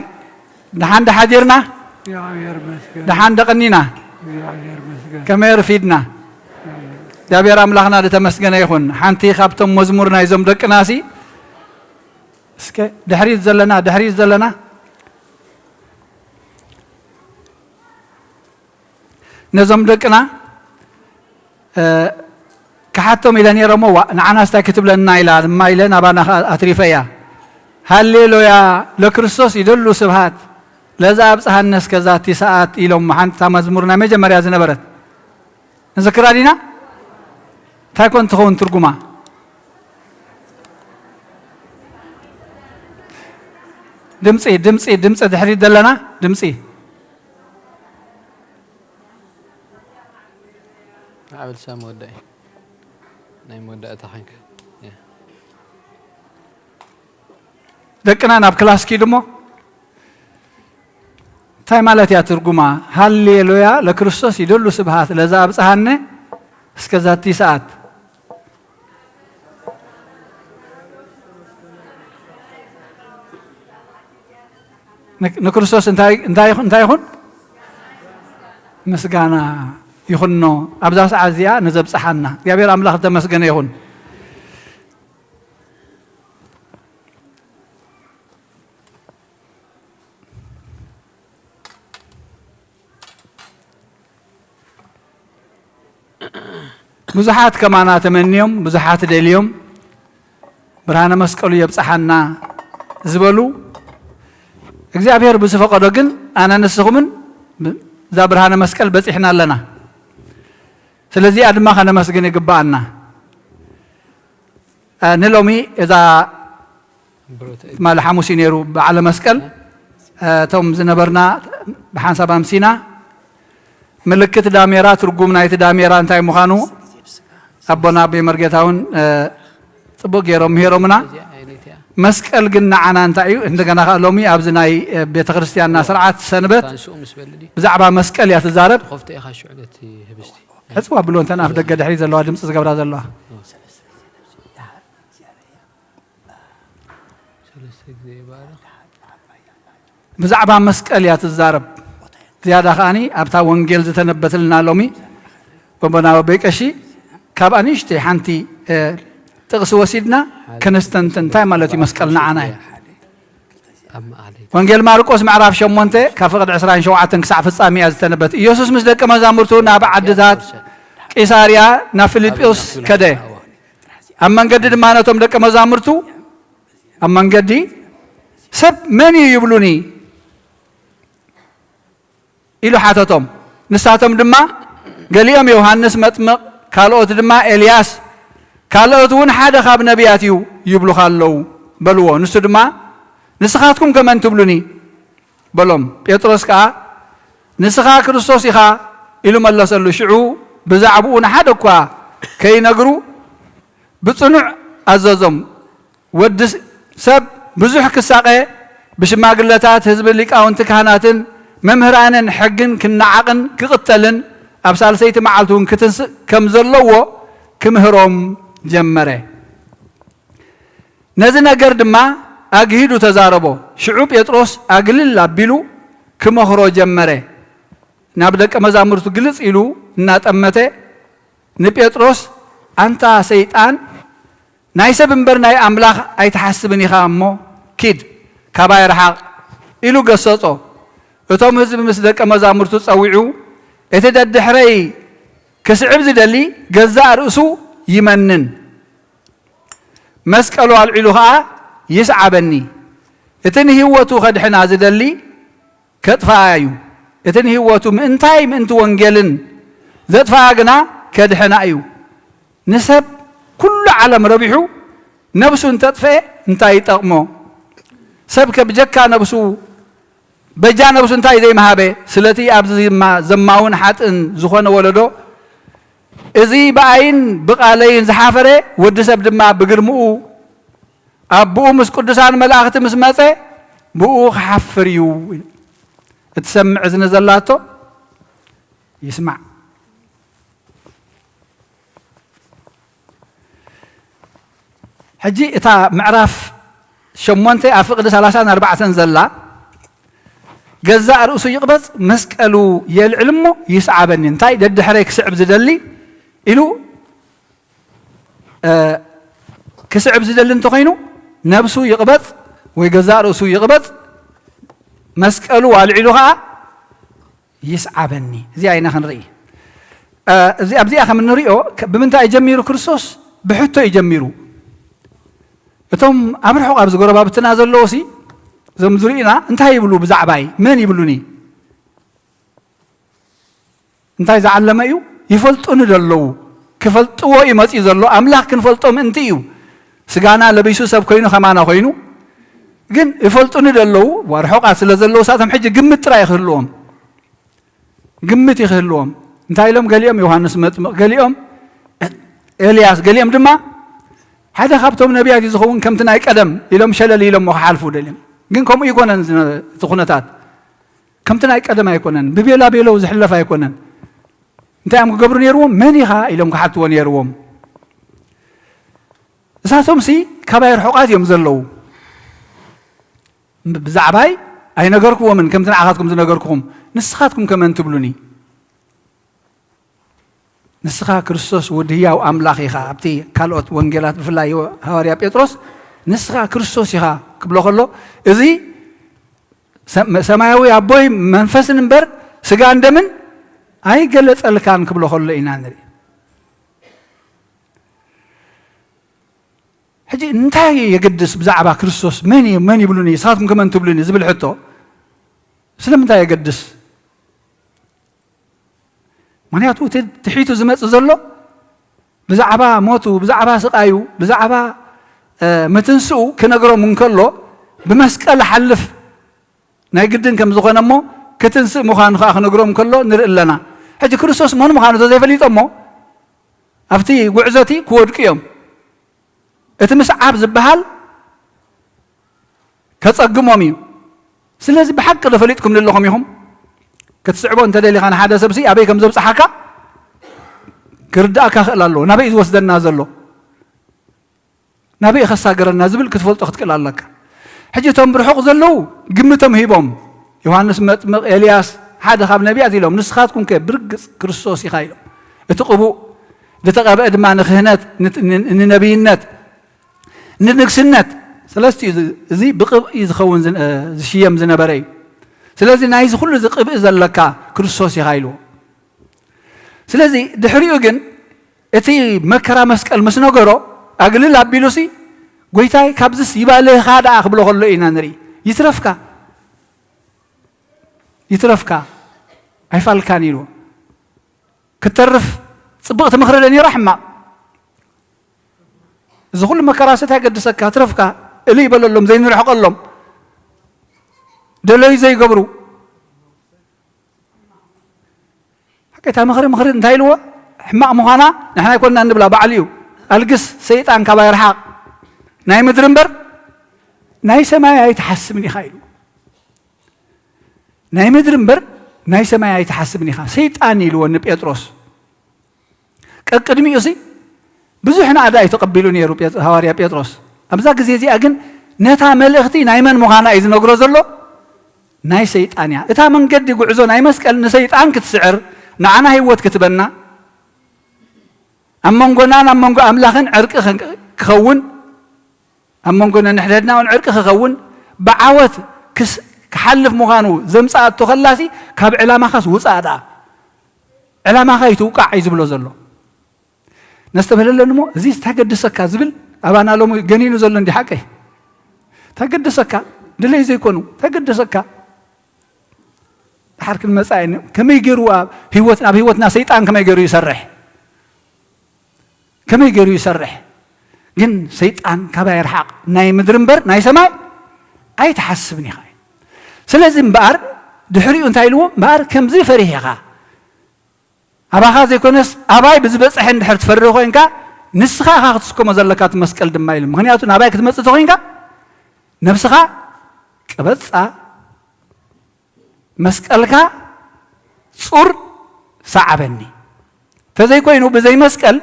ደሓን ዶ ሓዲርና? እግዚኣብሔር ይመስገን። ደሓን ዶ ቀኒና? እግዚኣብሔር ይመስገን። ከመይ ኣርፊድና? እግዚኣብሔር ኣምላኽና ዝተመስገነ ይኹን። ሓንቲ ካብቶም መዝሙር ናይዞም ደቅናሲ፣ እስከ ድሕሪት ዘለና፣ ድሕሪት ዘለና፣ ነዞም ደቅና፣ እ፣ ክሓቶም ኢለ ነይረ እሞ፣ ዋእ፣ ንዓናስ እንታይ ክትብለና ኢላ ድማ ኢለ ናባና ኸኣ ኣትሪፈያ። ሃሌሉያ ለክርስቶስ ይደሉ ስብሃት ለዛ ኣብጽሃነ እስከ ዛቲ ሰዓት ኢሎም፣ ሓንቲ መዝሙር ናይ መጀመርያ ዝነበረት። ንዝክራ ዲና? እንታይ ኮን ትኸውን ትርጉማ? ድምጺ፣ ድምጺ፣ ድምጺ ድሕሪት ዘለና፣ ድምጺ። ማዕበል ሳሚ ወዳኢ። ናይ መወዳእታ ኾንካ። ያ። ደቅና ናብ ክላስ ኪዱ እሞ፣ እንታይ ማለት እያ ትርጉማ? ሃሌሉያ ለክርስቶስ ይደሉ ስብሃት ለዛ ኣብጽሃነ እስከ ዛቲ ሰዓት። ን-፣ ንክርስቶስ እንታይ፣ እንታይ ይኹን፣ እንታይ ይኹን? ምስጋና ይኹኖ። ኣብዛ ሰዓት እዚኣ ንዘብጽሓና እግዚኣብሔር ኣምላኽ ዝተመስገነ ይኹን። ብዙሓት ከማና ተመንዮም፣ ብዙሓት ደልዮም፣ ብርሃነ መስቀሉ የብጽሓና ዝበሉ፣ እግዚኣብሔር ብዝፈቐዶ ግን ኣነ ንስኹምን ብ-፣ እዛ ብርሃነ መስቀል በጺሕና ኣለና። ስለዚኣ ድማ ከነመስግን ይግብኣና። እ፣ ንሎሚ እዛ ትማሊ ሓሙስ እዩ ነይሩ በዓለ መስቀል። እ፣ እቶም ዝነበርና ብሓንሳብ ኣምሲና። ምልክት ዳሜራ፣ ትርጉም ናይቲ ዳሜራ እንታይ ምዃኑ ኣቦና ኣቦይ መርጌታ እውን፣ እ፣ ጽቡቕ ገይሮም ምሂሮምና። መስቀል ግን ንዓና እንታይ እዩ? እንደገና ከኣ ሎሚ ኣብዚ ናይ፣ እ፣ ቤተ ክርስቲያንና ስርዓት ሰንበት ብዛዕባ መስቀል እያ ትዛረብ። ሕጽዋ ብሎ እንተን ኣፍ ደገ ድሕሪ ዘለዋ ድምፂ ዝገብራ ዘለዋ። ሰለስተ ግዜ ይባረኽ። ብዛዕባ መስቀል እያ ትዛረብ። ዝያዳ ከኣኒ ኣብታ ወንጌል ዝተነበተልና ሎሚ ጎቦና በበይ ቀሺ ካብ ኣንሽተይ ሓንቲ፣ እ፣ ጥቕሲ ወሲድና ከነስተንትን እንታይ ማለት እዩ መስቀል ንዓና እዩ። ኣብ መዓለይ ወንጌል ማርቆስ ምዕራፍ ሸሞንተ ካብ ፍቕዲ ዕስራን ሸውዓተን ክሳዕ ፍጻሜ እያ ዝተነበተ። ኢየሱስ ምስ ደቀ መዛሙርቱ ናብ ዓድታት ቂሳርያ ናብ ፊልጶስ ከደ። ኣብ መንገዲ ድማ ነቶም ደቀ መዛሙርቱ ኣብ መንገዲ፣ "ሰብ መን እዩ ይብሉኒ?" ኢሉ ሓተቶም። ንሳቶም ድማ፣ "ገሊኦም ዮሃንስ መጥምቕ፣ ካልኦት ድማ ኤልያስ፣ ካልኦት እውን ሓደ ካብ ነቢያት እዩ ይብሉኻ ኣለዉ" በልዎ። ንሱ ድማ፣ "ንስኻትኩም ከ መን ትብሉኒ?" በሎም። ጴጥሮስ ከኣ፣ "ንስኻ ክርስቶስ ኢኻ" ኢሉ መለሰሉ። ሽዑ ብዛዕባኡ ንሓደ እኳ ከይነግሩ ብጽኑዕ ኣዘዞም። ወዲ ስ-፣ ሰብ ብዙሕ ክሳቐ፣ ብሽማግለታት ህዝብን ሊቃውንቲ ካህናትን መምህራንን ሕግን ክነዓቕን ክቕተልን ኣብ ሳልሰይቲ መዓልቲ እውን ክትንስእ ከም ዘለዎ ክምህሮም ጀመረ። ነዚ ነገር ድማ ኣግሂዱ ተዛረቦ። ሽዑ ጴጥሮስ ኣግልል ኣቢሉ ክመኽሮ ጀመረ። ናብ ደቀ መዛሙርቱ ግልጽ ኢሉ እናጠመተ ንጴጥሮስ፣ ኣንታ ሰይጣን፣ ናይ ሰብ እምበር ናይ ኣምላኽ ኣይትሓስብን ኢኻ እሞ ኪድ፣ ካባይ ርሓቕ ኢሉ ገሰጾ። እቶም ህዝቢ ምስ ደቀ መዛሙርቱ ጸዊዑ፣ እቲ ደድሕረይ ክስዕብ ዝደሊ ገዛእ ርእሱ ይመንን፣ መስቀሉ ኣልዒሉ ኸኣ ይስዓበኒ። እቲ ንህይወቱ ኸድሕና ዝደሊ ከጥፍኣ እዩ። እቲ ንህይወቱ ምእንታይ ምእንቲ ወንጌልን ዘጥፍኣ ግና ከድሕና እዩ። ንሰብ ኩሉ ዓለም ረቢሑ ነብሱ እንተጥፍኤ እንታይ ይጠቕሞ? ሰብ ከ ብጀካ ነብሱ በጃ ነብሱ እንታይ ዘይምሃበ? ስለቲ ኣብዚ ዘማ-፣ ዘማውን ሓጥእን ዝኾነ ወለዶ፣ እዚ ብኣይን ብቓለይን ዝሓፈረ፣ ወዲ ሰብ ድማ ብግርምኡ ኣቦኡ ምስ ቅዱሳን መላእኽቲ ምስ መጸ፣ ብኡ ክሓፍር እዩ። እትሰምዕ እዝኒ ዘላቶ ይስማዕ። ሕጂ እታ ምዕራፍ ሸሞንተ ኣብ ፍቕዲ ሰላሳን ኣርባዕተን ዘላ፣ ገዛእ ርእሱ ይቕበጽ፣ መስቀሉ የልዕል እሞ ይስዓበኒ። እንታይ? ደድሕረይ ክስዕብ ዝደሊ ኢሉ፣ እ፣ ክስዕብ ዝደሊ እንተኾይኑ፣ ነብሱ ይቕበጽ ወይ ገዛእ ርእሱ ይቕበጽ፣ መስቀሉ ኣልዒሉ ኸኣ ይስዓበኒ። እዚኣ ኢና ክንርኢ። እ፣ እዚ፣ ኣብዚኣ ከም እንሪኦ፣ ከ-፣ ብምንታይ እዩ ጀሚሩ ክርስቶስ? ብሕቶ እዩ ጀሚሩ። እቶም ኣብ ርሑቕ ኣብዚ ጎረባብትና ዘለዉ ሲ፣ እዞም ዝርእዩና እንታይ ይብሉ ብዛዕባይ? መን ይብሉኒ? እንታይ ዝዓለመ እዩ? ይፈልጡኒ ደለዉ። ክፈልጥዎ እዩ መጺኡ ዘሎ። ኣምላኽ ክንፈልጦ ምእንቲ እዩ። ስጋና ለቢሱ ሰብ ኮይኑ ከማና ኮይኑ። ግን ይፈልጡኒ ደለዉ። ዋ፣ ርሑቓት ስለ ዘለዉ፣ ሳቶም ሕጂ ግምት ጥራይ ክህልዎም። ግምት ይኽህልዎም። እንታይ ኢሎም? ገሊኦም ዮሃንስ መጥምቕ፣ ገሊኦም ኤልያስ፣ ገሊኦም ድማ ሓደ ካብቶም ነቢያት እዩ ዝኸውን፣ ከምቲ ናይ ቀደም ኢሎም ሸለል ኢሎሞ ክሓልፉ ደልዮም። ግን ከምኡ ኣይኮነን ዝነ-፣ እቲ ኩነታት። ከምቲ ናይ ቀደም ኣይኮነን። ብቤላ ቤለው ዝሕለፍ ኣይኮነን። እንታይ እዮም ክገብሩ ነይርዎም? መን ኢኻ? ኢሎም ክሓትዎ ነይርዎም። እሳቶምሲ ካባይ ርሑቓት እዮም ዘለዉ። ብዛዕባይ ኣይነገርክዎምን፣ ከምቲ ንዓኻትኩም ዝነገርኩኹም። ንስኻትኩም ከ መን ትብሉኒ? ንስኻ ክርስቶስ ወዲ ህያው ኣምላኽ ኢኻ። ኣብቲ ካልኦት ወንጌላት ብፍላይ ሃዋርያ ጴጥሮስ ንስኻ ክርስቶስ ኢኻ ክብሎ ከሎ፣ እዚ ሰ-፣ ሰማያዊ ኣቦይ መንፈስን እምበር ስጋን ደምን ኣይገለጸልካን ክብሎ ከሎ ኢና ንርኢ። ሕጂ እንታይ የገድስ ብዛዕባ ክርስቶስ? መን እዩ፣ መን ይብሉኒ? ንስኻትኩም ከ መን ትብሉኒ? ዝብል ሕቶ ስለምንታይ የገድስ? ምኽንያቱ እቲ ትሒቱ ዝመጽእ ዘሎ ብዛዕባ ሞቱ፣ ብዛዕባ ስቓዩ፣ ብዛዕባ፣ እ፣ ምትንስኡ ክነግሮም እንከሎ፣ ብመስቀል ሓልፍ ናይ ግድን ከም ዝኾነ እሞ ክትንስእ ምዃኑ ኸኣ ክነግሮም ከሎ ንርኢ ኣለና። ሕጂ ክርስቶስ መን ምዃኑ ተዘይፈሊጦሞ ኣብቲ ጉዕዞ እቲ ክወድቁ እዮም። እቲ ምስዓብ ዝበሃል ከጸግሞም እዩ። ስለዚ ብሓቂ ዶ ፈሊጥኩም ዘለኹም ኢኹም? ክትስዕቦ እንተደሊኻ ንሓደ ሰብሲ ኣበይ ከም ዘብጽሓካ ክርድኣካ ክእል ኣለዎ። ናበይ እዩ ዝወስደና ዘሎ? ናበይ ከሳገረና ዝብል ክትፈልጦ ክትክእል ኣለካ። ሕጂ እቶም ብርሑቕ ዘለዉ ግምቶም ሂቦም፣ ዮሃንስ መጥምቕ፣ ኤልያስ፣ ሓደ ካብ ነቢያት ኢሎም፣ ንስኻትኩም ከ ብርግጽ ክርስቶስ ኢኻ ኢሎም። እቲ ቅቡእ ዝተቐብአ ድማ ንክህነት፣ ን-፣ ን-፣ ንነቢይነት፣ ንንግስነት። ስለስቲ እዚ፣ እዚ ብቅብኢ ዝኸውን ዝን-፣ እ፣ ዝሽየም ዝነበረ እዩ። ስለዚ ናይዚ ኩሉ እዚ ቅብኢ ዘለካ ክርስቶስ ኢኻ ኢልዎ። ስለዚ ድሕሪኡ ግን እቲ መከራ መስቀል ምስ ነገሮ ኣግልል ኣቢሉሲ፣ "ጎይታይ ካብዝስ ይባልህኻ ደኣ" ክብሎ ከሎ ኢና ንርኢ። "ይትረፍካ፣ ይትረፍካ፣ ኣይፋልካን" ኢልዎ። ክትተርፍ ጽብቕቲ ምኽሪ ዶ ነይራ ሕማቕ? እዚ ኩሉ መከራ ስታይ ገድሰካ፣ ትረፍካ፣ እልይ በለሎም፣ ዘይንርሕቐሎም፣ ደለዩ ዘይገብሩ። ሓቂ እታ ምኽሪ፣ ምኽሪ እንታይ ኢልዎ? ሕማቕ ምዃና ንሕና ኣይኮንና እንብላ፣ ባዕሉ እዩ። "ኣልግስ ሰይጣን ካባይ ርሓቕ፣ ናይ ምድሪ እምበር ናይ ሰማይ ኣይትሓስብን ኢኻ" ኢልዎ። ናይ ምድሪ እምበር ናይ ሰማይ ኣይትሓስብን ኢኻ ሰይጣን ኢልዎ ንጴጥሮስ። ቀቅድሚኡ ሲ ብዙሕ ናእዳ እዩ ተቐቢሉ ነይሩ ጴጥ-፣ ሃዋርያ ጴጥሮስ። ኣብዛ ግዜ እዚኣ ግን ነታ መልእኽቲ ናይ መን ምዃና እዩ ዝነግሮ ዘሎ? ናይ ሰይጣን እያ። እታ መንገዲ ጉዕዞ ናይ መስቀል ንሰይጣን ክትስዕር፣ ንዓና ህይወት ክትበና፣ ኣብ መንጎናን ኣብ መንጎ ኣምላኽን ዕርቂ ክ-፣ ክኸውን፣ ኣብ መንጎ ነንሕድሕድና እውን ዕርቂ ክኸውን፣ ብዓወት ክስ-፣ ክሓልፍ ምዃኑ ዘምጽኣቶ ከላሲ ካብ ዕላማኻስ ውጻእ ደኣ። ዕላማኻ ይትውቃዕ እዩ ዝብሎ ዘሎ። ነስተብህለለን እሞ፣ እዚ እንታይ ገደሰካ ዝብል ኣባና ሎሚ ገኒኑ ዘሎ እንዲ ሓቀይ። እንታይ ገደሰካ? ድለይ ዘይኮኑ፣ እንታይ ገደሰካ? ድሓር ክንመጻ እየ። ከመይ ገይሩ ኣብ ህይወት-፣ ኣብ ህይወትና ሰይጣን ከመይ ገይሩ ይሰርሕ? ከመይ ገይሩ ይሰርሕ? ግን ሰይጣን ካባይ ርሓቕ፣ ናይ ምድሪ እምበር ናይ ሰማይ ኣይትሓስብን ኢኻ። ስለዚ እምበኣር ድሕሪኡ እንታይ ኢልዎ? እምበኣር ከምዚ ፈሪህ ኢኻ፣ ኣባኻ ዘይኮነስ ኣባይ ብዝበጽሐ እንድሕር ትፈርህ ኮይንካ፣ ንስኻ ኢኻ ክትስከሞ ዘለካ እቲ መስቀል ድማ ኢሉ። ምኽንያቱ ናባይ ክትመጽእ ተኾይንካ፣ ነብስኻ ቅበጻ፣ መስቀልካ ጹር፣ ሰዓበኒ። ተዘይኮይኑ ብዘይ መስቀል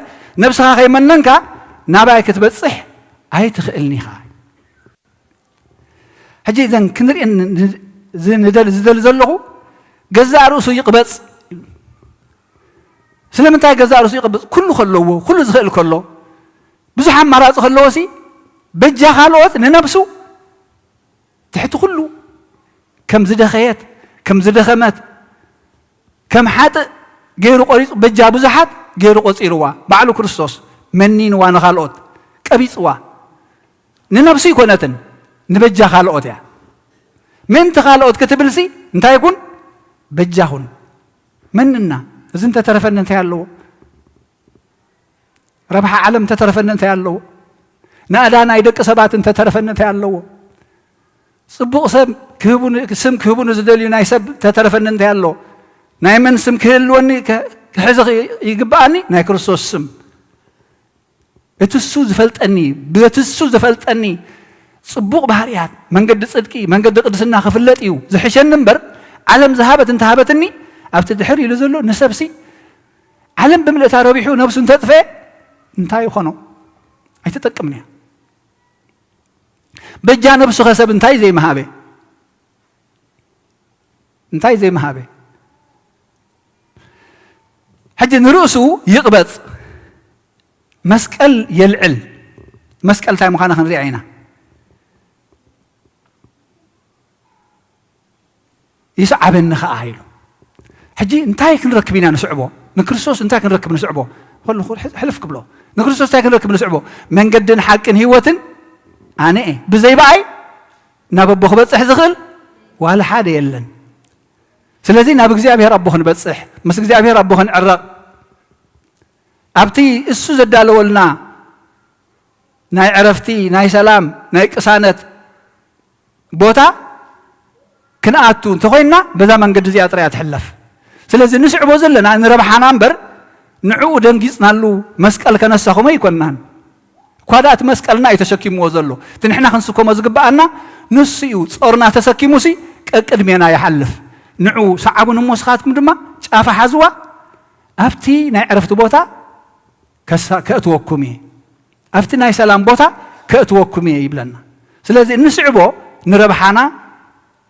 ነብስኻ ከይመነንካ ናባይ ክትበጽሕ ኣይትኽእልን ኢኻ። ሕጂ እዘን ክንርእየን ን-፣ ን-፣ ዝ-፣ ንደል-፣ ዝደሊ ዘለኹ፣ ገዛእ ርእሱ ይቕበጽ። ስለምንታይ ገዛእ ርእሱ ይቕበጽ? ኩሉ ከለዎ፣ ኩሉ ዝኽእል ከሎ፣ ብዙሕ ኣማራጺ ከለዎ ሲ፣ በጃ ካልኦት ንነብሱ ትሕቲ ኩሉ ከም ዝደኸየት፣ ከም ዝደኸመት፣ ከም ሓጥእ ገይሩ ቆሪጹ፣ በጃ ብዙሓት ገይሩ ቆጺርዋ። ባዕሉ ክርስቶስ መኒንዋ ንኻልኦት፣ ቀቢጽዋ። ንነብሱ ይኮነትን፣ ንበጃ ካልኦት እያ። ምእንቲ ካልኦት ክትብልሲ እንታይ ኩን? በጃ ኩን። መንና? እዚ እንተተረፈኒ እንታይ ኣለዎ? ረብሓ ዓለም እንተተረፈኒ እንታይ ኣለዎ? ናእዳ ናይ ደቂ ሰባት እንተተረፈኒ እንታይ ኣለዎ? ጽቡቕ ሰብ ክህቡኒ፣ ስም ክህቡኒ ዝደልዩ ናይ ሰብ እንተተረፈኒ እንታይ ኣለዎ? ናይ መን ስም ክህልወኒ ከ-፣ ክሕዚ ኽ-፣ ይግብኣኒ? ናይ ክርስቶስ ስም። እቲ እሱ ዝፈልጠኒ፣ በቲ እሱ ዝፈልጠኒ ጽቡቕ ባህርያት፣ መንገዲ ጽድቂ፣ መንገዲ ቅድስና ክፍለጥ እዩ ዝሕሸኒ እምበር፣ ዓለም ዝሃበት እንተሃበትኒ፣ ኣብቲ ድሕር ኢሉ ዘሎ ንሰብሲ፣ ዓለም ብምልእታ ረቢሑ ነብሱ እንተጥፍኤ፣ እንታይ ይኾኖ? ኣይትጠቅምን እያ። በጃ ነብሱ ከሰብ እንታይ ዘይመሃበ? እንታይ ዘይመሃበ? ሕጂ ንርእሱ ይቕበጽ፣ መስቀል የልዕል። መስቀል እንታይ ምዃና ክንሪኣ ኢና። ይስዓበኒ ኸዓ ኢሉ። ሕጂ እንታይ ክንረክብ ኢና ንስዕቦ? ንክርስቶስ እንታይ ክንረክብ ንስዕቦ? ከለኹ ሕልፍ ክብሎ። ንክርስቶስ እንታይ ክንረክብ ንስዕቦ? መንገድን ሓቅን ህይወትን ኣነ እየ። ብዘይ ብኣይ ናብ ኣቦ ክበጽሕ ዝኽእል ዋላ ሓደ የለን። ስለዚ ናብ እግዚኣብሔር ኣቦ ክንበጽሕ፣ ምስ እግዚኣብሔር ኣቦ ክንዕረቕ፣ ኣብቲ እሱ ዘዳለወልና ናይ ዕረፍቲ፣ ናይ ሰላም፣ ናይ ቅሳነት ቦታ ክንኣቱ እንተኾይንና፣ በዛ መንገዲ እዚኣ ጥራይ እያ ትሕለፍ። ስለዚ ንስዕቦ ዘለና ንረብሓና እምበር፣ ንዕኡ ደንጊጽናሉ መስቀል ከነሳኹሞ ኣይኮንናን። እኳ ደኣ እቲ መስቀልና እዩ ተሸኪምዎ ዘሎ። እቲ ንሕና ክንስከሞ ዝግብኣና ንሱ እዩ። ጾርና ተሰኪሙሲ ቀቅድሜና ይሓልፍ። ንዑ ሰዓቡኒ እሞ ንስኻትኩም ድማ ጫፋ ሓዝዋ፣ ኣብቲ ናይ ዕረፍቲ ቦታ ከሳ-፣ ከእትወኩም እየ። ኣብቲ ናይ ሰላም ቦታ ከእትወኩም እየ ይብለና። ስለዚ እንስዕቦ ንረብሓና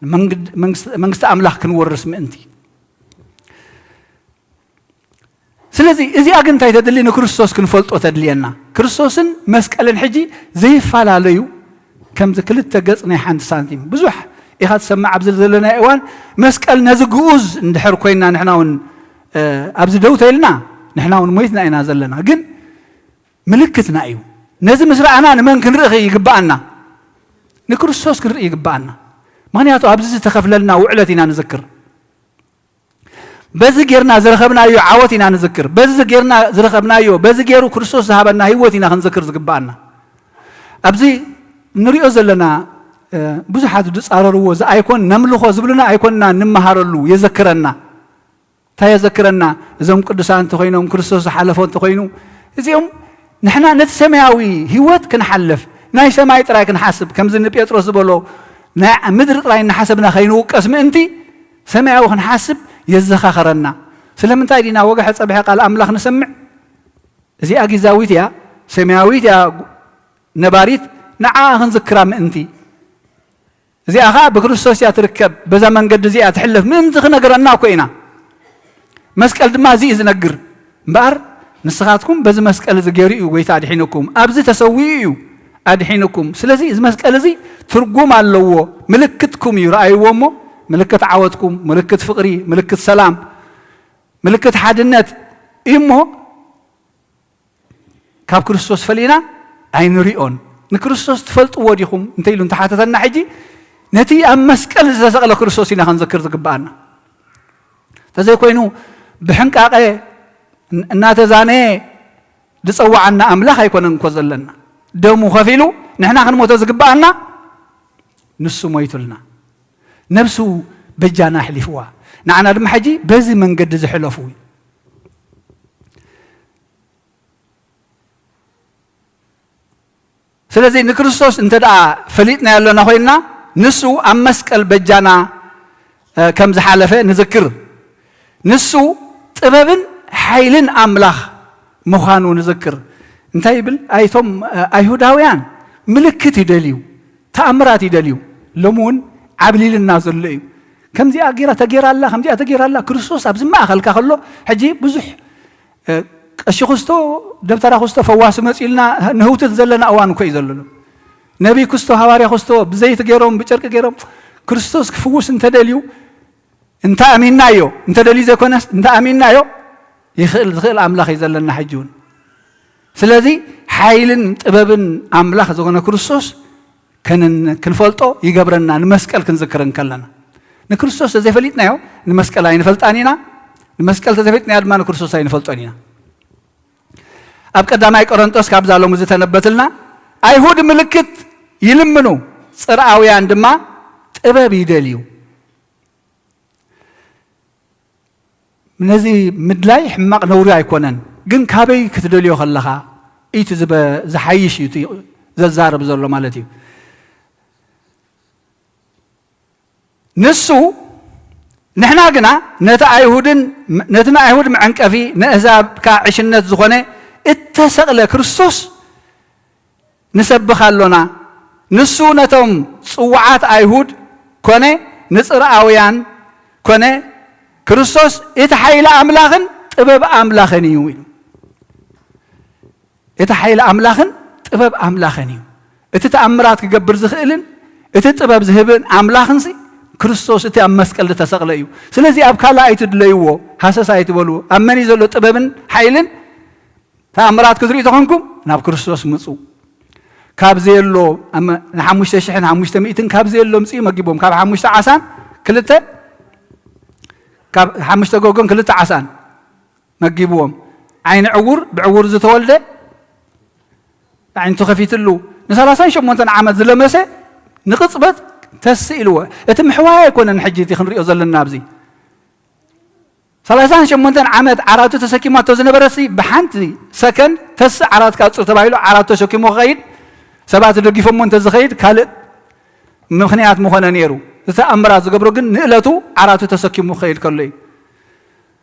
መንግድ-፣ መንግስቲ፣ መንግስቲ ኣምላኽ ክንወርስ ምእንቲ። ስለዚ እዚኣ ግን እንታይ ተድሊ? ንክርስቶስ ክንፈልጦ ተድልየና። ክርስቶስን መስቀልን ሕጂ ዘይፈላለዩ፣ ከምዚ ክልተ ገጽ ናይ ሓንቲ ሳንቲም። ብዙሕ ኢኻ ትሰምዕ ኣብዚ ዘለናዮ እዋን፣ መስቀል ነዚ ግኡዝ እንድሕር ኮይንና ንሕና እውን፣ እ፣ ኣብዚ ደው ተኢልና ንሕና እውን ሞይትና ኢና ዘለና። ግን ምልክትና እዩ። ነዚ ምስ ረኣና ንመን ክንርኢ ይግብኣና? ንክርስቶስ ክንርኢ ይግብኣና። ምኽንያቱ ኣብዚ ዝተኸፍለልና ውዕለት ኢና ንዝክር። በዚ ጌርና ዝረኸብናዮ ዓወት ኢና ንዝክር። በዚ ጌርና ዝረኸብናዮ፣ በዚ ጌሩ ክርስቶስ ዝሃበና ህይወት ኢና ክንዝክር ዝግብኣና። ኣብዚ ንሪኦ ዘለና፣ እ፣ ብዙሓት ዝጻረርዎ፣ እዚ ኣይኮን ነምልኾ ዝብሉና ኣይኮንና ንምሃረሉ፣ የዘክረና። እንታይ የዘክረና? እዞም ቅዱሳን እንተኾይኖም፣ ክርስቶስ ዝሓለፎ እንተኾይኑ፣ እዚኦም ንሕና ነቲ ሰማያዊ ህይወት ክንሓልፍ፣ ናይ ሰማይ ጥራይ ክንሓስብ፣ ከምዚ ንጴጥሮስ ዝበሎ፣ ናይ ምድሪ ጥራይ እናሓሰብና ከይንውቀስ ምእንቲ፣ ሰማያዊ ክንሓስብ የዘኻኸረና። ስለምንታይ ዲና ወግሐ ጸብሐ ቃል ኣምላኽ ንሰምዕ? እዚኣ ጊዛዊት እያ፣ ሰማያዊት እያ ነባሪት፣ ንዓኣ ክንዝክራ ምእንቲ። እዚኣ ኸኣ ብክርስቶስ እያ ትርከብ፣ በዛ መንገዲ እዚኣ ትሕለፍ ምእንቲ ክነግረና እኮ ኢና። መስቀል ድማ እዚ እዩ ዝነግር። እምበኣር ንስኻትኩም በዚ መስቀል እዚ ገይሩ እዩ ጎይታ ኣድሒንኩም፣ ኣብዚ ተሰዊኡ እዩ ኣድሒንኩም። ስለዚ እዚ መስቀል እዚ ትርጉም ኣለዎ፣ ምልክትኩም እዩ፣ ረኣይዎ እሞ ምልክት ዓወትኩም፣ ምልክት ፍቕሪ፣ ምልክት ሰላም፣ ምልክት ሓድነት እዩ እሞ ካብ ክርስቶስ ፈሊና ኣይንሪኦን። ንክርስቶስ ትፈልጥዎ ዲኹም እንተ ኢሉ እንተሓተተና ሕጂ ነቲ ኣብ መስቀል ዝተሰቕለ ክርስቶስ ኢና ክንዝክር ዝግብኣና። እንተዘይኮይኑ ብሕንቃቐ እናተዛነየ ዝጸዋዓና ኣምላኽ ኣይኮነን እኮ ዘለና። ደሙ ከፊሉ ንሕና ክንሞተ ዝግብኣና ንሱ ሞይቱልና። ነብሱ በጃና ኣሕሊፍዋ። ንዓና ድማ ሕጂ በዚ መንገዲ ዝሕለፉ እዩ። ስለዚ ንክርስቶስ እንተ ደኣ ፈሊጥናዮ ኣለና ኮይንና፣ ንሱ ኣብ መስቀል በጃና፣ እ፣ ከም ዝሓለፈ ንዝክር። ንሱ ጥበብን ሓይልን ኣምላኽ ምዃኑ ንዝክር። እንታይ ይብል? ኣይቶም፣ እ፣ ኣይሁዳውያን ምልክት ይደልዩ፣ ተኣምራት ይደልዩ። ሎሚ እውን ዓብሊልና ዘሎ እዩ። ከምዚኣ ገይራ ተገይራ ኣላ፣ ከምዚኣ ተገይራ ኣላ። ክርስቶስ ኣብዚ ማእኸልካ ከሎ ሕጂ ብዙሕ እ፣ ቀሺ ክስቶ፣ ደብተራ ክስቶ ፈዋሲ መጺኡልና ንህውትት ዘለና እዋን እኮ እዩ ዘሎ። ነቢይ ክስቶ፣ ሃዋርያ ክስቶ ብዘይቲ ገይሮም፣ ብጨርቂ ገይሮም፣ ክርስቶስ ክፍውስ እንተደልዩ፣ እንተ ኣሚንናዮ፣ እንተ ደልዩ ዘይኮነስ፣ እንተ ኣሚንናዮ፣ ይኽእል፣ ዝኽእል ኣምላኽ እዩ ዘለና ሕጂ እውን። ስለዚ ሓይልን ጥበብን ኣምላኽ ዝኾነ ክርስቶስ ከንን-፣ ክንፈልጦ ይገብረና፣ ንመስቀል ክንዝክር እንከለና። ንክርስቶስ ተዘይፈሊጥናዮ፣ ንመስቀል ኣይንፈልጣን ኢና። ንመስቀል ተዘይፈሊጥናዮ ድማ ንክርስቶስ ኣይንፈልጦን ኢና። ኣብ ቀዳማይ ቆሮንጦስ ካብዛ ሎሚ ዝተነበትልና፣ ኣይሁድ ምልክት ይልምኑ፣ ጽርኣውያን ድማ ጥበብ ይደልዩ። ነዚ ምድላይ ሕማቕ ነውሪ ኣይኮነን፣ ግን ካበይ ክትደልዮ ከለኻ፣ እቲ ዝበ-፣ ዝሓይሽ እዩ እቲ ዘዛርብ ዘሎ ማለት እዩ። ንሱ፣ ንሕና ግና ነቲ ኣይሁድን፣ ነቲ ንኣይሁድ መዐንቀፊ፣ ንኣህዛብ ከኣ ዕሽነት ዝኾነ እተሰቕለ ክርስቶስ ንሰብኽ ኣሎና። ንሱ ነቶም ጽዉዓት ኣይሁድ ኮነ ንጽርኣውያን ኮነ ክርስቶስ እቲ ሓይሊ ኣምላኽን ጥበብ ኣምላኽን እዩ ኢሉ። እቲ ሓይሊ ኣምላኽን ጥበብ ኣምላኽን እዩ። እቲ ተኣምራት ክገብር ዝኽእልን እቲ ጥበብ ዝህብን ኣምላኽንሲ ክርስቶስ እቲ ኣብ መስቀል ዝተሰቕለ እዩ። ስለዚ ኣብ ካልእ ኣይትድለይዎ፣ ሃሰስ ኣይትበሉ። ኣብ መን እዩ ዘሎ ጥበብን ሓይልን? ተኣምራት ክትርእዩ ተኾንኩም ናብ ክርስቶስ ምጹ። ካብ ዘየሎ፣ ኣመ-፣ ንሓሙሽተ ሽሕን ሓሙሽተ ሚእትን ካብ ዘየሎ ምጽኡ መጊቦም። ካብ ሓሙሽተ ዓሳን ክልተ፣ ካብ ሓሙሽተ ጎጎን ክልተ ዓሳን መጊብዎም። ዓይኒ ዕዉር፣ ብዕዉር ዝተወልደ፣ ኣዒንቱ ከፊትሉ፣ ንሰላሳን ሸሞንተን ዓመት ዝለመሰ፣ ንቕጽበት ተስእ ኢልዎ። እቲ ምሕዋይ ኣይኮነን ሕጂ እቲ ክንሪኦ ዘለና ኣብዚ። ሰላሳን ሸሞንተን ዓመት ዓራቱ ተሰኪማቶ ዝነበረሲ፣ ብሓንቲ ሰከንድ ተስእ ዓራትካ ኣጹር ተባሂሉ ዓራቱ ተሸኪሙ ክኸይድ፣ ሰባት ደጊፎሞ እንተዝኸይድ ካልእ ምኽንያት ምኾነ ነይሩ። እቲ ተኣምራት ዝገብሮ ግን ንእለቱ ዓራቱ ተሰኪሙ ክኸይድ ከሎ እዩ።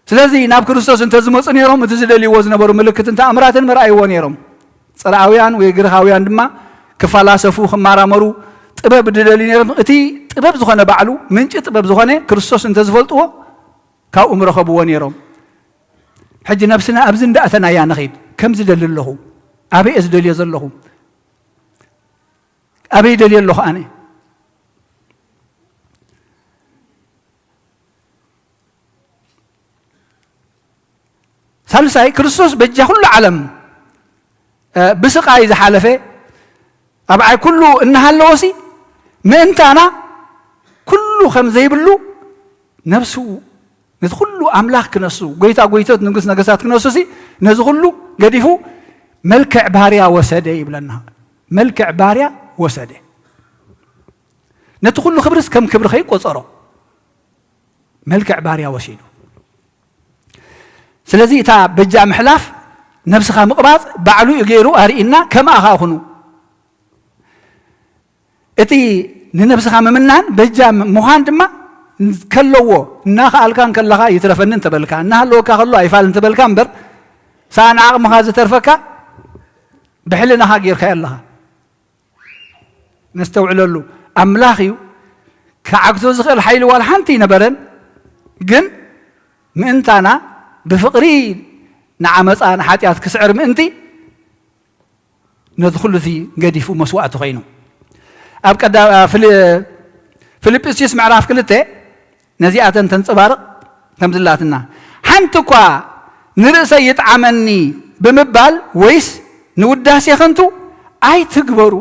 ስለዚ ናብ ክርስቶስ እንተዝመጹ ነይሮም፣ እቲ ዝደልይዎ ዝነበሩ ምልክትን ተኣምራትን መርኣይዎ ነይሮም። ጽርኣውያን ወይ ግሪኻውያን ድማ ክፈላሰፉ፣ ክመራመሩ፣ ጥበብ ዝደልዩ ነይሮም። እቲ ጥበብ ዝኾነ ባዕሉ፣ ምንጪ ጥበብ ዝኾነ ክርስቶስ እንተዝፈልጥዎ፣ ካብኡ ምረኸብዎ ነይሮም። ሕጂ ነብስና ኣብዚ እንዳእተናያ ንኸይድ። ከም ዝደሊ ኣለኹ፣ ኣበይ እየ ዝደልዮ ዘለኹ? ኣበይ ደልዮ ኣለኹ ኣነ? ሳልሳይ፣ ክርስቶስ በጃ ኩሉ ዓለም፣ እ፣ ብስቓይ ዝሓለፈ ኣብዓይ ኩሉ እናሃለወሲ ምእንታና ኩሉ ከም ዘይብሉ ነብሱ ነቲ ኩሉ ኣምላኽ ክነሱ፣ ጎይታ ጎይቶት ንጉስ ነገስታት ክነሱሲ ነዚ ኩሉ ገዲፉ መልክዕ ባርያ ወሰደ ይብለና። መልክዕ ባርያ ወሰደ። ነቲ ኩሉ ክብርስ ከም ክብሪ ከይቆጸሮ መልክዕ ባርያ ወሲዱ። ስለዚ እታ በጃ ምሕላፍ ነብስኻ ምቕባጽ ባዕሉ እዩ ገይሩ ኣርኢና፣ ከምኣ ኸኣ ኩኑ። እቲ ንነብስኻ ምምናን በጃ ምዃን ድማ ከለዎ፣ እናኸኣልካ እንከለኻ ይትረፈኒ እንተበልካ፣ እናሃለወካ ከሎ ኣይፋል እንተበልካ እምበር፣ ሰኣን ዓቕምኻ ዝተርፈካ ብሕልናኻ ጌርካዮ ኣለኻ። ነስተውዕለሉ። ኣምላኽ እዩ። ክዓግቶ ዝኽእል ሓይሊ ዋላ ሓንቲ ኣይነበረን። ግን ምእንታና ብፍቕሪ ንዓመፃ ንሓጢኣት ክስዕር ምእንቲ ነዚ ኩሉ እዚ ገዲፉ መስዋእቲ ኮይኑ። ኣብ ቀዳ-፣ ፊል-፣ ፊልጵስዩስ ምዕራፍ ክልተ ነዚኣተን ተንጸባርቕ ከም ዝላትና፣ ሓንቲ እኳ ንርእሰይ ይጥዓመኒ ብምባል ወይስ ንውዳሴ ከንቱ ኣይትግበሩ።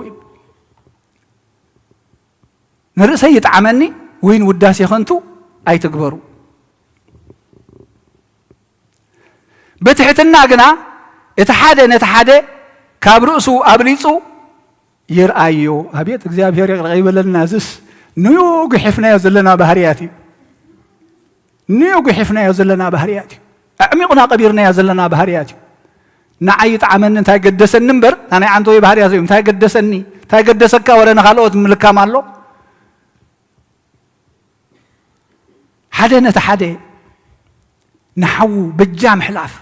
ንርእሰይ ይጥዓመኒ ወይ ንውዳሴ ከንቱ ኣይትግበሩ። ብትሕትና ግና እቲ ሓደ ነቲ ሓደ ካብ ርእሱ ኣብሊጹ ይርኣዮ። ኣቤት እግዚኣብሔር ይቕረ ይበለልና። እዝስ ንዩ ጉሒፍናዮ ዘለና ባህርያት እዩ። ንዩ ጉሒፍናዮ ዘለና ባህርያት እዩ። ኣዕሚቑና ቀቢርናዮ ዘለና ባህርያት እዩ። ንዓይ ይጥዓመኒ እንታይ ገደሰኒ እምበር፣ እታ ናይ ዓንተወይ ባህርያት እዩ። እንታይ ገደሰኒ? እንታይ ገደሰካ? ወረ ንኻልኦት ምልካም ኣሎ። ሓደ ነቲ ሓደ ንሓዉ በጃ ምሕላፍ፣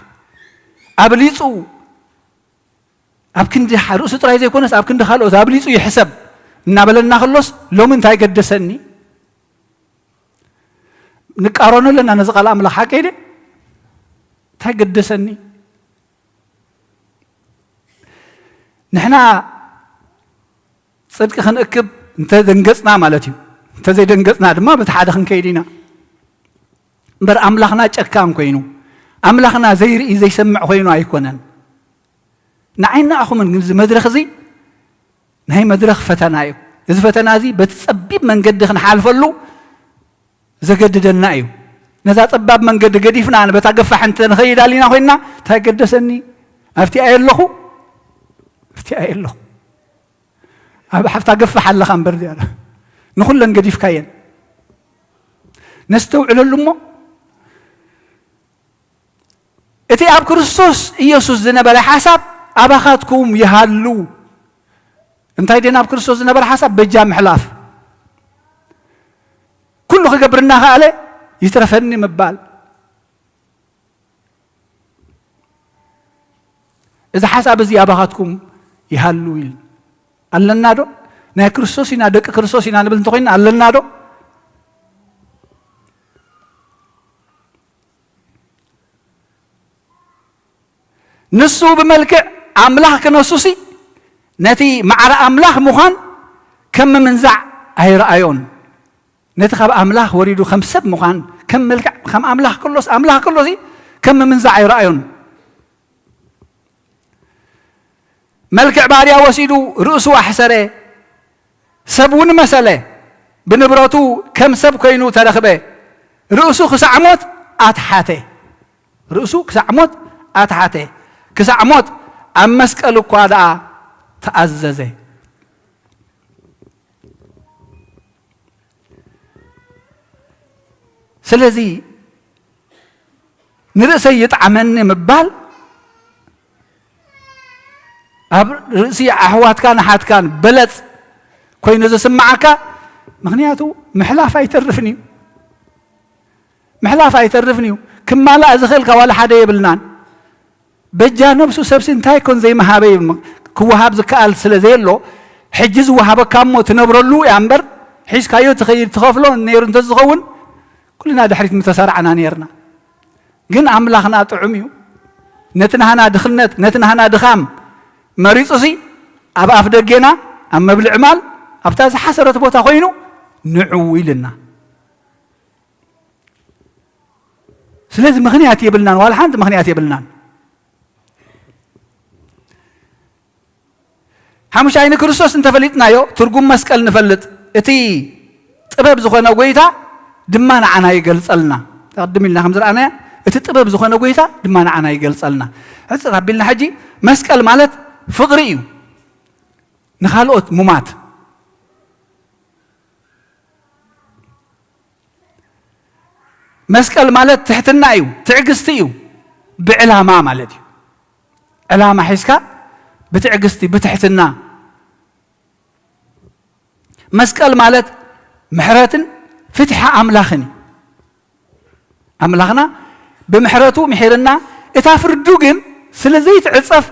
ኣብሊጹ ኣብ ክንዲ ሓ-፣ ርእሱ ጥራይ ዘይኮነስ ኣብ ክንዲ ካልኦት ኣብሊጹ ይሕሰብ እናበለና ከሎስ፣ ሎሚ እንታይ ገደሰኒ? ንቃረኖ ኣለና ነዚ ቃል ኣምላኽ፣ ሓቀይ ድየ? እንታይ ገደሰኒ? ንሕና ጽድቂ ክንእክብ እንተ ደንገጽና ማለት እዩ። እንተ ዘይደንገጽና ድማ በቲ ሓደ ክንከይድ ኢና። እምበር ኣምላኽና ጨካን ኮይኑ፣ ኣምላኽና ዘይርኢ ዘይሰምዕ ኮይኑ ኣይኮነን። ንዓይን ንኣኹምን ግን እዚ መድረኽ እዚ ናይ መድረኽ ፈተና እዩ። እዚ ፈተና እዚ በቲ ጸቢብ መንገዲ ክንሓልፈሉ ዘገድደና እዩ። ነዛ ጸባብ መንገዲ ገዲፍና በታ ገፋሕ እንተ ንኸይድ ኣሊና ኮይንና፣ እንታይ ገደሰኒ? ኣብቲ ኣየ ኣለኹ፣ ኣብቲ ኣየ ኣለኹ። ኣብ ሓፍታ ገፋሕ ኣለኻ እምበር እዚኣ ንኹለን ገዲፍካየን። ነስተውዕለሉ እሞ፣ እቲ ኣብ ክርስቶስ ኢየሱስ ዝነበረ ሓሳብ ኣባኻትኩም ይሃሉ። እንታይ ደን ኣብ ክርስቶስ ዝነበረ ሓሳብ? በጃ ምሕላፍ። ኩሉ ክገብር እናኸኣለ ይትረፈኒ ምባል። እዚ ሓሳብ እዚ ኣባኻትኩም ይሃሉ ኢል ኣለና ዶ? ናይ ክርስቶስ ኢና፣ ደቂ ክርስቶስ ኢና ንብል እንተኾይና ኣለና ዶ? ንሱ ብመልክዕ ኣምላኽ ክነሱሲ ነቲ ማዕረ ኣምላኽ ምዃን ከም ምምንዛዕ ኣይረኣዮን። ነቲ ካብ ኣምላኽ ወሪዱ ከም ሰብ ምዃን፣ ከም መልክዕ፣ ከም ኣምላኽ ከሎስ፣ ኣምላኽ ከሎሲ ከም ምምንዛዕ ኣይረኣዮን። መልክዕ ባርያ ወሲዱ ርእሱ ኣሕሰረ፣ ሰብ እውን መሰለ፣ ብንብረቱ ከም ሰብ ኮይኑ ተረኽበ፣ ርእሱ ክሳዕ ሞት ኣትሓተ። ርእሱ ክሳዕ ሞት ኣትሓተ። ክሳዕ ሞት ኣብ መስቀል እኳ ደኣ ተኣዘዘ። ስለዚ ንርእሰይ ይጥዓመኒ ምባል ኣብ ርእሲ ኣሕዋትካን ኣሓትካን በለጽ ኮይኑ ዝስምዓካ፣ ምኽንያቱ ምሕላፍ ኣይተርፍን እዩ። ምሕላፍ ኣይተርፍን እዩ። ክማላእ ዝኽእልካ ዋላ ሓደ የብልናን። በጃ ነብሱ ሰብሲ እንታይ ኮን ዘይመሃበ እዩ። ክወሃብ ዝከኣል ስለ ዘየሎ፣ ሕጂ ዝወሃበካ እሞ ትነብረሉ እያ እምበር፣ ሒዝካዮ ትኸይድ ትኸፍሎ ነይሩ እንተዝኸውን፣ ኩልና ድሕሪት ምተሰራዕና ነይርና። ግን ኣምላኽና ጥዑም እዩ። ነቲ ናህና ድኽነት፣ ነቲ ናህና ድኻም መሪጹሲ፣ ኣብ ኣፍ ደጌና፣ ኣብ መብልዒ ማል፣ ኣብታ ዝሓሰረት ቦታ ኮይኑ ንዑ ኢልና። ስለዚ ምኽንያት የብልናን፣ ዋላ ሓንቲ ምኽንያት የብልናን። ሓሙሻይ፣ ንክርስቶስ እንተፈሊጥናዮ፣ ትርጉም መስቀል ንፈልጥ። እቲ ጥበብ ዝኾነ ጐይታ ድማ ንዓና ይገልጸልና። ቅድም ኢልና ከም ዝረኣናዮ፣ እቲ ጥበብ ዝኾነ ጐይታ ድማ ንዓና ይገልጸልና። ሕጽር ኣቢልና ሕጂ፣ መስቀል ማለት ፍቕሪ እዩ። ንኻልኦት ሙማት። መስቀል ማለት ትሕትና እዩ፣ ትዕግስቲ እዩ። ብዕላማ ማለት እዩ። ዕላማ ሒዝካ ብትዕግስቲ፣ ብትሕትና። መስቀል ማለት ምሕረትን ፍትሒ ኣምላኽን እዩ። ኣምላኽና ብምሕረቱ ምሒርና፣ እታ ፍርዱ ግን ስለ ዘይትዕጸፍ፣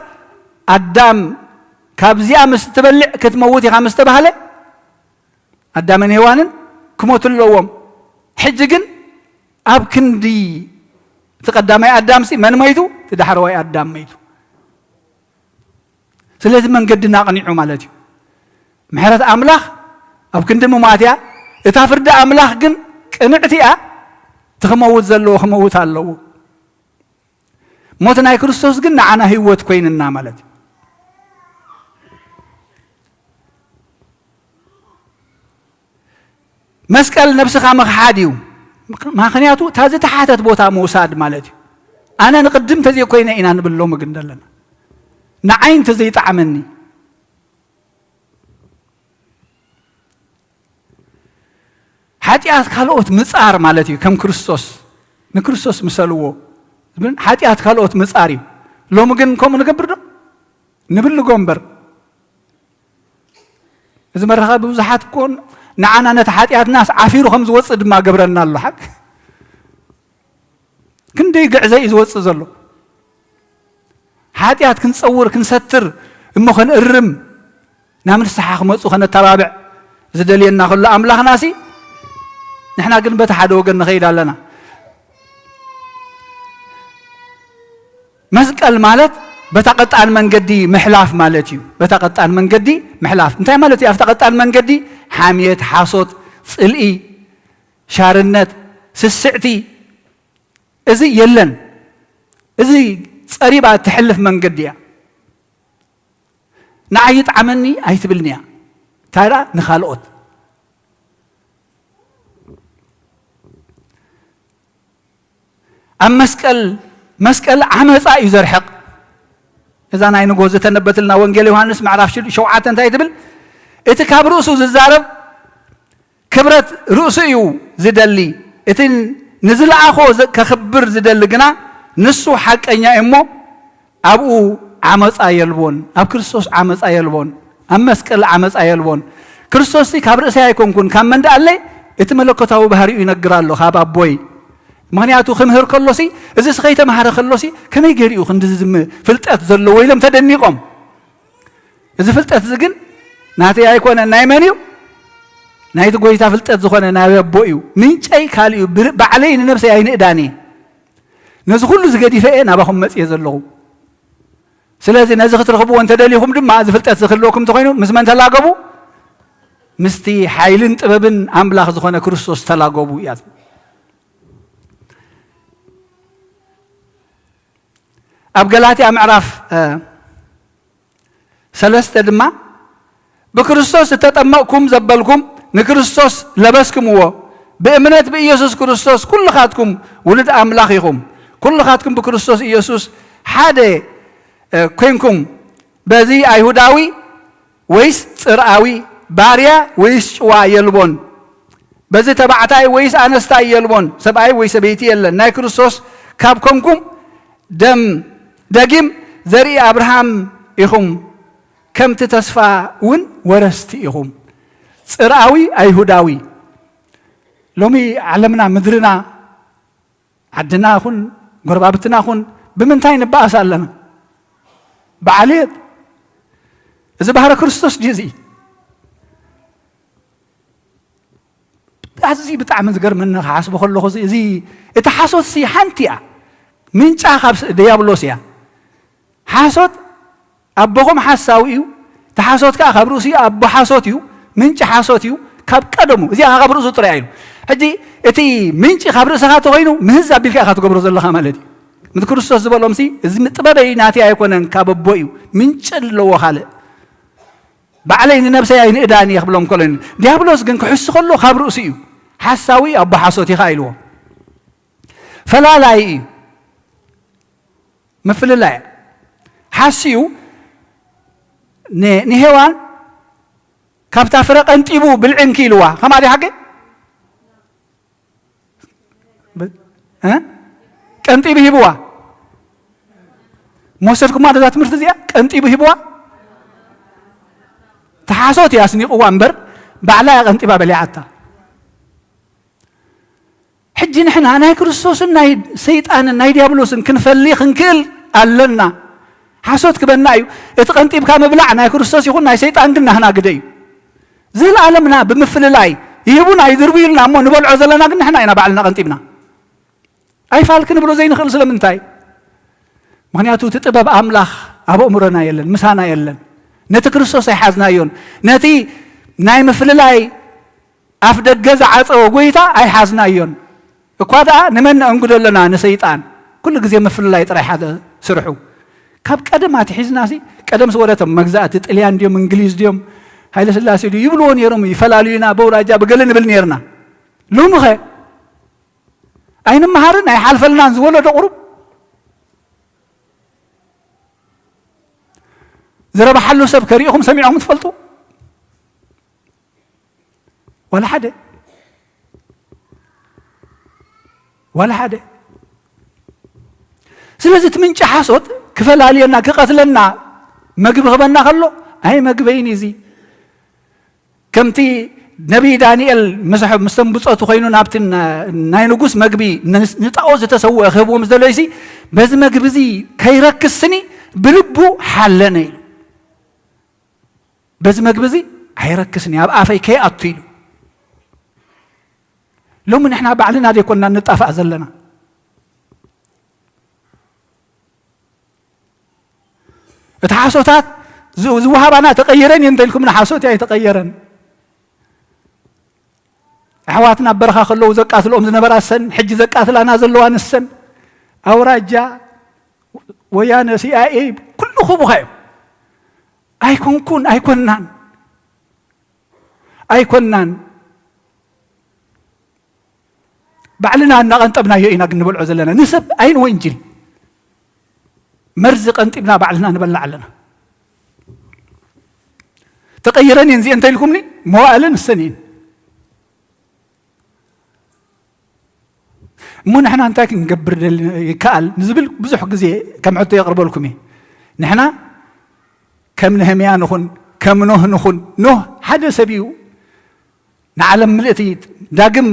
ኣዳም ካብዚኣ ምስ ትበልዕ ክትመውት ኢኻ ምስ ተባህለ፣ ኣዳምን ሄዋንን ክሞቱ ኣለዎም። ሕጂ ግን ኣብ ክንዲ እቲ ቀዳማይ ኣዳምሲ መን መይቱ? እቲ ዳሕረዋይ ኣዳም መይቱ። ስለዚ መንገድና ኣቕኒዑ ማለት እዩ። ምሕረት ኣምላኽ ኣብ ክንዲ ምማት እያ። እታ ፍርዲ ኣምላኽ ግን ቅንዕቲ እያ። እቲ ክመውት ዘለዎ ክመውት ኣለዎ። ሞት ናይ ክርስቶስ ግን ንዓና ህይወት ኮይንና ማለት እዩ። መስቀል ነብስኻ ምኽሓድ እዩ። ምኽንያቱ እታ ዝተሓተት ቦታ ምውሳድ ማለት እዩ። ኣነ ንቕድም ተዘይኮይነ ኢና ንብል ሎሚ ግን ዘለና። ንዓይ እንተዘይጠዓመኒ። ሓጢኣት ካልኦት ምጻር ማለት እዩ። ከም ክርስቶስ፣ ንክርስቶስ ምሰልዎ ዝብል ሓጢኣት ካልኦት ምጻር እዩ። ሎሚ ግን ከምኡ ንገብር ዶ? ንብል ንጎ እምበር። እዚ መራኸቢ ብዙሓት እኮ ንዓና ነቲ ሓጢኣትናስ ዓፊሩ ከም ዝወጽእ ድማ ገብረና ኣሎ። ሓቂ ክንደይ ግዕዘ እዩ ዝወጽእ ዘሎ። ሓጢኣት ክንጸውር፣ ክንሰትር፣ እሞ ከነእርም፣ ናብ ንስሓ ክመጹ ከነተባብዕ ዝደልየና ከሎ ኣምላኽናሲ፣ ንሕና ግን በቲ ሓደ ወገን ንኸይድ ኣለና። መስቀል ማለት በታ ቀጣን መንገዲ ምሕላፍ ማለት እዩ። በታ ቀጣን መንገዲ ምሕላፍ እንታይ ማለት እዩ? ኣብታ ቀጣን መንገዲ ሓምየት፣ ሓሶት፣ ጽልኢ፣ ሻርነት፣ ስስዕቲ፣ እዚ የለን። እዚ ጸሪባ እትሕልፍ መንገዲ እያ። ንዓይ ይጥዓመኒ ኣይትብልን እያ። እንታይ ደኣ ንኻልኦት። ኣብ መስቀል፣ መስቀል ዓመጻ እዩ ዘርሕቕ። እዛ ናይ ንጎ ዝተነበትልና ወንጌል ዮሃንስ ምዕራፍ ሽዱ-፣ ሸውዓተ እንታይ ትብል? እቲ ካብ ርእሱ ዝዛረብ ክብረት ርእሱ እዩ ዝደሊ። እቲ ንዝለኣኾ ዘ-፣ ከኽብር ዝደሊ ግና ንሱ ሓቀኛ እዩ እሞ ኣብኡ ዓመጻ የልቦን። ኣብ ክርስቶስ ዓመጻ የልቦን። ኣብ መስቀል ዓመጻ የልቦን። ክርስቶስሲ ካብ ርእሰይ ኣይኮንኩን፣ ካብ መን ደኣለይ? እቲ መለኮታዊ ባህሪኡ ይነግር ኣሎ፣ ካብ ኣቦይ። ምኽንያቱ ክምህር ከሎሲ፣ እዚስ ከይተማህረ ከሎሲ፣ ከመይ ገይሩ እዩ ክንድዚ ዝም-፣ ፍልጠት ዘለዎ ኢሎም ተደኒቖም። እዚ ፍልጠት እዚ ግን ናተይ ኣይኮነን፣ ናይ መን እዩ? ናይቲ ጎይታ ፍልጠት ዝኾነ ናይ ኣቦ እዩ። ምንጨይ ካልእ እዩ። ብር-፣ ባዕለይ ንነብሰይ ኣይንእዳን እየ። ነዚ ኩሉ ዝገዲፈ እየ ናባኹም መጽየ ዘለኹ። ስለዚ ነዚ ክትረኽብዎ እንተደሊኹም ድማ፣ እዚ ፍልጠት እዚ ክህልወኩም እንተኾይኑ፣ ምስ መን ተላገቡ? ምስቲ ሓይልን ጥበብን ኣምላኽ ዝኾነ ክርስቶስ ተላገቡ እያ። ኣብ ገላትያ ምዕራፍ፣ እ፣ ሰለስተ ድማ፣ ብክርስቶስ እተጠመቕኩም ዘበልኩም ንክርስቶስ ለበስክምዎ፣ ብእምነት ብኢየሱስ ክርስቶስ ኩልኻትኩም ውሉድ ኣምላኽ ኢኹም። ኩልኻትኩም ብክርስቶስ ኢየሱስ ሓደ፣ እ፣ ኮንኩም፣ በዚ ኣይሁዳዊ ወይስ ጽርኣዊ፣ ባርያ ወይስ ጭዋ የልቦን፣ በዚ ተባዕታይ ወይስ ኣነስታይ የልቦን፣ ሰብኣይ ወይ ሰበይቲ የለን። ናይ ክርስቶስ ካብ ኮንኩም ደም ደጊም ዘርኢ ኣብርሃም ኢኹም፣ ከምቲ ተስፋ እውን ወረስቲ ኢኹም። ጽርኣዊ ኣይሁዳዊ። ሎሚ ዓለምና፣ ምድርና፣ ዓድና ኹን፣ ጎረባብትና ኹን፣ ብምንታይ ንበኣስ ኣለና? ብዓሌት። እዚ ባህረ ክርስቶስ ድዩ እዚ? ኣዝዩ ብጣዕሚ ዝገርመኒ ክሓስቦ ከለኹ፣ እዚ፣ እዚ፣ እቲ ሓሶትሲ ሓንቲ እያ። ምንጫ ካብ ስ-፣ ድያብሎስ እያ። ሓሶት ኣቦኹም ሓሳዊ እዩ። እቲ ሓሶት ከኣ ካብ ርእሱ እዩ። ኣቦ ሓሶት እዩ። ምንጪ ሓሶት እዩ። ካብ ቀደሙ። እዚኣ ካብ ርእሱ ጥራይ እዩ። ሕጂ እቲ ምንጪ ካብ ርእስኻ ተኾይኑ፣ ምህዝ ኣቢልካ ኢኻ ትገብሮ ዘለኻ ማለት እዩ። ምት ክርስቶስ ዝበሎምሲ፣ እዚ ጥበበይ ናተይ ኣይኮነን፣ ካብ ኣቦ እዩ። ምንጪ ኣለዎ ካልእ። ባዕለይ ንነብሰይ ኣይንእዳን እየ ክብሎም ከሎ፣ ዲያብሎስ ግን ክሕሱ ከሎ ካብ ርእሱ እዩ። ሓሳዊ ኣቦ ሓሶት ኢኻ ኢልዎ። ፈላላይ እዩ። ምፍልላይ ሓስዩ ን-፣ ንሄዋን ካብታ ፍረ ቀንጢቡ ብልዒ እንኪ ኢልዋ። ከማኣ ድዩ ሓቂ? እ? ቀንጢቡ ሂብዋ። መውሰድኩማ ነዛ ትምህርቲ እዚኣ? ቀንጢቡ ሂብዋ። ተሓሶት እያ ኣስኒቕዋ እምበር፣ ባዕላ እያ ቀንጢባ በሊዓታ። ሕጂ ንሕና ናይ ክርስቶስን ናይ ሰይጣንን ናይ ዲያብሎስን ክንፈሊ ክንክእል ኣለና። ሓሶት ክበና እዩ። እቲ ቀንጢብካ ምብላዕ ናይ ክርስቶስ ይኹን ናይ ሰይጣን ግን ናህና ግደ እዩ። ዘለኣለምና ብምፍልላይ ይህቡን ኣይድርቡ ኢልና እሞ ንበልዖ ዘለና ግን ንሕና ኢና ባዕልና ቀንጢብና። ኣይፋል ክንብሎ ዘይንኽእል ስለምንታይ? ምኽንያቱ እቲ ጥበብ ኣምላኽ ኣብ ኣእምሮና የለን፣ ምሳና የለን። ነቲ ክርስቶስ ኣይሓዝናዮን። ነቲ ናይ ምፍልላይ ኣፍ ደገ ዝዓጸወ ጎይታ ኣይሓዝናዮን። እኳ ደኣ ንመን ነእንግዶ ኣለና? ንሰይጣን። ኩሉ ግዜ ምፍልላይ ጥራይ ሓደ ስርሑ። ካብ ቀደም ኣትሒዝና ሲ፣ ቀደም ዝወረቶም መግዛእቲ ጥልያን ድዮም፣ እንግሊዝ ድዮም፣ ሃይለ ስላሴ ድዩ ይብልዎ ነይሮም፣ ይፈላልዩና፣ በውራጃ ብገለ ንብል ነይርና። ሎሚ ኸ? ኣይንመሃርን ኣይሓልፈልናን ዝወለዶ ቁሩብ ዝረብሓሉ ሰብ ከሪእኹም ሰሚዕኹም ትፈልጡ? ዋላ ሓደ፣ ዋላ ሓደ። ስለዚ እቲ ምንጪ ሓሶት ክፈላልየና፣ ክቐትለና፣ መግቢ ክበና ከሎ፣ ኣይ መግበይን እዚ። ከምቲ ነቢይ ዳንኤል ምስ፣ ምስቶም ብጾቱ ኮይኑ ናብቲ ና-፣ ናይ ንጉስ መግቢ ን-፣ ንጣኦት ዝተሰውአ ክህብዎ ምስ ደለዩሲ፣ በዚ መግቢ እዚ ከይረክስኒ ብልቡ ሓለነ ኢሉ። በዚ መግቢ እዚ ኣይረክስኒ፣ ኣብ ኣፈይ ከይኣቱ ኢሉ። ሎሚ ንሕና ባዕልና ዘይኮንና ንጣፋእ ዘለና። እቲ ሓሶታት ዝ-፣ ዝወሃባና ተቐይረን እየን እንተኢልኩም፣ ንሓሶት እያ ኣይተቐየረን። ኣሕዋትና ኣብ በረኻ ከለዉ ዘቃትልኦም ዝነበራ እሰን፣ ሕጂ ዘቃትላና ዘለዋ ንሰን። ኣውራጃ፣ ወያነ፣ ሲ ኣይ ኤ፣ ኩሉ ክቡኻ እዮም። ኣይኮንኩን፣ ኣይኮንናን፣ ኣይኮንናን። ባዕልና እናቐንጠብናዮ ኢና ግን ንበልዖ ዘለና። ንሰብ ኣይንወንጅል። መርዚ ቀንጢብና ባዕልና ንበልዕ ኣለና። ተቐይረን እየን እዚአን እንተኢልኩምኒ፣ መዋእለን እሰን እየን። እሞ ንሕና እንታይ ክንገብር ደል-፣ ይከኣል ንዝብል ብዙሕ ግዜ ከም ሕቶ የቕርበልኩም እየ። ንሕና ከም ነህምያ ንኹን፣ ከም ኖህ ንኹን። ኖህ ሓደ ሰብ እዩ። ንዓለም ምልእቲ ዳግም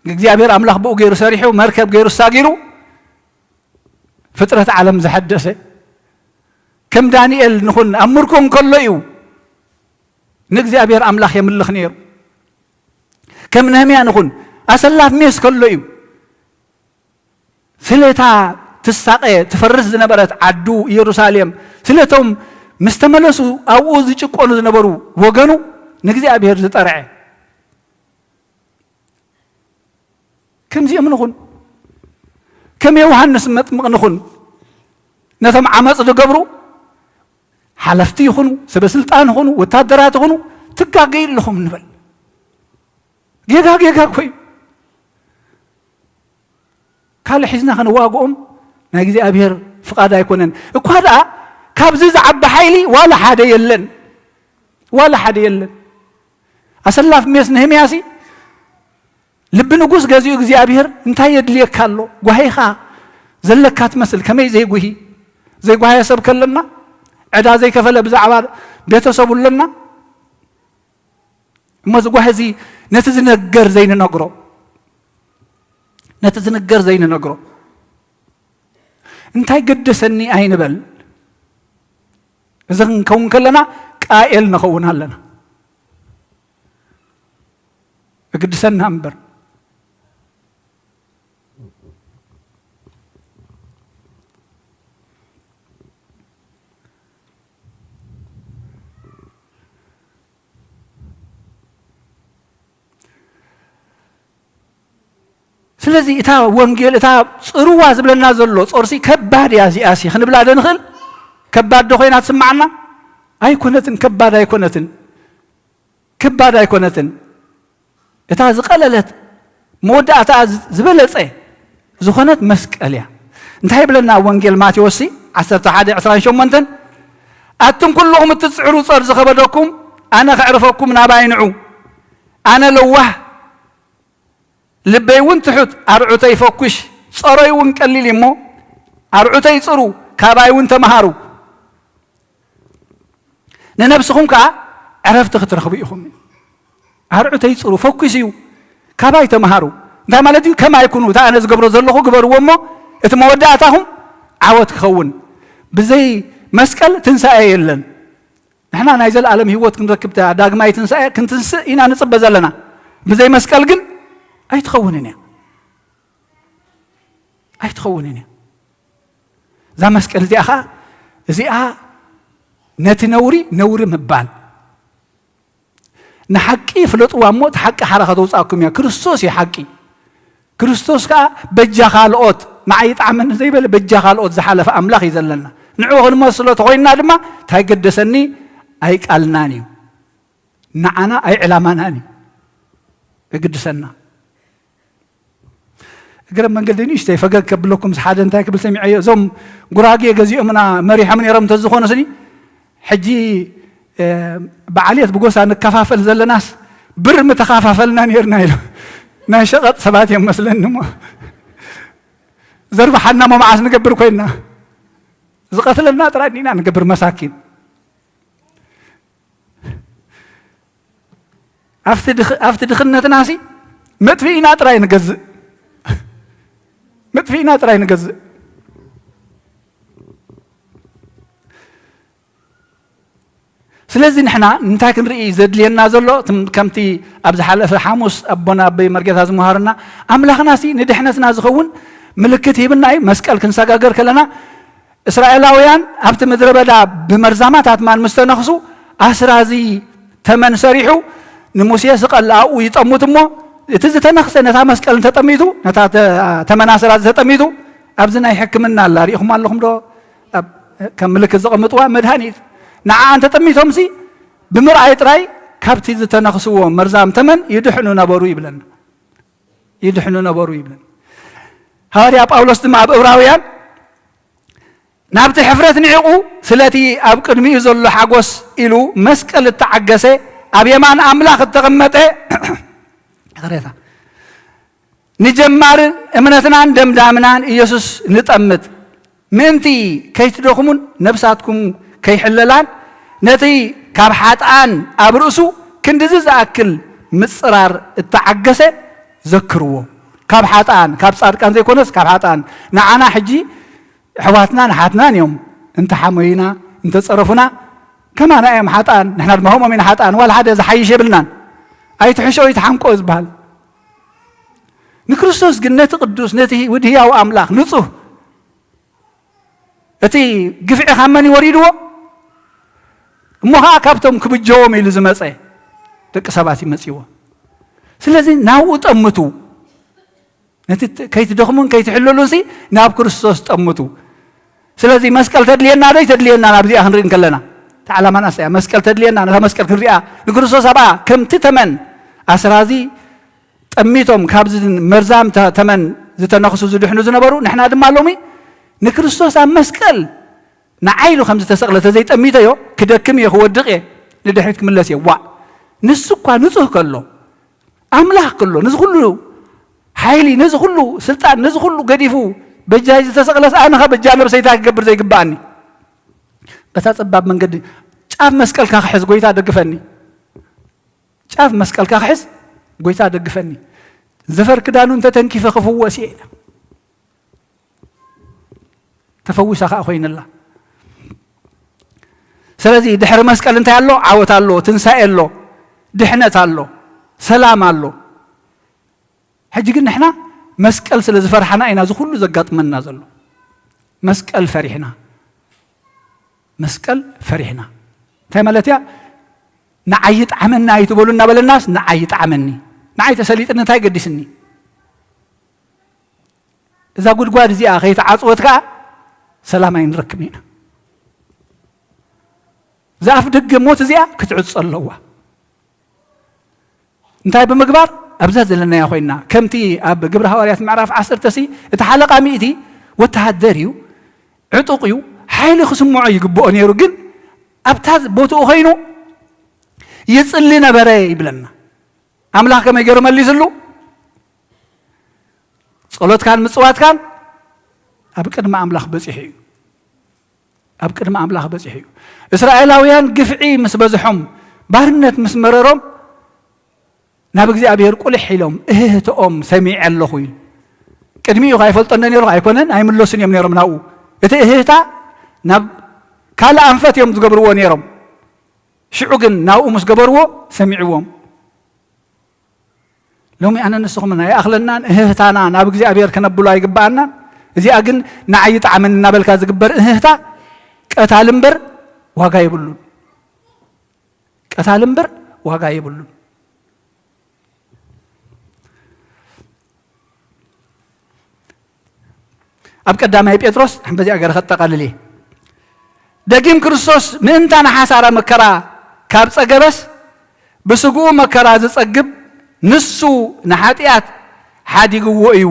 እግዚኣብሔር ኣምላኽ ብኡ ገይሩ ሰሪሑ፣ መርከብ ገይሩ ሳጊሩ፣ ፍጥረት ዓለም ዝሐደሰ። ከም ዳንኤል ንኹን፣ ኣብ ምርኮ እንከሎ እዩ ንእግዚኣብሔር ኣምላኽ የምልኽ ነይሩ። ከም ነህምያ ንኹን፣ ኣሰላፍ ሜስ ከሎ እዩ ስለታ ትሳቐ ትፈርስ ዝነበረት ዓዱ ኢየሩሳሌም፣ ስለቶም ምስ ተመለሱ ኣብኡ ዝጭቆኑ ዝነበሩ ወገኑ ንእግዚኣብሔር ዝጠርዐ። ከምዚኦም ንኹን፣ ከም ዮሃንስ መጥምቕ ንኹን። ነቶም ዓመፅ ዝገብሩ ሓለፍቲ ይኹኑ፣ ሰበ ስልጣን ይኹኑ፣ ወታደራት ይኹኑ፣ ትጋገዩ ኣለኹም ንበል። ጌጋ ጌጋ እኮ እዩ። ካልእ ሒዝና ክንዋግኦም ናይ እግዚኣብሔር ፍቓድ ኣይኮነን። እኳ ደኣ ካብዚ ዝዓቢ ሓይሊ ዋላ ሓደ የለን፣ ዋላ ሓደ የለን። ኣሰላፍ ሜስ ነህምያሲ ልቢ ንጉስ ገዚኡ እግዚኣብሔር እንታይ የድልየካ ኣሎ? ጓሂኻ ዘለካ ትመስል። ከመይ ዘይጉሂ? ዘይጓሃየ ሰብ ከለና፣ ዕዳ ዘይከፈለ ብዛዕባ ቤተሰቡ ኣለና። እሞ እዚ ጓሂ እዚ ነቲ ዝነገር ዘይንነግሮ፣ ነቲ ዝንገር ዘይንነግሮ። እንታይ ገደሰኒ ኣይንበል። እዚ ክንከውን ከለና ቃኤል ንኸውን ኣለና። እግድሰና እምበር። ስለዚ እታ ወንጌል፣ እታ ጽርዋ ዝብለና ዘሎ ጾርሲ ከባድ እያ፣ እዚኣሲ ክንብላ ዶ ንኽእል? ከባድ ዶ ኮይና ትስምዓና? ኣይኮነትን፣ ከባድ ኣይኮነትን፣ ከባድ ኣይኮነትን። እታ ዝቐለለት መወዳእታ ዝ-፣ ዝበለጸ ዝኾነት መስቀል እያ። እንታይ ይብለና ወንጌል ማቴዎስ ዓሰርተ ሓደ ዕስራን ሸሞንተን? ኣቱም ኩልኹም እትጽዕሩ ጾር ዝኸበደኩም፣ ኣነ ከዕርፈኩም ናባይ ንዑ። ኣነ ለዋህ፣ ልበይ እውን ትሑት፣ ኣርዑተይ ፈኩሽ፣ ጾረይ እውን ቀሊል እዩ እሞ፣ ኣርዑተይ ጽሩ፣ ካባይ እውን ተምሃሩ። ንነብስኹም ከኣ ዕረፍቲ ክትረኽቡ ኢኹም። ኣርዑተይ ጽሩ፣ ፈኩስ እዩ፣ ካባይ ተምሃሩ። እንታይ ማለት እዩ? ከማይ ኩኑ፣ እቲ ኣነ ዝገብሮ ዘለኹ ግበርዎ እሞ እቲ መወዳእታኹም ዓወት ክኸውን። ብዘይ መስቀል ትንሳኤ የለን። ንሕና ናይ ዘለኣለም ህይወት ክንረክብ፣ ዳግማይ ትንሳኤ ክንትንስእ ኢና ንጽበ ዘለና። ብዘይ መስቀል ግን ኣይትኸውንን እያ። ኣይትኸውንን እያ። እዛ መስቀል እዚኣ ኸዓ፣ እዚኣ ነቲ ነውሪ ነውሪ ምባል፣ ንሓቂ ፍለጥዋ እሞ እቲ ሓቂ ሓራ ከተውፅኣኩም እያ። ክርስቶስ እዩ ሓቂ። ክርስቶስ ከዓ በጃ ካልኦት፣ ንዓይ ይጥዓመኒ ዘይበለ በጃ ካልኦት ዝሓለፈ ኣምላኽ እዩ ዘለና። ንዕኡ ክንመስሎ ተኾይንና ድማ እንታይ ገደሰኒ? ኣይቃልናን እዩ፣ ንዓና ኣይዕላማናን እዩ እግድሰና። እግረ መንገዲ ንእሽተይ ፈገግ ከብለኩም፣ ሓደ እንታይ ክብል ሰሚዐዮ፣ እዞም ጉራጌ ገዚኦምና መሪሖም ነይሮም እንተዝኾኑ ስኒ፣ ሕጂ፣ እ፣ ብዓልየት ብጎሳ ንከፋፈል ዘለናስ ብር ምተኻፋፈልና ነይርና ኢሉ። ናይ ሸቐጥ ሰባት እዮም መስለኒ እሞ፣ ዘርብሓና እሞ መዓስ ንገብር ኮይንና? ዝቐትለና ጥራይ ኢና ንገብር መሳኪን። ኣብቲ ድኽ-፣ ኣብቲ ድኽነትና ሲ መጥፍኢና ጥራይ ንገዝእ። መጥፍኢና ጥራይ ንገዝእ። ስለዚ ንሕና እንታይ ክንርኢ ዘድልየና ዘሎ? ትም-፣ ከምቲ ኣብ ዝሓለፈ ሓሙስ ኣቦና ኣበይ መርጌታ ዝመሃሩና፣ ኣምላኽና ሲ ንድሕነትና ዝኸውን ምልክት ሂብና እዩ። መስቀል ክንሰጋገር ከለና፣ እስራኤላውያን ኣብቲ ምድረ በዳ ብመርዛማት ኣትማን ምስ ተነኽሱ፣ ኣስራዚ ተመን ሰሪሑ ንሙሴ ስቐል ኣብኡ ይጠምት እሞ፣ እቲ ዝተነኽሰ ነታ መስቀል እንተጠሚቱ፣ ነታ ተ-፣ ተመን ኣስራዚ ተጠሚቱ፣ ኣብዚ ናይ ሕክምና ኣላ፣ ሪኢኹም ኣለኹም ዶ? ኣብ፣ ከም ምልክት ዘቐምጥዋ መድሃኒት። ንዓ እንተጠሚቶምሲ፣ ብምርኣይ ጥራይ ካብቲ ዝተነኽስዎ መርዛም ተመን ይድሕኑ ነበሩ ይብለና። ይድሕኑ ነበሩ ይብለና። ሃዋርያ ጳውሎስ ድማ ኣብ ዕብራውያን፣ ናብቲ ሕፍረት ንዒቑ፣ ስለቲ ኣብ ቅድሚኡ ዘሎ ሓጎስ ኢሉ መስቀል እተዓገሰ፣ ኣብ የማን ኣምላኽ እተቐመጠ፣ ይቕሬታ፣ ንጀማርን እምነትናን ደምዳምናን ኢየሱስ ንጠምት። ምእንቲ ከይትደኽሙን ነብሳትኩም ከይሕለላን፣ ነቲ ካብ ሓጥኣን ኣብ ርእሱ ክንድዚ ዝኣክል ምጽራር እተዓገሰ ዘክርዎ። ካብ ሓጥኣን፣ ካብ ጻድቃን ዘይኮነስ ካብ ሓጥኣን። ንዓና ሕጂ ኣሕዋትናን ኣሓትናን እዮም። እንተሓመዩና፣ እንተጸረፉና፣ ከማና እዮም ሓጥኣን። ንሕና ድማ ከምኦም ኢና ሓጥኣን። ዋላ ሓደ ዝሓይሽ የብልናን። ኣይትሕሾ፣ ኣይትሓምቆ ዝበሃል። ንክርስቶስ ግን፣ ነቲ ቅዱስ፣ ነቲ ውድ ህያው ኣምላኽ፣ ንጹህ፣ እቲ ግፍዒ ካብ መን እዩ ወሪድዎ? እሞ ኸዓ ካብቶም ክብጀዎም ኢሉ ዝመጸ ደቂ ሰባት እዩ መጺዎ። ስለዚ ናብኡ ጠምቱ። ነቲ ት-፣ ከይትደኽሙን ከይትሕለሉን ሲ ናብ ክርስቶስ ጠምቱ። ስለዚ መስቀል ተድልየና ዶ ኣይተድልየና? ናብዚኣ ክንርኢ እንከለና፣ እቲ ዓላማና እሳ እያ። መስቀል ተድልየና፣ ነታ መስቀል ክንሪኣ፣ ንክርስቶስ ኣብኣ ከምቲ ተመን ኣስራዚ ጠሚቶም ካብዚ መርዛም ተ-፣ ተመን ዝተነኽሱ ዝድሕኑ ዝነበሩ፣ ንሕና ድማ ሎሚ ንክርስቶስ ኣብ መስቀል ንዓይ ኢሉ ከም ዝተሰቕለ ተዘይጠሚተዮ፣ ክደክም እየ፣ ክወድቕ እየ፣ ንድሕሪት ክምለስ እየ። ዋእ፣ ንሱ እኳ ንጹህ ከሎ፣ ኣምላኽ ከሎ፣ ነዚ ኩሉ ሓይሊ፣ ነዚ ኩሉ ስልጣን፣ ነዚ ኩሉ ገዲፉ በጃይ ዝተሰቕለስ፣ ኣነ ኸ በጃ ነብሰይ እንታይ ክገብር ዘይግብኣኒ? በታ ጸባብ መንገዲ ጫፍ መስቀልካ ክሕዝ፣ ጎይታ ደግፈኒ። ጫፍ መስቀልካ ክሕዝ፣ ጎይታ ደግፈኒ። ዘፈር ክዳኑ እንተተንኪፈ ክፍወስ እየ ኢላ። ተፈዊሳ ከዓ ኮይንላ። ስለዚ ድሕሪ መስቀል እንታይ ኣሎ? ዓወት ኣሎ፣ ትንሳኤ ኣሎ፣ ድሕነት ኣሎ፣ ሰላም ኣሎ። ሕጂ ግን ንሕና መስቀል ስለ ዝፈርሓና ኢና እዚ ኩሉ ዘጋጥመና ዘሎ። መስቀል ፈሪሕና፣ መስቀል ፈሪሕና። እንታይ ማለት እያ? ንዓይ ይጥዓመኒ ኣይትበሉ እናበለናስ፣ ንዓይ ይጥዓመኒ፣ ንዓይ ተሰሊጥኒ እንታይ ገዲስኒ? እዛ ጉድጓድ እዚኣ ከይተዓጽወት ከኣ ሰላም ኣይንረክብን ኢና። እዛ ኣፍ ደገ ሞት እዚኣ ክትዕጾ ኣለዋ። እንታይ ብምግባር? ኣብዛ ዘለናያ ኮይና፣ ከምቲ ኣብ ግብሪ ሃዋርያት ምዕራፍ ዓሰርተ ሲ፣ እቲ ሓለቓ ሚእቲ ወተሃደር እዩ፣ ዕጡቕ እዩ፣ ሓይሊ ክስምዖ ይግብኦ ነይሩ። ግን ኣብታ ቦትኡ ኮይኑ ይጽሊ ነበረ ይብለና። ኣምላኽ ከመይ ገይሩ መሊስሉ? ጸሎትካን ምጽዋትካን ኣብ ቅድሚ ኣምላኽ በጺሑ እዩ። ኣብ ቅድሚ ኣምላኽ በጺሑ እዩ። እስራኤላውያን ግፍዒ ምስ በዝሖም፣ ባርነት ምስ መረሮም፣ ናብ እግዚኣብሔር ቁልሕ ኢሎም እህህተኦም ሰሚዐ ኣለኹ ኢሉ። ቅድሚኡ ከ ኣይፈልጦን ዶ ነይሩ? ኣይኮነን፣ ኣይምለሱን እዮም ነይሮም ናብኡ። እቲ እህህታ ናብ ካልእ ኣንፈት እዮም ዝገብርዎ ነይሮም። ሽዑ ግን ናብኡ ምስ ገበርዎ ሰሚዕዎም። ሎሚ ኣነ ንስኹም ኣይኣኽለናን፣ እህህታና ናብ እግዚኣብሔር ከነብሎ ኣይግብኣናን። እዚኣ ግን ንዓይ ይጥዓመኒ እናበልካ ዝግበር እህህታ ቀታሊ እምበር ዋጋ የብሉን። ቀታሊ እምበር ዋጋ የብሉን። ኣብ ቀዳማይ ጴጥሮስ፣ በዚኣ ገረ ከጠቓልል እየ። ደጊም ክርስቶስ ምእንታ ንሓሳራ መከራ ካብ ጸገበስ፣ ብስግኡ መከራ ዝጸግብ ንሱ ንሓጢኣት ሓዲግዎ እዩ።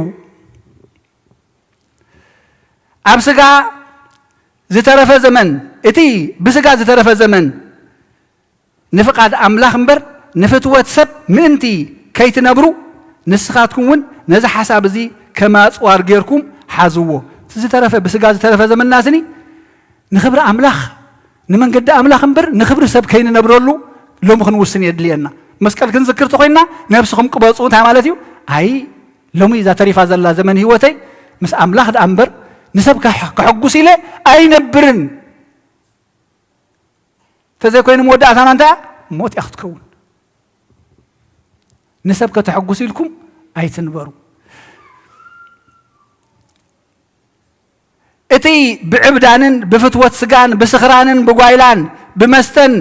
ኣብ ስጋ ዝተረፈ ዘመን፣ እቲ ብስጋ ዝተረፈ ዘመን ንፍቓድ ኣምላኽ እምበር ንፍትወት ሰብ ምእንቲ ከይትነብሩ፣ ንስኻትኩም እውን ነዚ ሓሳብ እዚ ከም ኣጽዋር ጌርኩም ሓዝዎ። እቲ ዝተረፈ፣ ብስጋ ዝተረፈ ዘመንና ስኒ ንኽብሪ ኣምላኽ፣ ንመንገዲ ኣምላኽ እምበር ንኽብሪ ሰብ ከይንነብረሉ ሎሚ ክንውስን የድልየና። መስቀል ክንዝክር ተኾይንና ነብስኹም ቅበጹ እንታይ ማለት እዩ? ኣይ፣ ሎሚ እዛ ተሪፋ ዘላ ዘመን ህይወተይ ምስ ኣምላኽ ደኣ እምበር ንሰብ ከሕ-፣ ከሐጉስ ኢለ ኣይነብርን። እንተዘይኮይኑ መወዳእታና እንታይ እያ? ሞት እያ ክትከውን። ንሰብ ከተሐጉስ ኢልኩም ኣይትንበሩ። እቲ ብዕብዳንን ብፍትወት ስጋን ብስኽራንን ብጓይላን ብመስተን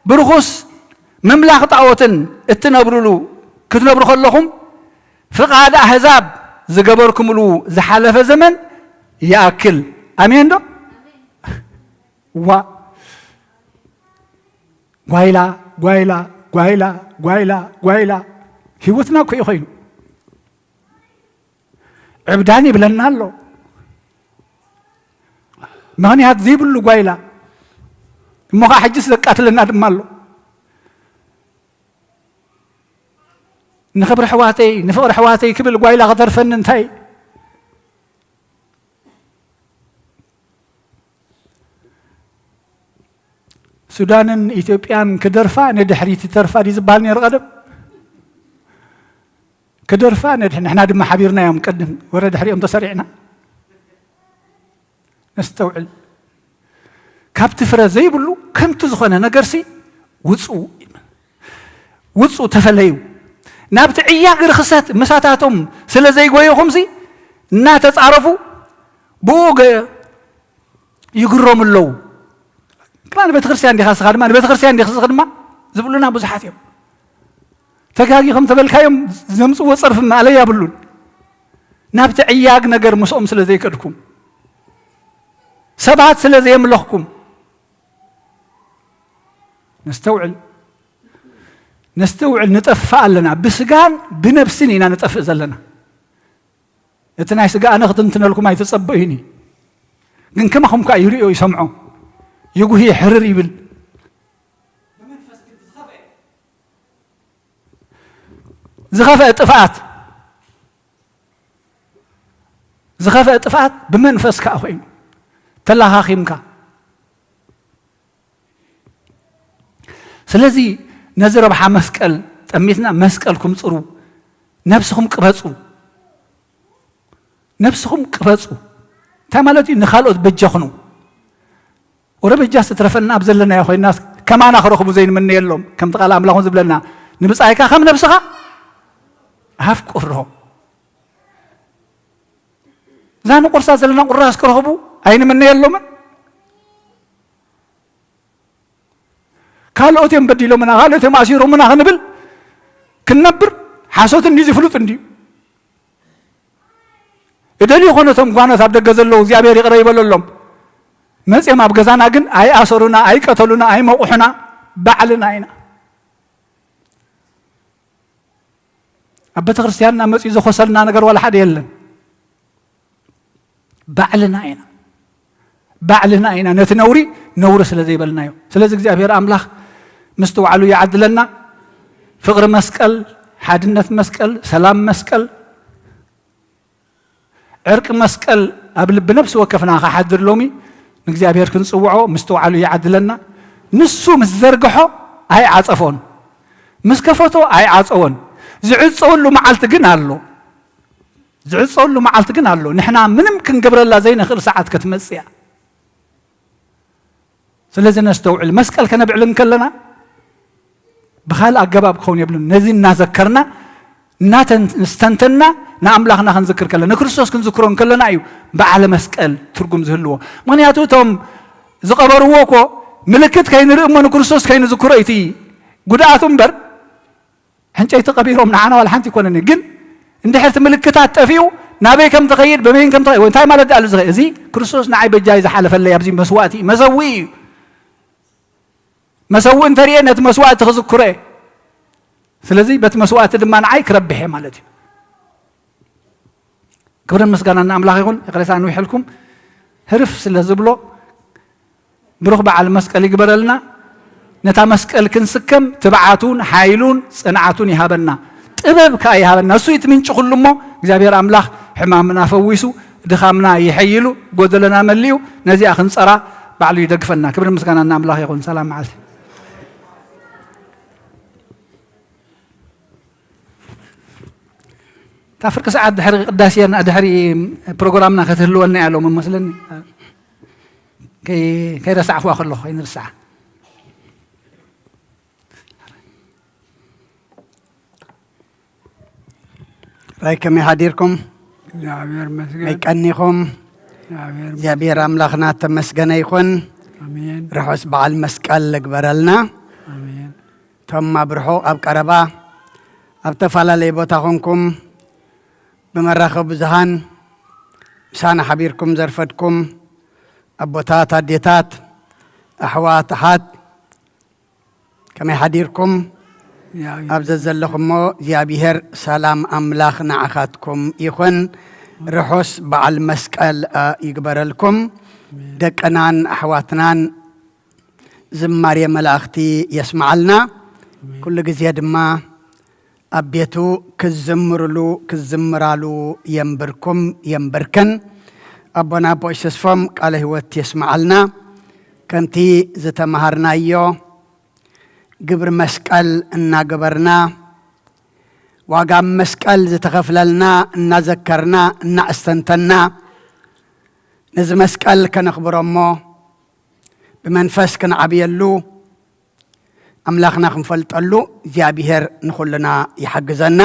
ብርኹስ ምምላኽ ጣዖትን እትነብሩሉ ክትነብሩ ከለኹም፣ ፍቓድ ኣህዛብ ዝገበርኩምሉ ዝሓለፈ ዘመን ይኣክል። ኣሜን ዶ? ዋ፣ ጓይላ፣ ጓይላ፣ ጓይላ፣ ጓይላ፣ ጓይላ። ህይወትና እኮ እዩ ኮይኑ። ዕብዳን ይብለና ኣሎ። ምኽንያት ዘይብሉ ጓይላ። እሞ ኸዓ ሕጅስ ዘቃትለና ድማ ኣሎ። ንኽብሪ ኣሕዋተይ፣ ንፍቕሪ ኣሕዋተይ ክብል ጓይላ ክተርፈኒ እንታይ? ሱዳንን ኢትዮጵያን ክደርፋ ንድሕሪት ይተርፋ ድዩ ዝበሃል ነይሩ ቀደም? ክደርፋ ንድሕ-፣ ንሕና ድማ ሓቢርናዮም ቅድም ወረ ድሕሪኦም ተሰሪዕና። ነስተውዕል። ካብቲ ፍረ ዘይብሉ ከንቱ ዝኾነ ነገርሲ ውፁ፣ ውፁ ተፈለዩ። ናብቲ ዕያግ ርኽሰት ምሳታቶም ስለ ዘይጎየኹምሲ እናተፃረፉ ብኡ ገ-፣ ይግረሙ ኣለዉ። ከማን ቤተክርስትያን ዲኻ ስኻ ድማ፣ ንቤተክርስትያን ዲኻ ስኻ ድማ ዝብሉና ብዙሓት እዮም። ተጋጊኹም ተበልካዮም ዘምጽዎ ጸርፊ ማእለያ የብሉን። ናብቲ ዕያግ ነገር ምስኦም ስለ ዘይከድኩም፣ ሰባት ስለ ዘየምለኽኩም፣ ነስተውዕል፣ ነስተውዕል፣ ንጠፍእ ኣለና። ብስጋን ብነብስን ኢና ንጠፍእ ዘለና። እቲ ናይ ስጋ ኣነ ክትንትነልኩም ኣይትጸበዩኒ። ግን ከማኹም ከኣ ይርእዮ፣ ይሰምዖ፣ ይጉህይ፣ ሕርር ይብል። ዝኸፍአ ጥፍኣት፣ ዝኸፍአ ጥፍኣት ብመንፈስ ከኣ ኮይኑ ተለኻኺምካ። ስለዚ ነዚ ረብሓ መስቀል ጠሚትና መስቀልኩም ጽሩ፣ ነብስኹም ቅበጹ፣ ነብስኹም ቅበጹ። እንታይ ማለት እዩ? ንኻልኦት በጃ ኩኑ። ወረ በጃ ስትረፈና ኣብ ዘለናዮ ኮይና ከማና ክረኽቡ ዘይንምነየሎም፣ ከምቲ ቃል ኣምላኽ እውን ዝብለና፣ "ንብጻይካ ከም ነብስኻ ኣፍቅሮ።" እዛ ንቁርሳ ዘለና ቁራስ ክረኽቡ ኣይንምነየሎምን? ካልኦት እዮም በዲሎምና፣ ካልኦት እዮም ኣሲሮምና ክንብል ክንነብር ሓሶት እንድዩ፣ ዝፍሉጥ እንድዩ። እደልዩ ኾነ እቶም ጓኖት ኣብ ደገ ዘለዉ እግዚኣብሔር ይቕረ ይበለሎም። መጺኦም ኣብ ገዛና ግን ኣይኣሰሩና፣ ኣይቀተሉና፣ ኣይመቑሑና፣ ባዕልና ኢና። ኣብ ቤተ ክርስቲያንና መጺኡ ዘኾሰልና ነገር ዋላ ሓደ የለን። ባዕልና ኢና፣ ባዕልና ኢና ነቲ ነውሪ ነውሪ ስለ ዘይበልናዮ። ስለዚ እግዚኣብሔር ኣምላኽ ምስትውዓሉ ይዓድለና። ፍቕሪ መስቀል፣ ሓድነት መስቀል፣ ሰላም መስቀል፣ ዕርቂ መስቀል ኣብ ልቢ ነፍሲ ወከፍና ክሓድር ሎሚ ንእግዚኣብሔር ክንጽውዖ ምስትውዓሉ ይዓድለና። ንሱ ምስ ዘርግሖ ኣይዓጸፎን፣ ምስ ከፈቶ ኣይዓጸዎን። ዝዕፀወሉ መዓልቲ ግን ኣሎ። ዝዕፀወሉ መዓልቲ ግን ኣሎ። ንሕና ምንም ክንገብረላ ዘይንኽእል ሰዓት ክትመፅእ እያ። ስለዚ ነስተውዕል። መስቀል ከነብዕል እንከለና ብኻልእ ኣገባብ ክኸውን የብሉን። ነዚ እናዘከርና እናስተንተንና ንኣምላኽና ክንዝክር ከለና፣ ንክርስቶስ ክንዝክሮ እንከለና እዩ በዓለ መስቀል ትርጉም ዝህልዎ። ምኽንያቱ እቶም ዝቐበርዎ እኮ ምልክት ከይንርኢ እሞ ንክርስቶስ ከይንዝክሮ እዩ እቲ ጉድኣቱ እምበር፣ ዕንጨይቲ ቀቢሮም ንዓና ዋላ ሓንቲ ኣይኮነን። ግን እንድሕር እቲ ምልክታት ጠፊኡ ናበይ ከም ትኸይድ፣ በበይን ከም ትኸይድ፣ እንታይ ማለት ደኣ ዝኸ-፣ እዚ ክርስቶስ ንዓይ በጃይ ዝሓለፈለይ ኣብዚ መስዋእቲ እዩ፣ መሰውኢ እዩ። መሰውኢ እንተርእየ ነቲ መስዋእቲ ክዝክሮ እየ። ስለዚ በቲ መስዋእቲ ድማ ንዓይ ክረብሕ እየ ማለት እዩ። ክብርን ምስጋናን ንኣምላኽ ይኹን። ይቕሬታ ኣንዊሐልኩም ህርፍ ስለ ዝብሎ ብሩኽ በዓል መስቀል ይግበረልና። ነታ መስቀል ክንስከም ትብዓቱን ሓይሉን ጽንዓቱን ይሃበና። ጥበብ ከኣ ይሃበና። እሱ እዩ እቲ ምንጪ ኩሉ እሞ እግዚኣብሔር ኣምላኽ ሕማምና ፈዊሱ፣ ድኻምና ይሐይሉ፣ ጎደለና መሊኡ፣ ነዚኣ ክንጸራ ባዕሉ ይደግፈና። ክብርን ምስጋናን ንኣምላኽ ይኹን። ሰላም መዓልቲ። እታ ፍርቂ ሰዓት ድሕሪ ቅዳሴና፣ ድሕሪ ፕሮግራምና ክትህልወና እያ ሎም መስለኒ። ከይ-፣ ከይረሳዕኽዋ ከለኹ፣ ከይንርሳዓ። ራይ ከመይ ሓዲርኩም? እግዚኣብሔር ይመስገን። ከመይ ቀኒኹም? እግዚኣብሔር ይመስገን። እግዚኣብሔር ኣምላኽና ተመስገነ ይኹን። ኣሜን። ርሑስ በዓል መስቀል ልግበረልና። ኣሜን። እቶም ኣብ ርሑቕ ኣብ ቀረባ ኣብ ተፈላለየ ቦታ ኾንኩም ብመራኸቢ ብዙሃን ምሳና ሓቢርኩም ዘርፈድኩም ኣቦታት፣ ኣዴታት፣ ኣሕዋት፣ ኣሓት፣ ከመይ ሓዲርኩም? ያው ኣብ ዘዘለኹሞ እግዚኣብሔር ሰላም ኣምላኽ ንዓኻትኩም ይኹን። ርሑስ በዓል መስቀል፣ እ፣ ይግበረልኩም። ኣሜን። ደቅናን ኣሕዋትናን ዝማሬ መላእኽቲ የስምዓልና። ኣሜን። ኩሉ ግዜ ድማ ኣብ ቤቱ ክዝምርሉ ክዝምራሉ የንብርኩም የንብርክን። ኣቦና ኣቦይ ተስፎም ቃለ ህይወት የስምዓልና። ከምቲ ዝተምሃርናዮ ግብሪ መስቀል እናገበርና፣ ዋጋ መስቀል ዝተኸፍለልና እናዘከርና እናኣስተንተና፣ ነዚ መስቀል ከነኽብሮ እሞ ብመንፈስ ክንዓብየሉ፣ ኣምላኽና ክንፈልጠሉ እግዚኣብሔር ንኹልና ይሓግዘና።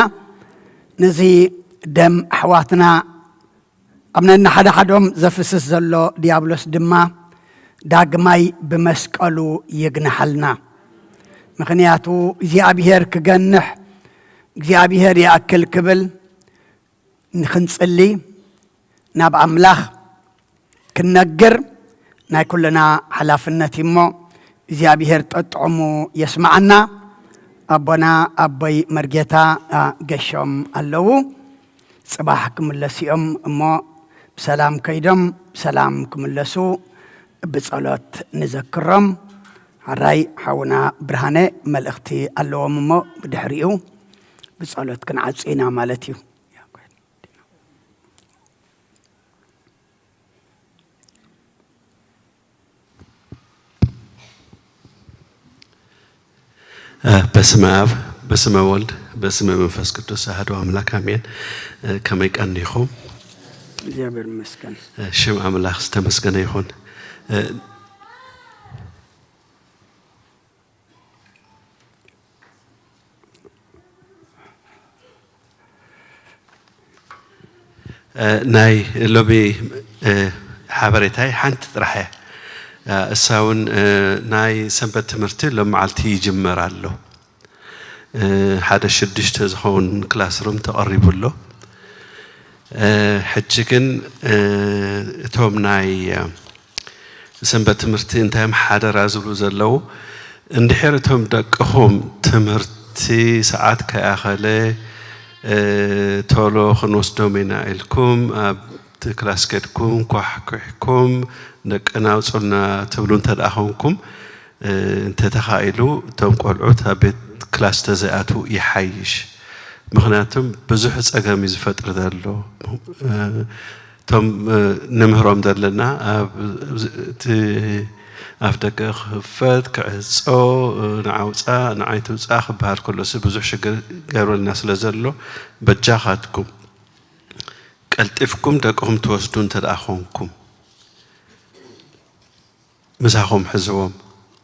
ነዚ ደም ኣሕዋትና ኣብ ነንሓድሓዶም ዘፍስስ ዘሎ ዲያብሎስ ድማ ዳግማይ ብመስቀሉ ይግንሓልና። ምኽንያቱ እግዚኣብሔር ክገንሕ፣ እግዚኣብሔር ይኣክል ክብል ንኽንጽሊ፣ ናብ ኣምላኽ ክንነግር ናይ ኩልና ሓላፍነት እዩ እሞ፣ እግዚኣብሔር ጠጥዑሙ የስምዓና። ኣቦና ኣቦይ መርጌታ፣ አ፣ ገሾም ኣለዉ። ጽባሕ ክምለሱ እዮም እሞ፣ ብሰላም ከይዶም ብሰላም ክምለሱ ብጸሎት ንዘክሮም። ሓራይ ሓውና ብርሃነ መልእኽቲ ኣለዎም እሞ፣ ብድሕሪኡ ብጸሎት ክንዓጹ ኢና ማለት እዩ። እ፣ በስመ አብ፣ በስመ ወልድ፣ በስመ መንፈስ ቅዱስ አሐዱ አምላክ አሜን። እ፣ ከመይ ቀኒኹም? እግዚኣብሔር ይመስገን። እ፣ ሽም ኣምላኽ ዝተመስገነ ይኹን። እ፣ እ፣ ናይ ሎሚ፣ እ፣ ሓበሬታይ ሓንቲ ጥራሕ እያ። እ፣ እሳ እውን፣ እ፣ ናይ ሰንበት ትምህርቲ ሎም መዓልቲ ይጅመር ኣሎ። እ፣ ሓደ ሽዱሽተ ዝኸውን ክላስሩም ተቐሪቡ ኣሎ። እ፣ ሕጂ ግን፣ እ፣ እቶም ናይ፣ እ፣ ሰንበት ትምህርቲ እንታይ እዮም ሓደራ ዝብሉ ዘለዉ? እንድሕር እቶም ደቅኹም ትምህርቲ ሰዓት ከይኣኸለ፣ እ፣ ቶሎ ክንወስዶም ኢና ኢልኩም ኣብቲ ክላስ ከድኩም ኳሕኲሕኩም ደቅና ኣውጹልና ትብሉ እንተ ደኣ ኾንኩም፣ እ፣ እንተተኻኢሉ እቶም ቆልዑት ኣብ ቤት ክላስ ተዘይኣትዉ ይሓይሽ። ምኽንያቱም ብዙሕ ጸገም እዩ ዝፈጥር ዘሎ። እ፣ እቶም፣ እ፣ ንምህሮም ዘለና ኣብ፣ እቲ ኣፍ ደገ ክኽፈት፣ ክዕጾ፣ ንዓውጻ፣ ንዓይትውጻ ክበሃል ከሎሲ ብዙሕ ሽግር ገብረልና ስለ ዘሎ፣ በጃኻትኩም ቀልጢፍኩም ደቅኹም ትወስዱ እንተ ደኣ ኾንኩም፣ ምሳኹም ሕዝዎም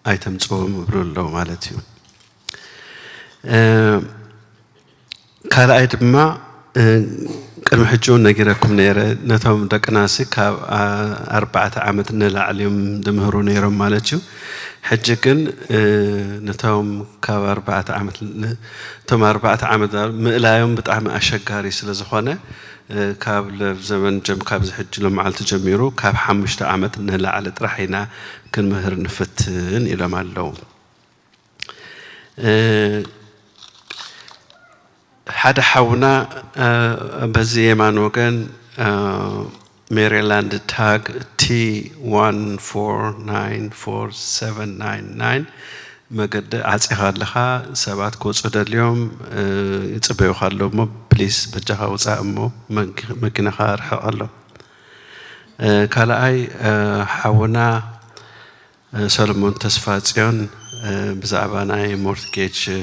ኣይተምጽዎም ይብሉ ኣለዉ ማለት እዩ። እ፣ ካልኣይ ድማ፣ እ፣ ቅድሚ ሕጂ እውን ነጊረኩም ነይረ፣ ነቶም ደቅናሲ ካብ፣ ኣ-፣ ኣርባዕተ ዓመት ንላዕሊ እዮም ዝምህሩ ነይሮም ማለት እዩ። ሕጂ ግን፣ እ፣ ነቶም ካብ ኣርባዕተ ዓመት ን-፣ እቶም ኣርባዕተ ዓመት ምእላዮም ብጣዕሚ ኣሸጋሪ ስለ ዝኾነ፣ እ፣ ካብ ለ-፣ ዘመን ጀም-፣ ካብዚ ሕጂ ሎመዓልቲ ጀሚሩ ካብ ሓሙሽተ ዓመት ንላዕሊ ጥራሕ ኢና ክንምህር ንፍትን ኢሎም ኣለዉ። እ፣ ሓደ ሓውና፣ እ፣ በዚ የማን ወገን፣ እ፣ ሜሪላንድ ታግ ቲ ዋን ፎር ናይን ፎር ሰቨን ናይን ናይን መገዲ ዓጺኻ ኣለኻ። ሰባት ክወጹ ደልዮም፣ እ፣ ይጽበዩኻ ኣለዉ እሞ ፕሊስ በጃኻ ውጻእ እሞ መኪ-፣ መኪናኻ ርሕቕ ኣሎ። እ፣ ካልኣይ፣ እ፣ ሓውና እ፣ ሰሎሞን ተስፋጽዮን፣ እ፣ ብዛዕባ ናይ ሞርትጌጅ፣ እ፣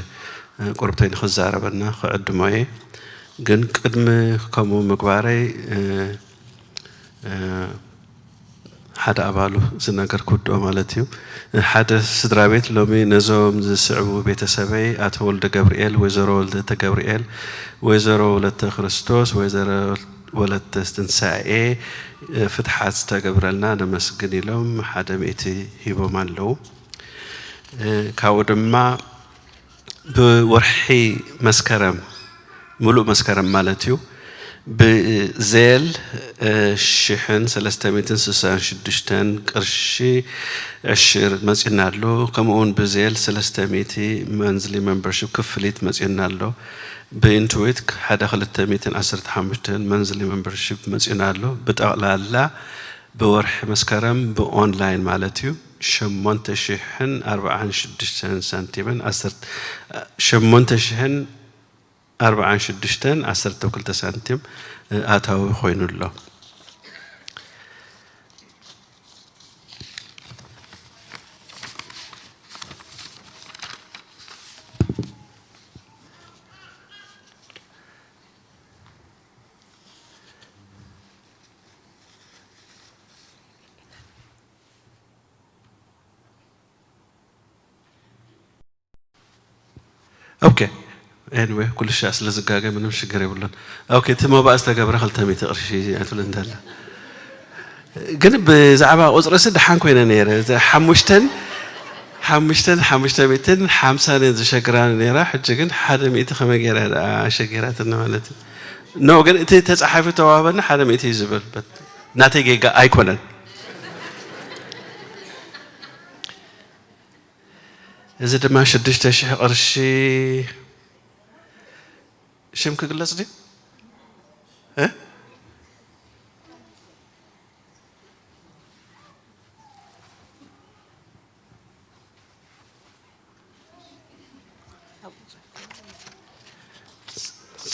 ቁርብተይ ንኽዛረበና ክዕድሞ እየ። ግን ቅድሚ ከምኡ ምግባረይ፣ እ፣ እ፣ ሓደ ኣባሉ ዝነገር ክውድኦ ማለት እዩ። ሓደ ስድራ ቤት ሎሚ ነዞም ዝስዕቡ ቤተሰበይ፣ ኣቶ ወልደ ገብርኤል፣ ወይዘሮ ወለተ ገብርኤል፣ ወይዘሮ ወለተ ክርስቶስ፣ ወይዘሮ ወለተ ትንሳኤ፣ እ፣ ፍትሓት ዝተገብረልና ነመስግን ኢሎም ሓደ ሚእቲ ሂቦም ኣለዉ። እ፣ ካብኡ ድማ ብወርሒ መስከረም፣ ሙሉእ መስከረም ማለት እዩ፣ ብዜል፣ እ፣ ሽሕን ሰለስተ ሚእትን ስሳን ሽዱሽተን ቅርሺ ዕሽር መጺኡና ኣሎ። ከምኡ እውን ብዜል ሰለስተ ሚእቲ መንዝሊ ሜምበርሺፕ ክፍሊት መጺኡና ኣሎ። ብኢንትዊት ሓደ ክልተ ሚእትን ዓሰርተ ሓሙሽተን መንዝሊ ሜምበርሺፕ መጺኡና ኣሎ። ብጠቕላላ ብወርሒ መስከረም ብኦንላይን ማለት እዩ፣ ሸሞንተ ሽሕን ኣርባዓን ሽዱሽተን ሳንቲምን ዓሰርተ፣ ሸሞንተ ሽሕን ኣርባዓን ሽዱሽተን ዓሰርተ ክልተ ሳንቲም ኣታዊ ኮይኑ ኣሎ። ኦኬ። ኤኒዌይ፣ ኩሉ ሻዕ ስለ ዝጋገ ምንም ሽግር የብሉን። ኦኬ፣ እቲ መባእ ዝተገብረ ክልተ ሚእቲ ቅርሺ እያ ትብል እንተላ። ግን ብዛዕባ ቁጽሪ ሲ ደሓን ኮይነ ነይረ። እዚ ሓሙሽተን፣ ሓሙሽተን፣ ሓሙሽተ ሚእትን ሓምሳን እየን ዝሸግራ ነይራ። ሕጂ ግን ሓደ ሚእቲ ከመይ ገይራ ደኣ ኣሸጊራትና ማለት እዩ። ኖ፣ ግን እቲ ተጻሓፊ ተዋህበና ሓደ ሚእቲ እዩ ዝብል። በት-፣ ናተይ ጌጋ ኣይኮነን። እዚ ድማ ሽዱሽተ ሽሕ ቅርሺ። ሽም ክግለጽ ድዩ? እ?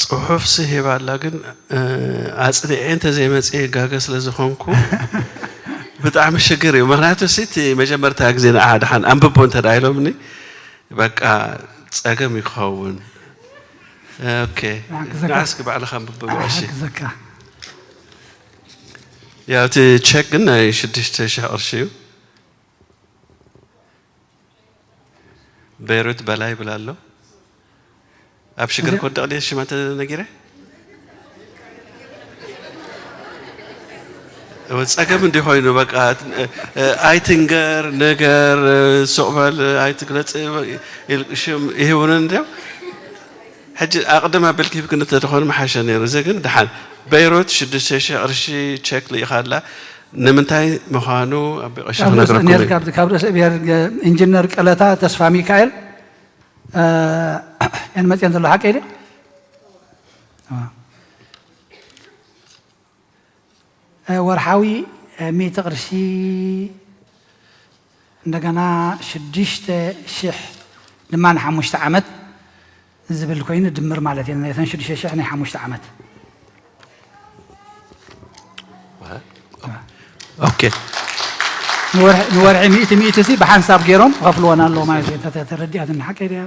ጽሑፍሲ ሂባ ኣላ፣ ግን፣ እ፣ ኣጽኒዐ እንተዘይመጽእ ጋገ ስለ ዝኾንኩ ብጣዕሚ ሽግር እዩ። ምኽንያቱ ሲ እቲ መጀመርታ ግዜ ንዓ ደሓን ኣንብቦ እንተ ደኣ ኢሎምኒ፣ በቃ ጸገም ይኸውን። ኦኬ። ንዓክዘካ። ንዓ እስኪ ባዕልኻ ኣንብቦ። እሺ። ንዓክዘካ። ያው እቲ ቸክ ግን ናይ ሽዱሽተ ሽሕ ቅርሺ እዩ። ቤይሩት በላይ ይብል ኣሎ። ኣብ ሽግር እዚ ክወድቕ ድየ ሽማ ተነጊረ? እወ፣ ጸገም እንዲ ኮይኑ በቃ፣ እ፣ እ፣ ኣይትንገር፣ ንገር፣ እ፣ ሱቕ በል፣ እ፣ ኣይትግለጽ፣ እ፣ ኢል-፣ ሽም ይህቡኒ እንድዮም። ሕጂ ኣቕድም ኣቢልኪ ሂብክኒ እንተትኾኒ ምሓሸ ነይሩ። እዚ ግን ደሓን። ቤይሩት ሽዱሽተ ሽሕ ቅርሺ ቸክ ልኢኻ ኣላ። ንምንታይ ምዃኑ ኣቢ ቀሺ ካብ ርእሲ ክነግረኩም ነርካ፣ እዩ። ካብ ርእሲ ብሔር ኢንጂነር ቀለታ ተስፋ ሚካኤል፣ እ፣ እየን መፅየን ዘሎ ሓቂ ድዩ? እ። እ፣ ወርሓዊ፣ እ፣ ሚእቲ ቅርሺ፣ እንደገና ሽዱሽተ ሽሕ ድማ ንሓሙሽተ ዓመት ዝብል ኮይኑ ድምር ማለት እዩ። ነተን ሽዱሽተ ሽሕ ናይ ሓሙሽተ ዓመት። ኦኬ። ንወርሒ ሚእቲ ሚእቲ ሲ ብሓንሳብ ገይሮም ይኸፍልወና ኣለዉ ማለት እዩ። ተረዲኣትኒ ሓቀይ ድያ?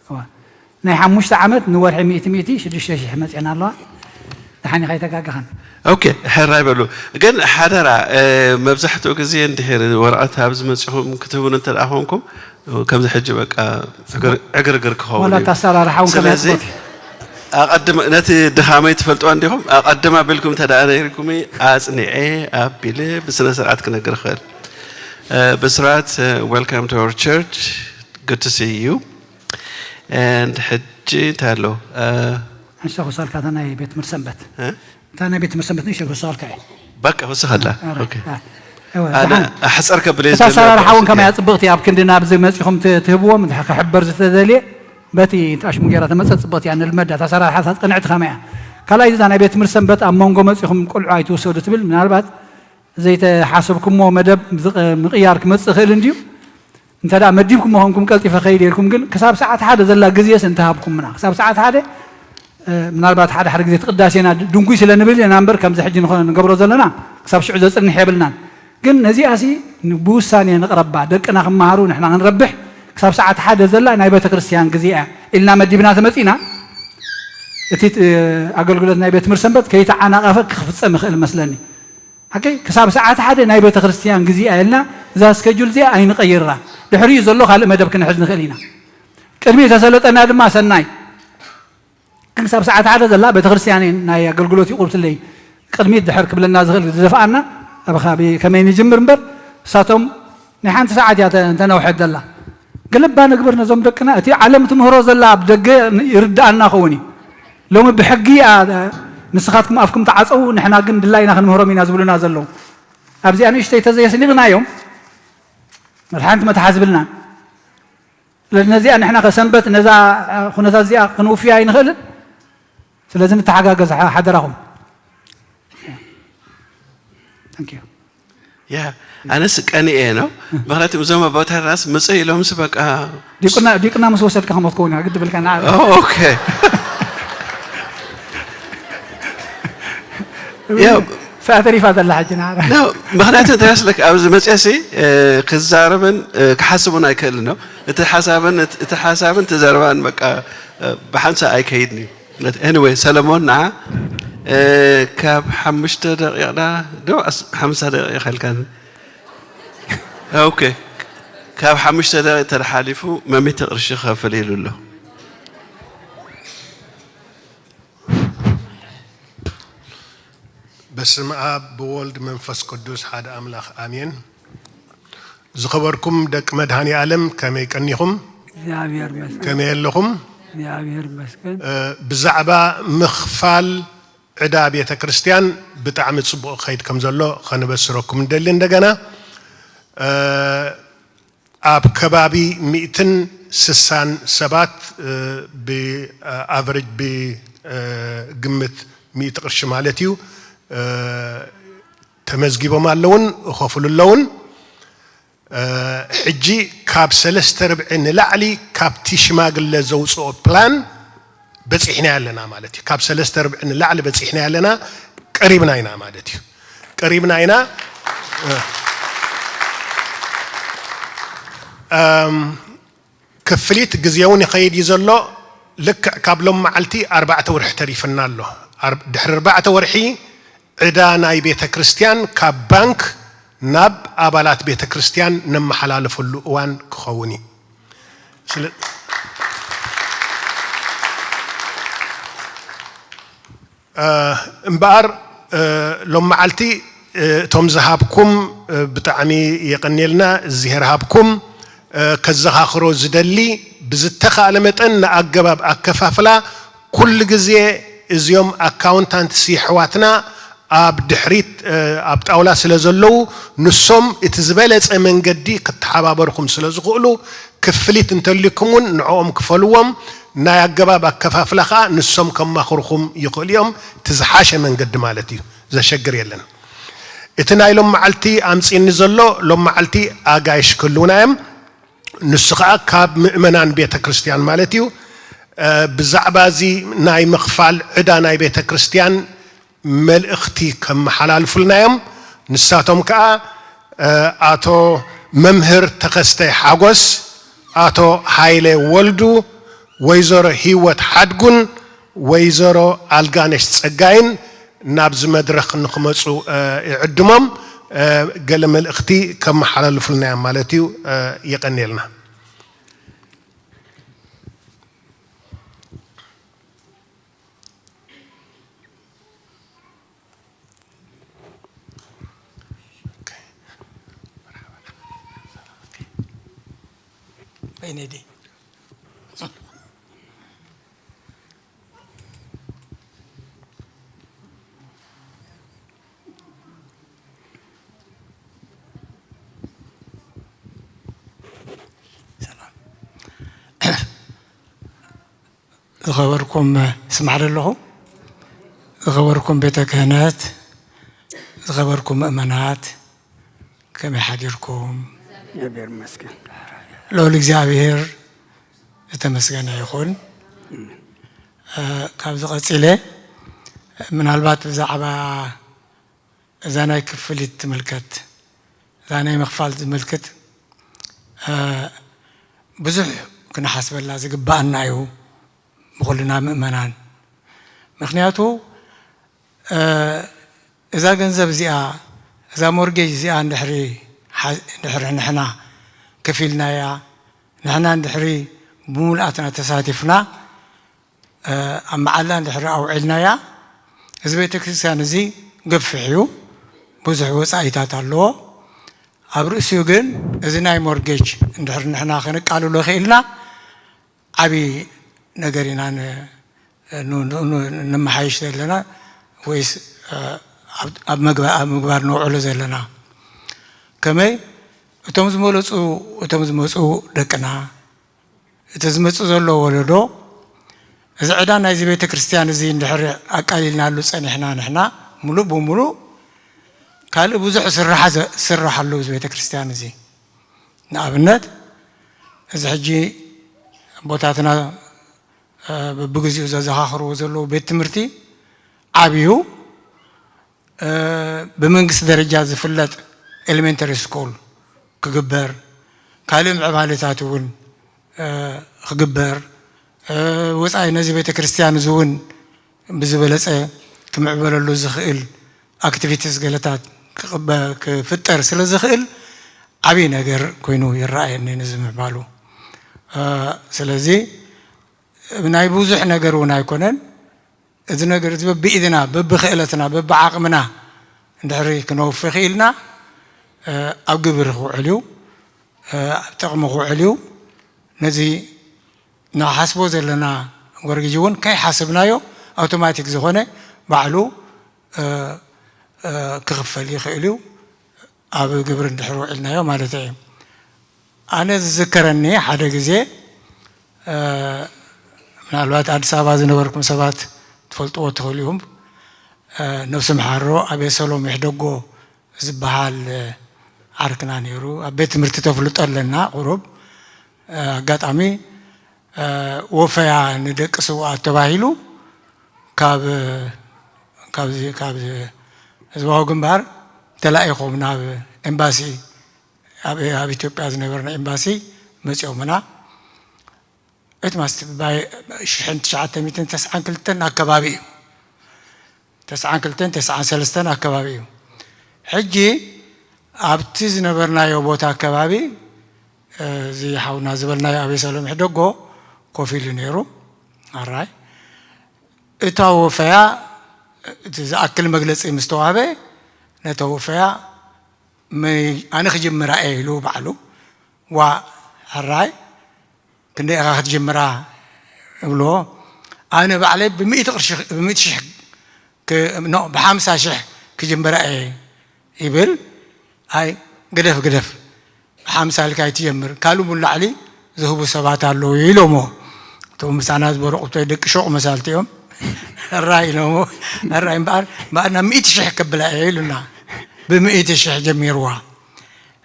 እዋ። ናይ ሓሙሽተ ዓመት ንወርሒ ሚእቲ ሚእቲ ሽዱሽተ ሽሕ መፅአን ኣለዋ። ደሓን ኢኻ ኣይተጋገኻን። ኦኬ፣ ሕራይ በሉ። ግን ሓደራ፣ መብዛሕትኡ ግዜ እንድሕር ወረቐት ኣብ ዝመፅኹም ክትህቡን እንተ ደኣ ኮንኩም፣ ከምዚ ሕጂ በቃ ዕግርግር ክኸውን ዋላ እዩ። ኣሰራርሓ እውን ከመይ ስለዚ ኣጽብቕቲ? ኣቐድም-፣ ነቲ ድኻመይ ትፈልጥዋ እንዲኹም፣ ኣቐድም ኣቢልኩም እንተ ደኣ ነይርኩም፣ ኣጽኒዐ ኣቢለ ብስነ ስርዓት ክነግር እኽእል። ብስራት፣ welcome to our church. Good to see you. And ሕጂ እንታይ ኣሎ? ሓንሳ ክወስኸልካ እታ ናይ ቤት ትምህርቲ ሰንበት። እ? እታ ናይ ቤት ትምህርቲ ሰንበት ንእሽተይ ክወስኸልካ እየ። በቃ፣ ወስኸላ። ኣረ፣ ኦኬ። ኣ-፣ እወ፣ ኣነ ደሓን። ኣሕጸር ከብል እየ እታ ዝደሊ ኣሰራርሓ እውን ከመይ እያ ጽብቕቲ፣ ኣብ ክንዲ ናብዚ መጺኹም ት-፣ ትህብዎም፣ እንተ ክሕበር ዝተደልየ፣ በቲ ኣሽሙ ጌራ ተመጸ ጽብቕቲ እያ፣ ንልመዳ። እታ ኣሰራርሓ እታ ቅንዕቲ ከመይ እያ? ካልኣይ፣ እዛ ናይ ቤት ትምህርቲ ሰንበት ኣብ መንጎ መጺኹም ቆልዑ ኣይትውሰዱ ትብል፣ ምናልባት ዘይተሓሰብኩሞ መደብ ዝቕ-፣ ምቕያር ክመጽእ ይኽእል እንድዩ። እንተ ደኣ መዲብኩም ኮንኩም ቀልጢፈ ከይድ ኢልኩም ግን ክሳብ ሰዓት ሓደ ዘላ ግዜስ እንተሃብኩምና፣ ክሳብ ሰዓት ሓደ፣ እ፣ ምናልባት ሓደ ሓደ ግዜ እቲ ቅዳሴና ድ-፣ ድንጉይ ስለ ንብል ኢና እምበር ከምዚ ሕጂ ንኸ-፣ ንገብሮ ዘለና ክሳብ ሽዑ ዘጽንሕ የብልናን። ግን ነዚኣሲ ን-፣ ብውሳኔ ንቕረባ፣ ደቅና ክመሃሩ ንሕና ክንረብሕ ክሳብ ሰዓት ሓደ ዘላ ናይ ቤተ ክርስቲያን ግዜ እያ ኢልና መዲብና ተመጺና፣ እቲ ት-፣ ኣገልግሎት ናይ ቤት ትምህርቲ ሰንበት ከይተዓናቐፈ ክፍጸም ይኽእል መስለኒ። ሓቀይ ክሳብ ሰዓት ሓደ ናይ ቤተ ክርስቲያን ግዜ እያ ኢልና እዛ ስኬጁል እዚኣ ኣይንቐይራ። ድሕሪኡ ዘሎ ካልእ መደብ ክንሕዝ ንኽእል ኢና። ቅድሚ ተሰለጠና ድማ ሰናይ። ግን ክሳብ ሰዓት ሓደ ዘላ ቤተ ክርስቲያን ናይ ኣገልግሎት ይቑርትለይ ቅድሚት ድሕር ክብለና ዝኽእል ዝደፍኣና ኣብ ኻብ ከመይ ንጅምር እምበር እሳቶም ናይ ሓንቲ ሰዓት እያ ተ-፣ እንተነውሐት ዘላ። ግልባ ንግበር ነዞም ደቅና። እቲ ዓለም ትምህሮ ዘላ ኣብ ደገ ይርድኣና ኸውን እዩ። ሎሚ ብሕጊ እያ፣ ንስኻትኩም ኣፍኩም ተዓጸዉ፣ ንሕና ግን ድላይና ክንምህሮም ኢና ዝብሉና ዘለዉ። ኣብዚኣ ንእሽተይ ተዘየስኒቕናዮም፣ መድሓንቲ መትሓዝ ብልናን። ስለዚ ነዚኣ ንሕና ከሰንበት ነዛ ኩነታት እዚኣ ክንውፍያ ኣይንኽእልን። ስለዚ ንተሓጋገዝ ሓ-፣ ሓደራኹም። Thank you። ያ፣ ኣነስ ቀኒኤ ነው። ምኽንያቱ እዞም ኣቦታትናስ ምጽእ ኢሎምስ በቃ ዲቁና፣ ዲቁና ምስ ወሰድካ ከም ትኸውን ኢኻ ግዲ ብልካ ንዓ። ኦ፣ ኦኬ። ያ። ሰዓት ተሪፋ ዘላ ሕጂ ንዓ። ኖ፣ ምኽንያቱ እንታይ መስለካ፣ ኣብዚ መጽኤሲ፣ እ፣ ክዛረብን፣ እ፣ ክሓስቡን ኣይክእልን ነው። እቲ ሓሳብን፣ እቲ፣ እቲ ሓሳብን እቲ ዘረባን በቃ፣ እ፣ ብሓንሳእ ኣይከይድን እዩ። But anyway፣ ሰለሞን ንዓ፣ እ፣ ካብ ሓሙሽተ ደቂቕና ዶ ኣስ-፣ ሓምሳ ደቂቕ ይኸልካኒ። ኦኬ። ካብ ሓሙሽተ ደቂቕ ተሓሊፉ መሚቲ ቅርሺ ክኸፍል ኢሉ ኣሎ። በስመ ኣብ ብወልድ መንፈስ ቅዱስ ሓደ ኣምላኽ ኣሜን። ዝኸበርኩም ደቂ መድኃኔ ዓለም ከመይ ቀኒኹም? እግዚኣብሔር ይመስገን። ከመይ ኣለኹም? እግዚኣብሔር ይመስገን። እ፣ ብዛዕባ ምኽፋል ዕዳ ቤተ ክርስቲያን ብጣዕሚ ጽቡቕ ክኸይድ ከም ዘሎ ከነበስረኩም ንደሊ። እንደገና፣ እ፣ ኣብ ከባቢ ሚእትን ስሳን ሰባት፣ እ፣ ብ-፣ ኣቨሬጅ ብ-፣ እ፣ ግምት ሚእቲ ቅርሺ ማለት እዩ፣ እ፣ ተመዝጊቦም ኣለውን፣ እኸፍሉ ኣለውን። እ፣ ሕጂ ካብ ሰለስተ ርብዒ ንላዕሊ ካብቲ ሽማግለ ዘውፅኦ ፕላን በፂሕና ኣለና ማለት እዩ። ካብ ሰለስተ ርብዒ ንላዕሊ በፂሕና ኣለና፣ ቀሪብና ኢና ማለት እዩ። ቀሪብና ኢና። እ፣ እም፣ ክፍሊት ግዜውን ይኸይድ እዩ ዘሎ። ልክዕ ካብ ሎም መዓልቲ ኣርባዕተ ወርሒ ተሪፍና ኣሎ። ኣር-፣ ድሕሪ ኣርባዕተ ወርሒ ዕዳ ናይ ቤተ ክርስቲያን ካብ ባንክ ናብ ኣባላት ቤተ ክርስቲያን ነመሓላልፈሉ እዋን ክኸውን እዩ። ስለ-፣ እ፣ እምበኣር፣ እ፣ ሎም መዓልቲ፣ እ፣ እቶም ዝሃብኩም፣ እ፣ ብጣዕሚ የቐንየልና፣ እግዚኣብሔር ሃብኩም። እ፣ ከዘኻኽሮ ዝደሊ፣ ብዝተኻእለ መጠን ንኣገባብ ኣከፋፍላ ኩሉ ግዜ እዚኦም ኣካውንታንትስ የሕዋትና ኣብ ድሕሪት፣ እ፣ ኣብ ጣውላ ስለ ዘለዉ፣ ንሶም እቲ ዝበለጸ መንገዲ ክተሓባበርኩም ስለ ዝኽእሉ፣ ክፍሊት እንተልይኩም እውን ንዕኦም ክፈልዎም፣ ናይ ኣገባብ ኣከፋፍላ ኸኣ ንሶም ከማኽርኹም ይኽእሉ እዮም። እቲ ዝሓሸ መንገዲ ማለት እዩ፣ ዘሸግር የለን። እቲ ናይ ሎም መዓልቲ ኣምጺእኒ ዘሎ፣ ሎም መዓልቲ ኣጋይሽ ክህልዉና እዮም። ንሱ ኸኣ ካብ ምእመናን ቤተ ክርስቲያን ማለት እዩ። እ፣ ብዛዕባ እዚ ናይ ምኽፋል ዕዳ ናይ ቤተ ክርስቲያን መልእኽቲ ከመሓላልፉልና እዮም። ንሳቶም ከኣ፣ ኣቶ መምህር ተኸስተ ሓጎስ፣ ኣቶ ሃይለ ወልዱ፣ ወይዘሮ ሂወት ሓድጉን ወይዘሮ ኣልጋነሽ ጸጋይን ናብዚ መድረኽ ንኽመጹ ይዕድሞም። ገለ መልእኽቲ ከመሓላልፉልና እዮም ማለት እዩ። የቐንየልና። ዝኸበርኩም፣ ስማዕ ዶ ኣለኹ? ዝኸበርኩም ቤተ ክህነት፣ ዝኸበርኩም ምእመናት፣ ከመይ ሓዲርኩም? እግዚኣብሔር ይመስገን። ልዑል እግዚኣብሔር ዝተመስገነ ይኹን። ካብዚ ቀፂለ ምናልባት ብዛዕባ እዛ ናይ ክፍሊት ትምልከት፣ እዛ ናይ ምኽፋል ዝምልክት ብዙሕ ክንሓስበላ ዝግባኣና እዩ ብኹልና ምእመናን። ምኽንያቱ እዛ ገንዘብ እዚኣ፣ እዛ ሞርጌጅ እዚኣ እንድሕሪ ንሕና ከፊልናያ፣ ንሕና እንድሕሪ ብሙሉኣትና ተሳቲፍና ኣብ መዓላ እንድሕሪ ኣውዒልናያ፣ እዚ ቤተ ክርስቲያን እዚ ገፊሕ እዩ፣ ብዙሕ ወፃኢታት ኣለዎ። ኣብ ርእሲኡ ግን እዚ ናይ ሞርጌጅ እንድሕሪ ንሕና ከነቃልሎ ኽኢልና ዓብዪ ነገር ኢና ነመሓይሽ ዘለና ወይስ ኣብ ምግባር ነውዕሎ ዘለና? ከመይ እቶም ዝመለፁ እቶም ዝመፁ ደቅና እቲ ዝመፅእ ዘሎ ወለዶ እዚ ዕዳ ናይዚ ቤተ ክርስቲያን እዚ እንድሕር ኣቃሊልናሉ ፀኒሕና ንሕና ሙሉእ ብሙሉእ ካልእ ብዙሕ ስራሓ ዝስራሓሉ እዚ ቤተ ክርስቲያን እዚ ንኣብነት እዚ ሕጂ ኣቦታትና በብግዚኡ ዘዘኻኽርዎ ዘለዉ ቤት ትምህርቲ ዓብዩ ብመንግስቲ ደረጃ ዝፍለጥ ኤሌሜንተሪ ስኩል ክግበር ካልእ ምዕባለታት እውን ክግበር ወፃኢ ነዚ ቤተ ክርስቲያን እዚ እውን ብዝበለፀ ክምዕበለሉ ዝኽእል ኣክቲቪቲስ ገለታት ክፍጠር ስለ ዝኽእል ዓብዪ ነገር ኮይኑ ይረኣየኒ ነዚ ምዕባሉ። ስለዚ ናይ ብዙሕ ነገር እውን ኣይኮነን። እዚ ነገር እዚ በብኢድና በብክእለትና በብዓቕምና እንድሕሪ ክነውፍ ክኢልና ኣብ ግብሪ ክውዕል እዩ፣ ኣብ ጥቕሚ ክውዕል እዩ። ነዚ ንሓስቦ ዘለና ወርጊጅ እውን ከይሓስብናዮ ኣውቶማቲክ ዝኾነ ባዕሉ ክኽፈል ይኽእል እዩ። ኣብ ግብሪ እንድሕር ውዒልናዮ ማለት እዩ። ኣነ ዝዝከረኒ ሓደ ግዜ ምናልባት ኣዲስ ኣበባ ዝነበርኩም ሰባት ትፈልጥዎ ትኽእሉ ኢኹም። ነብሱ ምሓሮ ኣቤሰሎም ይሕደጎ ዝበሃል ዓርክና ነይሩ። ኣብ ቤት ትምህርቲ ተፍልጦ ኣለና ቁሩብ። ኣጋጣሚ ወፈያ ንደቂ ስውኣት ተባሂሉ ካብ ካብዚ ካብ ህዝባዊ ግንባር ተላኢኾም ናብ ኤምባሲ ኣብ ኢትዮጵያ ዝነበርና ኤምባሲ መፂኦምና። እቲ ማስቲ ባይ ሽሕን ትሽዓተ ሚእትን ተስዓን ክልተን ኣከባቢ እዩ። ተስዓን ክልተን ተስዓን ሰለስተን ኣከባቢ እዩ። ሕጂ ኣብቲ ዝነበርናዮ ቦታ ኣከባቢ እዚ ሓውና ዝበልናዮ ኣቤሰሎም ሕደጎ ኮፍ ኢሉ ነይሩ። ኣራይ እታ ወፈያ እቲ ዝኣክል መግለፂ ምስ ተዋህበ ነታ ወፈያ ኣነ ክጅምራ እየ ኢሉ ባዕሉ ዋ ሕራይ ክንደይ ኢኻ ክትጅምራ እብልዎ ኣነ ባዕለይ ብምእቲ ቅርሺ ብምእቲ ሽሕ ኖ ብሓምሳ ሽሕ ክጅምራ እየ ይብል ኣይ ግደፍ ግደፍ ብሓምሳ ኢልካ ኣይትጀምር ካልእ ላዕሊ ዝህቡ ሰባት ኣለዉ ኢሎሞ እቶም ምሳና ዝበሩ ቁቶይ ደቂ ሾቕ መሳልቲ እዮም ሕራይ ኢሎሞ ሕራይ እምበኣር እምበኣር ናብ ምእቲ ሽሕ ከብላ እየ ኢሉና ብምእቲ ሽሕ ጀሚርዋ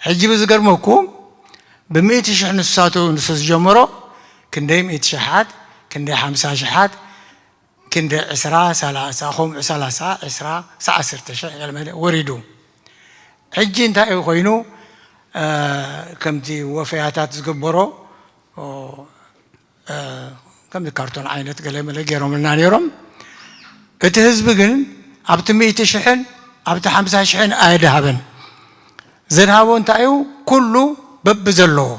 ሕጂ ብዝገርመኩም ብምእቲ ሽሕ ንሳቱ ንሱ ዝጀመሮ ክንደይ ምእቲ ሽሓት ክንደይ ሓምሳ ሽሓት ክንደይ ዕስራ ሰላሳ ከምኡ ሰላሳ ዕስራ ክሳዕ ዓሰርተ ሽሕ ገለመለ ወሪዱ ሕጂ እንታይ እዩ ኮይኑ? ከምቲ ወፈያታት ዝግበሮ ከምዚ ካርቶን ዓይነት ገለ መለ ገይሮምልና ነይሮም። እቲ ህዝቢ ግን ኣብቲ ሚእቲ ሽሕን ኣብቲ ሓምሳ ሽሕን ኣየድሃበን። ዘድሃቦ እንታይ እዩ? ኩሉ በቢ ዘለዎ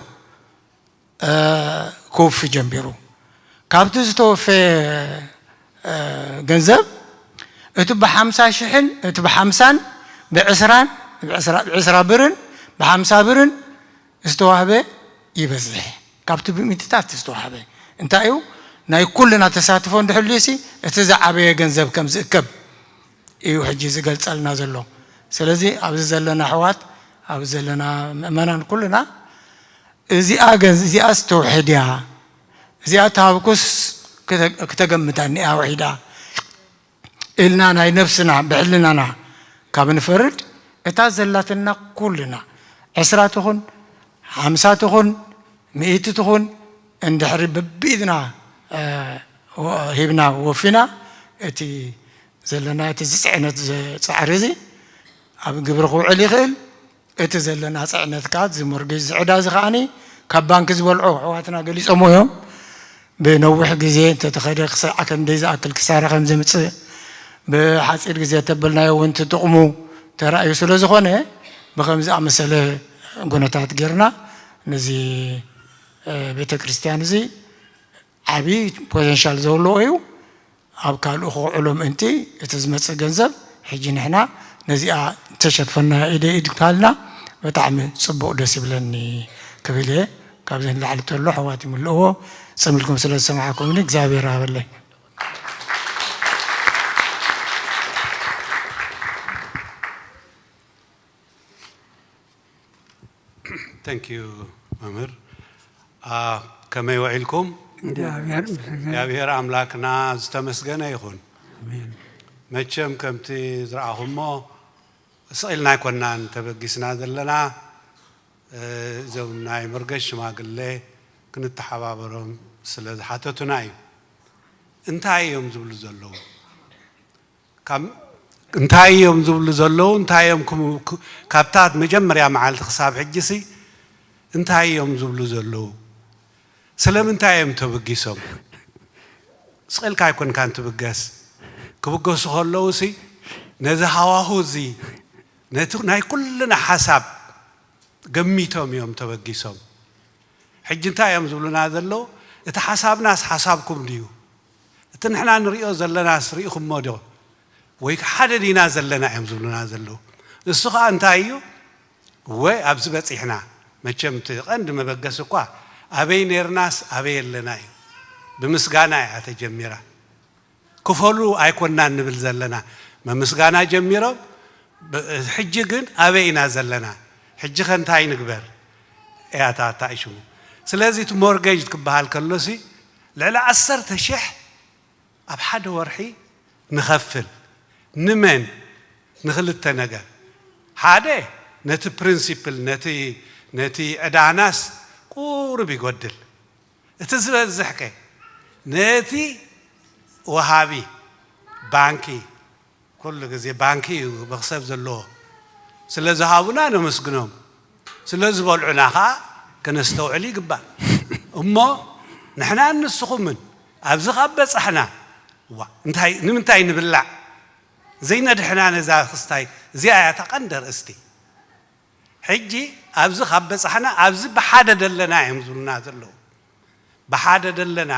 ክውፊ ጀሚሩ። ካብቲ ዝተወፈየ ገንዘብ እቲ ብሓምሳ ሽሕን እቲ ብሓምሳን ብዕስራን ብዕስራ ብዕስራ ብርን ብሓምሳ ብርን ዝተዋህበ ይበዝሕ ካብቲ ብሚእትታት ዝተዋህበ። እንታይ እዩ? ናይ ኩልና ተሳትፎ እንድሕልዩሲ እቲ ዝዓበየ ገንዘብ ከም ዝእከብ እዩ ሕጂ ዝገልጸልና ዘሎ። ስለዚ ኣብዚ ዘለና ኣሕዋት፣ ኣብዚ ዘለና ምእመናን ኩልና እዚኣ ገንዝ እዚኣ ዝተውሕድ እያ፣ እዚኣ ተሃብኩስ ክተ- ክተገምታ እኒኣ ውሒዳ ኢልና ናይ ነብስና ብሕልናና ካብ ንፈርድ፣ እታ ዘላትና ኩልና ዕስራ ትኹን ሓምሳ ትኹን ሚእቲ ትኹን እንድሕሪ በቢኢድና ሂብና ወፊና እቲ ዘለና እቲ ዝፅዕነት ፃዕሪ እዚ ኣብ ግብሪ ክውዕል ይኽእል። እቲ ዘለና ፅዕነት ከዓ እዚ ሞርጌጅ ዝዕዳ እዚ ከዓኒ ካብ ባንክ ዝበልዖ ኣሕዋትና ገሊፆሞ እዮም። ብነዊሕ ግዜ እንተተኸደ ክሳዕ ክንደይ ዝኣክል ክሳራ ከም ዘምፅእ ብሓፂር ግዜ ተበልናዮ እውን እቲ ጥቕሙ ተራእዩ ስለ ዝኾነ ብከም ዝኣመሰለ ጎነታት ጌርና ነዚ ቤተ ክርስቲያን እዚ ዓብዪ ፖቴንሻል ዘለዎ እዩ። ኣብ ካልኡ ክውዕሎ ምእንቲ እቲ ዝመፅእ ገንዘብ ሕጂ ንሕና ነዚኣ እንተሸፈና ኢደ ኢድ ካልና ብጣዕሚ ፅቡቕ ደስ ይብለኒ ክብል እየ። ካብዚ ንላዕሊ ተሎ ኣሕዋት ይምልእዎ። ፅም ኢልኩም ስለ ዝሰማዕኩምኒ እግዚኣብሔር ሃበለይ። Thank you መምህር። ከመይ ውዒልኩም? እግዚኣብሔር ኣምላክና ዝተመስገነ ይኹን። መቸም ከምቲ ዝረኣኹሞ ስቕ ኢልና ኣይኮናን ተበጊስና ዘለና። እዞም ናይ መርገሽ ሽማግሌ ክንተሓባበሮም ስለ ዝሓተቱና እዩ። እንታይ እዮም ዝብሉ ዘለዉ? እንታይ እዮም ዝብሉ ዘለዉ? እንታይ እዮም ካብታ መጀመርያ መዓልቲ ክሳብ ሕጂሲ እንታይ እዮም ዝብሉ ዘለዉ? ስለምንታይ እዮም ተበጊሶም? ስቕ ኢልካ ኣይኮንካን ትብገስ። ክብገሱ ከለዉሲ ነዚ ሃዋሁ እዚ ነቲ ናይ ኩልና ሓሳብ ገሚቶም እዮም ተበጊሶም። ሕጂ እንታይ እዮም ዝብሉና ዘለዉ? እቲ ሓሳብናስ ሓሳብኩም ድዩ? እቲ ንሕና ንሪኦ ዘለናስ ርኢኹሞ ዶ? ወይ ሓደ ዲና ዘለና እዮም ዝብሉና ዘለዉ። እሱ ኸዓ እንታይ እዩ? እወ ኣብዚ በፂሕና። መቸም እቲ ቐንዲ መበገሲ እኳ ኣበይ ነይርናስ ኣበይ ኣለና እዩ። ብምስጋና እያ ተጀሚራ። ክፈሉ ኣይኮናን ንብል ዘለና። መምስጋና ጀሚሮም ሕጂ ግን ኣበይ ኢና ዘለና? ሕጂ ከ እንታይ ንግበር? እያ እታ ሽሙ። ስለዚ እቲ ሞርጌጅ ክበሃል ከሎሲ ልዕሊ ዓሰርተ ሽሕ ኣብ ሓደ ወርሒ ንኸፍል። ንመን? ንክልተ ነገር። ሓደ ነቲ ፕሪንሲፕል ነቲ ነቲ ዕዳናስ ቁሩብ ይጎድል። እቲ ዝበዝሕ ከ ነቲ ወሃቢ ባንኪ፣ ኩሉ ግዜ ባንኪ እዩ መኽሰብ ዘለዎ። ስለ ዝሃቡና ነመስግኖም፣ ስለ ዝበልዑና ከዓ ከነስተውዕል ይግባእ። እሞ ንሕናን ንስኹምን ኣብዚ ካብ በፃሕና፣ እዋ እንታይ ንምንታይ ንብላዕ ዘይነድሕና ነዛ ክስታይ እዚኣ እያ እታ ቀንዲ ኣርእስቲ። ሕጂ ኣብዚ ካብ በፃሕና ኣብዚ ብሓደ ደለና እዮም ዝብሉና ዘለዉ። ብሓደ ደለና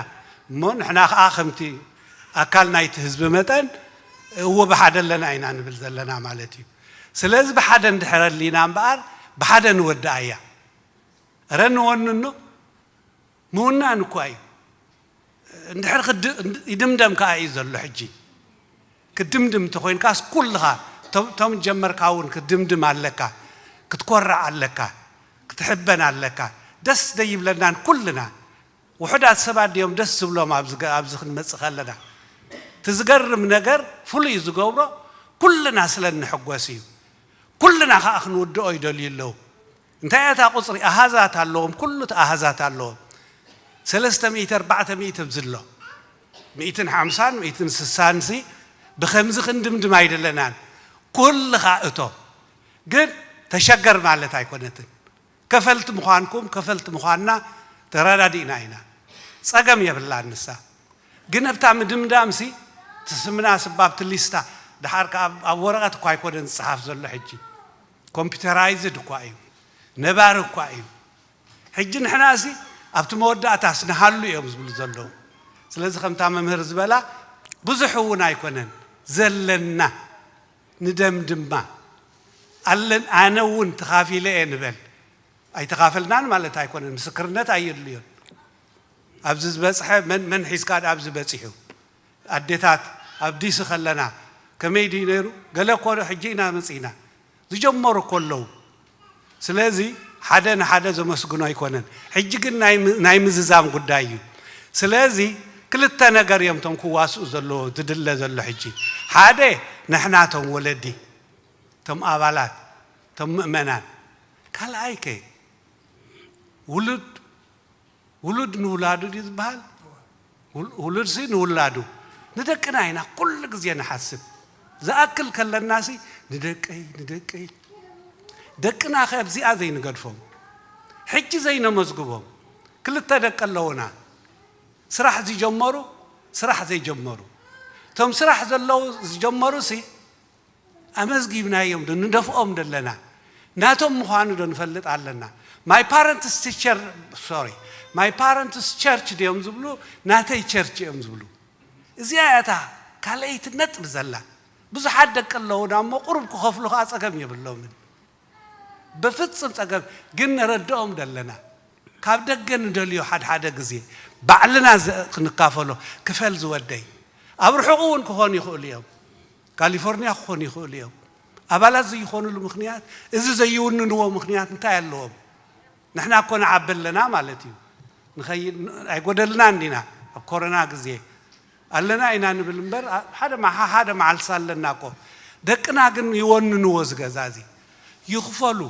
እሞ ንሕና ከዓ ከምቲ ኣካል ናይቲ ህዝቢ መጠን እዎ ብሓደ ኣለና ኢና ንብል ዘለና ማለት እዩ። ስለዚ ብሓደ እንድሕር ኣሊና እምበኣር ብሓደ ንወድኣ እያ። እረ ንወንኖ ምውናን እኳ እዩ። እንድሕር ይድምደም ከዓ እዩ ዘሎ ሕጂ። ክድምድም እንተኮይንካስ ኩልኻ እቶም ጀመርካ እውን ክትድምድም ኣለካ፣ ክትኮርዕ ኣለካ፣ ክትሕበን ኣለካ። ደስ ደይብለናን ኩልና ውሑዳት ሰባት ድዮም ደስ ዝብሎም ኣብዚ ክንመፅእ ከለና። እቲ ዝገርም ነገር ፍሉይ ዝገብሮ ኩልና ስለ እንሕጎስ እዩ። ኩልና ከዓ ክንውድኦ ይደልዩ ኣለዉ። እንታይ እያ እታ ቁፅሪ? ኣሃዛት ኣለዎም፣ ኩሉ እቲ ኣሃዛት ኣለዎም። ሰለስተ ሚእቲ ኣርባዕተ ሚእቲ ኣብዚ ኣሎ። ሚእትን ሓምሳን ሚእትን ስሳን ሲ ብኸምዚ ክንድምድም ኣይደለናን። ኩልኻ እቶ። ግን ተሸገር ማለት ኣይኮነትን። ከፈልቲ ምዃንኩም ከፈልቲ ምዃንና ተረዳዲእና ኢና። ጸገም የብላን ንሳ። ግን ኣብታ ምድምዳምሲ ትስምና ስባብቲ ሊስታ፣ ደሓር ከኣ ኣብ፣ ኣብ ወረቐት እኳ ኣይኮነን ዝጸሓፍ ዘሎ ሕጂ። ኮምፒውተራይዝድ እኳ እዩ። ነባሪ እኳ እዩ። ሕጂ ንሕናሲ ኣብቲ መወዳእታስ ንሃሉ እዮም ዝብሉ ዘለዉ። ስለዚ ከምታ መምህር ዝበላ ብዙሕ እውን ኣይኮነን ዘለና። ንደምድማ ኣለን። ኣነ እውን ተኻፊለ እየ ንበል። ኣይተኻፈልናን ማለት ኣይኮነን። ምስክርነት ኣየድልዮን። ኣብዚ ዝበጽሐ መን፣ መን ሒዝካ ኣብዚ በጺሑ? ኣዴታት ኣብ ዲሲ ከለና ከመይ ድዩ ነይሩ? ገለ እኮ ሕጂ ኢና መጺእና። ዝጀመሩ እኮ ኣለዉ። ስለዚ ሓደ ንሓደ ዘመስግኖ ኣይኮነን። ሕጂ ግን ናይ ም-፣ ናይ ምዝዛም ጉዳይ እዩ። ስለዚ ክልተ ነገር እዮም እቶም ክዋስኡ ዘለዎ፣ ዝድለ ዘሎ ሕጂ። ሓደ ንሕና እቶም ወለዲ፣ እቶም ኣባላት፣ እቶም ምእመናን። ካልኣይ ከ ውሉድ፣ ውሉድ ንውላዱ ድዩ ዝበሃል? ውል-፣ ውሉድሲ ንውላዱ። ንደቅና ኢና ኩሉ ግዜ ንሓስብ። ዝኣክል ከለናሲ ንደቀይ፣ ንደቀይ። ደቅና ከ ኣብዚኣ ዘይንገድፎም፣ ሕጂ ዘይነመዝግቦም። ክልተ ደቂ ኣለዉና። ስራሕ ዝጀመሩ፣ ስራሕ ዘይጀመሩ። እቶም ስራሕ ዘለዉ ዝጀመሩሲ ኣመዝጊብናዮም ዶ ንደፍኦም ደለና? ናቶም ምዃኑ ዶ ንፈልጥ ኣለና? My parents teacher፣ sorry፣ my parents church ድዮም ዝብሉ፣ ናተይ ቸርች እዮም ዝብሉ። እዚኣ እያ እታ ካልኣይቲ ነጥቢ ዘላ። ብዙሓት ደቂ ኣለዉና እሞ ቁሩብ ክኸፍሉ ከኣ ጸገም የብሎምን። ብፍጽም ጸገም ግን ነረድኦም ደለና። ካብ ደገ ንደልዮ ሓድሓደ ግዜ ባዕልና ዘ-፣ ክንካፈሎ። ክፈል ዝወደይ ኣብ ርሑቕ እውን ክኾኑ ይኽእሉ እዮም። ካሊፎርኒያ ክኾኑ ይኽእሉ እዮም። ኣባላት ዘይኾኑሉ ምኽንያት፣ እዚ ዘይውንንዎ ምኽንያት እንታይ ኣለዎም? ንሕና እኮ ንዓቢ ኣለና ማለት እዩ። ንኸይድ፣ ኣይጎደልናን ዲና? ኣብ ኮሮና ግዜ ኣለና ኢና ንብል እምበር፣ ኣ-፣ ሓደ መዓ-፣ ሓደ መዓልሲ ኣለና እኮ። ደቅና ግን ይወንንዎ እዚ ገዛ እዚ። ይኽፈሉ።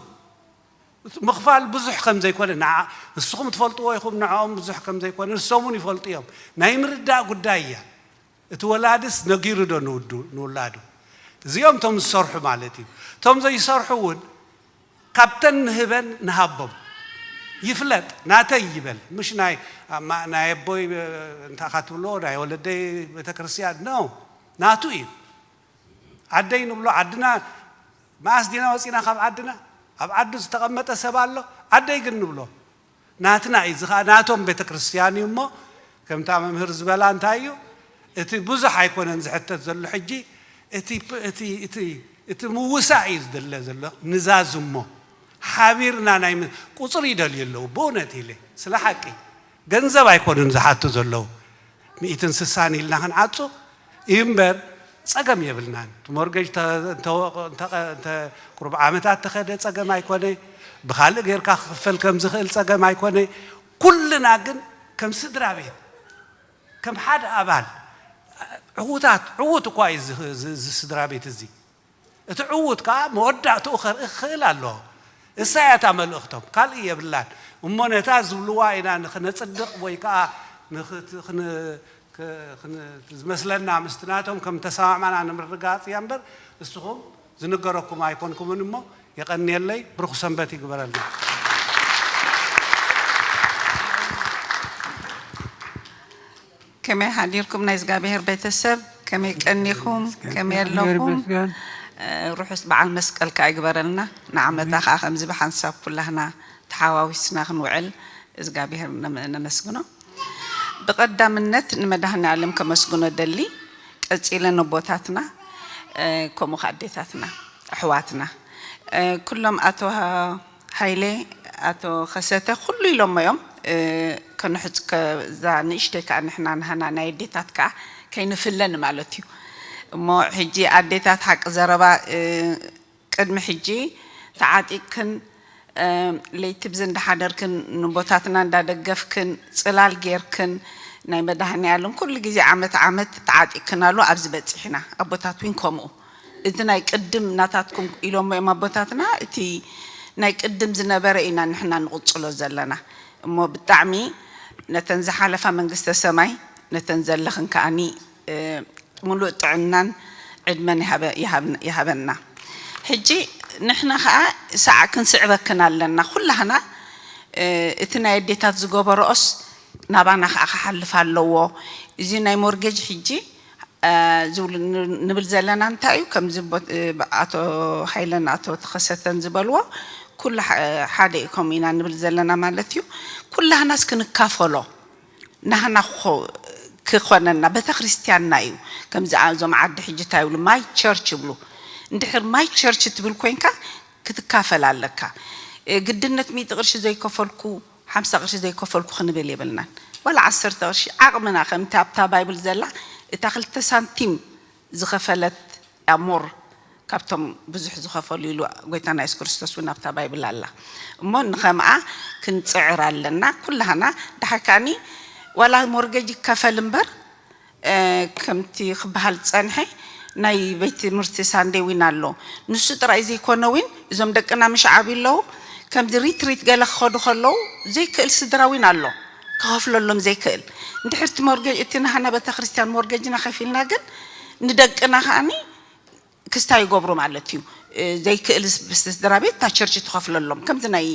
ምኽፋል ብዙሕ ከም ዘይኮነ፣ ንዓ-፣ ንስኹም ትፈልጥዎ ኢኹም፣ ንዕኦም ብዙሕ ከም ዘይኮነ ንሶም እውን ይፈልጡ እዮም። ናይ ምርዳእ ጉዳይ እያ። እቲ ወላድስ ነጊሩ ዶ ንውዱ-፣ ንውላዱ? እዚኦም እቶም ዝሰርሑ ማለት እዩ። እቶም ዘይሰርሑ እውን ካብተን ንህበን ንሃቦም። ይፍለጥ፣ ናተይ ይበል። ምሽ ናይ፣ ማ-፣ ናይ ኣቦይ፣ እ፣ እንታይ ኢኻ ትብሎ፣ ናይ ወለደይ ቤተክርስትያን፣ ኖ፣ ናቱ እዩ። ዓደይ ንብሎ፣ ዓድና፣ መኣስ ዲና ወፂና ካብ ዓድና? ኣብ ዓዱ ዝተቐመጠ ሰብ ኣሎ? ዓደይ ግን ንብሎ። ናትና እዩ፣ እዚ ኸኣ ናቶም ቤተክርስትያን እዩ እሞ፣ ከምታ መምህር ዝበላ እንታይ እዩ፣ እቲ ብዙሕ ኣይኮነን ዝሕተት ዘሎ ሕጂ፣ እቲ፣ እቲ፣ እቲ፣ እቲ ምውሳእ እዩ ዝድለ ዘሎ፣ ንዛዝሞ። ሓቢርና ናይ ም-፣ ቁጽሪ ይደልዩ ኣለዉ፣ ብእውነት ኢለ፣ ስለ ሓቂ። ገንዘብ ኣይኮኑን ዝሓቱ ዘለዉ። ሚእትን ስሳን ኢልና ክንዓጹ እዩ እምበር፣ ጸገም የብልናን። እቲ ሞርገጅ ተ-፣ እንተ-፣ እንተ-፣ እንተ ቁሩብ ዓመታት ተኸደ ጸገም ኣይኮነ፣ ብኻልእ ጌርካ ክኽፈል ከም ዝኽእል ጸገም ኣይኮነ። ኩልና ግን ከም ስድራ ቤት፣ ከም ሓደ ኣባል፣ ዕዉታት፣ ዕዉት እኳ እዩ እዚ፣ እዚ፣ እዚ ስድራ ቤት እዚ። እቲ ዕዉት ከኣ መወዳእትኡ ከርኢ ክኽእል ኣለዎ። እሳ እያ እታ መልእኽቶም፣ ካልእ የብላን። እሞ ነታ ዝብልዋ ኢና ንኽነጽድቕ ወይ ከኣ ንኽት-፣ ኽን-፣ ክ-፣ ኽን-፣ ዝመስለና ምስቲ ናቶም ከም ተሰማዕማዕና ንምርግጋጽ እያ እምበር፣ ንስኹም ዝንገረኩም ኣይኮንኩምን እሞ፣ የቐንየለይ፣ ብሩኽ ሰንበት ይግበረልና። ከመይ ሓዲርኩም ናይ እግዚኣብሔር ቤተሰብ? ከመይ ቀኒኹም? ከመይ እግዚኣብሔር ኣለኹም? ይመስገን። እ፣ ርሑስ በዓል መስቀል ከኣ ይግበረልና። ንዓመታ ከኣ ከምዚ ብሓንሳብ ኩላህና ተሓዋዊስና ክንውዕል እግዚኣብሔር ነመ-፣ ነመስግኖ። ብቐዳምነት ንመድኃኔ ዓለም ከመስግኖ ደሊ፣ ቀጺለ ነቦታትና፣ እ፣ ከምኡ ከኣ ኣዴታትና፣ ኣሕዋትና፣ እ፣ ኩሎም ኣቶ ሃ-፣ ሃይለ፣ ኣቶ ከሰተ ኩሉ ኢሎሞ እዮም። እ፣ ከንሕጽ-፣ ከ-፣ እዛ ንእሽተይ ከኣ ንሕና ናህና ናይ ኣዴታት ከኣ ከይንፍለ ንማለት እዩ። እሞ ሕጂ ኣዴታት ሓቂ ዘረባ፣ እ፣ ቅድሚ ሕጂ ተዓጢቕክን፣ እ፣ ለይቲ ብዚ እንዳሓደርክን ንቦታትና እንዳደገፍክን ጽላል ጌርክን ናይ መድኃኔ ዓለም ኩሉ ግዜ ዓመት ዓመት ተዓጢቕክናሉ ኣብዚ በጺሕና። ኣቦታት እውን ከምኡ። እቲ ናይ ቅድም ናታትኩም ኢሎሞ እዮም ኣቦታትና፣ እቲ ናይ ቅድም ዝነበረ ኢና ንሕና ንቕጽሎ ዘለና። እሞ ብጣዕሚ ነተን ዝሓለፋ መንግስተ ሰማይ፣ ነተን ዘለኽን ከኣኒ፣ እ፣ ምሉእ ጥዕናን ዕድመን ይሃበ-፣ ይሃብን-፣ ይሃበና። ሕጂ ንሕና ኸዓ ሰዓ ክንስዕበክን ኣለና። ኩላህና እቲ ናይ ኣዴታት ዝገበረኦስ ናባና ኸዓ ክሓልፍ ኣለዎ። እዚ ናይ ሞርጌጅ ሕጂ ዝብሉ ንብል ዘለና እንታይ እዩ? ከምዚ ኣቶ ሃይለን ኣቶ ተኸሰተን ዝበልዎ ኩሉ ሓደ እዩ። ከምኡ ኢና ንብል ዘለና ማለት እዩ። ኩላህናስ ክንካፈሎ ናህና ክኾነና ቤተክርስትያንና እዩ። ከምዚ እዞም ዓዲ ሕጂ እንታይ ይብሉ? ማይ ቸርች ይብሉ። እንድሕር ማይ ቸርች ትብል ኮይንካ ክትካፈል ኣለካ። ግድነት ሚእቲ ቅርሺ ዘይከፈልኩ ሓምሳ ቅርሺ ዘይከፈልኩ ክንብል የብልናን። ዋላ ዓሰርተ ቅርሺ ዓቕምና ከምቲ ኣብታ ባይብል ዘላ እታ ክልተ ሳንቲም ዝኸፈለት እያ ሞር ካብቶም ብዙሕ ዝኸፈሉ ኢሉ ጎይታና የሱስ ክርስቶስ እውን ኣብታ ባይብል ኣላ። እሞ ንኸምኣ ክንጽዕር ኣለና ኩላህና። ደሓር ከኣኒ ዋላ ሞርጌጅ ይከፈል እምበር ከምቲ ክበሃል ዝጸንሐ ናይ ቤት ትምህርቲ ሳንዴ ዊን ኣሎ። ንሱ ጥራይ ዘይኮነ ዊን እዞም ደቅና ምሽ ዓብዩ ኣለዉ ከምዚ ሪትሪት ገለ ክኸዱ ከለዉ ዘይክእል ስድራ ዊን ኣሎ። ክኸፍለሎም ዘይክእል እንድሕር እቲ ሞርጌጅ እቲ ናህና ቤተ ክርስቲያን ሞርጌጅና ከፊልና ግን ንደቅና ከኣኒ ክስታ ይገብሩ ማለት እዩ። ዘይክእል ስድራ ቤት እታ ቸርች ትኸፍለሎም ከምዚ ናይ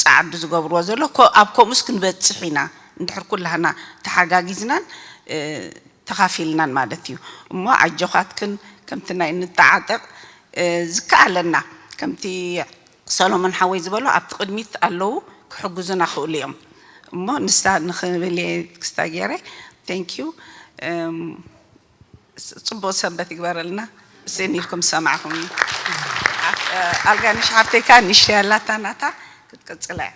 ፃዓዱ ዝገብርዎ ዘሎ ኣብ ከምኡስ ክንበፅሕ ኢና። እንድሕር ኩላህና ተሓጋጊዝናን ተኻፊልናን ማለት እዩ። እሞ ኣጆኻትክን ከምቲ ናይ እንተዓጠቕ ዝከኣለና ከምቲ ሰሎሞን ሓወይ ዝበሎ ኣብቲ ቅድሚት ኣለዉ ክሕግዙና ክእሉ እዮም። እሞ ንሳ ንኽብል እየ ክስታ ገይረ። Thank you። ፅቡቕ ሰንበት ይግበረልና። ስእን ኢልኩም ዝሰማዕኹም ኣልጋንሽ ሓፍተይካ ንእሽተይ ኣላታ ናታ ክትቅፅላ እያ።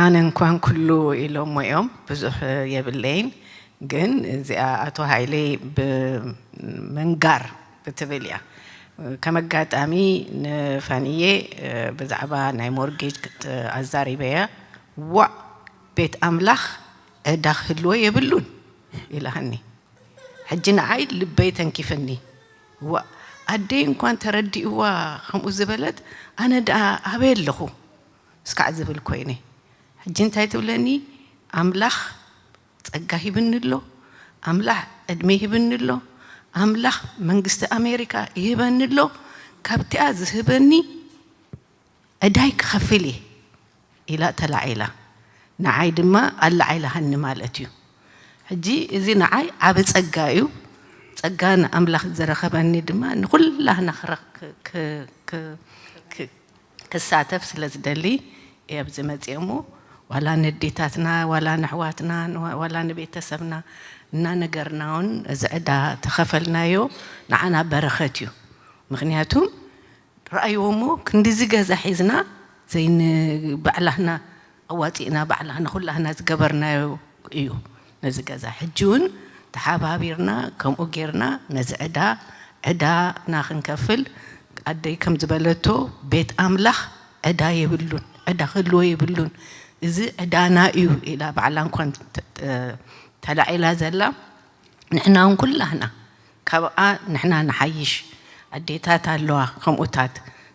ኣነ እንኳን ኩሉ ኢሎሞ እዮም ብዙሕ የብለይን፣ ግን እዚኣ ኣቶ ሃይሌ ብምንጋር ብትብል እያ። ከም ኣጋጣሚ ንፋንዬ ብዛዕባ ናይ ሞርጌጅ ኣዛሪበያ፣ ዋእ ቤት ኣምላኽ ዕዳ ክህልዎ የብሉን ኢላሃኒ። ሕጂ ንዓይ ልበይ ተንኪፍኒ። ዋእ ኣደይ እንኳን ተረዲእዋ ከምኡ ዝበለት ኣነ ደኣ ኣበይ ኣለኹ እስካዕ ዝብል ኮይነ። ሕጂ እንታይ ትብለኒ? ኣምላኽ ጸጋ ሂብኒ ኣሎ፣ ኣምላኽ ዕድመ ሂብኒ ኣሎ፣ ኣምላኽ መንግስቲ ኣሜሪካ ይህበኒ ኣሎ፣ ካብቲኣ ዝህበኒ ዕዳይ ክኸፍል እየ ኢላ ተላዒላ። ንዓይ ድማ ኣላዒላሃኒ ማለት እዩ። ሕጂ እዚ ንዓይ ዓቢ ጸጋ እዩ። ጸጋ ንኣምላኽ ዝረኸበኒ ድማ ንኹላህና ክሳተፍ ስለ ዝደሊ እየ ኣብዚ መፅየ። እሞ ዋላ ነዴታትና ዋላ ንሕዋትና ዋላ ንቤተሰብና እናነገርና እውን እዚ ዕዳ ተኸፈልናዮ ንዓና በረኸት እዩ። ምክንያቱ ረኣይዎ እሞ ክንድዚ ገዛ ሒዝና ዘይንባዕላህና ኣዋፂእና ባዕላህና ኩላህና ዝገበርናዮ እዩ ነዚ ገዛ። ሕጂ እውን ተሓባቢርና ከምኡ ጌርና ነዚ ዕዳ ዕዳና ክንከፍል ኣደይ ከም ዝበለቶ ቤት ኣምላኽ ዕዳ የብሉን፣ ዕዳ ክህልዎ የብሉን። እዚ ዕዳና እዩ ኢላ ባዕላ እንኳን ተላዒላ ዘላ ንሕና እውን ኩላህና ካብኣ ንሕና ንሓይሽ። ኣዴታት ኣለዋ ከምኡታት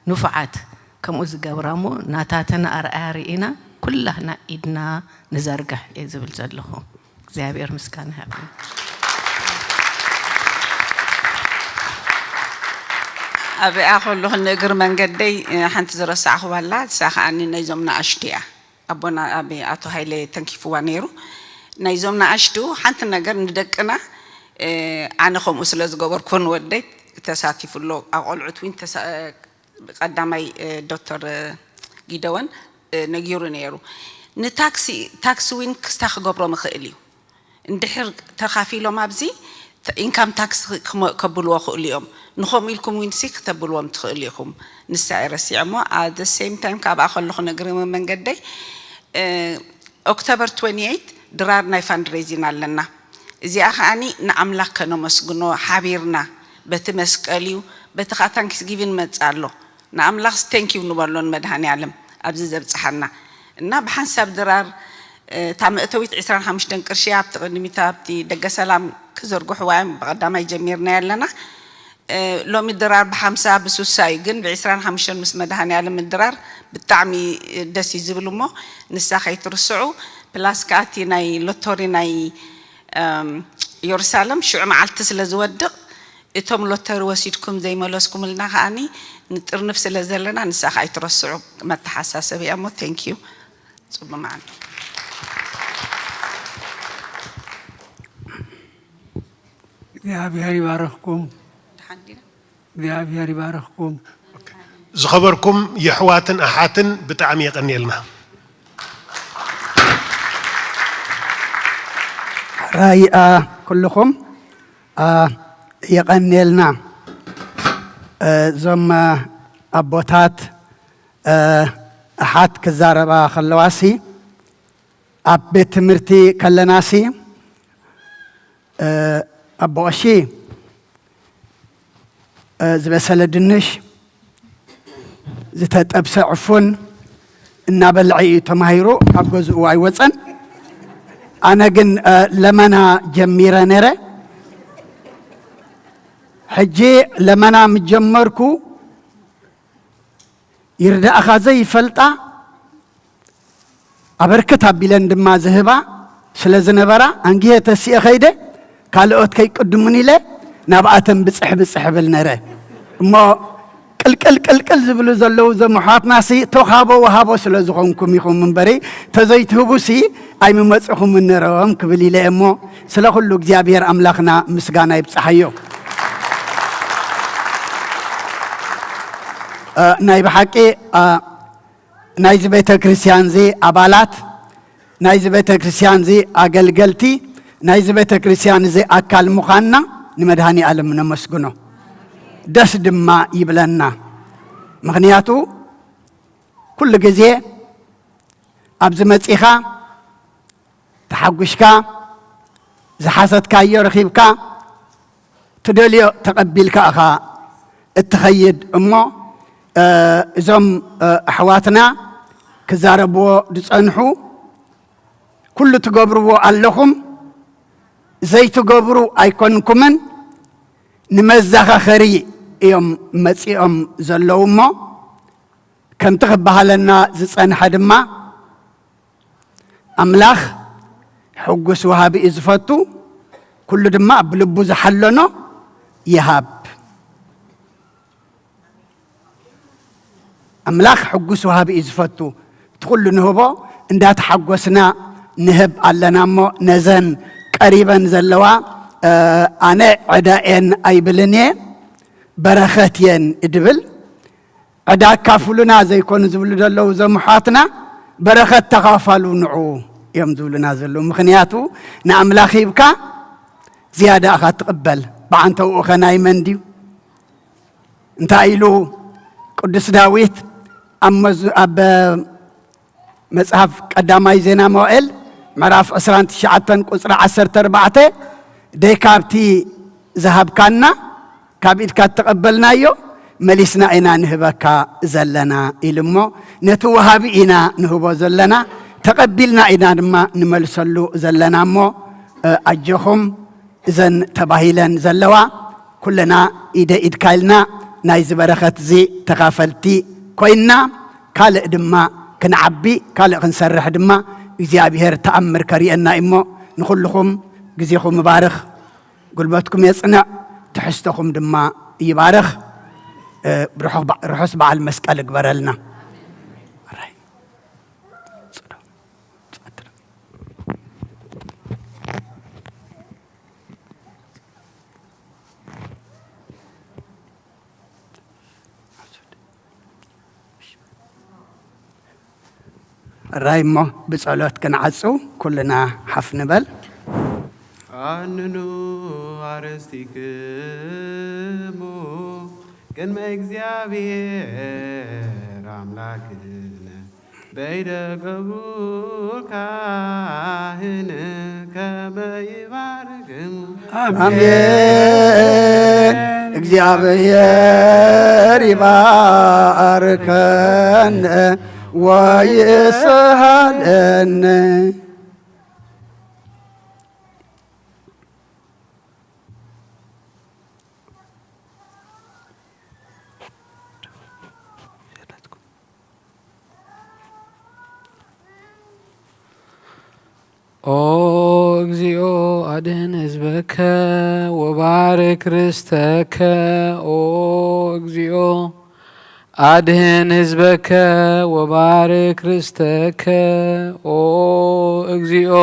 ንፉዓት ከምኡ ዝገብራ እሞ ናታተን ኣርኣያ ርኢና ኩላህና ኢድና ንዘርግሕ እየ ዝብል ዘለኹ። እግዚኣብሔር ምስጋና ይሃብኩም። ኣብኣ ከለኹ ንእግሪ መንገደይ ሓንቲ ዝረሳዕኹዋ ኣላ። ንሳ ከዓኒ ናይዞም ንኣሽቱ እያ። ኣቦና ኣብ ኣቶ ሃይለ ተንኪፍዋ ነይሩ። ናይዞም ንኣሽቱ ሓንቲ ነገር ንደቅና ኣነ ከምኡ ስለ ዝገበርኩ ንወደይ ተሳቲፉ ኣሎ። ኣቆልዑት እውን ቀዳማይ ዶክተር ጊደወን ነጊሩ ነይሩ። ንታክሲ ታክሲ ዊን ክስታ ክገብሮም ይኽእል እዩ። እንድሕር ተኻፊሎም ኣብዚ ኢንካም ታክስ ከብልዎ ክእሉ እዮም። ንኸምኡ ኢልኩም ዊንሲ ክተብልዎም ትኽእሉ ኢኹም። ንሳ እየ ረሲዐ እሞ ኣት ሴም ታይም ካብኣ ከለኹ ነግሪ መንገደይ ኦክቶበር ትወንቲ ኤይት ድራር ናይ ፋንድሬዚን ኣለና። እዚኣ ከዓኒ ንኣምላኽ ከነመስግኖ ሓቢርና በቲ መስቀል እዩ በቲ ከዓ ታንክስ ጊቪን መጽእ ኣሎ። ንኣምላኽስ ቴንኪው ንበሎ ንመድሃኔ ኣለም ኣብዚ ዘብጽሓና እና ብሓንሳብ ድራር እታ መእተዊት ዕስራን ሓሙሽተን ቅርሺ ኣብቲ ቅድሚት ኣብቲ ደገ ሰላም ክዝርግሕዋ እዮም ብቐዳማይ ጀሚርና ኣለና። ሎሚ ድራር ብሓምሳ ብሱሳ እዩ ግን ብዕስራን ሓሙሽተን ምስ መድሃኔ ኣለም ድራር ብጣዕሚ ደስ እዩ ዝብል እሞ ንሳ ከይትርስዑ። ፕላስ ከዓ እቲ ናይ ሎቶሪ ናይ የሩሳለም ሽዑ መዓልቲ ስለ ዝወድቕ እቶም ሎተሪ ወሲድኩም ዘይመለስኩምልና ከዓኒ ንጥርንፍ ስለ ዘለና ንሳ ከኣ ኣይትረስዑ መተሓሳሰቢ እያ እሞ፣ thank you። ጽቡቅ መዓልቲ። እግዚኣብሔር ይባርኽኩም። ደሓን ዲና? እግዚኣብሔር ይባርኽኩም። ዝኸበርኩም የሕዋትን ኣሓትን ብጣዕሚ የቐንየልና። ራይ ኩልኹም የቐንየልና። እዞም ኣቦታት ኣሓት ክዛረባ ከለዋሲ፣ ኣብ ቤት ትምህርቲ ከለናሲ፣ ኣቦ ቀሺ ዝበሰለ ድንሽ፣ ዝተጠብሰ ዕፉን እናበልዐ እዩ ተማሂሩ፣ ካብ ገዝኡ ኣይወፀን። ኣነ ግን ለመና ጀሚረ ነይረ። ሕጂ ለመና ምጀመርኩ፣ ይርዳእኻ ዘይፈልጣ ኣበርክት ኣቢለን ድማ ዝህባ ስለ ዝነበራ፣ ኣንጊሀ ተሲኤ ከይደ፣ ካልኦት ከይቅድሙን ኢለ ናብኣተን ብፅሕ ብፅሕ እብል ነረ። እሞ ቅልቅል ቅልቅል ዝብሉ ዘለዉ እዞም ኣሕዋትናሲ፣ ተውሃቦ ወሃቦ ስለ ዝኾንኩም ኢኹም እምበሪ፣ ተዘይትህቡሲ ኣይምመፅኹምን ነሮም ክብል ኢለ እሞ፣ ስለ ኩሉ እግዚኣብሔር ኣምላኽና ምስጋና ይብፅሓዮ። ናይ ብሓቂ ናይዚ ቤተ ክርስቲያን እዚ ኣባላት፣ ናይዚ ቤተ ክርስቲያን እዚ ኣገልገልቲ፣ ናይዚ ቤተ ክርስቲያን እዚ ኣካል ምዃንና ንመድሃኒ ኣለም ነመስግኖ። ደስ ድማ ይብለና። ምኽንያቱ ኩሉ ግዜ ኣብዚ መጺኻ ተሓጒሽካ፣ ዝሓሰትካዮ ረኺብካ፣ ትደልዮ ተቐቢልካ ኢኻ እትኸይድ እሞ፣ እዞም ኣሕዋትና ክዛረብዎ ዝጸንሑ፣ ኩሉ ትገብርዎ ኣለኹም፣ ዘይትገብሩ ኣይኮንኩምን፣ ንመዘኻኸሪ እዮም መጺኦም ዘለዉ እሞ፣ ከምቲ ክበሃለና ዝጸንሐ ድማ፣ ኣምላኽ ሕጉስ ወሃቢ እዩ ዝፈቱ፣ ኩሉ ድማ ብልቡ ዝሓለኖ ይሃብ። ኣምላኽ ሕጉስ ወሃቢ እዩ ዝፈቱ። እቲ ኩሉ ንህቦ እንዳተሓጎስና ንህብ ኣለና እሞ፣ ነዘን ቀሪበን ዘለዋ፣ ኣነ ዕዳ እየን ኣይብልን እየ፣ በረኸት እየን እድብል። ዕዳ ኣካፍሉና ዘይኮኑ ዝብሉ ዘለዉ እዞም ኣሕዋትና፣ በረኸት ተኻፈሉ ንዑ እዮም ዝብሉና ዘለዉ። ምኽንያቱ ንኣምላኽ ሂብካ ዝያዳ ኢኻ ትቕበል። ብዓንተውኡ ኸ ናይ መን ድዩ? እንታይ ኢሉ ቅዱስ ዳዊት ኣብ መዝ-፣ ኣብ መጽሓፍ ቀዳማይ ዜና መዋእል ምዕራፍ ዕስራን ትሽዓተን ቁጽሪ ዓሰርተ ኣርባዕተ፣ ደይ ካብቲ ዝሃብካና፣ ካብ ኢድካ እተቐበልናዮ መሊስና ኢና ንህበካ ዘለና ኢሉ እሞ፣ ነቲ ወሃቢ ኢና ንህቦ ዘለና፣ ተቐቢልና ኢና ድማ ንመልሰሉ ዘለና እሞ፣ ኣጆኹም እዘን ተባሂለን ዘለዋ ኩልና ኢደ ኢድካ ኢልና ናይዚ በረኸት እዚ ተኻፈልቲ ኮይንና፣ ካልእ ድማ ክንዓቢ፣ ካልእ ክንሰርሕ ድማ እግዚኣብሔር ተኣምር ከርእየና እዩ እሞ፣ ንኹልኹም ግዜኹም ይባርኽ፣ ጉልበትኩም የጽንዕ፣ ትሕዝቶኹም ድማ ይባርኽ። እ፣ ርሑኽ በ-፣ ርሑስ በዓል መስቀል እግበረልና። ራይ እሞ ብጸሎት ክንዓጹ ኩልና ሓፍ ንበል። ኣንኑ ኣረስቲክሙ ቅድመ እግዚኣብሔር ኣምላክነ በይደ ገብሩ ካህን ከመ ይባርክሙ። ኣሜን። እግዚኣብሔር ይባርከን ወይስሃለን። ኦ እግዚኦ አድን ህዝበከ ወባርክ ርስተከ። ኦ እግዚኦ አድህን ህዝበከ ወባርክ ርስተከ። ኦ እግዚኦ፣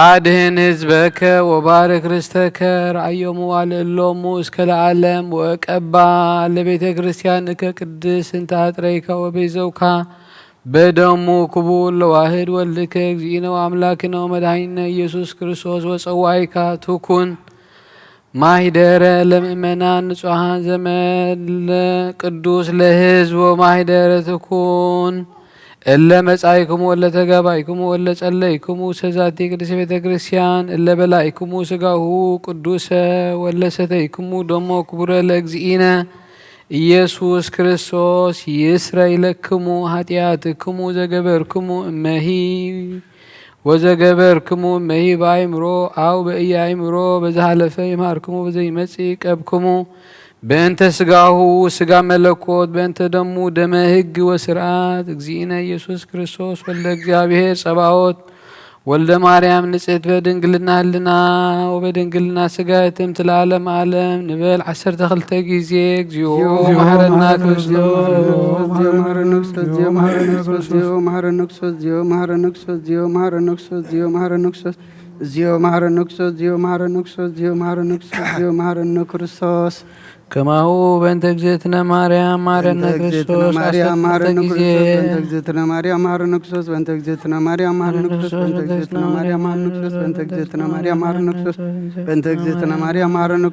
አድህን ህዝበከ ወባርክ ርስተከ። ረአዮሙ ዋልእሎሙ እስከ ለዓለም ወቀባ ለቤተ ክርስቲያንከ ቅድስት እንተ አጥረይካ ወቤዘውካ በደሙ ክቡር ለዋህድ ወልድከ እግዚእነ ወአምላክነ ወመድኃኒነ ኢየሱስ ክርስቶስ ወጸዋይካ ትኩን። ማሂደረ ለምእመናን ንጹሐን ዘመድ ለቅዱስ ለህዝብ ወማሂደረ ትኩን። እለ መጻይክሙ ወለ ተጋባይክሙ ወለ ጸለይክሙ ሰዛቲ ቅድስት ቤተ ክርስቲያን እለ በላይክሙ ስጋሁ ቅዱሰ ወለ ሰተይክሙ ደሞ ክቡረ ለእግዚእነ ኢየሱስ ክርስቶስ ይስረይ ለክሙ ኃጢአትክሙ ዘገበርክሙ እመሂ ወዘገበርክሙ እመሂ በአይምሮ አው በእያይምሮ በዘሃለፈ ይምሃርክሙ በዘይመጽእ ይቀብክሙ። በእንተ ስጋሁ ስጋ መለኮት በእንተ ደሙ ደመ ህግ ወስርዓት እግዚእነ ኢየሱስ ክርስቶስ ወልደ እግዚአብሔር ጸባኦት ወልደ ማርያም ንጽሕት በድንግልና ህልና ወበድንግልና ስጋ ትምት ለዓለም ዓለም ንበል ዓሰርተ ክልተ ጊዜ እግዚኦ መሐረና ክርስቶስ። እግዚኦ መሐረነ ክርስቶስ። ከማሁ በእንተ እግዝእትነ ማርያም ማረነ በእንተ እግዝእትነ ክርስቶስ ማርያም ዓሰርተ ማረነ ጊዜ። ክርስቶስ በእንተ እግዝእትነ ማርያም ማረነ ክርስቶስ በእንተ እግዝእትነ ማርያም ማረነ ክርስቶስ በእንተ እግዝእትነ ማርያም ማረነ ክርስቶስ በእንተ እግዝእትነ ማርያም ማረነ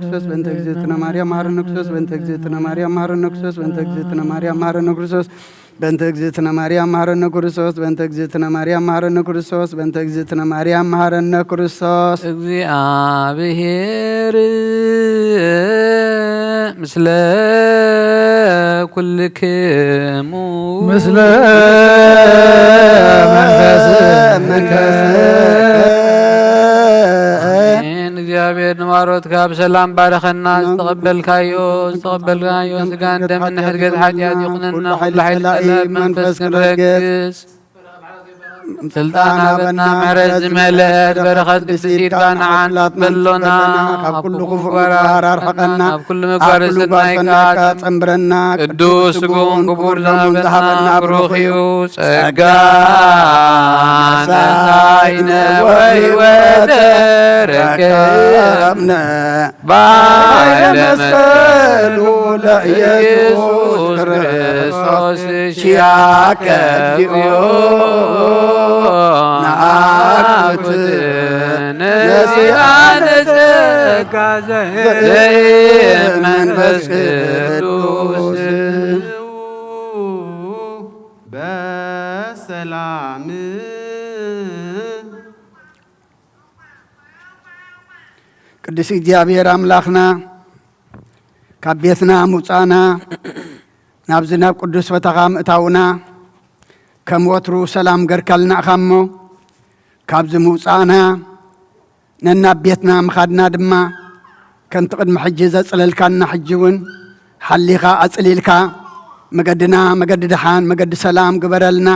ክርስቶስ በእንተ እግዝእትነ ማርያም ማረነ ክርስቶስ በእንተ እግዝእትነ ማርያም ማረነ ክርስቶስ በእንተ እግዝእትነ ማርያም ማረነ ክርስቶስ በእንተ እግዝእትነ ማርያም ማረነ ክርስቶስ በእንተ እግዝእትነ ማርያም ማረነ ክርስቶስ በእንተ እግዝእትነ ማርያም ማረነ ክርስቶስ። እግዚአብሔር ምስለ ኩልክሙ ምስለ መንፈስከ። አሜን። እግዚአብሔር ንባሮትካ ብሰላም ባረኸና። ዝተቐበልካዮ ዝተቐበልካዮ ስጋን ደምን ንሕድገት ሓጢኣት ይኹነና። ኩሉ ሓይሊ ጸላኢ መንፈስ ክረግጽ ስልጣን ሃበና። ምሕረት ዝመልአት በረኸት ቅድስት ኢድካ ንዓና በሎና። ካብ ኩሉ ክፉእ ምግባር ኣርሕቐና። ኣብ ኩሉ ምግባር ሰናይካ ጸንብረና። ቅዱስ ስግኡን ክቡር ደሙን ዝሃበና ብሩኽ እዩ። ጸጋ ነሳይነ ወሕይወት ረከብነ። ባይለ መስቀሉ ለኢየሱስ ክርስቶስ ኪያከ እግዚኦ ነአኩት ነሲአነ ጸጋ ዘመንፈስ ቅዱስ። በሰላም ቅዱስ እግዚኣብሔር ኣምላኽና፣ ካብ ቤትና ምውጻእና፣ ናብዚ ናብ ቅዱስ ቦታኻ ምእታውና፣ ከም ወትሩ ሰላም ገርካልና ኢኻ እሞ፣ ካብዚ ምውጻእና፣ ነናብ ቤትና ምኻድና ድማ፣ ከምቲ ቅድሚ ሕጂ ዘጽለልካና፣ ሕጂ እውን ሓሊኻ ኣጽሊልካ፣ መገድና መገዲ ደሓን፣ መገዲ ሰላም ግበረልና።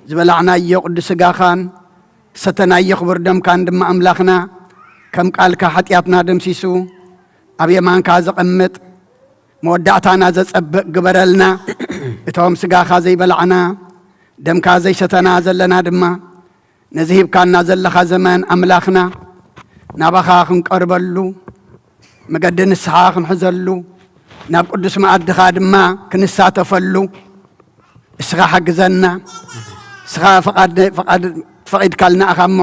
ዝበላዕናዮ ቅዱስ ስጋኻን፣ ዝሰተናዮ ክቡር ደምካን ድማ ኣምላኽና፣ ከም ቃልካ ሓጢኣትና ደምሲሱ፣ ኣብ የማንካ ዘቐምጥ፣ መወዳእታና ዘጸብቕ ግበረልና። እቶም ስጋኻ ዘይበላዕና፣ ደምካ ዘይሰተና ዘለና ድማ፣ ነዚ ሂብካና ዘለኻ ዘመን ኣምላኽና፣ ናባኻ ክንቀርበሉ፣ መገዲ ንስሓ ክንሕዘሉ፣ ናብ ቅዱስ መኣድኻ ድማ ክንሳተፈሉ፣ እስኻ ሓግዘና። እስኻ ፍቓድ-፣ ፍቓድ-፣ ፈቒድካልና ኢኻ እሞ፣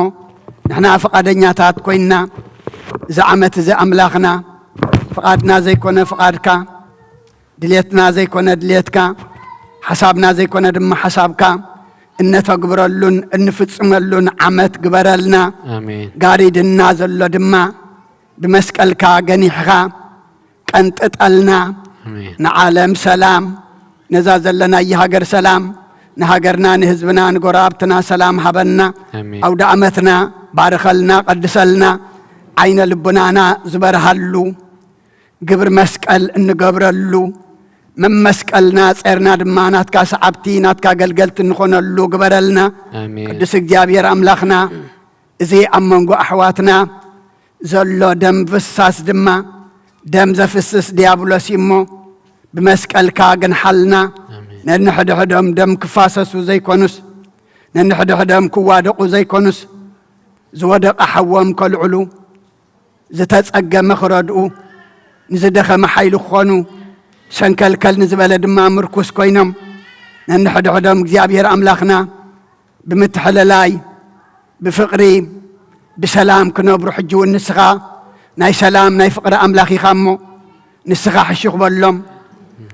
ንሕና ፍቓደኛታት ኮይንና፣ እዚ ዓመት እዚ ኣምላኽና፣ ፍቓድና ዘይኮነ ፍቓድካ፣ ድሌትና ዘይኮነ ድሌትካ፣ ሓሳብና ዘይኮነ ድማ ሓሳብካ እነተግብረሉን እንፍጽመሉን ዓመት ግበረልና። ኣሜን። ጋሪድና ዘሎ ድማ ብመስቀልካ ገኒሕኻ ቀንጥጠልና። ኣሜን። ንዓለም ሰላም፣ ነዛ ዘለናያ ሃገር ሰላም፣ ንሃገርና፣ ንህዝብና፣ ንጎረባብትና ሰላም ሃበና። ኣሜን። ኣውደ ዓመትና ባርኸልና፣ ቀድሰልና፣ ዓይነ ልቡናና ዝበርሃሉ፣ ግብሪ መስቀል እንገብረሉ፣ መመስቀልና ጼርና ድማ ናትካ ሰዓብቲ፣ ናትካ ኣገልገልቲ እንኾነሉ ግበረልና። ኣሜን። ቅዱስ እግዚኣብሔር ኣምላኽና፣ እዚ ኣብ መንጎ ኣሕዋትና ዘሎ ደም ፍሳስ ድማ፣ ደም ዘፍስስ ዲያብሎስ እዩ እሞ፣ ብመስቀልካ ግንሓልና። ኣሜን። ነንሕድሕዶም ደም ክፋሰሱ ዘይኮኑስ፣ ነንሕድሕዶም ክዋደቑ ዘይኮኑስ፣ ዝወደቐ ሓዎም ከልዕሉ፣ ዝተጸገመ ክረድኡ፣ ንዝደኸመ ሓይሊ ክኾኑ፣ ሸንከልከል ንዝበለ ድማ ምርኩስ ኮይኖም፣ ነንሕድሕዶም እግዚኣብሔር ኣምላኽና ብምትሕልላይ፣ ብፍቕሪ፣ ብሰላም ክነብሩ። ሕጂ እውን ንስኻ ናይ ሰላም ናይ ፍቕሪ ኣምላኽ ኢኻ እሞ፣ ንስኻ ሕሹኽ በሎም።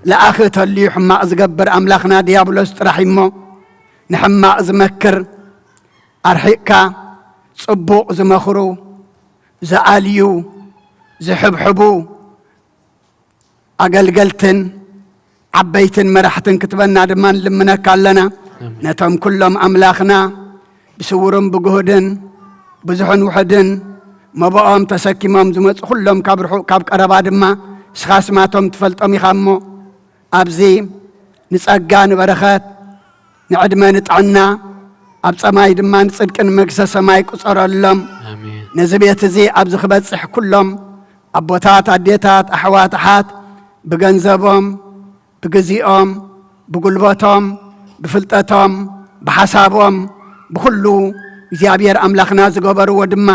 ለኣኺ እተልዩ ሕማቕ ዝገብር ኣምላኽና ድያብሎስ ጥራሕ እሞ፣ ንሕማቕ ዝመክር ኣርሒቕካ፣ ጽቡቕ ዝመኽሩ፣ ዝኣልዩ፣ ዝሕብሕቡ፣ ኣገልገልትን ዓበይትን መራሕትን ክትበና ድማ ንልምነካ ኣለና። ኣሜን። ነቶም ኩሎም ኣምላኽና ብስውርን ብግሁድን ብዙሕን ውሑድን መባኦም ተሰኪሞም ዝመጹ ኩሎም ካብ ርሑቕ ካብ ቀረባ ድማ ንስኻ ስማቶም ትፈልጦም ኢኻ እሞ ኣብዚ ንጸጋ ንበረኸት ንዕድመ ንጥዕና ኣብ ጸማይ ድማ ንጽድቂ ንመንግስተ ሰማይ ቁጸረሎም። ኣሜን። ነዚ ቤት እዚ ኣብዚ ክበጽሕ ኩሎም ኣቦታት፣ ኣዴታት፣ ኣሕዋት፣ ኣሓት ብገንዘቦም፣ ብግዚኦም፣ ብጉልበቶም፣ ብፍልጠቶም፣ ብሓሳቦም፣ ብኹሉ እግዚኣብሔር ኣምላኽና ዝገበርዎ ድማ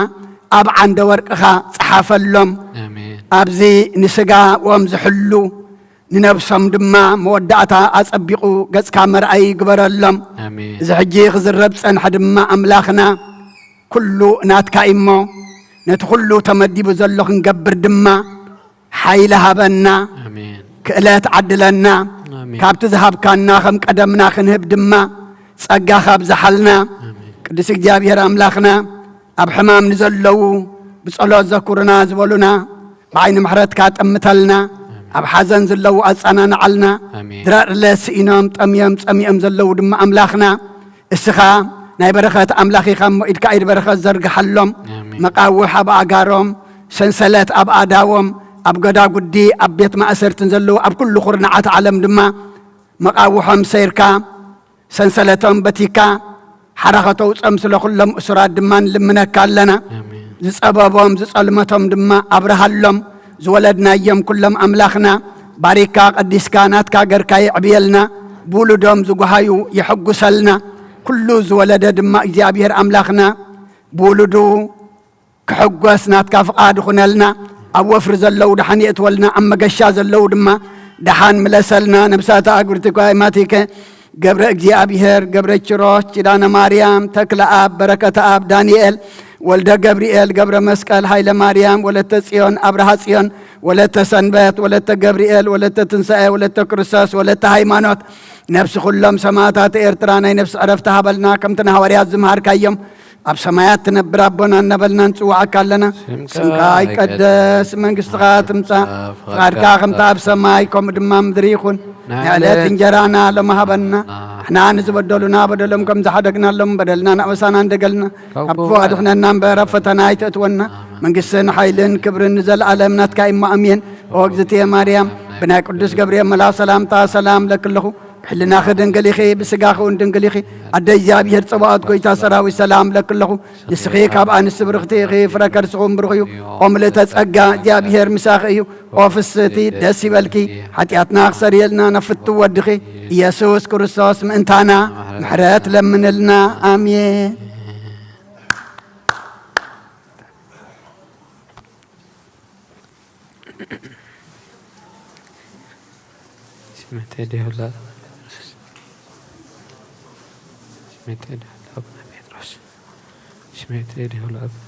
ኣብ ዓንደ ወርቅኻ ጸሓፈሎም። ኣሜን። ኣብዚ ንስጋኦም ዝሕሉ ንነብሶም ድማ መወዳእታ ኣጸቢቑ ገጽካ መርኣይ ይግበረሎም። ኣሜን። እዚ ሕጂ ክዝረብ ጸንሐ ድማ ኣምላኽና ኩሉ ናትካ እሞ ነቲ ኩሉ ተመዲቡ ዘሎ ክንገብር ድማ ሓይሊ ሃበና፣ ኣሜን። ክእለት ዓድለና፣ ኣሜን። ካብቲ ዝሃብካና ከም ቀደምና ክንህብ ድማ ጸጋኻ ኣብዝሓልና። ኣሜን። ቅዱስ እግዚኣብሔር ኣምላኽና ኣብ ሕማም ንዘለዉ ብጸሎት ዘኩርና ዝበሉና ብዓይኒ ምሕረትካ ጠምተልና፣ ኣብ ሓዘን ዘለዉ ኣጸናንዓልና፣ ኣሜን። ድራር ስኢኖም ጠምዮም ጸሚኦም ዘለዉ ድማ ኣምላኽና እስኻ ናይ በረኸት ኣምላኽ ኢኻ እሞ ኢድካ ኢድ በረኸት ዘርግሓሎም። ኣሜን። መቃውሕ ኣብ ኣጋሮም፣ ሰንሰለት ኣብ ኣዳዎም፣ ኣብ ገዳጉዲ ኣብ ቤት ማእሰርትን ዘለዉ ኣብ ኩሉ ኩርናዓት ዓለም ድማ መቃውሖም ሰይርካ ሰንሰለቶም በቲካ ሓራ ከተውፀም ስለ ኩሎም እሱራት ድማ ንልምነካ ኣለና። ኣሜን። ዝፀበቦም ዝፀልመቶም ድማ ኣብርሃሎም። ዝወለድናዮም ኩሎም ኣምላኽና ባሪካ ቀዲስካ ናትካ ገርካ የዕብየልና። ብውሉዶም ዝጉሃዩ የሐጉሰልና። ኩሉ ዝወለደ ድማ እግዚኣብሔር ኣምላኽና ብውሉዱ ክሕጎስ ናትካ ፍቓድ ይኹነልና። ኣብ ወፍሪ ዘለዉ ደሓን የእትወልና፣ ኣብ መገሻ ዘለዉ ድማ ደሓን ምለሰልና። ነብሳተ ኣግብርቲ ኳይ ማቲከ ገብረ እግዚኣብሔር፣ ገብረ ችሮች፣ ኪዳነ ማርያም፣ ተክለ ኣብ፣ በረከተ ኣብ፣ ዳንኤል፣ ወልደ ገብርኤል፣ ገብረ መስቀል፣ ሃይለ ማርያም፣ ወለተ ጽዮን፣ ኣብርሃ ጽዮን፣ ወለተ ሰንበት፣ ወለተ ገብርኤል፣ ወለተ ትንሳኤ፣ ወለተ ክርስቶስ፣ ወለተ ሃይማኖት፣ ነፍሲ ኩሎም ሰማዕታት ኤርትራ ናይ ነፍሲ ዕረፍቲ ሃበልና፣ ከምቲ ንሃዋርያት ዝመሃርካዮም ኣብ ሰማያት ትነብር ኣቦና እናበልና ንጽውዓካ ኣለና። ስምካ ስምካ ይቀደስ፣ ይቀደስ፣ መንግስትኻ ትምጻእ፣ ፍቓድካ ፍቓድካ ከምታ ኣብ ሰማይ ከምኡ ድማ ምድሪ ይኹን። ናይ ናይ ዕለት ዕለት እንጀራና ሎሚ ሃበና። ንሕና ንዝበደሉና በደሎም ከም ዝሓደግናሎም በደልና ናበሳና እንደገልና ካብ ካብ ክፉ ክፉ ኣድሕነና እምበር ኣብ ፈተና ኣይተእትወና። ኣሜን። መንግስትን ሓይልን ክብርን ንዘለኣለም ናትካ እሞ ኣሜን። ኦ እግዝእትየ ማርያም ብናይ ቅዱስ ገብርኤል መልኣኽ ሰላምታ ሰላም ለክለኹ። ብሕልናኺ ድንግል ኢኺ፣ ብስጋኺ እውን ድንግል ኢኺ። ኣደ እግዚኣብሔር ጸባኦት ጐይታ ሰራዊት ሰላም ለክለኹ። ንስኺ ካብ ኣንስቲ ብርኽቲ ኢኺ፣ ፍረ ከርስኹም ብሩኽ እዩ። ኦ ምልእተ ጸጋ እግዚኣብሔር ምሳኺ እዩ። ኦ ፍስህቲ ደስ ይበልኪ፣ ሓጢኣትና ክሰርየልና ናብ ፍትው ወድኺ ኢየሱስ ክርስቶስ ምእንታና ምሕረት ለምንልና። ኣሜን። ስሜት ዲሆላ ስሜት ዲሆላ ኣቡነ ጴጥሮስ ስሜት ዲሆላ ኣቡነ